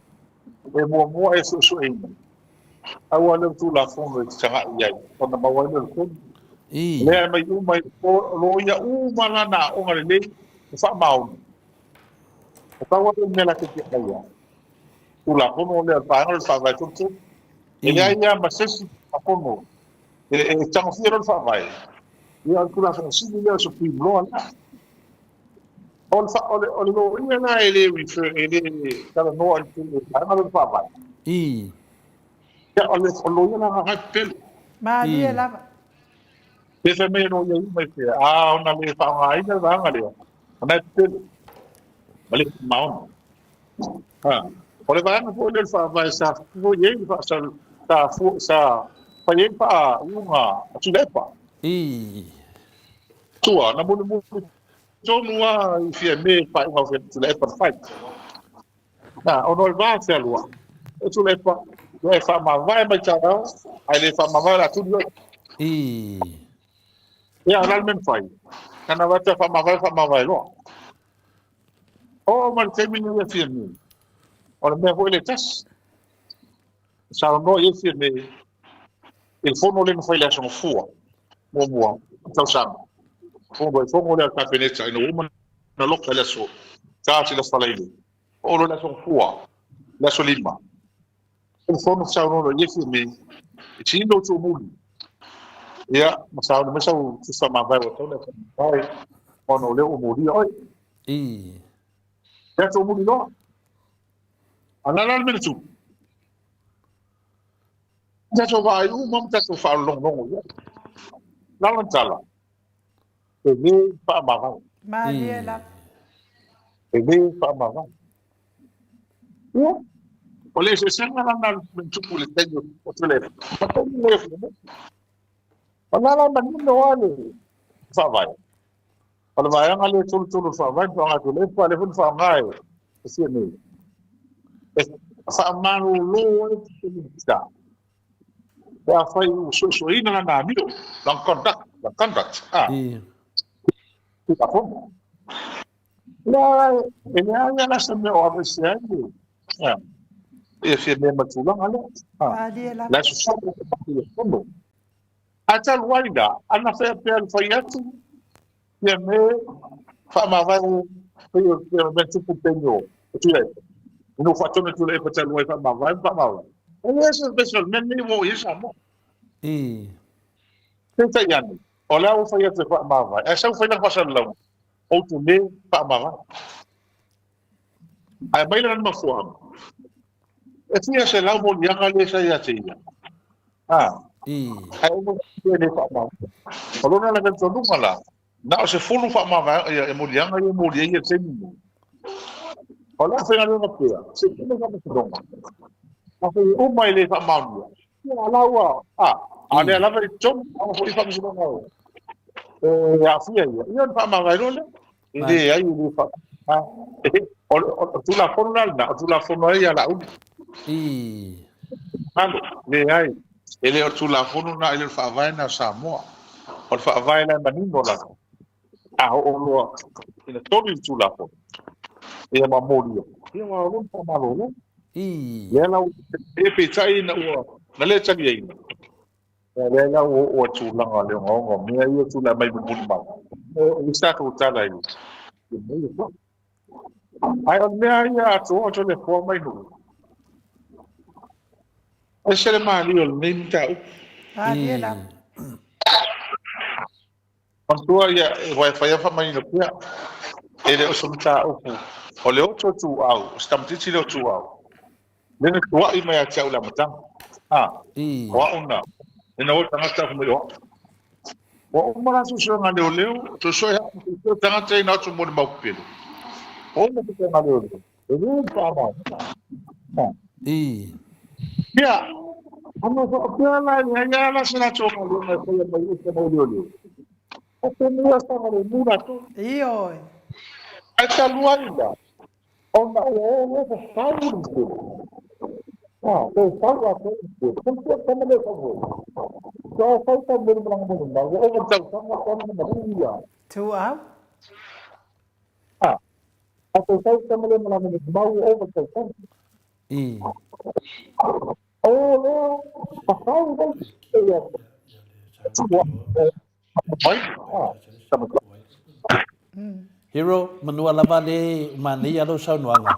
e muamua e suesueina, aua lea o le Tulafono e tagai i ai ona maua ai lea o le tonu. Ii. Lea e aumai uma i o loia uma la na aoga lelei ma faamaoni. E pau lava lea o le mea latou te aumaia, Tulafono lea o le vaega lea o le Faavae 33. E leai lava ma se isi Tulafono e tagofia loa le Faavae, ia o le Tulafono Sili lea o le Supreme Law lea. O le, o le, o le loia la e le refer, e le talanoa i le vaega lea o le Faavae. Ii. Ia, o le loia la na e pepelo. Malie lava. Pe fai mai e loia uma i pea, a ona le faaaogaina le vaega lea, ona e pepelo. Ma le maoni. Ha. O le vaega foi lea o le Faavae sa fua i ai le faasal, sa fua, sa fai ai le faaiuga a Tuilaepa. Ii. Tua, na mulimuli tonu lava i Fiame le faaiuga a Tuilaepa na fai. Na, ona o le va fealuai, o Tuilaepa, ia e faamavae mai taeao, ae le faamavae o le a tuli oe. Ii. Ia, o le a le mea na fai? Na na vata faamavae, faamavae loa. Oo mai le taimi lenei ia Fiame, o le mea foi lea e tasi. Saunoa i ai Fiame i le fono lea na fai i le Aso Gafua muamua o le tausaga. Fono ai fono lea a le Kapeneta ina ua uma ona loka i le aso Tasi le Aso Faraile. Oo loa i le Aso Gafua, le aso Lima. O le fono saunoa loa i ai Fiame, e sili lou tuumuli. Ia, ma saunoa mai sau tusi faamavae ua tatau ona e faamavae ona o lea ua molia oe. Ii. Ia tuumuli loa. A o le a la le mea na tupu? Tatou vaai uma ma tatou faalogologo i ai. Lala na tala, e le faamavae. Malie lava. E le faamavae. Ia, o le eseesega la lena o le tupu i le taimi o Tuilaepa ma taimi nei o Fiame. O la la manino lava le Faavae. O le vaega lea e 33 o le Faavae na faaaoga e Tuilaepa, lea foi na faaaoga e Fiame. E faamalolo ai le Minisita pe afai ua suesueina lana amio, lana conduct, lana conduct, ah, Tulafono. La, e leai lava la se mea o aveese ai le, ah, ia Fiame ma le tulaga lea. Ah, Malie lava. la e sosolo i le Tulafono. Ae talu ai la, ana faapea le fai atu, Fiame faamavae pei o le mea tupu i le taimi o Tuilaepa. Ina ua faatonu e Tuilaepa talu ai faamavae ma faamavae. E leai se vese o le mea lenei ua oo i ai Samoa. Ii. Peitai ane, o le a ua fai atu e faamavae, ae sau fai lana faasalalauga, ou te le faamavae. Ae aumai lana mafuaaga, e fia selau moliaga lea sa ia te ia. A, ae uma e le faamavae. O lona la talitonuga la, na o se 10 faamavae ia moliaga ia e moli ai ia i le taimi lenei. O le a faigaluega pea, se i fai faamasinoga. Afai e uma e le faamaonia, ia la ua, a, a o lea lava e i totonu, a foi faamasinoga e aafia ia, ia ona faamavae loa lea. E leai, e le fa, a, o le Tulafono la lena, o le Tulafono ai ia Laauli. Alo, leai, e le o le Tulafono lena, e le o le Faavae lena o Samoa. O le Faavae la e manino lava, a oo loa ina toli le Tulafono, ia ma molia, ia ua ao loa ona faamalolo. Lea la ua, peitai ina ua, na le taliaina, ia lea la ua oo i tulaga o le ogaoga o mea ia e tulai mai mulimuli mai. O le isi tatou tala i mea ia foi. Ae o le mea ia atoa o Toleafoa mai nuu, ese le malie o lenei mataupu. Malie lava. Manatua ia, aua e fai lava faamanino pea, e le o se mataupu, o le oto ituau, o se tamaitiiti le o ituau. Lea na tua'i mai ia te au i le amataga. A, o a'u na, ina ua tagata fai mai o a'u. Ua uma la suesuega a leoleo, suesue a'u, suesue tagata ina atu mo le mau pepelo. Ua uma suesuega a leoleo, e le faamaonia. A. Ia, ana faapea la e leai lava la se latou galuega e faia mai uta mau leoleo, faapena ia saogalemu latou. Ioe. Ae talu ai la, Ona ua o loa fafau le pele. A, toe fau atoa le pele. Manatua le tama lea e fau foi. Ua o fau tau mele malaga mai mau. Ua ova le tausaga talu ona maliu ia. Tuau. A, a toe fau le tama lea malaga mai mau ua ova le tausaga. O loa fafau le ia. Ua mai. A, tama Hero, manua lava le manaia lou saunoaga.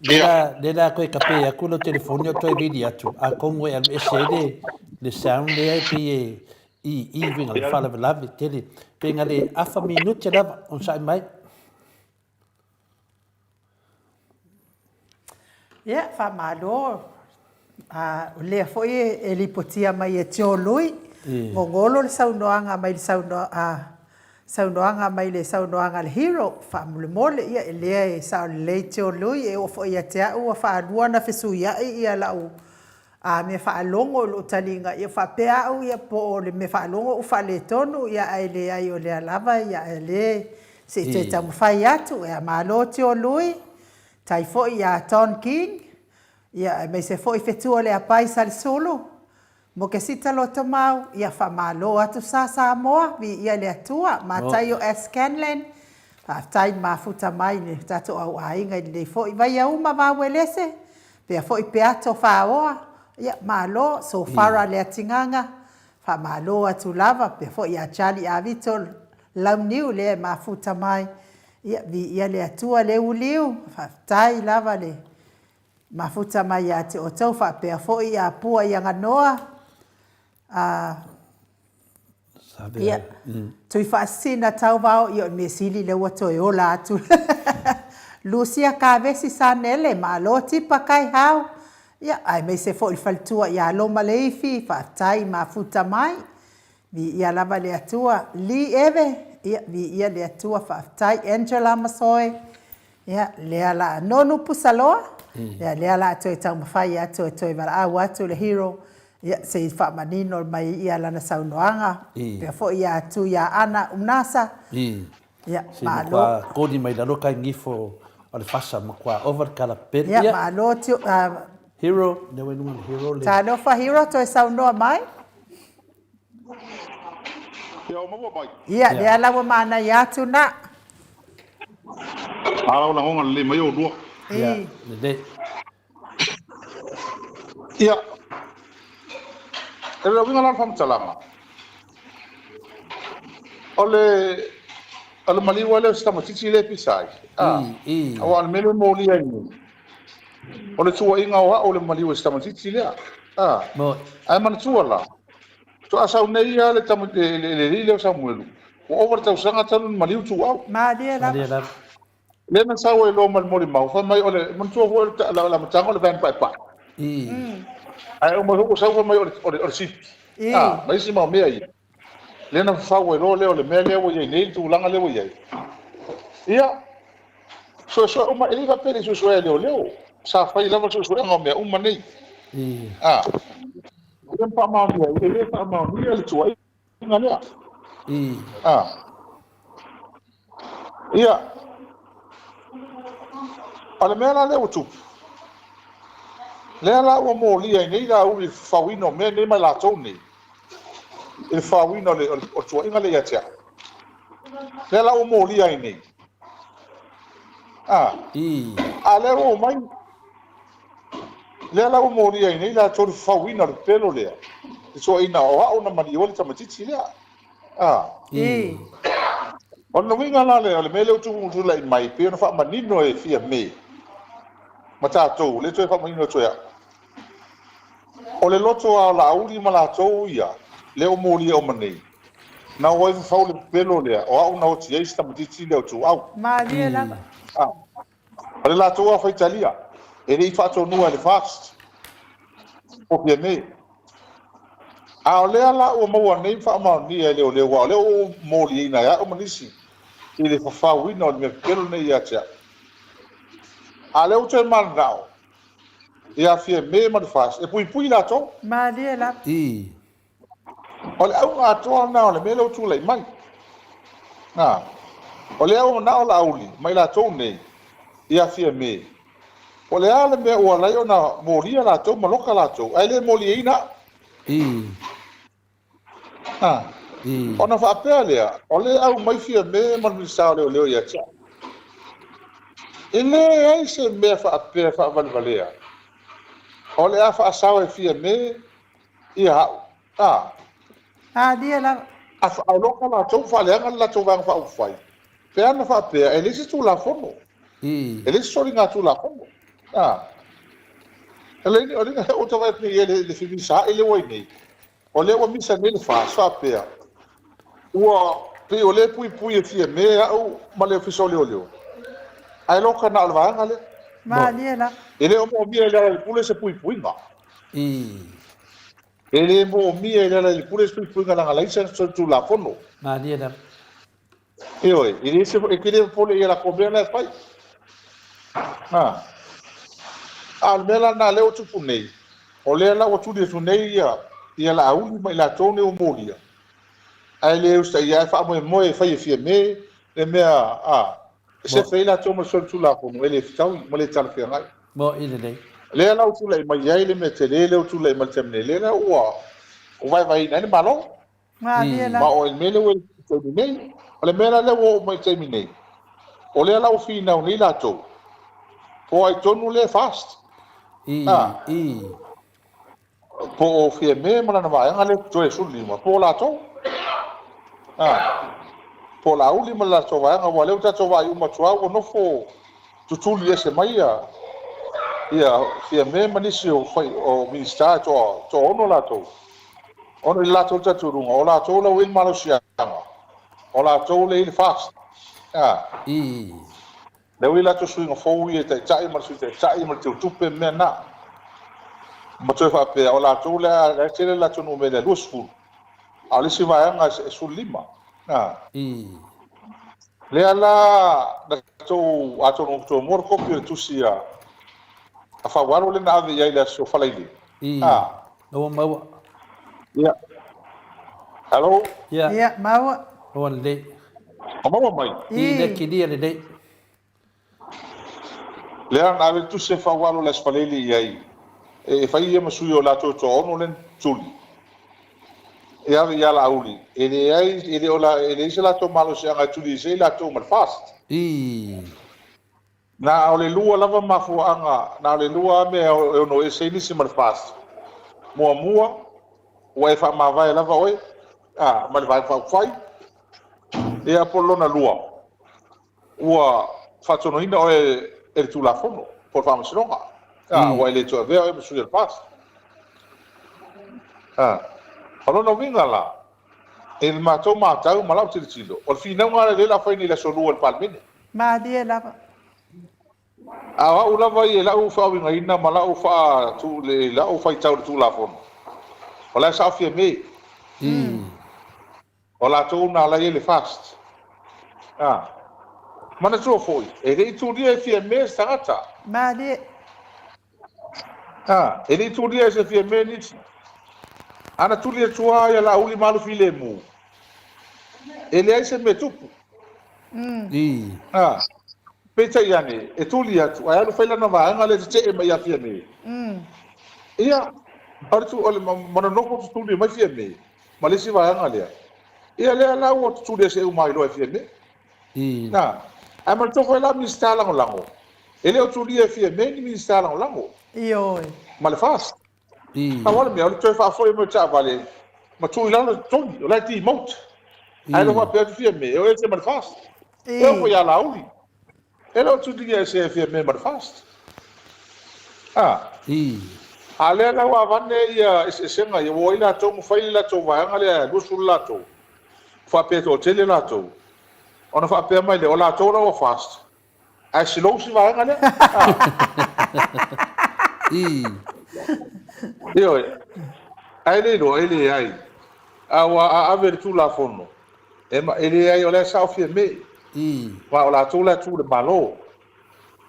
Le la, le la koe kape aku lau telefoni o toe vili atu, atonu e alu ese ai le, le sound lea e pei e i i uiga le faalavelave tele. Pe na le afa minute lava onosai mai. Ia, faamalo. O lea foi e lipotia mai e Tio Lui, gogolo le saunoaga mai le saunoaga mai le saunoaga a le Hero, faamolemole, ia e lea e sao lelei Tio Lui, e oo foi ia te au ua faalua ona fesuiai ia lau mea faalogo i lou taliga, ia faapea au ia po o le mea faalogo ua faaletonu, ia ae leai o lea lava ia ae le se i toe taumafai atu. Ia malo Tio Lui, tai foi ia Don King, Ia, aemaise foi fetu o Leapai Salesulu, Mokesita Lotomau, ia faamalo atu sa Samoa, viia le Atua, Mataio S. Scanlan, faafetai le mafuta mai i le tatou au aiga i lenei foi Vaiauma Vauelese, pea foi Peato Faoa, ia malo, Sofara Leatigaga, faamalo atu lava, pea foi ia Charlie Avito Launiu lea e mafuta mai, ia viia le Atua Leuliu, faafetai lava le Mafuta mai ia te outou faapea foi ia Pua i Aganoa, a, ia, Tuifaasisina Tauvao, ia o le mea sili lea ua toe ola atu. Lucia Kavesi Sanele, malo tipa Kaihau, ia, aemaise foi le faletua ia Loma Leifi, faafetai mafuta mai. Viia lava le Atua. Lee Eve, ia, viia le Atua, faafetai. Angela Masoe, Ia, lea la, nonu pusaloa, ia, lea la toe taumafai atu e toe valaau atu le hero, ia, se i faamanino mai ia lana saunoaga, pea foi ia Tuiaana Unasa, ia, Se i malo. matua koli mai lalo kai gifo o le fasa, matua ova le kala pele. Ia, malo, tiu, Hero, lea ua i luga o le hero le. Talofa hero, toe saunoa mai. Ia o maua mai. Ia, lea la ua manaia atu na. A lau lagoga lelei mai oulua. Ia, lelei. Ia, e le uiga la o le faamatalaga, o le, o le maliu lava lea o si tamaitiiti lea e pisa ai, a, aua o le mea lea e molia ai nei, o le tuuaiga o a'u o le maliu e si tamaitiiti lea, a, ae manatua la, faatoa sau nei lava le tama, le, le, le alii lea o Samuelu, ua ova le tausaga talu ona maliu Tuuau. Malie lava. Lea na sau ai loa ma le molimau, fai mai o le, manatua foi o le, le amataga o le van paepae. Ae uma foi ua sau fai mai o le, o le, o le sipi, a, ma isi mau mea ia. Lea na fafau ai loa lea o le mea lea ua i ai nei, le tulaga lea ua i ai. Ia, suesue uma, e le i faapea e le i suesuea e leoleo, sa fai lava le suesuega o mea uma nei. A, o lea na faamaonia ai, e le faamaonia le tuuaiga lea. A, ia, o le mea la lea ua tupu, lea la ua molia ai nei Laauli i le fafauina o mea nei ma i latou nei, i le faaoina o le, o le, o le tuuaiga lea ia te au. Lea la ua molia ai nei. A, a lea ua omai, lea la ua molia ai nei latou i le fafauina o le pepelo lea, le tuuaiga o au na maliu ai le tamaitiiti lea. A. O le uiga la lea, o le mea lea ua tulai mai, pei ona faamanino e Fiame ma tatou, lea toe faamanino atu e au. O le loto lava o Laauli ma latou ia, lea ua molia uma nei, na o ai fafau le pepelo lea, o au na oti ai si tamaitiiti lea o Tuau. Malie lava. A, o le latou lava faitalia. E le i faatonua e le FAST o Fiame. A o lea la ua maua nei ma faamaonia e leoleo, aua o lea ua ou moliaina e au ma nisi i le fafauina o le mea pepelo lenei ia te au. A o lea ua toe mananao ia Fiame ma le FAST e puipui latou. Malie lava. Ii. O le auga atoa lena o le mea lea ua tulai mai. Na, o lea ua manao Laauli ma i latou nei ia Fiame, po o le a le mea ua ala ai ona molia latou ma loka latou, ae le moliaina au. Ii. Na, Ii. ona faapea lea, o lea e aumai Fiame ma le Minisita o Leoleo ia te au. E leai se mea faapea e faavalevalea, o le a faasao e Fiame ia au, a. Alia lava. A faaoloka latou ma faaleaga le latou Vaega Faaupufai, pe ana faapea e leai se Tulafono, e leai se soligatulafono, a. O le ua ta vaai atu nei i ai le femisaai lea ua i nei, o lea ua misa nei le FAST faapea, ua pei o lea e puipui e Fiame au ma le Ofisa o Leoleo, ae loka na o le vaega lea. Malie lava. E le o moomia e Lealailepule se puipuiga. Ii. E le moomia e Lealailepule se puipuiga leaga leai se solitulafono. Malie lava. Ioe, e le se, e te le popole i a latou mea la e fai. A. A o le mea la lena lea ua tupu nei, o lea la ua tuli atu nei ia, ia Laauli ma i latou nei ua molia, ae le usitaia ae faamoemoe e fai e Fiame le mea, a, e sefe ai latou ma le solitulafono e le fetaui ma le talafeagai. Mo'i lelei. Lea la ua tulai mai ai le mea tele lea ua tulai mai i le taimi nei, lea la ua vaevaeina ai le Malo. Ma o le mea lea ua i le taimi nei. O le mea la lea ua oo mai i le taimi nei, o lea la ua finau nei latou, po o ai tonu lea e FAST. A. Po o Fiame ma lana vaega lea toe 15, po o latou. A. Po o Laauli ma le latou vaega, aua o lea ua tatou vaai uma atu lava ua nofo tutuli ese mai ia ia Fiame ma nisi o fai o Minisita e toa toaono latou. Ona i le latou talitonuga, o latou la ua i ai le malosiaga, o latou lea e i ai le FAST. A. Ii. Lea ua i ai latou suiga fou ia i Taitai ma le Sui Taitai ma le Teutupe ma mea na. Ma toe faapea, o latou lea la e tele le latou numera e 20, a o le isi vaega e 15. A. Ii. Lea la na tou, atonu ua tou maua le kopi o le tusi a a Faualo lea na ave i ai i le aso Faraile. Ii. A. Na ua maua. Ia. Hello? Ia. Ia, maua. Maua lelei. Ua maua mai? Ii, lea kilia lelei. Lea na ave le tusi a Faualo i le Aso Faraile i ai e fai ia ma sui o latou e toaono lea na tuli e ave ia Laauli. E leai, e le o la, e leai se latou malosiaga e tuli ese ai latou ma le FAST. Ii. Na o le lua lava mafuaaga, na o le lua lava mea e ono ese ai nisi ma le FAST. Muamua, ua e faamavae lava oe, a, ma le Vaega Faaupufai. Ia, po o le lona lua, ua faatonuina oe e le Tulafono po o le Faamasinoga, a, ua e le toe avea oe ma sui o le FAST. A, o lona uiga la, i le matou matau ma lau tilotilo, o le finauga lea o lea o le a fai nei i le Aso Lua i le Palemene. Malie lava. A o au lava ia i lau faauigaina ma lau faa, i lau faitau i le Tulafono, o la e sao Fiame. O latou na ala i ai le FAST. A. Manatua foi, e le i tulia e Fiame se tagata. Malie. A. E le i tulia e se Fiame nisi. A na tuli atu lava ia Laauli ma alu filemu, e leai se mea tupu. Ii. A. Peitai ane, e tuli atu, ae alu fai lana vaega lea e tetee mai ia Fiame. Ia, o le tu, o le ma nonofo tutuli mai Fiame. Ma le isi vaega lea, ia lea la ua tutuli ese uma ai loa e Fiame. Na, ae manatua foi la Minisita Lagolago, e le o tulia e Fiame ni Minisita Lagolago. Ioe. Ma le FAST. Pau lava le mea, o le toe faafoi mai o taavale ma tuu i lalo le totogi, o la e demote. Ae le o faapea atu Fiame, e o ese ma le FAST. E oo foi ia Laauli, E le o tulia ese e Fiame ma le FAST. A. A lea la ua avane ia eseesega ia, ua o ai latou ma fai le latou vaega lea e 20 latou, faapea e toatele latou, ona faapea mai lea, o latou la ua FAST, ae slow si vaega lea. A. I. Ioe. Ae le iloa, e leai. Aua a ave le Tulafono, e, e leai, o la e sao Fiame. I. Ma o latou la e tu i le Malo.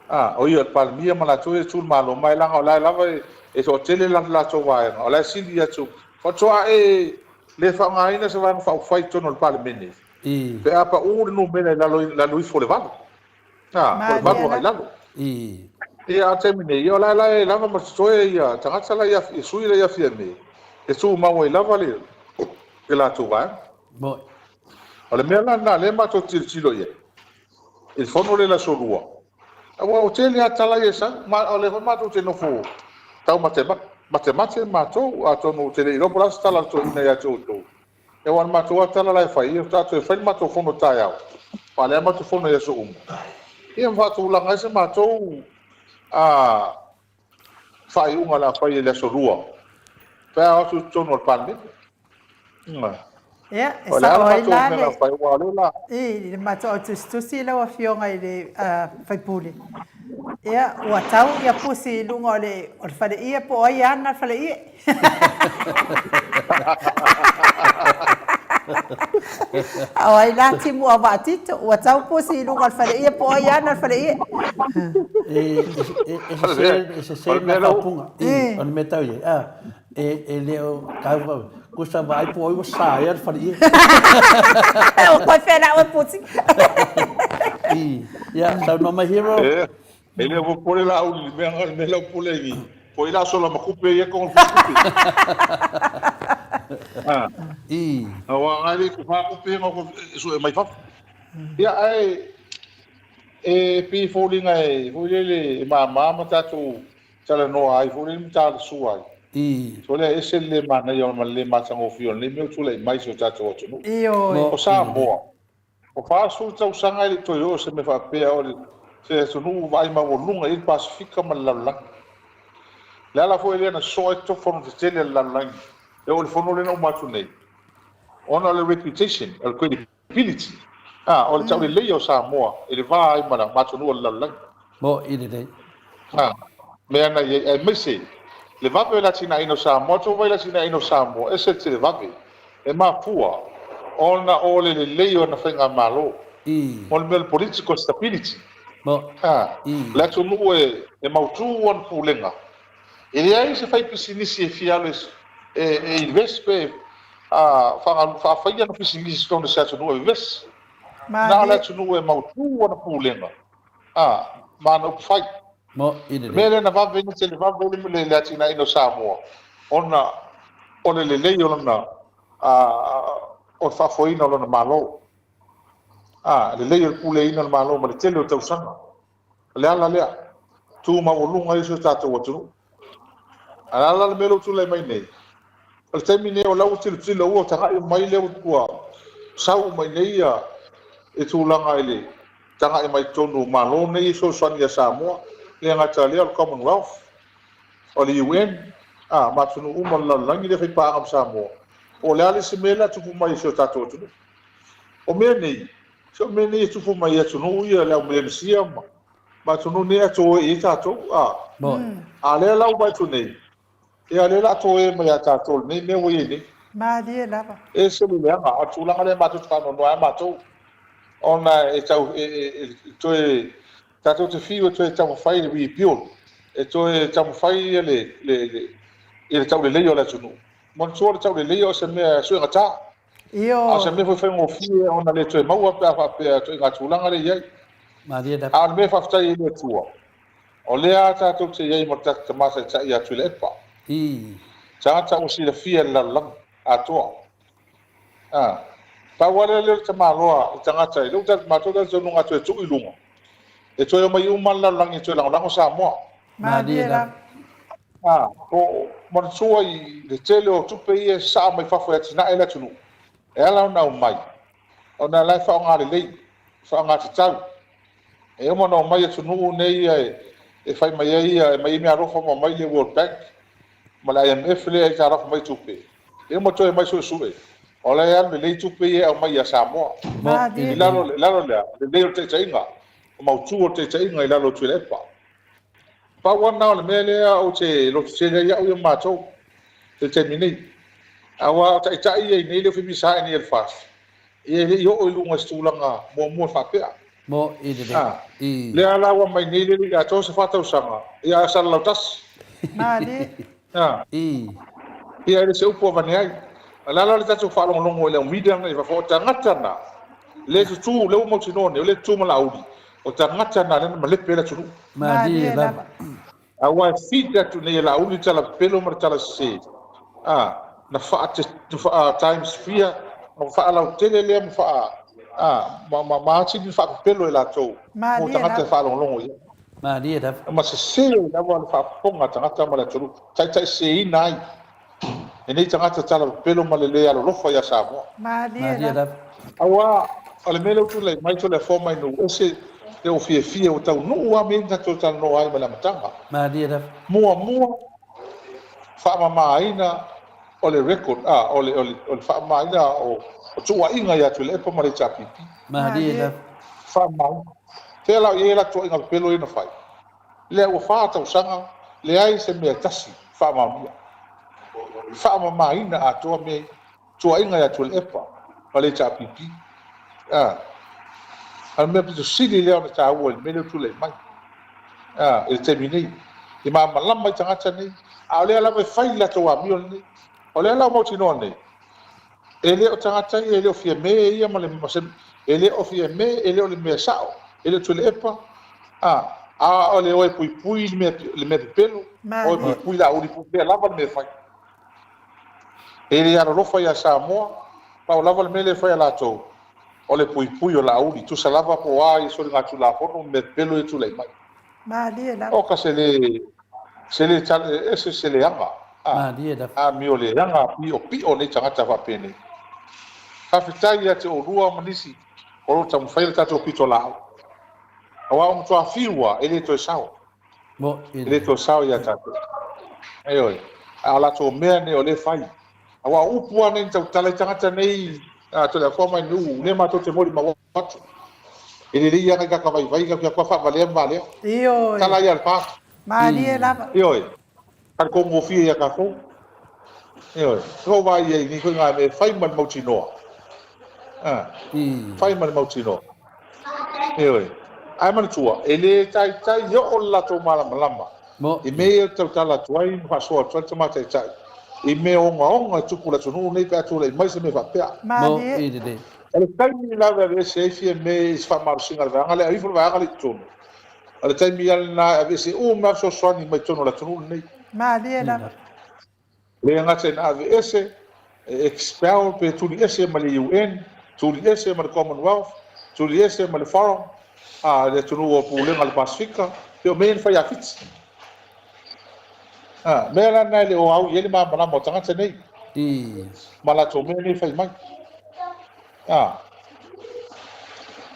A, o ia, o le Palemia ma latou ia e tu i le Malo, ma e leaga o la e lava e, e toatele la latou vaega, o la e sili atu. Faatoa e le faaaogaina se Vaega Faaupufai i totonu o le Palemene, I. pe a pau le numera i lalo, i lalo ifo o le 8. A, po o le 8 agai lalo. I. Ia, a o le taimi nei, ia o la e la e lava ma totoe ia tagata la ia, ia sui la ia Fiame, e tumau ai lava le, le latou vaega. Moi. O le mea la lena lea matou te tilotilo i ai, i le fono lea i le aso Lua, aua ua tele lava tala ia e sau, ma o lea foi matou te nofo tau matemate matou, atonu ou te le iloa po o le a se tala a le toeaina ia te outou. Aua o le matou lava tala la e fai, ia faatoa toe fai le matou fono taeao, aua o lea matou te fono i aso uma, ia ma faatulaga ai se matou faaiuga o le a fai i le aso Lua, pe a o atu i totonu o le Palemene. Ia, e O le a sao le ai matou la mea le, o le a fai, aua o lea o le a... i le matou autusitusi lau Afioga i le sui usufono. Ia, ua tau ia pusi i luga o le, o le faleie po o ai e ana le faleie. A o ai la timu au vaatito, ua tau pusi i luga o le faleie po o ai e ana le faleie. E, e, e, sese, e sese na faaupuga. I, o le mea tau i ai. A, e, e le o tau, kusa vaai po o ai ua saea le faleie. Ua koe whenau e pusi. I, ia, saunoa mai Hero. E, e le o popole la au i le mea, le mea la popole i po i la sola ma kupe ia kongo kupe. Ah. I. Aua ngai le ko fa kupe ngo ko su e mai fafo. Ia ai e pi foliga e foi lele e māmā ma tatou talanoa ai foi lele ma talasua ai. I. So lea e ese le le manaia ma le le matagofie o lenei mea ua tulai mai i si o tatou atunuu. Ioe. O Samoa, o 40 tausaga e le i toe oo se mea faapea o le se atunuu vaai maualuga i ai le Pasefika ma le lalolagi. O le ala foi lea na sosoo ai fono tetele a le lalolagi e oo i le fono lea na uma atu nei, ona o le reputation, o le credibility, a, o le tauleleia o Samoa i le va ai ma atunuu o le lalolagi. Mo'i lelei. A, mea na i ai, aemaise le vave o le atinaeina o Samoa, tou vaai i le atinaeina o Samoa, ese le televave, e mafua ona o le lelei o ana faigamalo, o le mea o le political stability. A, le atunuu e, e mautu ana pulega, e leai se faipisinisi e fia alu e, e invest pe a, faafaia ana pisinisi i totonu o se atunuu e vevesi. Na o le atunuu e mautu ana pulega, a, ma ana upufai. Mo i Le mea lea na vave ai na tele vave ai le, le atinaeina o Samoa, ona o le lelei o lona, a, o le faafoeina o lona Malo. A, lelei o le puleaina o le Malo ma le tele o tausaga. O le ala lea, tu maualuga ai si o tatou atunuu. A o le a la le mea lea ua tulai mai nei? O le taimi nei o la ua tilotilo ua tagai mai lea ua sau uma i nei ia i tulaga i le tagai mai totonu o Malo nei e fesoasoani ia Samoa, le gata lea o le Commonwealth, o le UN, a, ma atunuu uma o le lalolagi lea e faipaaga ma Samoa. Po o le a le isi mea lea tupu mai i si o tatou atunuu. O mea nei, se o mea nei e tupu mai i atunuu ia le au Melenesia ma, ma atunuu nei a toe i ai tatou, a. A lea la ua vaai atu nei, Ia, o lea o le a toe mai ia tatou lenei mea ua i ai nei. Malie lava. E ese le leaga, a o le tulaga lea matou te faanoanoa ai matou, ona e tau, e, e, e toe, tatou te fiu e toe taumafai e rebuild, e toe taumafai ia le, le, le, i le tauleleia o le atunuu. Manatua o le tauleleia o se mea suegata. Ioe. A o se mea foi faigofie ona le toe maua pe a faapea ituaiga tulaga lea e i ai. Malie lava. A o le mea e faafetai ai i le Atua, O lea tatou te i ai ma le tatou tama taitai ia Tuilaepa. Tagata ua silafia e le lalolagi atoa. A, pau lava lea o le tamaloa i tagata i lou matou talitonuga toe tuu i luga, e toe omai uma le lalolagi e toe lagolago Samoa. Malie lava. A, o manatua i le tele o tupe ia e sasaa mai fafo e atinae le atunuu, e ala ona aumai, ona la e faaaoga lelei, faaaoga tatau. E uma ona omai atunuu nei ia e fai mai ai ia, e aumai ai meaalofa ma aumai le World Bank ma le IMF lea e aitalafu mai tupe. E uma toe omai suesue, o la e alu lelei tupe ia e aumai ia Samoa. I lalo, i lalo lea, lelei o le taitaiga, o mautu o le taitaiga i lalo o Tuilaepa. Pau lava lena o le mea lea ou te loto tele ai au ia ma matou i le taimi nei. Aua o taitai ia i nei lea ua femisaai nei e le FAST, ia e le i oo i luga i se tulaga muamua faapea. Mo i lelei. A, I. lea la ua aumai nei le le i atoa se fa tausaga, ia ae salalau tasi. Malie. A. I. Ia e le o se upu avane ai. O le a la le tatou faalogologo i le au media na i fafo, o tagata na lea e tutu, lea ua mautinoa nei, o lea e tutu ma Laauli, o tagata na lea na malepe ai le atunuu. Malie lava. Aua e feed atu nei e Laauli le tala pepelo ma le tala sese, a, na faa, na faa times fia, ma faalautele lea ma faa, a, ma, ma, ma atili na faapepelo e latou mo tagata e faalogologo i ai. Malie lava. Ma sese lava le faafofoga a tagata ma le atunuu, taitaiseseina ai e nei tagata tala pepelo ma le le alolofa ia Samoa. Malie lava. Aua o le mea lea ua tulai mai Toleafoa mai nuu ese lea ua fiafia ua taunuu lava mea ia na tatou talanoa ai mai le amataga. Malie lava. Muamua, faamamaina o le record, a, o le, o le, o le faamamaina o, o tuuaiga ia Tuilaepa ma le HRPP. Malie lava. Faamamaina. Fea la o i ai la tuuaiga pepelo ia na fai? Lea ua fa tausaga, leai se mea e tasi faamaonia. Faamamaina atoa mea ia. Tuuaiga ia Tuilaepa ma le HRPP. A. O le mea pito sili lea ona taua i le mea lea ua tulai mai. A, i le taimi nei. I malamalama ai tagata nei, a o lea lava e fai le latou amio lenei. O lea la ua mautinoa nei, e le o tagata ia, e le o Fiame ia ma le, ma se, e le o Fiame, e le o le mea sao, e le o Tuilaepa, a, a o le o e puipui le mea, le mea pepelo, o e puipui Laauli po o fea lava le mea e fai. E le alolofa ia Samoa, pau lava le mea lea e fai a latou, o le puipui o Laauli, tusa lava po o a ia soligatulafono ma mea pepelo ia e tulai mai. Malie lava. Oka se le, se le tala, ese se leaga, a, Malie lava. amio leaga piopio nei tagata faapenei. Faafetai ia te oulua ma nisi o lo o taumafai le tatou pitolaau. Aua ua matua fiu lava, e le toe sao. Mo E le toe sao ia tatou. Ioe. A o latou mea nei o lea e fai. Aua o upu lava nei na tautala ai tagata nei, a Toleafoa mai nuu, lea matou te molimau atu. E lelei lava nai kaka vaivai ka fia faavalea ma valea. Ioe. Tala ia le pa. Malie lava. Ioe. Ka le kogofie ia tatou. Ioe. Lou vaai ai nei foi mea e fai ma le mautinoa. A. Fai ma le mautinoa. Ioe. Ae manatua, e le taitai oo le latou malamalama i mea ia ou te tautala atu ai ma faasoa atu ai le Tama Taitai i mea ogaoga e tupu i le atunuu nei pe a tulai mai se mea faapea. Malie. O le taimi lava e aveese ai Fiame i se faamalosiga a le vaega lea, e aveifo le vaega lea i totonu. O le taimi lava lena e aveese uma lava fesoasoani mai totonu o le atunuu lenei. Malie lava. Le gata ina aveese, e expel pe tuli ese ma le UN, tuli ese ma le Commonwealth, tuli ese ma le Forum, a le atunuu o Pulega o le Pasefika, pe o mea ia na fai a Fiti. A, mea la na e le o au i ai le malamalama o tagata nei. Ma latou mea nei fai mai. A,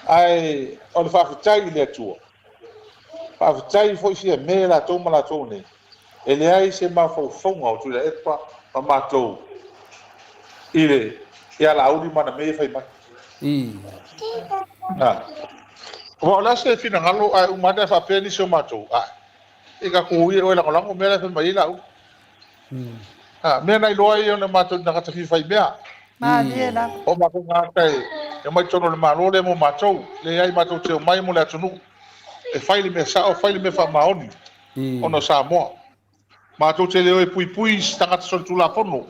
ae o le faafetai i le Atua, faafetai foi Fiame latou ma latou nei, E leai se mafaufauga o Tuilaepa ma matou i le ia Laauli ma ana mea ia fai mai. Na. Aua o le a se finagalo ae uma ane ae faapea nisi o matou, ae, i tatou o ia e lagolago mea la e fai mai ai Laauli. A, mea na iloa ai ona matou ni tagata fia fai mea. Malie lava. O matou tagata e omai totonu o le Malo lea mo matou, leai matou te omai mo le atunuu e fai le mea sao, fai le mea faamaoni. Ona o Samoa. Matou te le o e puipui i se tagata solitulafono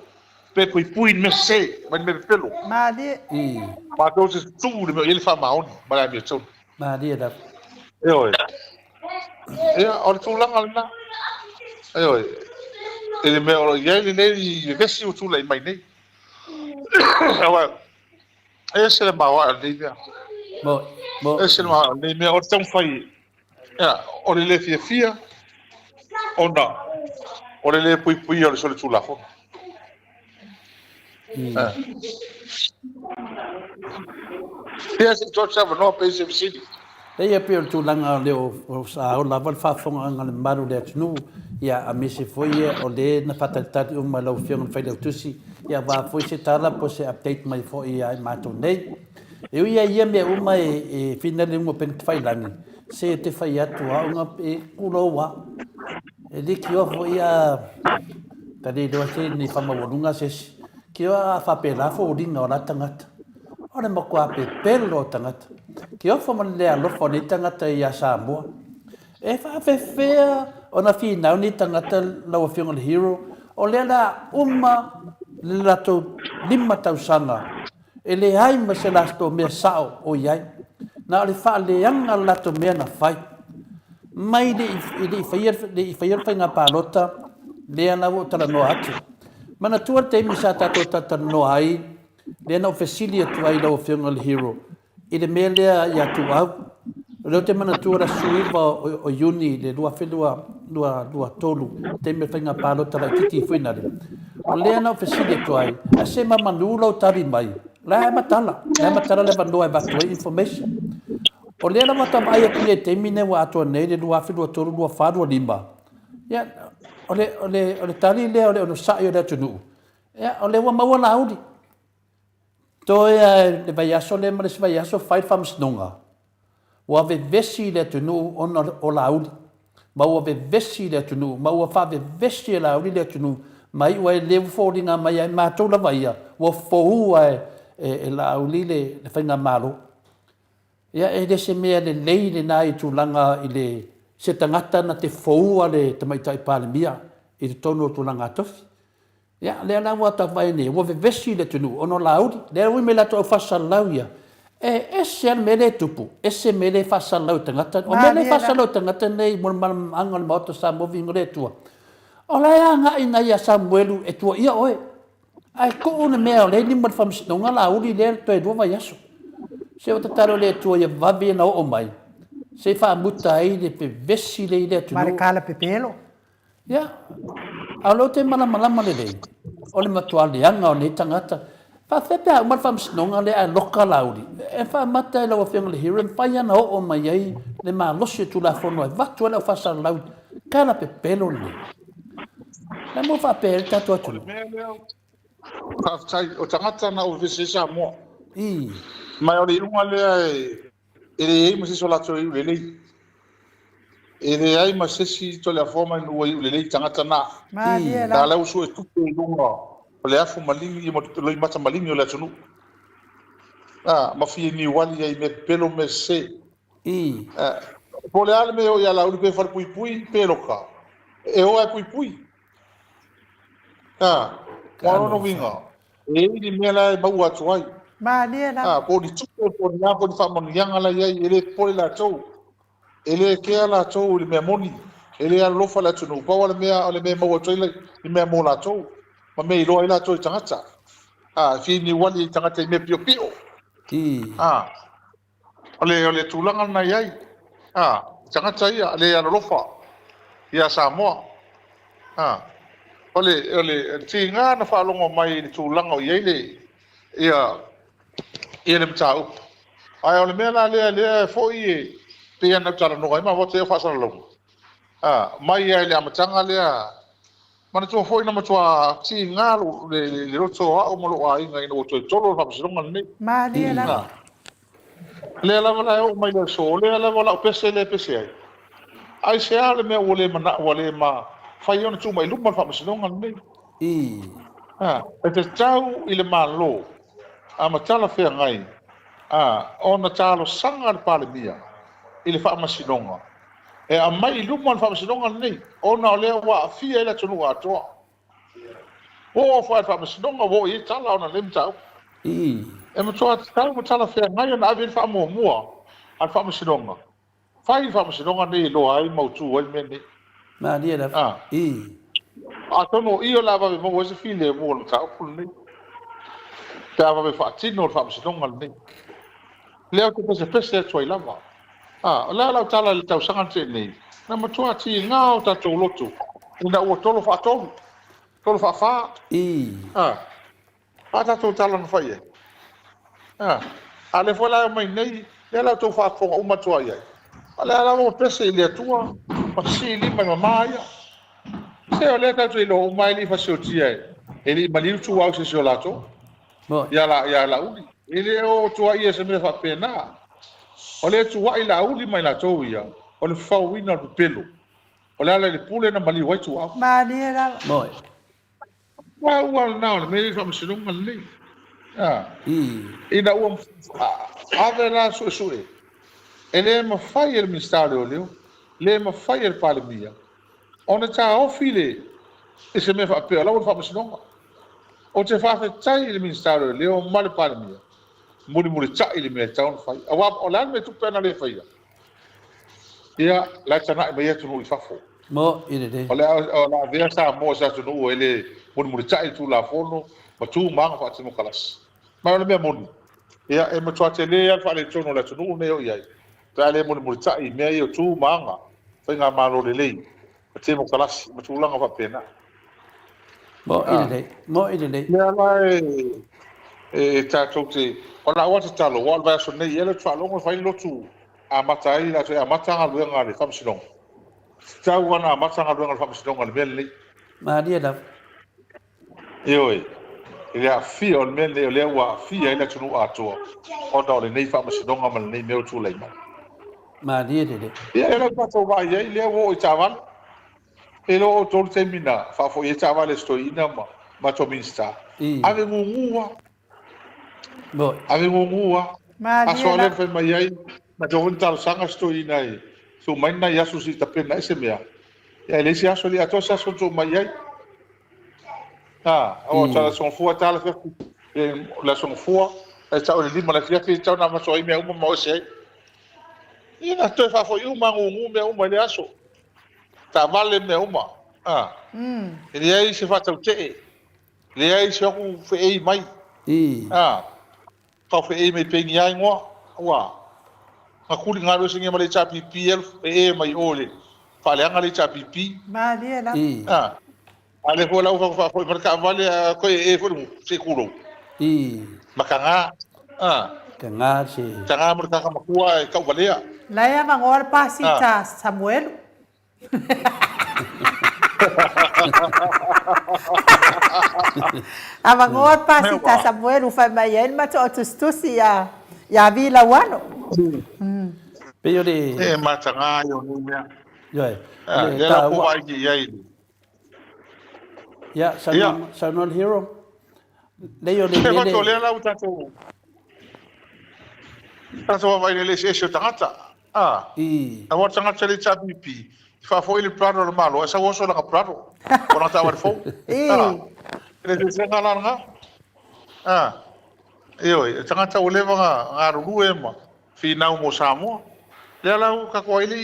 pe puipui i le mea sese mai le mea pepelo. Malie. Matou te tutu i le mea o i ai le faamaoni ma le amiotonu. Malie lava. Ioe. Ia, o le tulaga lena. Ioe. I le mea o lo o i ai lenei vevesi ua tulai mai nei. Aua e ese le maoae o lenei mea. Mo, mo. Ese le maoae o lenei mea. O le taumafai Ia, o le le fiafia ona o le le puipuia o le solitulafono. Ia, se i tuu atu se avanoa pe i se fesili. Leai, e pei o le tulaga lea o sa ola lava le faafofogaaga a le mamalu o le atunuu, ia, aemaise foi o le na faatalitali uma i lau Afioga i le Failautusi, ia aua foi se tala po o se update mai foi ia i matou nei. E ui lava i ia mea uma e finali luga o upega tafailagi, se te fai atu aoga e kulou lava. E le kioa foi a ta le iloa se ni whamaualuga se isi. Kioa a whapela foliga o la tagata. O le matua pepelo o tagata. Kioa fo ma le alofa o nei tagata ia Samoa. E faafefea ona finau nei tagata lau Afioga i le Hero, o lea o le a uma le latou 5 tausaga e leai ma se latou mea sao o i ai. Na o le faaleaga le latou mea na fai. Mai le i faia le faiga palota lea la ua ou talanoa atu. Manatua le taimi sa tatou talatalanoa ai, lea na ou fesili atu ai i lau Afioga i le Hero, i le mea lea ia Tuau. O lea ou te manatua le aso 19 o Iuni le 2023, taimi o le faiga palota laitiiti foi na lea. O lea na ou fesili atu ai, ae se mamanu lou tali mai, la e matala, la e matala le avanoa e avatu ai information. O lea lava ta vaai atu nei i le taimi nei ua atoa nei le 2023, 24, 25, ia, o le, o le, o le tali lea o le onosai o le atunuu, ia, o lea ua maua Laauli. Toe lava i le vaiaso lea ma le isi vaiaso fai le faamasinoga. Ua vevesi le atunuu ona o Laauli, ma ua vevesi le atunuu, ma ua faavevesi e Laauli le atunuu, ma iu ai lea ua foliga mai ia i matou lava ia, ua foua e Laauli le faigamalo. Ia, e le se mea lelei lena i tulaga i le se tagata na te foua le Tamaitai Palemia i totonu o tulaga tofi. Ia, lea la ua tau nei, ua vevesi le atunuu ona o Laauli. Lea ua ui mai latou au faasalalau ia, e ese lava le mea lea e tupu, ese mea lea e faasalalau e tagata. O mea lea e faasalalau e tagata nei mo le malamalamaaga o le Maota o Samoa, viiga o le Atua, o la e agai nai ia Samuelu e tuuaia oe. Ae tuu le mea o lea e lima i le faamasinoga Laauli lea toe 2 vaiaso. Se ua tatalo i le Atua ia vave ona oo mai, se i faamuta ai le vevesi lea i le atunuu. Ma le kala pepelo. Ia, a o lea ou te malamalama lelei, o le matua leaga o nei tagata. Faafefea pe a uma le faamasinoga lea ae loka Laauli? E faamata e lau Afioga i le Hero, e mafai lava ona oo mai ai le malosi o Tulafono e avatu ai le aufasalalau tala pepelo lenei. O le a mo faapea ai le tatou atunuu? O le mea lea, faafetai, o tagata na ou vevesi ai Samoa. I. Ma o le iuga lea e E leai ma se isi o latou e iu lelei. E leai ma se isi Toleafoa ma Nuu e iu lelei i tagata na. Malie la. La ua sue tupe i luga o le afu maligi ma loimata maligi o le atunuu. A, ma fia niuali ai i mea pepelo ma mea sese. I. A, po o le a le mea e oo ia Laauli pe falepuipui pe loka, e o lava e puipui. A, ua lona uiga, E i ai ni mea la e maua atu ai. Malie lava. A, po o ni tupe, po o ni a, po o ni faamanuiaga la e i ai, e le popole latou. E le kea latou i le mea moni. E le alolofa le atunuu. Pau lava le mea, o le mea e maua atu ai ni mea mo latou, ma mea e iloa ai latou i tagata. A, e fia niuali ai i tagata i mea piopio. A. O le, o le tulaga lena e i ai, a, tagata ia le alolofa ia Samoa. A, o le, o le tiga na faalogo mai i le tulaga o i ai le, ia, ia le mataupu. Ae o le mea la lea, lea foi e pei ona ou talanoa ai ma avatu ai au faasalalauga, a, mai lava i le amataga lea, Manatua foi na matua tiga le loto o au ma lou aiga ina ua toe tolo le faamasinoga lenei. Malie lava. Lea lava la e oo mai le aso, o lea lava lau pese lea e pese ai. Aisea le mea ua le manao, ua le mafai ona tuu mai i luma le faamasinoga lenei? E tatau i le Malo a ma talafeagai ona talosaga le Palemia i le faamasinoga e aumai i luma le faamasinoga lenei, ona o lea ua aafia ai le atunuu atoa. Ua oo foi lava i le faamasinoga, ua oo i ai tala ona o lenei mataupu. E matua tatau ma talafeagai ona ave i ai le faamuamua a le faamasinoga, fai le faamasinoga lenei e iloa ai ma mautu ai le mea lenei. Malie lava. Atonu o i o le a vave maua ai se filemu o le mataupu lenei, pe a vave faatino le faamasinoga lenei. Lea ou te pesepese atu ai lava. A, o le a lau tala i le tausaga na tea nei? Na matua tiga o tatou loto ina ua tolo faatolu, tolo faafa. I. A, a tatou tala na fai ai. A, a lea foi la e omai nei, lea la outou faafofoga uma atu lava i ai. A lea lava ua pese i le Atua ma sii lima i mama ia. Se o lea tatou te iloa uma e le i fasiotia e le i maliu ituau i se isi o latou. Ia la, ia Laauli. E le o tuaia i se mea faapena. O lea e tuai Laauli ma i latou ia, o le fafauina o le pepelo. O le ala i le pule na maliu ai tuaau. Malie lava. Moe. Ua ua lena o le mea i faamasinoga lenei. A. I. Ina ua ave la suesue, e le mafai e le Minisita o Leoleo, le mafai e le Palemia ona taofi le i se mea faapea o la ua i le faamasinoga. Ou te faafetai i le Minisita o Leoleo ma le Palemia, mulimulitai i le mea e tatau ona fai. Aua o le a le mea e tupu pe ana le faia? Ia, la e tanai mai atunuu i fafo. Mo i lelei. O le a, o le a avea Samoa i se atunuu e le mulimulitai i le Tulafono ma tu ma aga faatemokarasi. Ma o le mea moni, ia, e matua tele lava le faaletonu o le atunuu lenei o i ai, pe a le mulimulitai i mea ia o tu ma aga faigamalo lelei ma temokarasi ma tulaga faapena. Mo i lelei, mo i lelei. Lea la e, e tatou te, o lau lava tatalo, aua o le vaiaso nei, ia lea ou te faalogo e fai le lotu amata ai latou e amata galuega a le Faamasinoga. E tatau lava ona amata galuega a le Faamasinoga i le mea lenei. Malie lava. Ioe, i le aafia o le mea lenei o lea ua aafia ai le atunuu atoa ona o lenei faamasinoga ma lenei mea ua tulai mai. Malie lelei. Ia, e le o tatou vaai ai lea ua oo i taavale. E le o outou le taimi na faafoi ai taavale a si toeaina ma matou Minisita. Ave gugu lava. Ave gugu lava. Aso lava lea na fai mai ai, na toe foi na talosaga si toeaina e tuu mai nai aso se i tapena ai se mea. Ia e leai se aso, e le i atoa se aso na tuu mai ai. A, o le Aso Gafua, ta le afiafi, le Aso Gafua, e tau i le 5 i le afiafi, e tau na maso ai mea uma ma o ese ai. Ia na toe faafoi uma gugu mea uma i le aso. Taavale mea uma. A. E leai se faatautee. Leai se aku feei mai. A. Kau feei mai pengi ai ngoa. Ua. Nga kuli nga lue singe ma le HRPP e e mai o le faaleaga le HRPP. Malie lava. A. A le foi lau faafoi ma le taavale a koe e foi le se kulou. Makaga. A. Taga se. Taga mo le kaka matua e tauvalea. La e avanoa le pasita Samuelu. Avanoa le pasita Samuelu fai mai ai le matou tusitusi ia ia Vi Lauano. Pei o le. E mataga ai o nei mea. Ioe. Lea la ua vaai i ai. Ia, saunoa le hero. Lei o le mele. E lea la ua tatou tatou vaavaai i le eseese o tagata. A. Aua o le tagata le HRPP, i faafoi le Prado a le Malo, ae sau oso lana Prado, o lana taavale fou. A. E le eseesega la lena. A. Ioe, o le tagata ua leva ona galulue ma finau mo Samoa. Lea la ua tatou ai le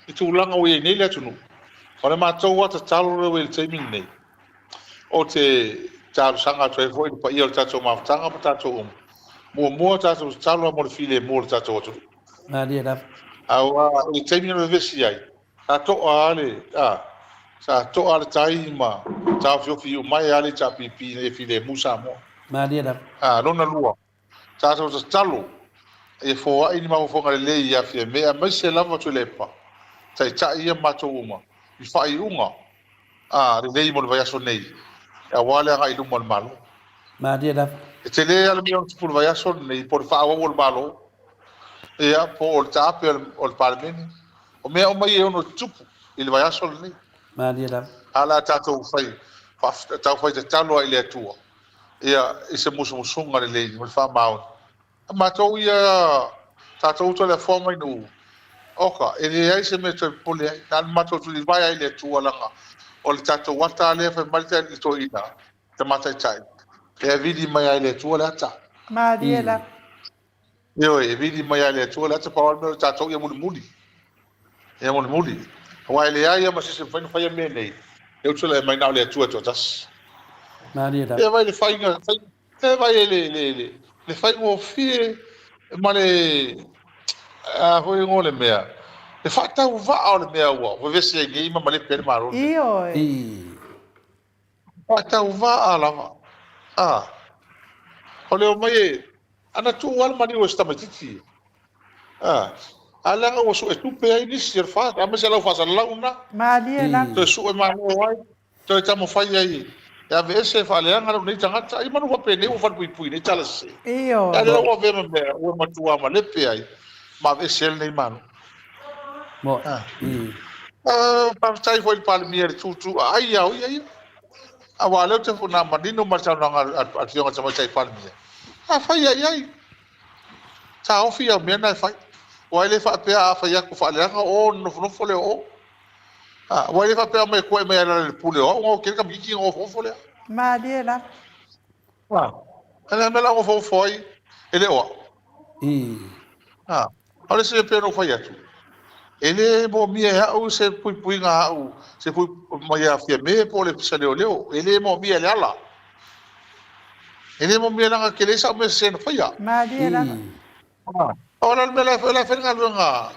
i tulaga ua i ai nei le atunuu. O le matou lava tatalo lea ua i ai i le taimi lenei, ou te talosaga atu ai foi i le paia o le tatou mafutaga ma tatou uma, muamua tatou tatalo lava mo le filemu o le tatou atunuu. Malie lava. Aua i le taimi na vevesi ai, sa to'a lava le, a, sa to'a le tai ma taofiofi uma ai lava le HRPP ina ia filemu Samoa. Malie lava. A, lona lua, tatou tatalo ia foai ni mafaufauga lelei ia Fiame aemaise lava Tuilaepa, taitai ia matou uma i faaiuga a lelei mo le vaiaso nei aua le agai i luma o le Malo. Malie lava. E tele lava le mea o le tupu i le vaiaso lenei po o le faaauau o le Malo, ia, po o le taape o le Palemene. O mea uma ia e ono tutupu i le vaiaso lenei. Malie lava. A o le a tatou fai, tau fai tatalo ai i le Atua ia, i se musumusuga lelei ma le faamaoni. A matou ia, tatou uto le afoa mai Nuu, oka, e leai se mea e toe popole ai. Na o le matou tulivae ai i le Atua leaga o le tatou ata lea fai mai le toeaina, tama taitai, lea e vili mai ai le Atua le ata. Malie lava. Ioe, e vili mai ai le Atua le ata, pau lava le mea o tatou ia mulimuli. Ia mulimuli. Aua e leai lava ma se isi e mafai ona faia mea nei, e utu lai mai na o le Atua e toatasi. Malie lava. E vai le faiga, e vai le, le, le, le faigofie ma le, a foi ngo le mea, le faatauvaa o le mea ua vevesi ai nei ma malepe ai le Malo lenei. Ioe. Faatauvaa lava. A, o le omai e, ana tuu lava le maliu e si tamaitiiti. A, a leaga ua sue tupe ai nisi o le fa, aemaise lau faasalalau lena. Malie lava. Toe sue malo ai, toe taumafai ai e aveese e faaleaga lou nei tagata. Ai manu faapenei ua falepuipui nei tala sese. Ioe. A lea ua avea ma mea ua matua malepe ai ma aveese ai lenei Malo. Mo, A. i. Faafetai foi i le Palemia i le tūtū aai ia o ia ia. Aua o lea ou te na manino mai le saunoaga a le Afioga i le Tamaitai Palemia, a fai lava i ai, taofi au mea na e fai. Aua e le faapea a fai atu faaleaga o ona nofonofo lea o o. Aua e le faapea a omai e tuuai mai e ala i le pule o au ona o tele tamaitiiti ona nofonofo lea. Malie lava. O le a le mea o le a ou nofonofo ai e le o au? A o le isi mea pei ona ou fai atu, e le moomia e au se puipuiga a au, se mai ia Fiame po o le Ofisa Leoleo. E le moomia e Leala. E le moomia leaga e tele sau mea sese na faia. Malie lava. O le a le mea la e fai le galuega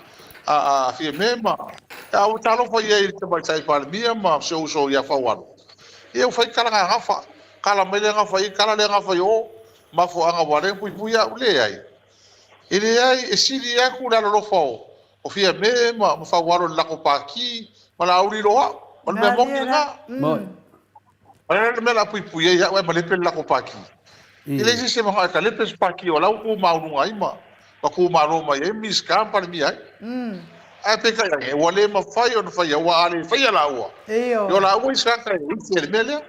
a Fiame ma... A ua talofa i ai i le Tamaitai Palemia ma si ou uso ia Faualo, ia ua fai tala na gafa, tala mai lea gafa i i, tala lea gafa i o, mafuaaga ua ala ai ona puipui au. Leai. E leai, e sili atu le alolofa o Fiame ma Faualo i le latou Pati ma Laauli i lo au. O le mea moni lena. O le a le mea o le a puipui ai au ae malepe le latou Pati? E leai se isi e manao e talepe se Pati o la ua tu maualuga ai ma tu malo mai ai Minisita ma Palemia ai. Ae peitai ane, ua le mafai ona faia, aua a le faia laua, o laua isi tagata e ite i le mea lea.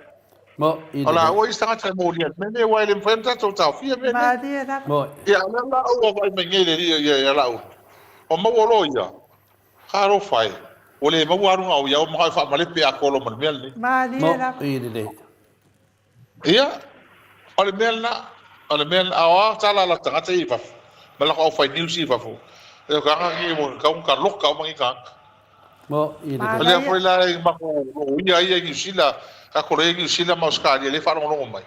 O laua isi tagata e molia i le mea lea, aua e le mafai ona tatou taofia mea nei. Ia, a o lea la ua vaai mai nei le alii ia Laauli, ua maua loa ia, talofa e, ua le maua aluga o ia, ua manao e faamalepe atoa loa ma le mea lenei. Ia, o le mea lena, o le mea lena, a o a tala a latou tagata ia i fafo, ma latou aufai news ia i fafo, e tagata nei ua tatau ona taloka uma nei tagata. O lea foi la i matou loia ia i Niu Sila, tatou loia i Niu Sila ma Ausetalia lea e faalogologo mai,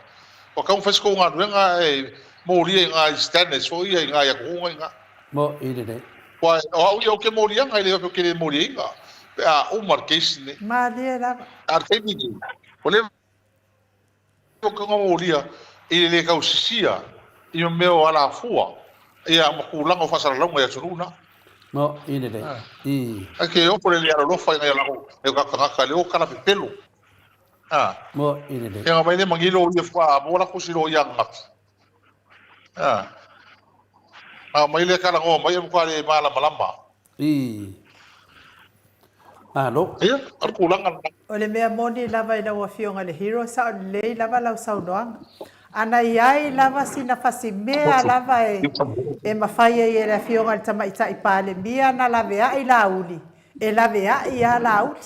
ua tatau ona fai se tou galuega ae molia i ina i standards foi ia i ina i atunuu na i ina. Aua o au ia ou te moliaga, e le faapea ou te le moliaina pe a uma le case lenei. A o le taimi lenei, ua leva ona molia i le le tausisia i mea o alafua ia ma tulaga o faasalalauga i atunuu na. No, i lelei. I. Ae ke ofo le le alolofa i nai o latou tagata lea ua tala pepelo. A. No, i lelei. Ia mai le mangilo ia fa mo la kusi lo ia ngati. A. A mai le kala ngoa mai e kwa le malamalama. I. Malo. Ia, o le tulaga lena. O le mea moni lava i lau Afioga i le Hero, sao lelei lava lau saunoaga. Ana i ai lava sina fasimea lava e e mafai ai e le Afioga i le Tamaitai Palemia ona laveai Laauli, e laveai lava Laauli.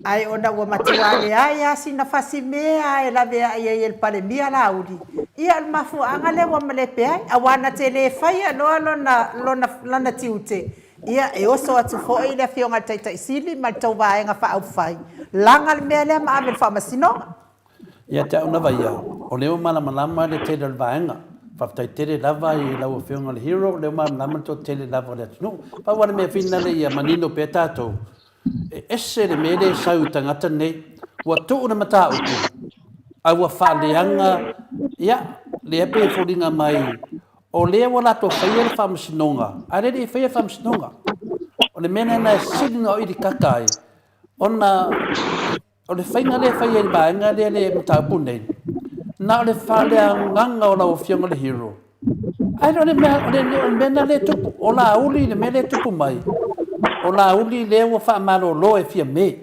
Ae ona ua matua leai lava sina fasimea e laveai ai e le Palemia Laauli, ia o le mafuaaga lea ua malepe ai, aua na te le faia loa lona, lona, lana tiute, ia e oso atu foi le Afioga i le Taitai Sili ma le tou Vaega Faaupufai, laga le mea lea ma ave i le Faamasinoga. Ia te au lava ia, o lea ua malamalama le tele o le vaega. Faafetai tele lava i lau Afioga i le Hero, o lea ua malamalama le toatele lava o le atunuu. Pau lava le mea finale ia manino pea tatou, e ese le mea lea e sau i tagata nei. Ua tuu le mataupu, a ua faaleaga, ia, lea pei e foliga mai o lea ua latou faia le faamasinoga, a o lea e le i faia le faamasinoga. O le mea lena e sili ona oilikaka ai, ona O le faiga lea e fai ai i le vaega lea le mataupu nei, na o le faaleagaga o lau Afioga le Hero. Ae le o le mea, o le, o le mea lena lea e tupu. O Laauli, le mea lea e tupu mai, o Laauli lea ua faamalolo e Fiame.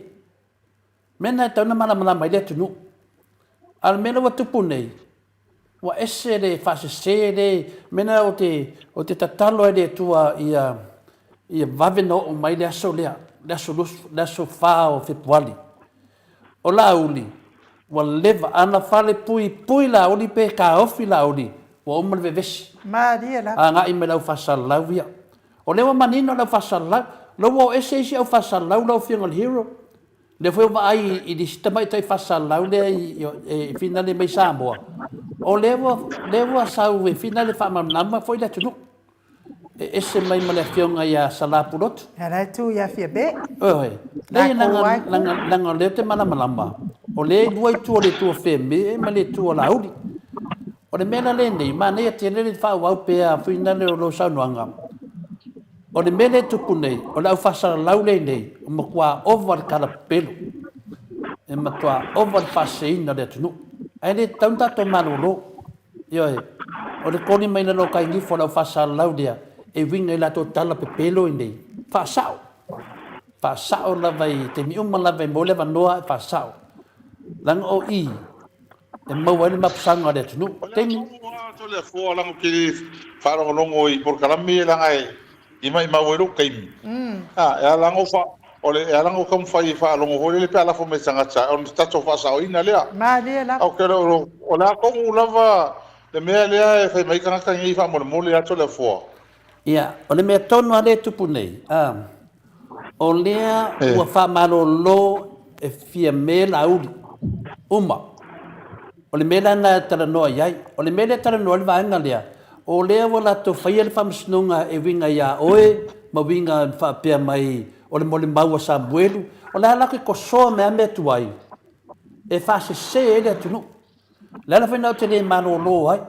Mea lena e tatau ona malamalama ai le atunuu. A o le mea lea ua tupu nei, Ua ese le faasese le mea lena ou te, ou te tatalo ai i le Atua ia, ia vave ona oo mai le aso lea, le aso, le aso 4 o Fepuali. O Laauli, ua leva, ana falepuipui Laauli pe taofi Laauli, ua uma le vevesi. Malie lava. Agai mai le au faasalalau ia. O lea ua manino le au faasalalau, o lea ua o ese isi au faasalalau lau Afioga i le Hero. Lea foi ua vaai i le isi tamaitai faasalalau lea e finale mai Samoa, o lea ua, lea ua sau e finale faamalamalama foi le atunuu. E ese mai ma le afioga ia Sala Pulotu. Ia la e tu ia Fiame. Ioe. Leai, leaga, leaga, leaga o lea ou te malamalama, o lea e lua itu o le itu o Fiame ma le itu o Laauli. O le mea la lenei, manaia tele le faaauau pea finale o lou saunoaga. O le mea lea e tupu nei, o le aufaasalalau lenei, ua matua ova le kalapelo, e matua ova le faaseseina o le atunuu. Ae le tatau ona tatou malolo. Ioe, o le koli mai lalo o Kainifo o le aufaasalalau lea, e uiga i latou tala pepelo i nei, faasao. Faasao lava i taimi uma lava e maua le avanoa e faasao. Leaga o i e maua ai le mapusaga o le atunuu. O le a Taimi. tonu lava Toleafoa leaga ou te le faalogologo i polokalame ia leaga e maimau ai lou taimi. A, e ala ona ou fa, o le, e ala ona ou taumafai e faalogo foi lele pe a lafo mai i le tagata ona tatou faasaoina lea. Malie lava. Ou te le o, o le a tonu lava le mea lea e fai mai ai tagata nei faamolemole ia Toleafoa. Ia, o le mea tonu lava lea e tupu nei, a, o lea ua faamalolo e Fiame Laauli uma. O le mea la lena e talanoa i ai. O le mea lea e talanoa ai le vaega lea, o lea ua latou faia le faamasinoga e uiga ia oe ma uiga faapea mai o le molimau a Samuelu, o le a latou tosoa mai lava mea tuai e faasese ai le atunuu. O le ala foi lena ou te le malolo ai.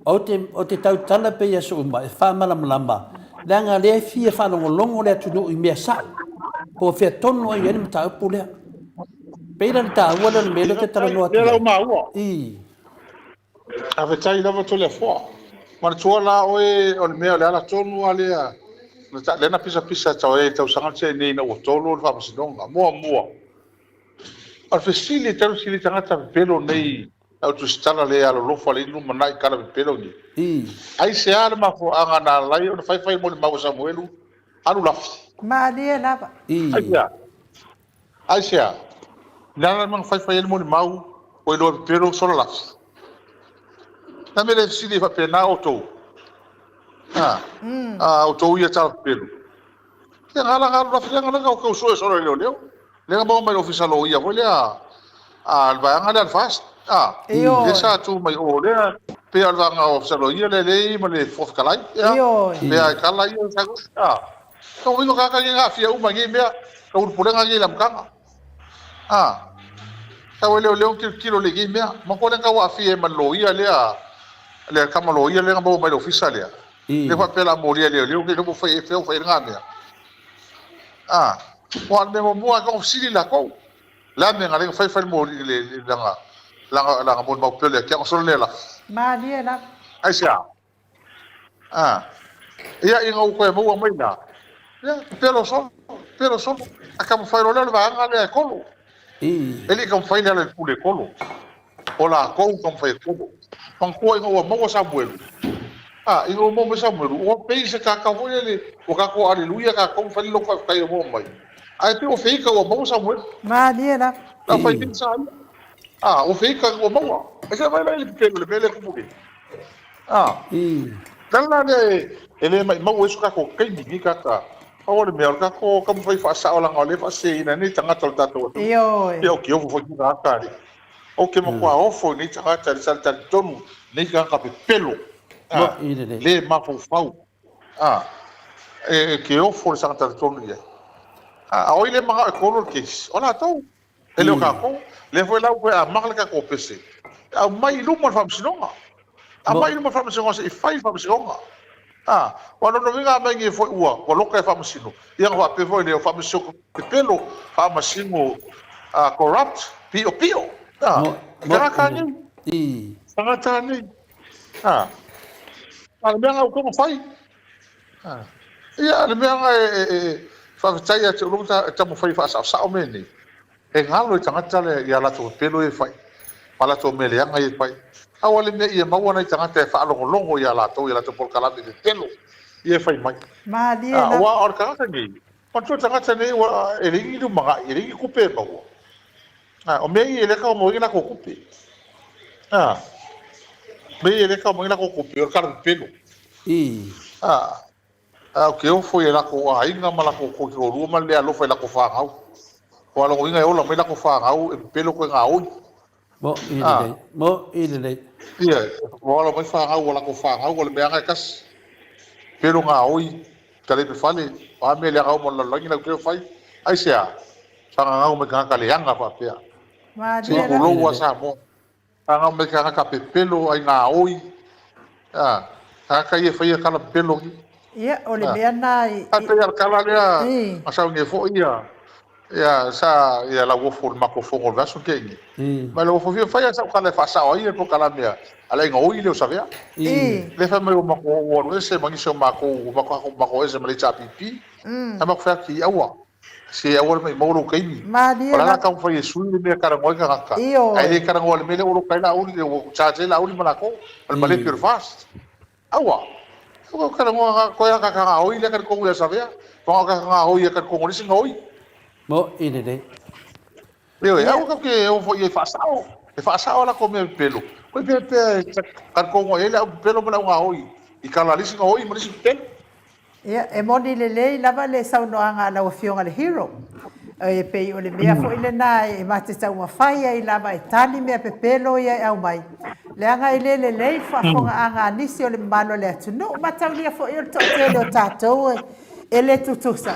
Ou te, ou te tautala pea i aso uma e faamalamalama, leaga o lea e fia faalogologo le atunuu i mea sao, po o fea tonu ai i ai le mataupu lea. Pei la le taua lea o le mea lea ou te talanoa atu Lea la ai. ua maua. I. Faafetai lava Toleafoa. Manatua la oe o le mea o le ala tonu lava lea na ta, lea na pisapisa atu ai i le tausaga na tea nei ina ua tolo le faamasinoga. Muamua, O le fesili talu sili tagata pepelo nei au tusitala le alolofa le lumanai kala pepelo ni. Aisea le mafuaaga na ala ai ona faifai molimau a Samuelu alu lafi. Malie lava. Aisea? Aisea? Le ala na faifai ai le molimau ua iloa pepelo sola lafi. Na mea le fesili e faapena outou. Ha. A outou ia tala pepelo. Ia na ala na alu lafi lea na tau sue solo e leoleo. Lea na maua mai le ofisa loia foi lea a le vaega lea a le FAST a lea sa tu mai o lea pei o le vaega ofisa loia lea lea i ma le Fofoga Fetalai ia pei e kala ia sa a lona uiga o tagata nei na aafia uma i nei mea taulupulega nei i le amataga a tau e leoleo tilotilo lelei i nei mea manatua lea na tau aafia ai ma le loia lea le tama loia lea na maua mai le ofisa lea lea faapea o le a molia e leoleo nei ua fai e fai lena mea A, aua o le mea muamua lava e fesili latou, le a mea na ala ai ona fai fai le moli le lana lana lana molimau pele ia te au solo lea lafi. Malie lava. Aisea? A, ia ina ua toe maua mai la, ia pepelo solo, pepelo solo, a taumafai loa lea o le vaega lea e kolo. E le i taumafai le ala i le pule e kolo. O latou taumafai e kolo. Manatua ina ua maua Samuelu, a, ina ua maua mai Samuelu, ua pei se tata foi lele, ua tatou aleluia tatou ma fai le loto faafetai ua maua mai. Ae pei ua feika ua maua Samuelu. Malie lava. Na fai nei sa ia. A, ua feika ua maua. Ae se vaai la i le pepelo i le mea lea e tupu nei. A, le ala la lea e le maimau ai so tatou taimi nei tagata. Pau o le mea, o le tatou taumafai faasao leaga o lea e faaseseina nei tagata o le tatou atunuu. Ioe. Ia, ou te ofo foi i tagata alii. Ou te matua ofo i nei tagata i le talitalitonu, nei tagata pepelo, a, le mafaufau, a, e te ofo i le saga talitonu i ai. A, a o ai le manao e kolo le case? O latou. E le o tatou. Lea foi la ua toe amata le tatou pese. Aumai i luma le faamasinoga. Aumai i luma le faamasinoga se i fai le faamasinoga. A, aua o lona uiga a aumai nei foi ua ua loka e faamasino, ia ona faapea foi lea o faamasino pepelo, faamasino corrupt, piopio. A, tagata nei. Tagata nei. A, a o le mea lena ua tatau ona fai. Ia, o le mea lena e faafetai ia te oulua e taumafai e faasaosao mea nei, e galo i tagata ia latou pepelo ia e fai, ma latou mea leaga ia e fai. Pau lava le mea ia maua nai tagata e faalogologo ia latou i a latou polokalame pepelo ia e fai mai. Malie lava. Aua o le tagata nei, manatua le tagata nei ua e leai ni lumanai, e leai ni tupe e maua. O mea ia e le tau maua ai ni latou tupe. Mea ia e le tau maua ai ni latou tupe, o le tala pepelo. Ae ou te ofo i latou aiga ma latou toalua ma le le alofa i latou fanau. Aua o lona uiga e ola mai latou fanau e pepelo toe gaoi. Mo'i lelei, mo'i lelei. Ia, ua ola mai fanau a latou fanau, o le mea lava e tasi. Pepelo gaoi, talepe fale, o a mea leaga uma o le lalolagi latou te fai. Aisea? Fagagau mai tagata leaga faapea. Se i pulou a Samoa. Fagagau mai tagata pepelo ai gaoi. A, tagata ia e faia tala pepelo ni. Ia, o le mea na i. A pei a le tala lea na saunia foi ia ia sa ia Lauofo i le matou fono o le vaiaso na tea nei. Ma Lauofo fia fai a sau tala e faasao ai le polokalame a le Aiga Oi lea o Savea. Lea fai mai ua matou ua alu ese ma nisi o matou ua matou ese ma le HRPP. Ae matou fai atu, aua. Se aua le maimau lou taimi. Malie O le a la lava. taumafai e sui le mea e talanoa ai tagata, ae le Ioe. talanoa i le mea lea ua loka ai Laauli, ua charge ai Laauli ma latou, o le malepe o le FAST. Aua! Aua e talanoa na, toe a ta gaoi lea talitonu ia Savea, faga o ta gaoi ia talitonu o le isi gaoi. Mo'i lelei. Ioe, Ia. aua tatou te o foi e faasao, e faasao a latou mea pepelo, koe pea pea e talitonu ai le au pepelo ma le au gaoi i tala a le isi gaoi ma le isi pepelo. Ia, e moni lelei lava le saunoaga a lau Afioga i le Hero. E pei o le mea foi lena e ma te taumafai ai lava e tali mea pepelo ia e aumai, leaga e le lelei le faafofogaaga a nisi o le mamalu o le atunuu. Mataulia foi o le toatele o tatou e le tutusa.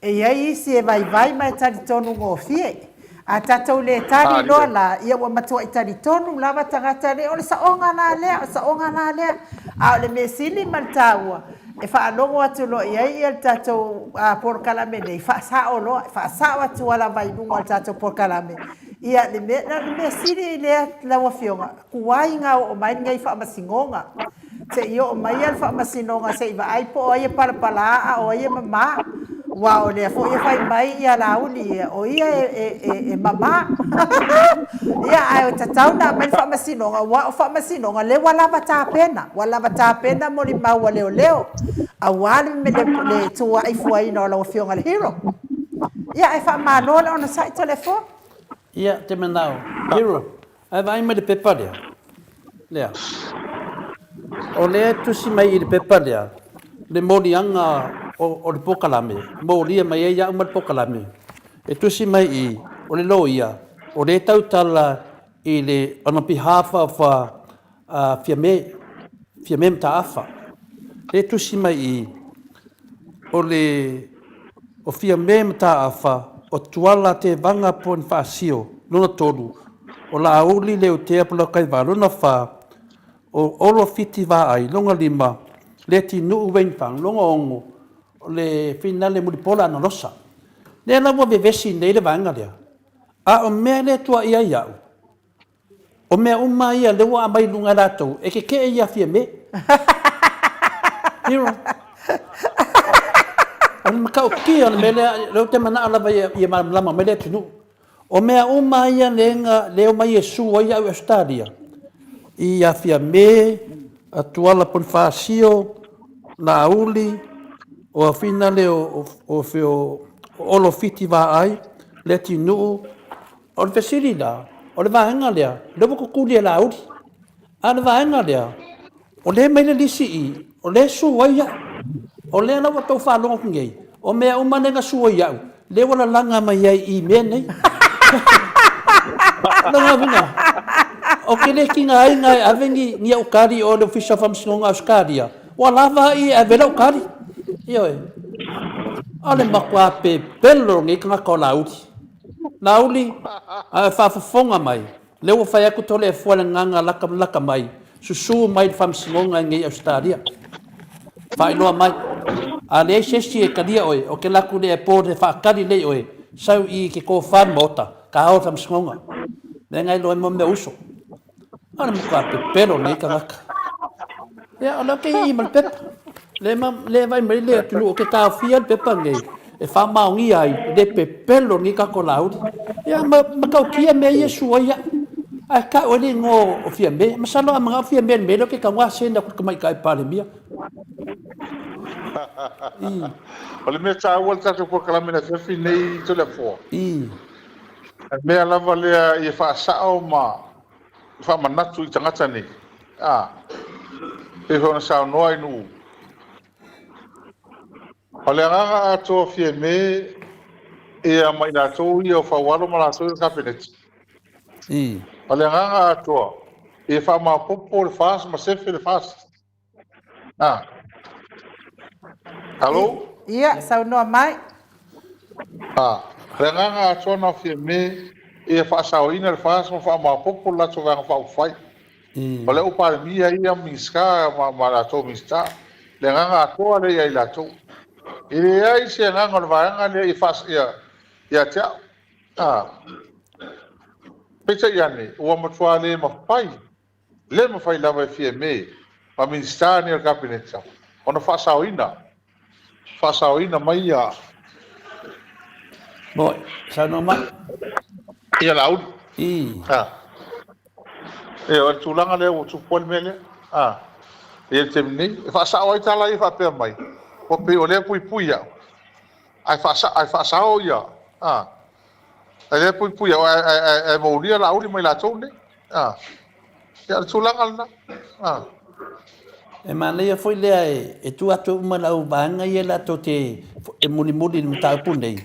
E i ai isi e vaivai ma e talitonu gofie. A tatou le tali loa la, ia ua matuai talitonu lava tagata nei, o le saoga la lea, o le saoga la lea. A o le mea sili ma le taua, e faalogo atu loa i ai le tatou polokalame nei, faasao loa, faasao atu lava i luga o le tatou polokalame. Ia, le mea, le mea sili lea lau Afioga, tuai na oo mai lenei faamasinoga. Se i oo mai le faamasinoga se i vaai po o ai e palapala a o ai e mamā. Aua o lea foi e fai mai ia Laauli ia, o ia e mamā. Ia, ae tatau ona aumai le faamasinoga, aua o faamasinoga lea ua lava tapena, ua lava tapena molimau a leoleo, aua le tuuaifuaina o lau Afioga i le Hero. Ia, ae faamalo le onosai Toleafoa. Ia, te manao, Hero, Ae vaai mai le pepa lea. Lea. O lea e tusi mai i le pepa lea, le moliaga o, o le pokalame, molia mai ai au ma le pokalame. E tusi mai i, o le loia, o lea e tautala i le, on behalf of uh, uh, Fiame, Fiame Mataafa. Lea e tusi mai i, o le, o Fiame Mataafa, o Tuala Tevaga Ponifasio, lona tolu, o Laauli Leutea Polokaiva, lona fa, o Olo Fiti Vaai, lona lima, Letinuu Wayne Fang, lona ono, o le Finale Mulipola Analosa. Lea la ua vevesi nei le vaega lea. A o mea lea e tuuaia ai au, O mea uma ia lea ua aumai i luga e latou, e kekeʻe ia Fiame. Hero. O le matautia o le mea lea, lea ou te manao lava ia, ia malamalama mai le atunuu. O mea uma ia lea na, lea omai e sue ai au i Ausetalia, ia Fiame, Tuala Ponifasio, Laauli, o Afina lea o, o, o, o Olo Fiti Vaai, Leatinuu, O le fesili la, o le vaega lea, lea ua kukuli e Laauli. A o le vaega lea, o lea e mai le lisi i, o lea e sue ai au. O lea la ua tou faalogo atu nei, o mea uma lea na sue ai au, lea ua lalaga mai ai i mea nei. Lona uiga, ou te le tigaina e ave ni, ni au kali i o i le Ofisa o Faamasinoga o Ausetalia, ua lava ai e ave lau kali. Ioe. O le matua pepelo o lenei tagata o Laauli. Laauli, a e faafofoga mai, lea ua fai atu Toleafoa le agaga laka laka mai, susu mai le faamasinoga i nei Ausetalia. Faailoa mai, a leai se isi e talia oe, o ke laku le airport e faatali lei oe, sau i ke tofa le maota, ka ao le faamasinoga. Mea na iloa ai mo mea uso. O le matua pepelo o lenei tagata. Ia, o lea ou te ii ma le pepa. Le, ma, le vai mai le atunuu o ke taofia le pepa nei e faamaonia ai le pepelo o lenei tatou Laauli. Ia, ma, matautia mea ia e sua ai au. Ae tau ai le igoa o Fiame. Masalo a manao Fiame i le mea lea ou te tago a send atu i le tamaitai Palemia. I. O le mea taua le tatou polokalame i le afiafi nei Toleafoa. I. O le mea lava lea ia faasao ma faamanatu i tagata nei, a, pei foi ona saunoa i nuu. O le agaga atoa Fiame ia ma i latou ia o Faualo ma latou ia o le Kapeneti. O le agaga atoa ia faamaopoopo le FAST ma sefe le FAST. Ah. Alo? Ia, saunoa mai. Ah, le agaga atoa na o Fiame ia faasaoina le FAST ma faamaopoopo le latou Vaega Faaupufai. O le au Palemia ia, Minisita ma, ma latou Minisita. Le agaga atoa lea ia i latou. E leai se agaga o le vaega lea ia faas, ia, ia te au. Ah. Peitai ane, ua matua le mafai Le mafai lava e Fiame ma Minisita nei o le Kapeneta ona faasaoina, faasaoina mai ia Moi, saunoa mai. Ia Laauli. Ii. A. Ia, o le tulaga lea ua tupu ai le mea lea. A. I le taimi nei, e faasao ai tala ia faapea mai, ua pei o lea e puipui au, ae faasa, ae faasao ia, a, o lea e puipui au, ae, ae, ae, ae moulia Laauli ma i latou nei. A. Ia, o le tulaga lena. A. E manaia foi lea e tuu atu uma le au vaega ia latou te e mulimuli i le mataupu nei.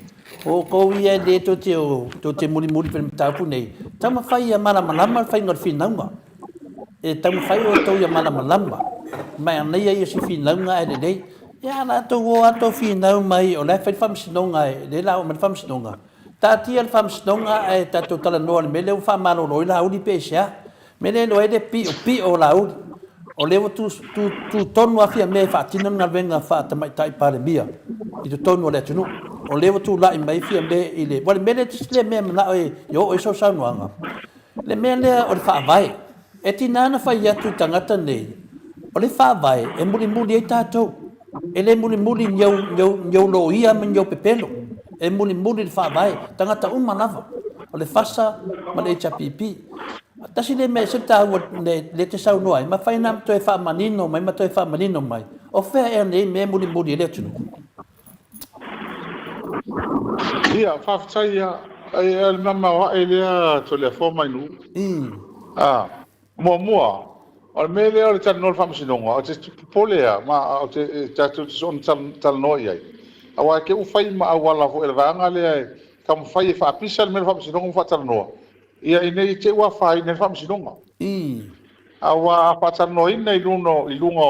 O outou ia e le tou te o tou te mulimuli i le mataupu nei, taumafai ia malamalama le faiga o le finauga. E taumafai outou ia malamalama. Manaia ia o si finauga ae lelei. Ia a latou o lava tou finau mai o la e fai le faamasinoga, e lea o le a oo mai le faamasinoga. Taatia le faamasinoga ae tatou talanoa i le mea lea ua faamalolo ai Laauli pe aisea. Mea lea e iloa ai le piopio o Laauli, o lea ua tu, tu, tu tonu lava Fiamē e faatino le galuega faa-Tamaitai Palemia i totonu o le atunuu. O lea ua tulai mai Fiamē i le... Aua o le mea lea, tasi lea mea e manao e oo i ai sau saunoaga, le mea lea o le Faavae. E tiga ona fai atu i tagata nei, o le Faavae e mulimuli ai tatou. E le mulimuli ni ou, ni ou, ni ou loia ma ni ou pepelo. E mulimuli le Faavae, tagata uma lava, o le FASA ma le HRPP. Tasi lea mea e ese le taua lea e te saunoa ai, mafai ona toe faamanino mai ma toe faamanino mai, o fea ea nei mea e mulimuli ai le atunuu? Ia, faafetai ia. E le mamao ae lea Toleafoa mai Nuu. Ah, muamua, o le mea lea o le talanoa o le faamasinoga, ou te popole lava, ma ou te, tatou te soona talanoa i ai. Aua e te i fai ma auala foi a le vaega lea e taumafai e faapisa le mea o le faamasinoga ma faatalanoa, ia ina ne i te i ua afaina ai le faamasinoga. Aua a faatalanoaina i luga, i luga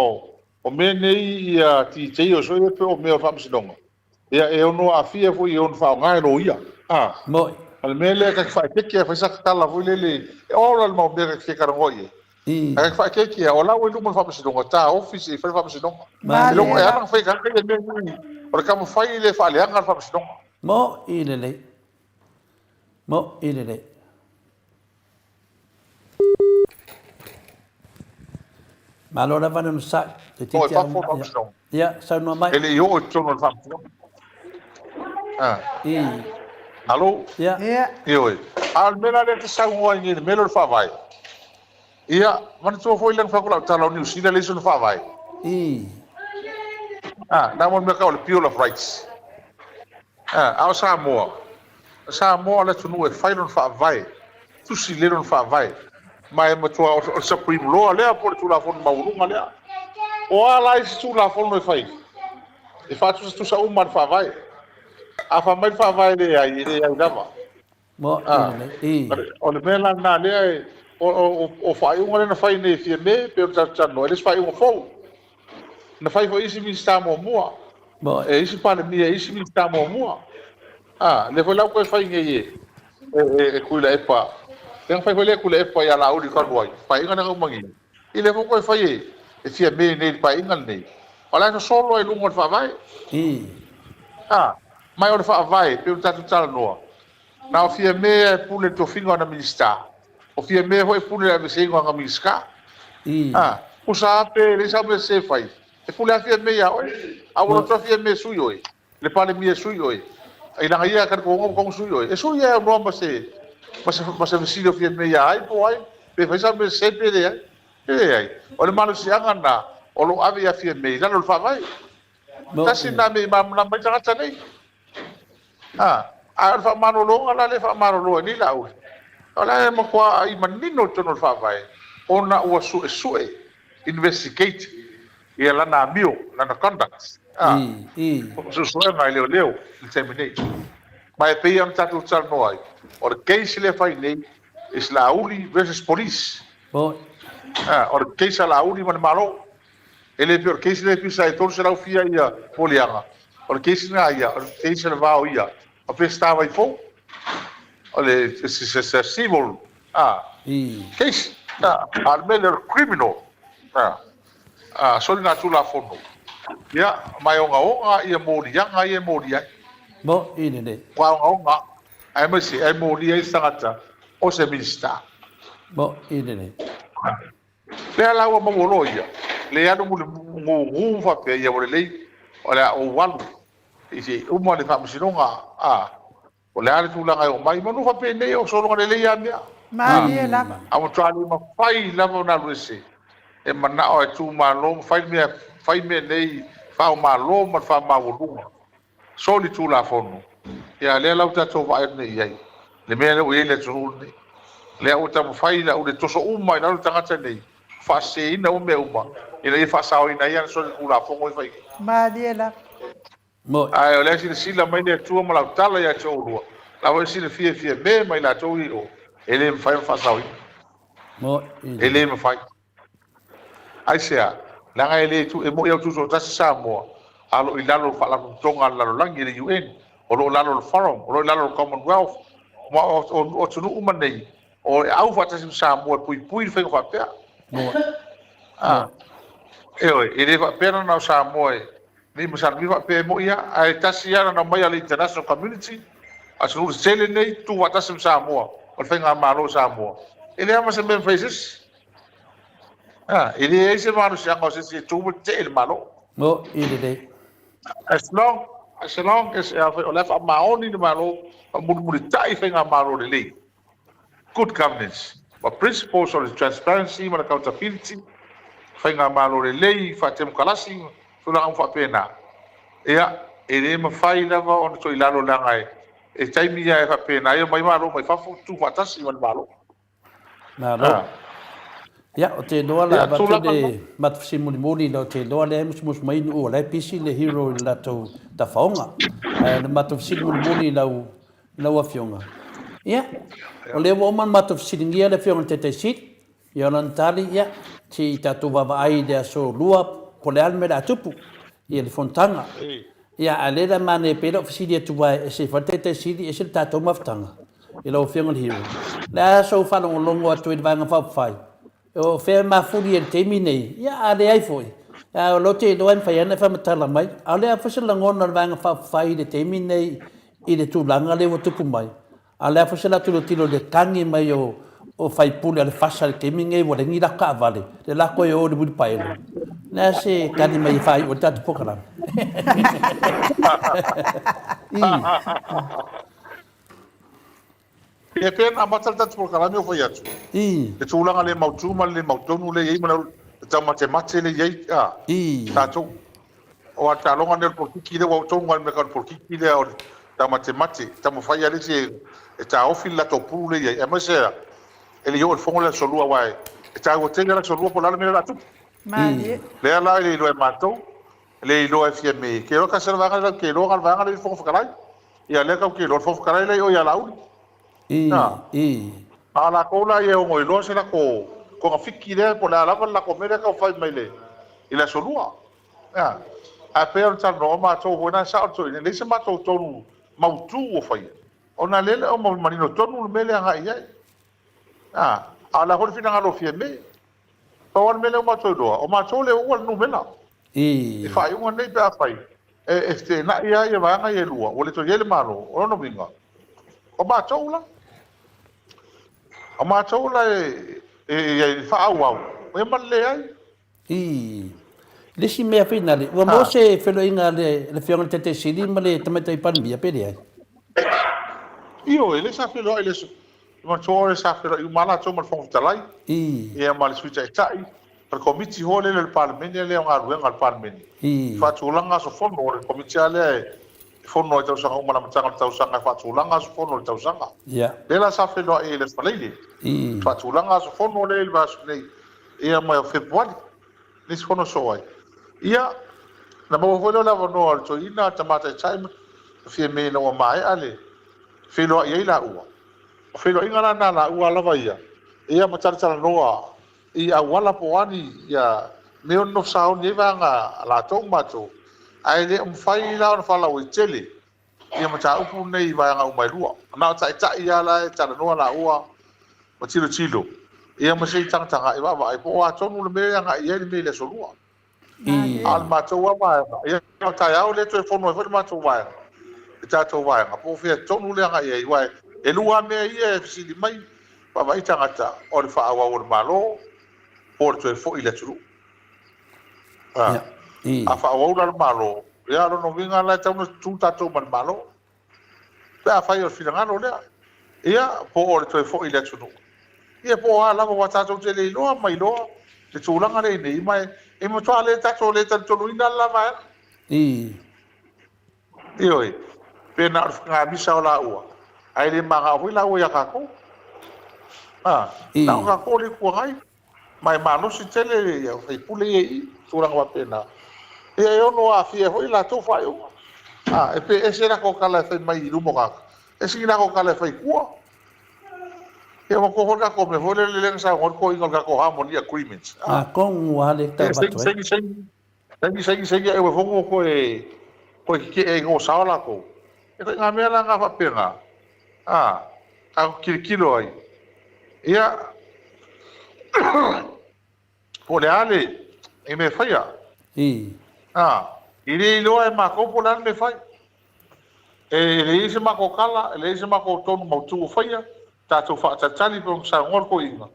o mea nei ia details foi ia pei o mea o le faamasinoga, ia e ono aafia foi e ono faaaoga e loia. A. Moi. O le mea lea ta te faaeteete a fai sa tala foi lele, e ola le mau mea ta te fia talanoa i ai. Ae ta te faaeteete lava, o la ua i luma o le faamasinoga, taofi se i fai le faamasinoga. E ala ona fai e tagata ia mea nei, o le taumafai lea e faaleaga le faamasinoga. Moi lelei. Moi lelei. Malo lava le onosai. Toeitiiti lava. Fafo faamasinoga. Ia, saunoa mai. E le i oo i totonu o le faamasinoga. Ah. I. Alo? Ia. Ia. Ioe. A o le mea la lea e te saunoa ai nei, le mea lea o le faavae. Ia, manatua foi lea na fai atu lau tala o Niu Sila leai sona faavae. I. Ah, na mo le mea tau o le Bill of Rights. A o Samoa, o Samoa o le atunuu e fai lona faavae, tusi lelei lona faavae, ma e matua o le Supreme Law lea po o le Tulafono maualuga lea. O a la isi Tulafono e fai? E faatusatusa uma le faavae. A fai mai le faavae e leai, e leai lava. O le mea la lena lea e, o faaiuga lea na fai nei e Fiame, pei ona tatou talanoa, e le o se faaiuga fou. Na fai foi e isi Minisita muamua, e isi Palemia, e isi Minisita muamua. A, lea foi la ua toe fai nei e, e, e Tuilaepa. Lea na fai foi lea e Tuilaepa ia Laauli talu ai, paeaiga lea na uma nei. I lea foi ua toe fai e, e Fiame nei i le paeaiga lenei. O la e sosolo ai i luga o le Faavae. A, ma o le Faavae, pei ona tatou talanoa, na o Fiame e pule i le tofiga o ana Minisita, o Fiame foi e pule i le aveeseina o ana Minisita. A, tusa lava pe leai sau mea sese e fai, e pule lava Fiame ia oe. A ua loto lava Fiame e sui oe, le Palemia e sui oe, i lana ia talitonuga ua tatau ona sui oe, e sui e aunoa ma se, ma se, ma se fesili o Fiame ia ai po o ai, pe fai sau mea sese pe leai. E leai. O le malosiaga lena o lo o ave ia Fiame i lalo o le Faavae. Tasi lena mea i malamalama ai tagata nei. A, a o le faamalologa la lea e faamalolo ai nei Laauli, o la e matuai manino i totonu o le Faavae ona ua suesue, investigate, ia lana amio, lana conduct, a, suesuega e leoleo i le taimi nei. Ma e pei ona tatou talanoa ai, o le case lea e fai nei is Laauli versus Police. A, o le case a Laauli ma le Malo. E le pei o le case lea e pisa ai 300 fia ia moliaga. O le case lena ia, o le case a le va o ia ma Peseta Vaifou. O le civil case. A o le mea lea o le criminal soligatulafono. Ia, ma e ogaoga ia moliaga ia e molia ai. Moni lelei. Ua ogaoga, aemaise ai molia ai se tagata o se Minisita. Moni lelei. Lea la ua maua loa ia, le alu gugu ma faapea, ia ua lelei, o le a ou alu se i uma le faamasinoga, a. O le a le tulaga e oo mai, manu faapenei o sologa lelei lava mea. Malie lava. A matua le mafai lava ona alu ese e manao e tumalo ma fai mea, fai mea nei faaomalo ma le faamaualuga soli tulafono. Ia lea la ua tatou vaai atu nei i ai le mea lea ua i ai le atunuu lenei. Lea ua taumafai la ua toso uma i lalo tagata nei, faaseseina uma mea uma ina ia faasaoina ai ana soli tulafono e fai nei. Malie lava. Moni. Ae o lea e silasila mai le Atua ma lau tala ia te oulua, la foi e silafia e Fiame ma i latou i o, e le mafai ona faasaoina. Moni. E le mafai. Aisea? Leaga e le tu, e moni au tutoatasi Samoa, a o lo o i lalo o le Faalapotopotoga a le Lalolagi, le UN, o lo o i lalo o le Forum, o lo o i lalo o le Commonwealth, ma o atunuu uma nei, o e au faatasi ma Samoa e puipui le faiga faapea. Moni. A, ioe, e le faapea na o Samoa e Nei masalomia faapea e moi a, ae tasi a lana omai a le international community, atunuu tetele nei tutu faatasi ma Samoa, o le faigamalo o Samoa. E leai ma se mea e mafai e se isi. A, e leai se malosiaga o se isi e tu ma tetee i le Malo. Mo i lelei. As long, as long as o la e faamaoni le Malo, faamulimulitai faigamalo lelei. Good governance, ma principles o le transparency ma le accountability, faigamalo lelei, faatemokalasi ma tulaga uma faapena. Ia, e le mafai lava ona toe i lalo leaga e taimi lava e faapena ai, omai malo mai fafo tutufaatasi ma le Malo. Malo. Ia, o te iloa la avatu le matufisi mulimuli o te iloa lea e musumusu mai nuu o la e pisi le hero i le latou tafaoga. Ae o le matufisili mulimuli i lau i lau Afioga. Ia, o lea ua uma ona matou fesiligia le Afioga i le Taitai Sili, ia o lana tali, ia, se i tatou vaavaai i le aso Lua po o le a le mea o le a tupu i le fonotaga. Ia, a o lea la e manaia pei lau fesili atu aua e ese foi le Taitai Sili, ese le tatou mafutaga i lau Afioga i le Hero. O le a sou faalogologo atu i le Vaega Faaupufai? O fea e mafuli ai i le taimi nei? Ia, a leai foi, a o lea ou te iloa e mafai lava ona e faamatala mai. A o le a foi se lagona o le Vaega Faaupufai i le taimi nei i le tulaga lea ua tupu mai? A o le a foi se latou tilotilo i le tagi mai o faipule a le FASA i le taimi nei ua leai ni latou taavale, lea la toe o i le uilipaelo? O le a se tali mai e faaiu ai le tatou polokalame? I. E pei ona amata le tatou polokalame o fai atu, le tulaga le mautu ma le le mautonu lea e i ai ma le taumatemate lea e i ai a tatou. Aua o le taaloga lenei o le polokiki lea ua oo tonu lava i le mea tau o le polokiki lea o le taumatemate, taumafai lava le isi e taofi le latou pulu lea e i ai, aemaise lava e le i oo i le fono lea aso Lua aua e taua tele le aso Lua po o le a le mea lea o le a tupu. Lea la e le iloa e matou, e le iloa e Fiame, ke iloa tasi lava le vaega lea ke iloa na o le vaega lea i le Fofoga Fetalai. Ia lea tau te iloa, o le Fofoga Fetalai lea i o ia Laauli. A o latou la ia e ono iloa se latou togafiti lea po o le a lava le latou mea lea e tau fai mai i le aso Lua. Ae pei ona talanoa matou foi na e sao le toeaina, e leai se matou tonu mautu ua faia, ona lea e le o manino tonu le mea lea e agai i ai. A o le a foi le finagalo o Fiame? Pau lava le mea lea ua matou iloa, o matou lea ua le numera. I faaiuga nei pe afai e feteenai lava ia vaega ia e lua, ua le toe i ai le Malo, o lona uiga, o matou la, o matou la e i ai i le faaauau, ia ma le leai. I le isi mea finale, ua maua se feiloaiga a le Afioga i le Taitai Sili ma le Tamaitai Palemia pe leai? Ioe, lea sa feiloai i le aso Manatua oe sa feiloai uma lava latou ma le Fofoga Fetalai, ia ma le Sui Taitai, ma le Komiti foi lele o le Palemene lea o galuega a le Palemene, e faatulaga aso fono, o le Komiti lava lea e fono ai tausaga uma i le amataga o le tausaga e faatulaga aso fono o le tausaga. Lea la sa feiloai ai i le Aso Faraile, faatulaga aso fono lea i le vaiaso nei, ia ma Fepuari, nisi fono soo ai. Ia, na maua foi lea o le avanoa o le toeaina, Tama Taitai ma Fiame ina ua maea le feiloai ai laua. O feiloaiga la na laua lava ia, ia ma talatalanoa i auala po o a ni ia mea o nofo saoni ai vaega a latou ma matou, ae le o mafai la ona faalauaitele ia mataupu nei i vaega uma e lua. Na o taitai lava la e talanoa laua ma tilotilo ia ma se i tagatagai vaavaai po o a tonu le mea e agai i ai le mea i le aso Lua. A o le matou lava vaega, ia o taeao lea e toe fono ai foi le matou vaega, le tatou vaega, po o fea tonu le agai i ai, aua e lua lava mea ia e fesili mai, vaavaai tagata, o le faaauau o le Malo po o le toe foi i le atunuu. A faaauau la le Malo, ia o lona uiga la e tatau ona tutu tatou ma le Malo. Pe afai o le finagalo lea, ia, po o le toe foi i le atunuu, ia, po o a lava, aua tatou te le iloa ma iloa le tulaga lea i inei, ma e matua le tatou le talitonuina le la vaega. Ioe, pe na o le gamisa o laua, ae le manao foi laua ia tatou. A, na o tatou o le Itu Agai, ma e malosi tele ia sui usufono ia i i, tulaga faapena. Ia e ono aafia ai foi latou faaiuga. A, e pe ese latou tala e fai mai i luma o tagata, ese ni latou tala e fai i tua. Ia manatua foi le tatou mea foi lele lea na saunoa ai le toeaina o le tatou Harmony Agreement. A, atonu lava le tau avatu ai. Saini, saini, saini, saini, saini, ae ua fono toe, toe tetee ai o sao latou. E ituaiga mea la na faapena, a, tatou tilotilo ai, ia, po o le a le mea e faia. A, e le iloa e matou po o le a le mea e fai. E leai se matou tala, e leai se matou tonu mautu o faia, tatou faatalitali pei ona saunoa le toeaina.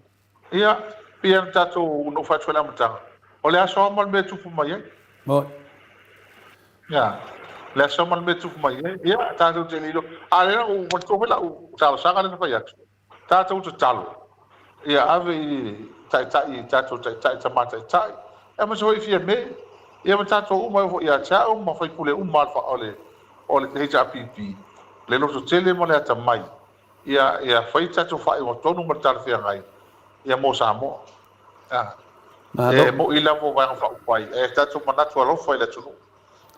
Ia, pei ona tatou, na ou fai atu foi i le amataga, o le aso lava ma le mea e tupu mai ai. Ia, o le aso lava ma le mea e tupu mai ai. Ia, tatou te le iloa. A o lea na ou manatua foi lau talosaga lea na fai atu, tatou tatalo, ia ave i le taitai, i tatou taitai, tama taitai, aemaise foi Fiame, ia ma tatou uma e oo foi ia te au ma sui usufono uma o le o le HRPP, le lototele ma le atamai. Ia, ia fai tatou faaiuga tonu ma le talafeagai, ia mo Samoa. A. Malo. E mo'i lava o Vaega Faaupufai, ae tatou manatu alofa i le atunuu.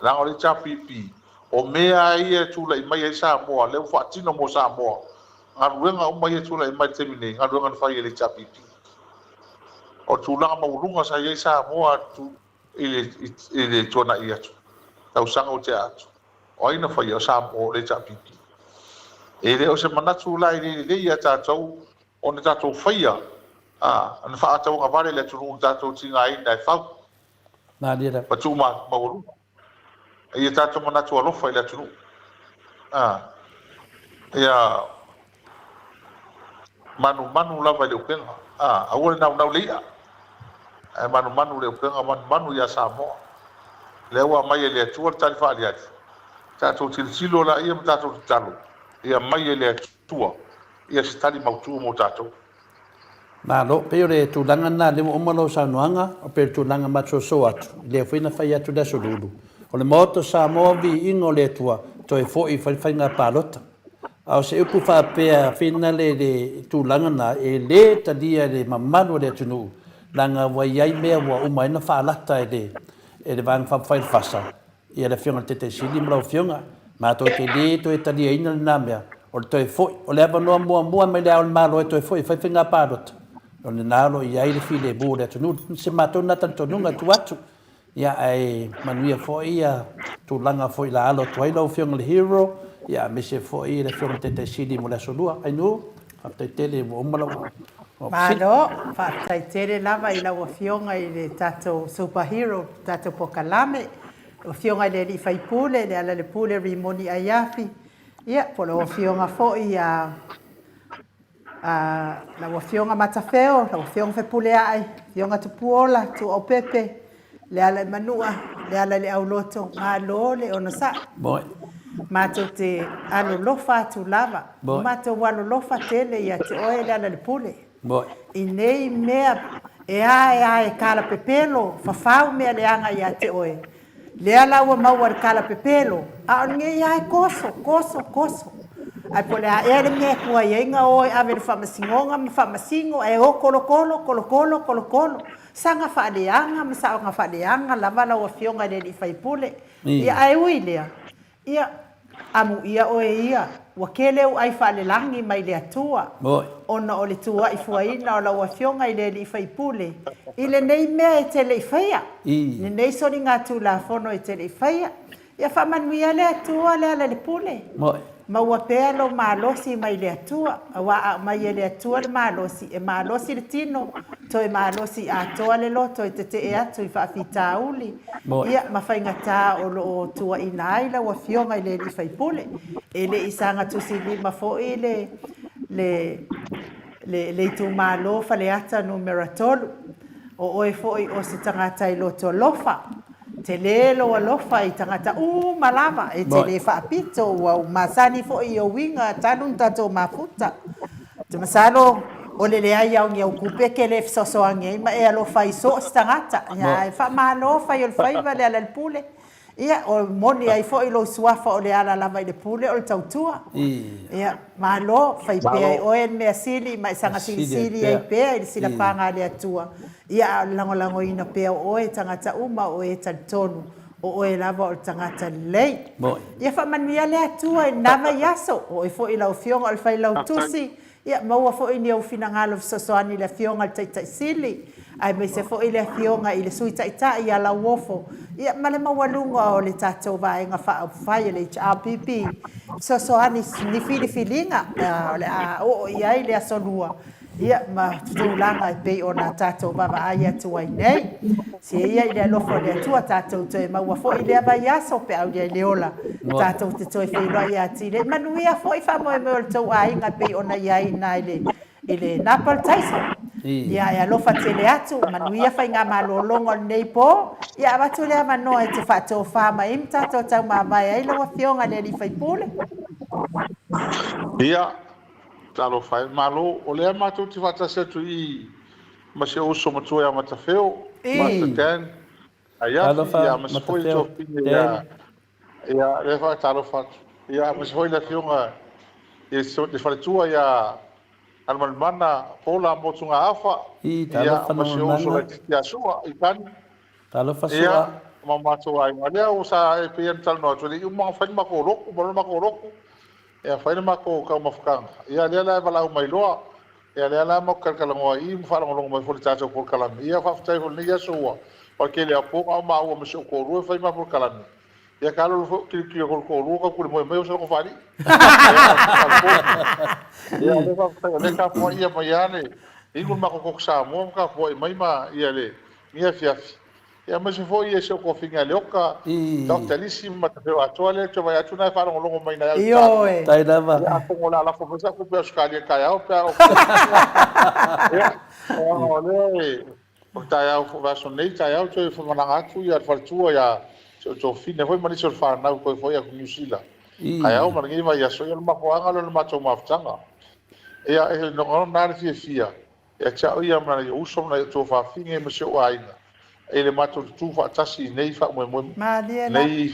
Leaga o le HRPP, o mea lava ia e tulai mai ai Samoa, lea ua faatino mo Samoa, galuega uma ia e tulai mai i le taimi nei, galuega na fai e le HRPP. O le tulaga maualuga sa i ai Samoa i le, i le tuanai atu, tausaga ua tea atu. O ai na faia? O Samoa, o le HRPP. E le o se manatu la e le lelei ia tatou ona tatou faia a, na faatauagavale le atunuu na tatou tigaina e fau. Malie lava. Ma tuu maualuga. Ia tatou manatu alofa i le atunuu. A, ia manumanu lava i le upega. A, aua le naunau le i'a, ae manumanu i le upega, manumanu ia Samoa. Lea ua aumai e le Atua le tali faaaliali. Tatou tilotilo laia ma tatou tatalo, ia aumai e le Atua ia se tali mautu mo tatou. Malo, pei o le tulaga lena, lea ua uma lau saunoaga, pei o le tulaga masoasoa atu, lea foi na fai atu le Aso Lulu, o le Maota o Samoa, viiga o le Atua, toe foi e fai le faiga palota. A o se upu faapea finale i le tulaga lena, e le talia e le mamalu o le atunuu, leaga ua i ai mea ua uma ai ona faalata e le e le Vaega Faaupufai o le FASA, ia le Afioga i le Taitai Sili ma lau Afioga, matou te le toe taliaina lena mea, o le toe foi. O le avanoa muamua mai le Ao o le Malo e toe foi e fai faiga palota, o lena o lo o i ai le filemu o le atunuu. O se matou lena talitonuga e tuu atu. Ia, ae manuia foi tulaga foi o le a alo atu ai lau Afioga i le Hero, ia aemaise foi le Afioga i le Taitai Sili mo le Aso Lua. Ainuu, faafetai tele ua uma lau fesili. Malo, faafetai tele lava i lau Afioga i le tatou Super Hero, le tatou polokalame, lau Afioga i le Alii Faipule, Lealailepule Rimoni Aiafi, ia, po o lau Afioga foi ia lau Afioga Matafeo, lau Afioga Fepuleai, Afioga Tupuola, Tuaopepe, Lealaimanua, Lealaileauloto, malo le onosai. Matou te alolofa atu lava. Ua matou alolofa tele ia te oe Lealailepule. I nei mea e ae ae kalapepelo, fafau mea leaga ia te oe. Lea la ua maua le kalapepelo, a o lenei lava e toso, toso, toso. Ae po o le a ea le mea e tuai ai na o e ave i le faamasinoga ma faamasino ae o tolotolo, tolotolo, tolotolo. Saga faaleaga ma saoga faaleaga lava lau Afioga i le alii faipule. Ia ae ui i lea, Ia, amuia oe ia, ua tele ou ai faalelagi mai le Atua, ona o le tuuai fuaina o lau Afioga i le Alii Faipule i lenei mea e te le i faia, lenei soligatulafono e te le i faia. Ia faamanuia le Atua Lealailepule, maua pea lou malosi mai le Atua, aua a aumai e le Atua le malosi, e malosi le tino, toe malosi atoa le loto e tetee atu i faafitauli, ia ma faigata o lo o tuuaina ai lau Afioga i le alii faipule. E le i saga tusilima foi le le le le itumalo Faleata Numera 3. O oe foi o se tagata e loto alofa. Tele lou alofa i tagata uma lava, e te le faapito, ua ou masani foi i ou uiga talu ona tatou mafuta. Ou te masalo o le leai lava o ni au tupe e te le fesoasoani ai ma e alofa ai i so o se tagata. Ae faamalo fai o le faiva Lealailepule. Ia, e moni ai foi lou suafa o Leala-lava-i-le-pule o le tautua. Ia, malo, fai pea e oe le mea sili ma e saga silisili ai pea i le silafaga a le Atua. Ia, a o le lagolagoina pea o oe e tagata uma o e talitonu o oe lava o le tagata lelei. Ia faamanuia le Atua i lena vaiaso, o oe foi lau Afioga o le Failautusi, Ia maua foi ni ou finagalo fesoasoani i le Afioga i le Taitai Sili, aemaise foi le Afioga i le Sui Taitai ia Lauofo, ia ma le maualuga o le tatou Vaega Faaupufai o le HRPP, fesoasoani i ni filifiliga o le a oo i ai le Aso Lua, ia ma tulaga e pei ona tatou vaavaai atu ai nei. Sia ia i le alofa o le Atua tatou toe maua foi i lea vaiaso pe a aulia i le ola tatou te toe feiloai atili ai. Manuia foi faamoemoe o le tou aiga e pei ona i ai ina i le Napal Tyson. Ia e alofa tele atu, manuia faigamalologa o lenei po. Ia avatu le avanoa e te faatofa mai ai ma tatou taumavae ai lau Afioga i le alii faipule. Ia, talofa e, malo, o lea matou te faatasi atu i i ma si ou uso matua ia Matafeo, Master Dan Aiafi, ia ma si foi le tuafafine ia, ia lea faatalofa atu. Ia ma si foi le afioga i le faletua ia Alimalimana Paula Motugaafa, ia ma si ou uso laitiiti ia Sua i Tani. Ia, ma matou aiga. Lea ua sa e pei ona talanoa atu, e le i uma ona fai le matou lotu, ma le matou lotu, ia fai le matou taumafataga, ia lea la e valaau mai loa, ia lea la matou talatalanoa i i ma faalogologo mai foi i le tatou polokalame. Ia faafetai foi i lenei aso ua o le tele lava o po na o maua ma si ou toalua e fai ma polokalame. Ia kalolo foi ou tilotilo atu i le toalua tau tuli moe mai o se loto faalii. Ia ia lea faafetai o lea e tapuai mai lava le inu le matou koko Samoa ma tapuai mai ma ia lenei afiafi. Ia aemaise foi si ou toafine a Leota, Doctor Lisi ma Matafeo atoa lea ou te vaai atu na e faalogologo mai na e Ausetalia. Tai lava. Ia atonu o le a lafo mai sau tupe Ausetalia taeao pe a oo Ia, o lea e o le taeao vaiaso nei taeao toe faamalaga atu ia le faletua ia si ou toafine foi ma nisi o le fanau toe foi atu Niu Sila. Taeao ma lenei vaiaso, ia o le mafuaaga lea o le matou mafutaga. Ia e lagona lava le fiafia Ia te au ia ma nai ou uso ma nai ou tuafafine ma si ou aiga i le matou tutū faatasi i nei faamoemoe Malie la. nei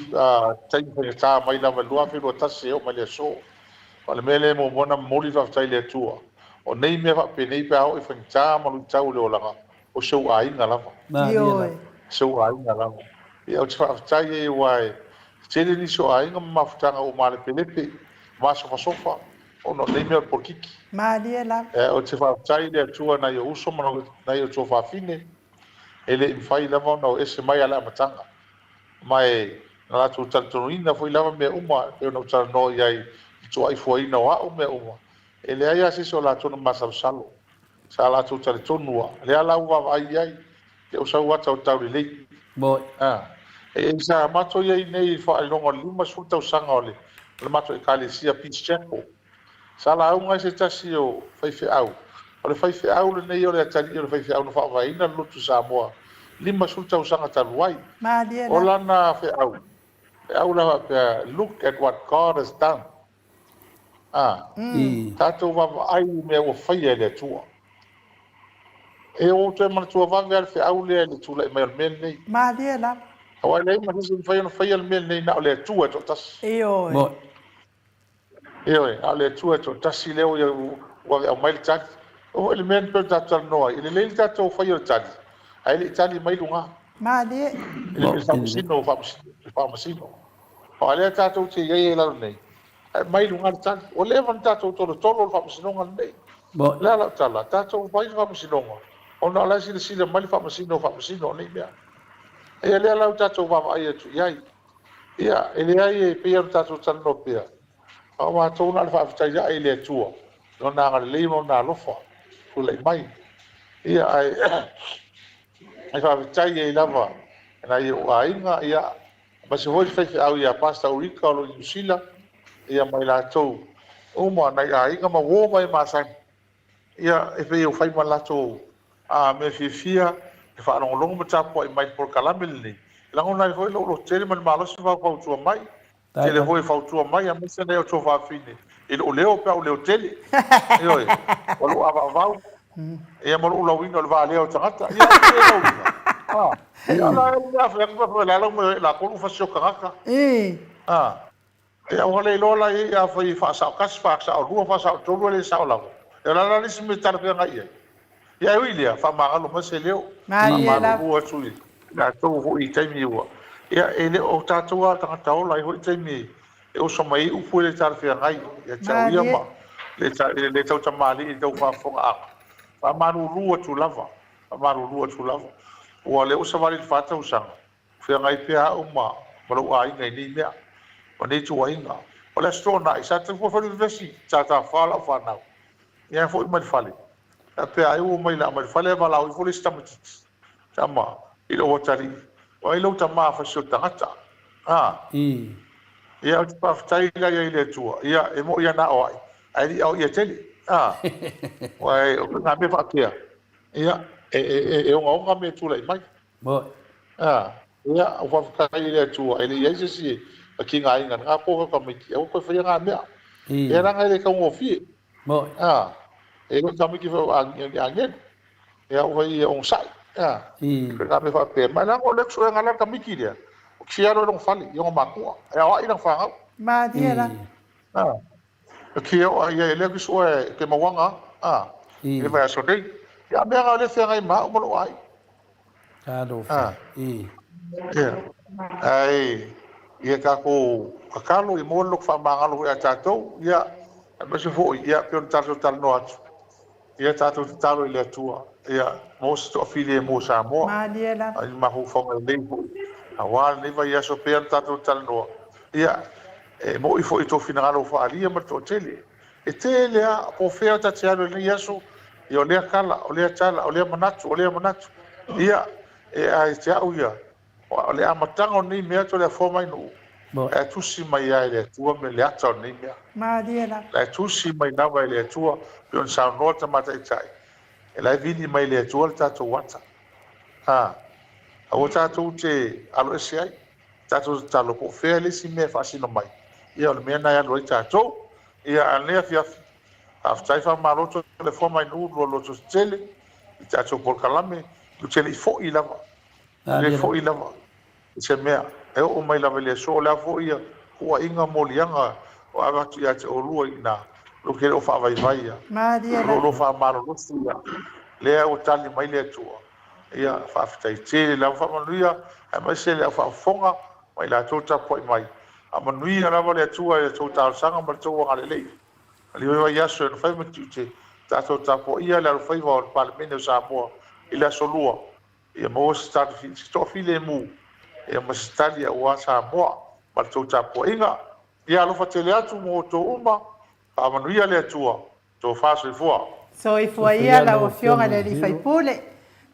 taimi faigata mai lava i le 2021 e oo mai le aso. O le mea lea e muamua ona momoli le faafetai i le Atua, o nei mea faapenei pe a oo i faigata ma luitau o le olaga, o si ou aiga lava. Malie la. Ioe. Si ou aiga lava. Ia ou te faafetai ai aua e tele nisi o aiga ma mafutaga ua malepelepe, masofasofa, ona o nei mea o le polokiki. Malie lava. Ou te faafetai i le Atua nai ou uso ma nai ou tuafafine, e le i mafai lava ona o ese mai a le amataga. Ma e na latou talitonuina foi lava mea uma e pei ona ou talanoa i ai i le tuaifuaina o a'u mea uma, e leai lava se isi o latou na masalosalo. Sa latou talitonu lava. Lea la ua vaavaai i ai, te o sau ata o taulelei. E sa matou i ai nei i le faailoga o le 50 tausaga o le matou Ekalesia Peace Chapel. Sa lauga ai se tasi o faifeau. O le faifeau lenei o le atalii o le faifeau na faavaeina le lotu i Samoa 50 tausaga talu ai. Malie O la. lana feau, feau la faapea, Look at what God has done. A, tatou vaavaai i mea ua faia e le Atua. E ua toe manatua vave lava le feau lea i le tulai mai o le mea lenei. Malie lava. Aua e leai ma se isi e mafai ona faia le mea lenei na o le Atua e toatasi. Ioe. Ioe, na o le Atua e toatasi lea ua vave aumai le tali. Oo foi i le mea na pei ona tatou talanoa ai, e lelei le tatou faia o le tali, ae le i tali mai luga. Malie. I le faamasino, faamasino. Aua lea tatou te i ai ai lalo nei, ae mai luga le tali. Ua leva ona tatou tolotolo le faamasinoga lenei. O le a lau tala? Tatou fai le faamasinoga, ona o la e silasila mai le faamasino o faamasino o nei mea. Ia lea la ua tatou vaavaai atu i ai. Ia, e leai e pei ona tatou talanoa pea, a o matou na o le faafetai ae i le Atua, i Lona agalelei ma Lona alofa tulai mai. Ia, ae e faafetai ai lava i nai ou aiga, ia, aemaise foi le faifeau ia Pastor Ulika o lo o i Niu Sila, ia ma i latou uma, nai aiga ma uo ma e masani, ia, e pei ua fai ma latou mea fiafia e faalogologo ma tapuai mai i le polokalame lenei. E lagona ai foi lou lototele ma le malosi ma faufautua mai. Tele foi e fautua mai aemaise nai o fafine i lou leo pe a ou leo tele. Ioe, o lou avaavau ia ma lou lauina o le valea o tagata. Ia ou te le lauina. Ah, ia la e mea fai atu pe la lau mai latou lou fasi o tagata. Ah, ia ua le iloa la i ai afai e faasao tasi, faasao lua, faasao tolu e le sao lava. Ia o le a la le isi mea e talafeagai i ai? Ia e ui i lea, faamagalo mai se leo, faamalulu atu i latou foi i taimi ua, ia e le o tatou lava o tagata ola, e i ai foi taimi e oso mai ai upu e le talafeagai ia te au ia ma le tautamalii i le tau faafofogaaga. Faamalulu atu lava, faamalulu atu lava. Ua lea ua savali i le fa tausaga, o feagai pea au ma lou aiga i nei mea, ma nei tuuaiga. O le Aso Toonai, sa tatau foi fai le vevesi, sa tafa lau fanau. Ia foi mai le fale. Faapea ai ua omai la mai le fale ae valaau ifo le isi tamaititi tama i lou atalii, o ai lou tama fasi o le tagata? A. Ia ou te faafetai la i ai i le Atua, ia e moi ana o ai, ae le i aoaia tele. A. Aua o ngā mea faapea, ia e, e, e, e ogaoga mea e tulai mai. Moi. A. Ia, ou faafetai i le Atua, e le i ai se isi e tigaina i lena po o tamaiti, aua toe faia na mea. Ia leaga e le taugofie. Moi. A, e le o tamaiti foi o ni agelu. Ia aua ia onosai. A, na mea faapea. Ma leaga o le suega la le tamaiti lea, o te fia alu i lona fale, i ona matua, e aoai lana fanau. Malie la. A, e te oo ia e lea te sue te mauaga a, i le vaiaso nei. Ia a mea na o lea feagai ma au ma lou aiga. Talofa. Ia. Ae ia tatou tatalo ia maua le loto faamagalo foi ia tatou, ia aemaise foi ia pei ona tatou talanoa atu, ia tatou tatalo i le Atua ia maua se toafilemu o Samoa. Malie lava. A i mafaufauga lelei foi aua lenei vaiaso pei ona tatou talanoa, ia e mo'i foi i tou finagalo ua faaalia ma le toatele. E tele a, po o fea ta te alu i lenei aso, ia o lea tala, o lea tala, o lea manatu, o lea manatu. Ia, e a ia te au ia, o le amataga o lenei mea Toleafoa mai Nuu, la e tusi mai lava e le Atua me le ata o lenei mea. Malie lava. La e tusi mai lava e le Atua, pei ona saunoa le Tama Taitai, e la e vili mai e le Atua le tatou ata. A, aua tatou te aloese ai. Tatou tatalo po o fea le isi mea e faasino mai, ia o le mea lena e alu ai tatou. Ia a o lenei afiafi, faafetai faamalo Toleafoa mai nuu lua loto tetele i tatou polokalame, ou te le i foi lava, le foi lava i se mea, e oo mai lava i le aso, o le a foi ia puaiga moliaga o avatu ia te oulua i ina, ou te le o faavaivai ia, o lo o faamalolosi ia, lea ua tali mai le Atua. Ia, faafetai tele lava, faamanuia aemaise le au faafofoga ma i latou tapuai mai. Faamanuia lava le Atua i la outou talosaga ma le tou agalelei. Malie vaiaso e ona fai ma tiute, tatou tapuaia le alofaiva o le Palemene o Samoa i le Aso Lua, ia maua se tali, se toafilemu, ia ma se tali aua Samoa ma le tou tapuaiga. Ia alofa tele atu mo outou uma, faamanuia le Atua. Tofa soifua. Soifua ia lau Afioga i le Alii Faipule.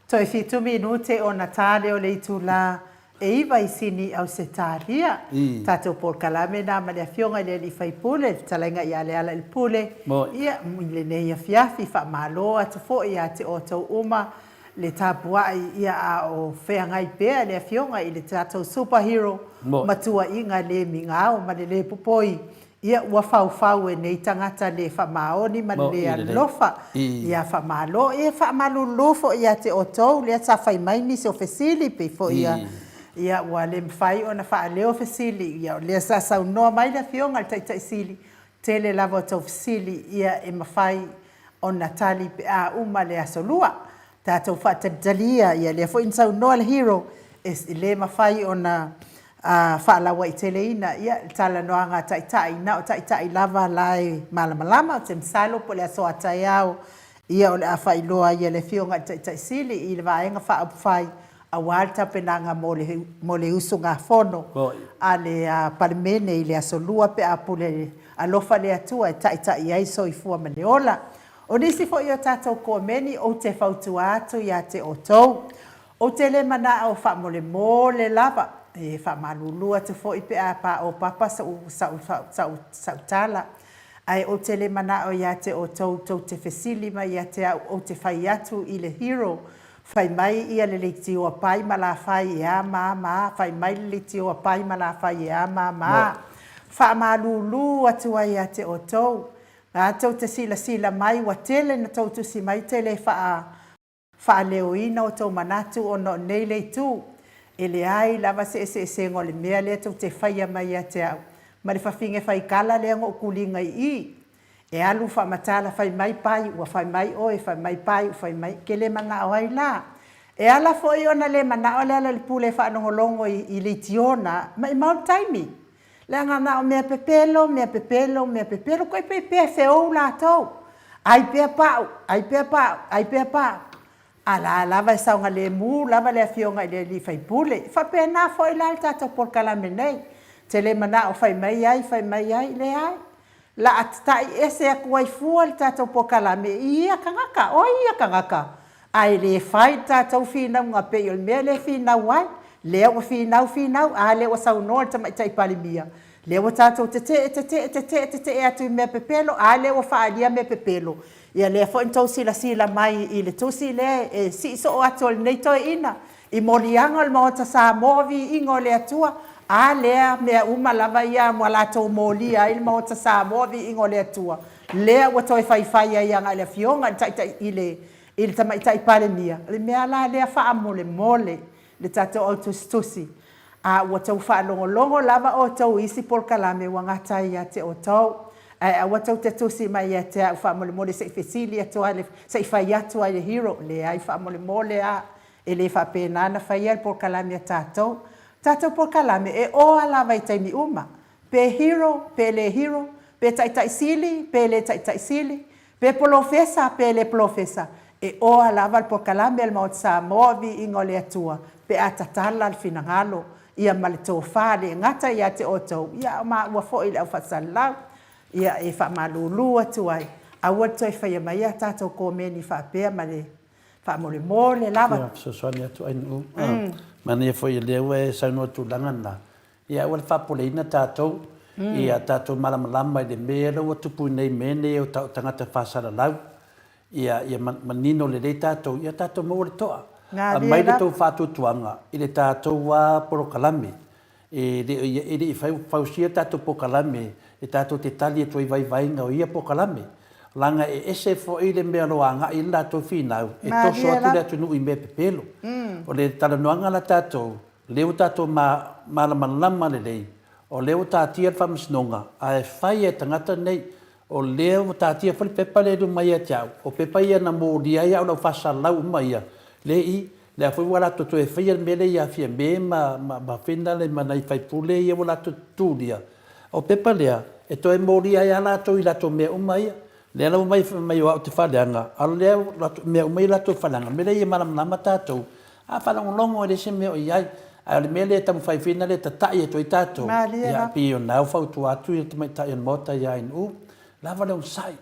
Toe fitu minute ona ta lea o le itula e iva i Sini Ausetalia. Tatou polokalame na ma le Afioga i le Alii Faipule, le fetalaiga ia Lealailepule, ia, i lenei afiafi. Faamalo atu foi ia te outou uma le tapuai, ia, a o feagai pea le Afioga i le tatou super hero matuaiga le migao ma le le popoi. Ia, ua faufau e nei tagata le faamaoni ma le le alofa. Ia, faamalo. Ia, faamalulu foi ia te outou, lea sa fai mai nisi o fesili, pei foi ia, ia, ua le mafai ona faaleo fesili. Ia, o lea sa saunoa mai le Afioga i le Taitai Sili, tele lava o tou fesili, ia, e mafai ona tali pe a uma le Aso Lua. Tatou faatalitali ia, ia lea foi na saunoa le Hero, e le mafai ona faalauaiteleina ia le talanoaga a Taitai, na o Taitai lava la e malamalama. Ou te masalo po o le aso a taeao ia o le a faailoa ai e le Afioga i le Taitai Sili i le Vaega Faaupufai aua le tapenaga mo le mo le usugafono a le Palemene i le aso Lua pe a pule alofa le Atua e taitai ai soifua ma le ola. O nisi foi o tatou komeni ou te fautua atu ia te outou. Ou te le manao faamolemole lava, e faamalulu atu foi pe a paopapa sou, sa'u, sa'u, sa'u tala. Ae ou te le manao ia te outou tou te fesili mai ia te au ou te fai atu i le hero. Fai mai ia le leitio a Pai ma Lafai e a ma a ma a, fai mai le leitio a Pai ma Lafai e a ma a ma a. Faamalulu atu ai ia te outou, a tou te silasila mai ua tele na tou tusi mai te le faa faaleoina o tou manatu ona o nei le itu. E leai lava se eseesega o le mea lea tou te faia mai ia te au ma le fafine faikala lea na ou tuliga i i. E alu faamatala fai mai pai ua fai mai oe fai mai pai ua fai mai ke le manao ai la. E ala foi ona le manao le ala i le pule e faalogologo i leitio na maimau le taimi. Leaga na o mea pepelo, mea pepelo, mea pepelo, koe pei pea e feou latou. Ai pea pau, ai pea pau, ai pea pau. A la lava e saogalemu lava le afioga i le alii faipule. E faapena foi la le tatou polokalame nei. Te le manao fai mai ai, fai mai ai, leai. La a tatai ese atu ai fua le tatou polokalame i ia tagata, o ai ia tagata? Ae le fai le tatou finauga pei o le mea lea e finau ai. Lea ua finau, finau, a lea ua saunoa le Tamaitai Palemia, lea ua tatou tetee, tetee, tetee, tetee atu i mea pepelo, a lea ua faaalia mea pepelo. Ia lea foi na tou silasila mai i le tusi lea e sii soo atu e lenei toeaina i moliaga o le Maota Samoa, viiga o le Atua, a lea mea uma lava ia ua latou molia ai le Maota Samoa, viiga o le Atua, lea ua toe faifai ai agai le Afioga i le Taitai i le i le Tamaitai Palemia. O le mea la lea faamolemole le tatou au tusitusi, a ua tou faalogologo lava outou i isi polokalame ua gata ai ia te outou, ae aua tou te tusi mai ia te au faamolemole se i fesili atu lava se i fai atu lava i le Hero. Leai faamolemole a, e le faapena na faia le polokalame a tatou. Tatou polokalame e oa lava i taimi uma, pe Hero pe le Hero, pe Taitai Sili pe le Taitai Sili, Pe polofesa pe le polofesa, e oa lava le polokalame a le Maota Samoa Viiga o le Atua pe a tatala le finagalo ia ma le tofa le gata ia te outou ia a o maua foi le au faasalalau. Ia e faamalulu atu ai, aua le toe faia mai a tatou komeni faapea ma le faamolemole lava. Ia fesoasoani atu Ainuu. Manaia foi o lea ua e saunoa i tulaga na. Ia aua le faapoleina tatou, ia tatou malamalama i le mea lea ua tupu nei mea nei o tagata faasalalau, ia ia manino lelei tatou, ia tatou maua le toa. Aumai le tou faatuatuaga i le tatou lava polokalame. E le e le i fausia tatou polokalame e tatou te tali atu ai i vaivaiga o ia polokalame. Leaga e ese foi le mea o lo o agai i ai le latou finau, e toso atu le atunuu i mea pepelo. O le talanoaga la tatou, Lea ua tatou malamalama lelei, o lea ua taatia le Faamasinoga, ae fai e tagata nei, o lea ua taatia foi le pepa lea i luma ia te au, o pepa ia na molia ai au lau faasalalau uma ia, lea i, lea foi ua latou toe faia le mea lea ia Fiame ma, ma, ma Finale ma nai faipule ia ua latou tulia. O pepa lea, e toe molia ai lava latou i latou mea uma ia. Lea la ua mai fai mai o au te faaleaga, a o lea mea uma ia latou faaleaga, o le mea lea ia malamalama tatou, A faalogologo e leai se mea o i ai, ae o le mea lea e taumafai foi lea e tata'i atu ai tatou, ia e pei o lena ua fautua atu le tamaitai o le Maota ia Ainuu, lava le onosai.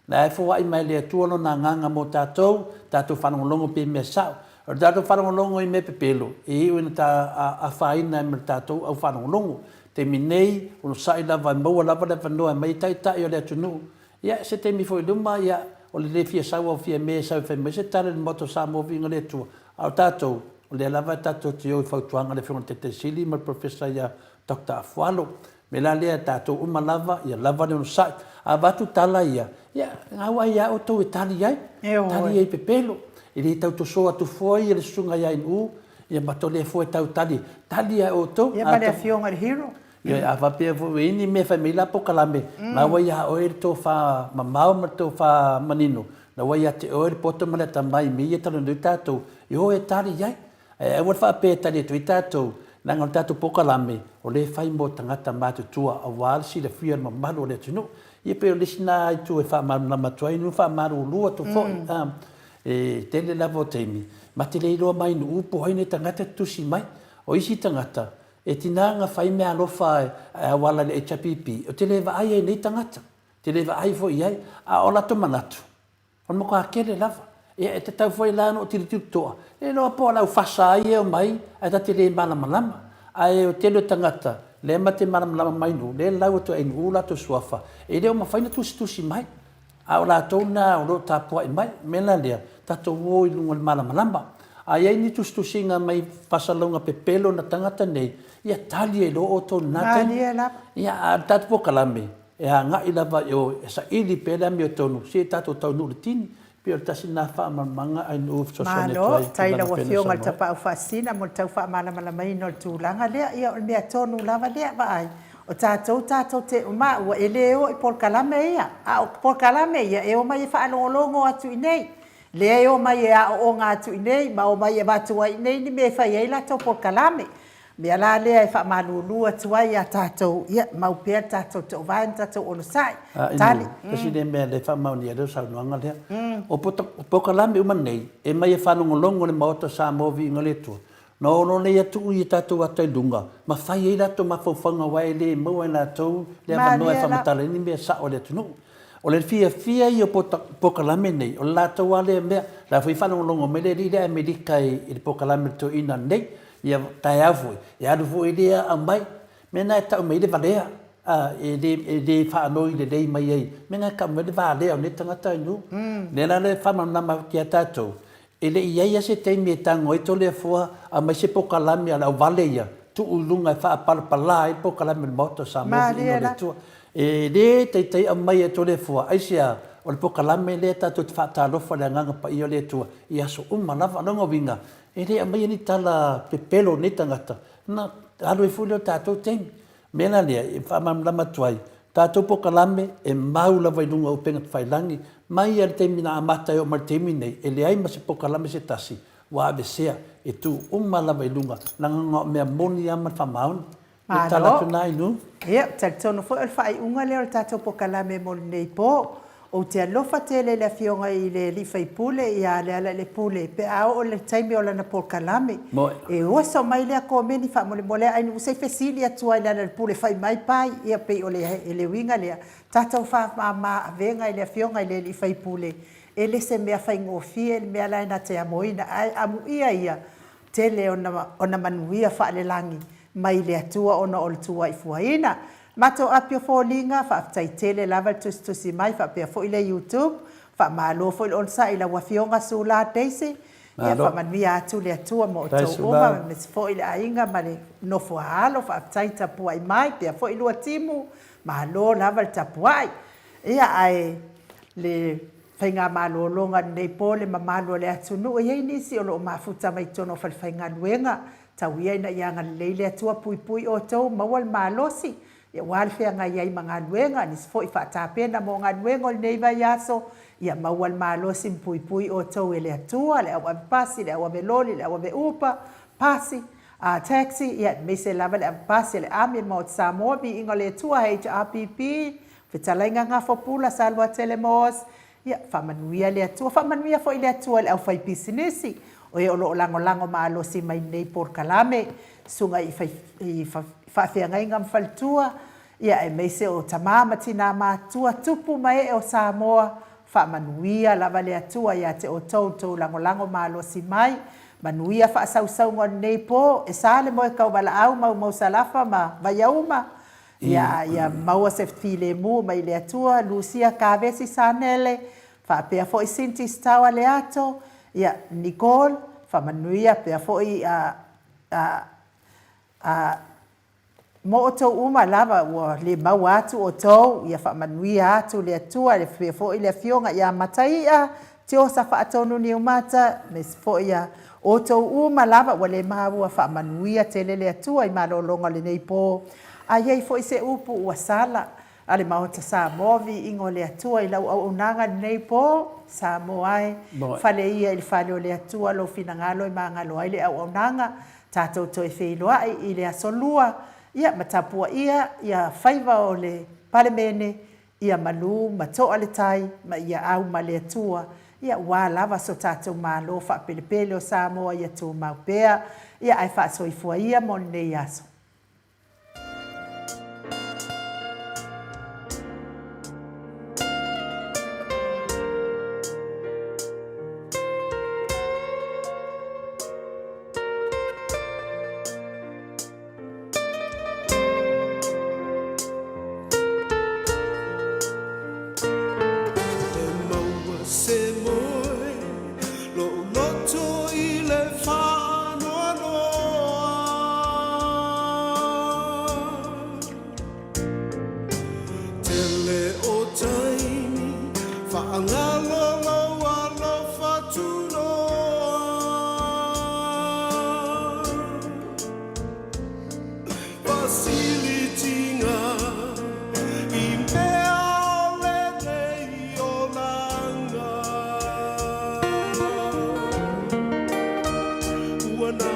La e foai mai e le Atua Lona Agaga mo tatou, tatou faalogologo pea i mea sao. O le tatou faalogologo i mea pepelo, e iu ina ta afaina ai ma le tatou au faalogologo. Taimi nei, onosai lava e maua lava le avanoa e aumai ai taitai o le atunuu Ia, se taimi foi i luma, ia, o le le fia sau au Fiame e sau e fai mai se tala i le Maota o Samoa Viiga le Atua, a o tatou, o lea lava e tatou te o i fautuaga a le Afioga i le Taitai Sili ma le Professor ia Doctor Afualo. O le mea la lea, tatou uma lava, ia lava le onosai. A avatu tala ia, ia, gau ai lava outou e tali ai, tali ai i pepelo. E le tau toso atu fua ia le Susuga ia Ainuu, ia ma to lea fua e tau tali, tali lava e outou. Ia ma le Afioga i le Hero. Ioe, a faapea foi ua i ai ni mea e fai mai la polokalame, na ua ia oe le tofa mamao ma le tofa manino, na ua ia te oe le poto ma le atamai i mea ia e talanoa ai tatou, e o e tali i ai. Ae aua le faapea e tali atu ai tatou, leaga o le tatou polokalame, o lea e fai mo tagata matutua aua le silafia o le mamalu o le atunuu. Ia pei o le isi lena itu e faamalamalama atu ai, faamalulu atu foi, e tele lava o taimi, ma te le iloa mai nuu po o ai nei tagata e tusi mai. O isi tagata, E tina na fai meaalofa e auala i le HRPP, ou te le vaai ai i nei tagata, ou te le vaai foi i ai, a o latou manatu, o le matua tele lava. Ia, e tatau foi la ona ou tilotilo totoa, le iloa po o le aufasa ai e omai ae ta te le malamalama. Ae o le tele o tagata, lea ma te malamalama mai nuu, lea e lau atu e nuu latou suafa, e le o mafai ona tusitusi mai. A o latou na o lo o tapuai mai. O le mea la lea, tatou o i luga o le malamalama. A i ai ni tusitusiga mai faasalalauga pepelo na tagata nei, ia tali ai loa outou i lena taimi. Malie lava. Ia, a o le tatou polokalame, e agai lava i o e saili pea le amiotonu seia tatou taunuu i le tini. E pei o le tasi lena faamalamalamaga a nuu e fesoasoani Malo, atu ai i faafetai i tulaga lau e pei ona Afioga i le saunoa ai. Tapaau Faasisina mo le tau faamalamalamaina o le tulaga lea. Ia, o le mea tonu lava lea, vaai, o tatou tatou te maua e le o i polokalame ia, a o polokalame ia e omai e faalogologo atu i inei. Lea e omai e aooga atu i inei ma omai e avatu ai i inei ni mea e fai ai latou polokalame. O le mea la lea e faamalulu atu ai ia tatou, ia mau pea le tatou toovae ma tatou onosai. A, Tali. inu, tasi lea mea lea e faamaonia ai lau saunoaga lea. O polokalame uma nei, e mai e faalogologo le Maota o Samoa Viiga o le Atua, ona o loa lea tuu i tatou ata i luga, ma fai ai latou mafaufauga aua e le maua e latou le avanoa e Malie la. faamatala ai ni mea sao a le atunuu. O le fiafia ia o polokalame nei, o le latou lava lea mea. O la foi e faalogologo mai le alii lea Amerika i le polokalame a le toeaina nei, ia taeao foi, e alu foi lea aumai. Mea na e tau mai ai le valea, a, e le, e le faanoi lelei mai ai. Mea na e tau mai ai le valea o nei tagata i nuu. Lea la e faamalamalama atu ia tatou, E le i i ai lava se taimi e tago ai Toleafoa aumai se polokalame a le auvale ia, tuu i luga e faapalapala ai le polokalame o le Maota o Samoa Viiga o le Atua. E le taitai aumai e Toleafoa, aisea? O le polokalame lea tatou te faatalofa i le Agaga Paia o le Atua i aso uma lava. O lona uiga, e le aumaia ni tala pepelo o nei tagata, ona alu ai foi lea o le tatou taimi. O le mea la lea e faamalamalama atu ai, tatou polokalame e mau lava i luga o upega tafailagi, mai lava i le taimi na amata ai oo mai i le taimi lenei, e leai ma se polokalame se tasi ua aveesea, e tu uma lava i luga, leaga na o mea moni lava ma le faamaoni. E tala Malo. atu na i nu. Ia, ou te talitonu foi o le faaiuga lea o le tatou polokalame mo lenei po. Ou te alofa tele i le Afioga i le alii faipule ia Lealailepule pe a oo i le taimi o lana polokalame. E oso mai lea komeni faamolemole a inu se i fesili atu ai Lealailepule fai mai pai. Ia pei o le uiga lea, tatou faamama avega i le Afioga i le alii faipule, e le se mea faigofie le mea la e na te amoina, ae amuia ia tele ona manuia faalelagi mai le Atua ona o le tuaifuaina. Matou api o foliga, faafetai tele lava le tusitusi mai faapea foi le YouTube. Faamalo foi le onosai i lau Afioga Sula Daisy. Ia faamanuia atu le Atua ma outou uma aemaise foi le aiga ma le nofo a alo. Faafetai tapuai mai pea foi Luatimu. Malo lava le tapuai. Ia ae le faigamalologa i lenei po le mamalu o le atunuu. E i ai nisi o lo o mafuta mai totonu o falefaigaluega, tau ia ina ia agalelei le Atua puipui outou, maua le malosi, aua le feagai ai ma galuega, nisi foi faatapena mo galuega o lenei vaiaso, ia maua le malosi ma puipui outou e le Atua, le au ave pasi, le au ave loli, le au ave upa, pasi, a taxi, ia aemaise lava le ave pasi a le Army a le Maota Samoa, Viiga o le Atua, HRPP, Fetalaiga Gafopula, Saluatele Moos, Ia, faamanuia le Atua. Faamanuia foi le Atua i le aufaipisinisi, o e o lo o lagolago malosi mai nei polokalame, susuga i i faafeagaiga ma faletua, ia aemaise o tama ma tina matutua, tupu ma ee o Samoa, faamanuia lava le Atua ia te outou i le tou lagolago malosi mai. Manuia faasausauga o lenei po, e sa le moe tauvalaau, maumau salafa ma vaiauma, Ia, ia maua se filemu mai le Atua, Lucia Kavesi Sanele, faapea foi Cindy Stower Leato, ia, Nicole, faamanuia pea foi a, a, a, mo outou uma lava ua le maua atu outou, ia faamanuia atu le Atua, le pea foi le Afioga ia Mataia, Tiosa Faatonu Niumata, aemaise foi ia outou uma lava ua le maua, faamanuia tele le Atua i malologa o lenei po. A i ai foi se upu ua sala a le Maota Samoa, viiga o le Atua i lau auaunaga i lenei po, Samoa e, fale ia i le fale o le Atua lou finagalo e magalo ai le auaunaga, tatou toe feiloai i le aso Lua, ia ma tapuaia ia faiva o le Palemene Ia malū ma to'a le tai ma ia au ma le Atua, ia ua lava so tatou Malo faapelepele o Samoa ia tumau pea, ia ae faasoifua ia mo lenei aso. E maua se moe, lo'u loto i le. fasilitiga i mea o lenei olaga. Ua na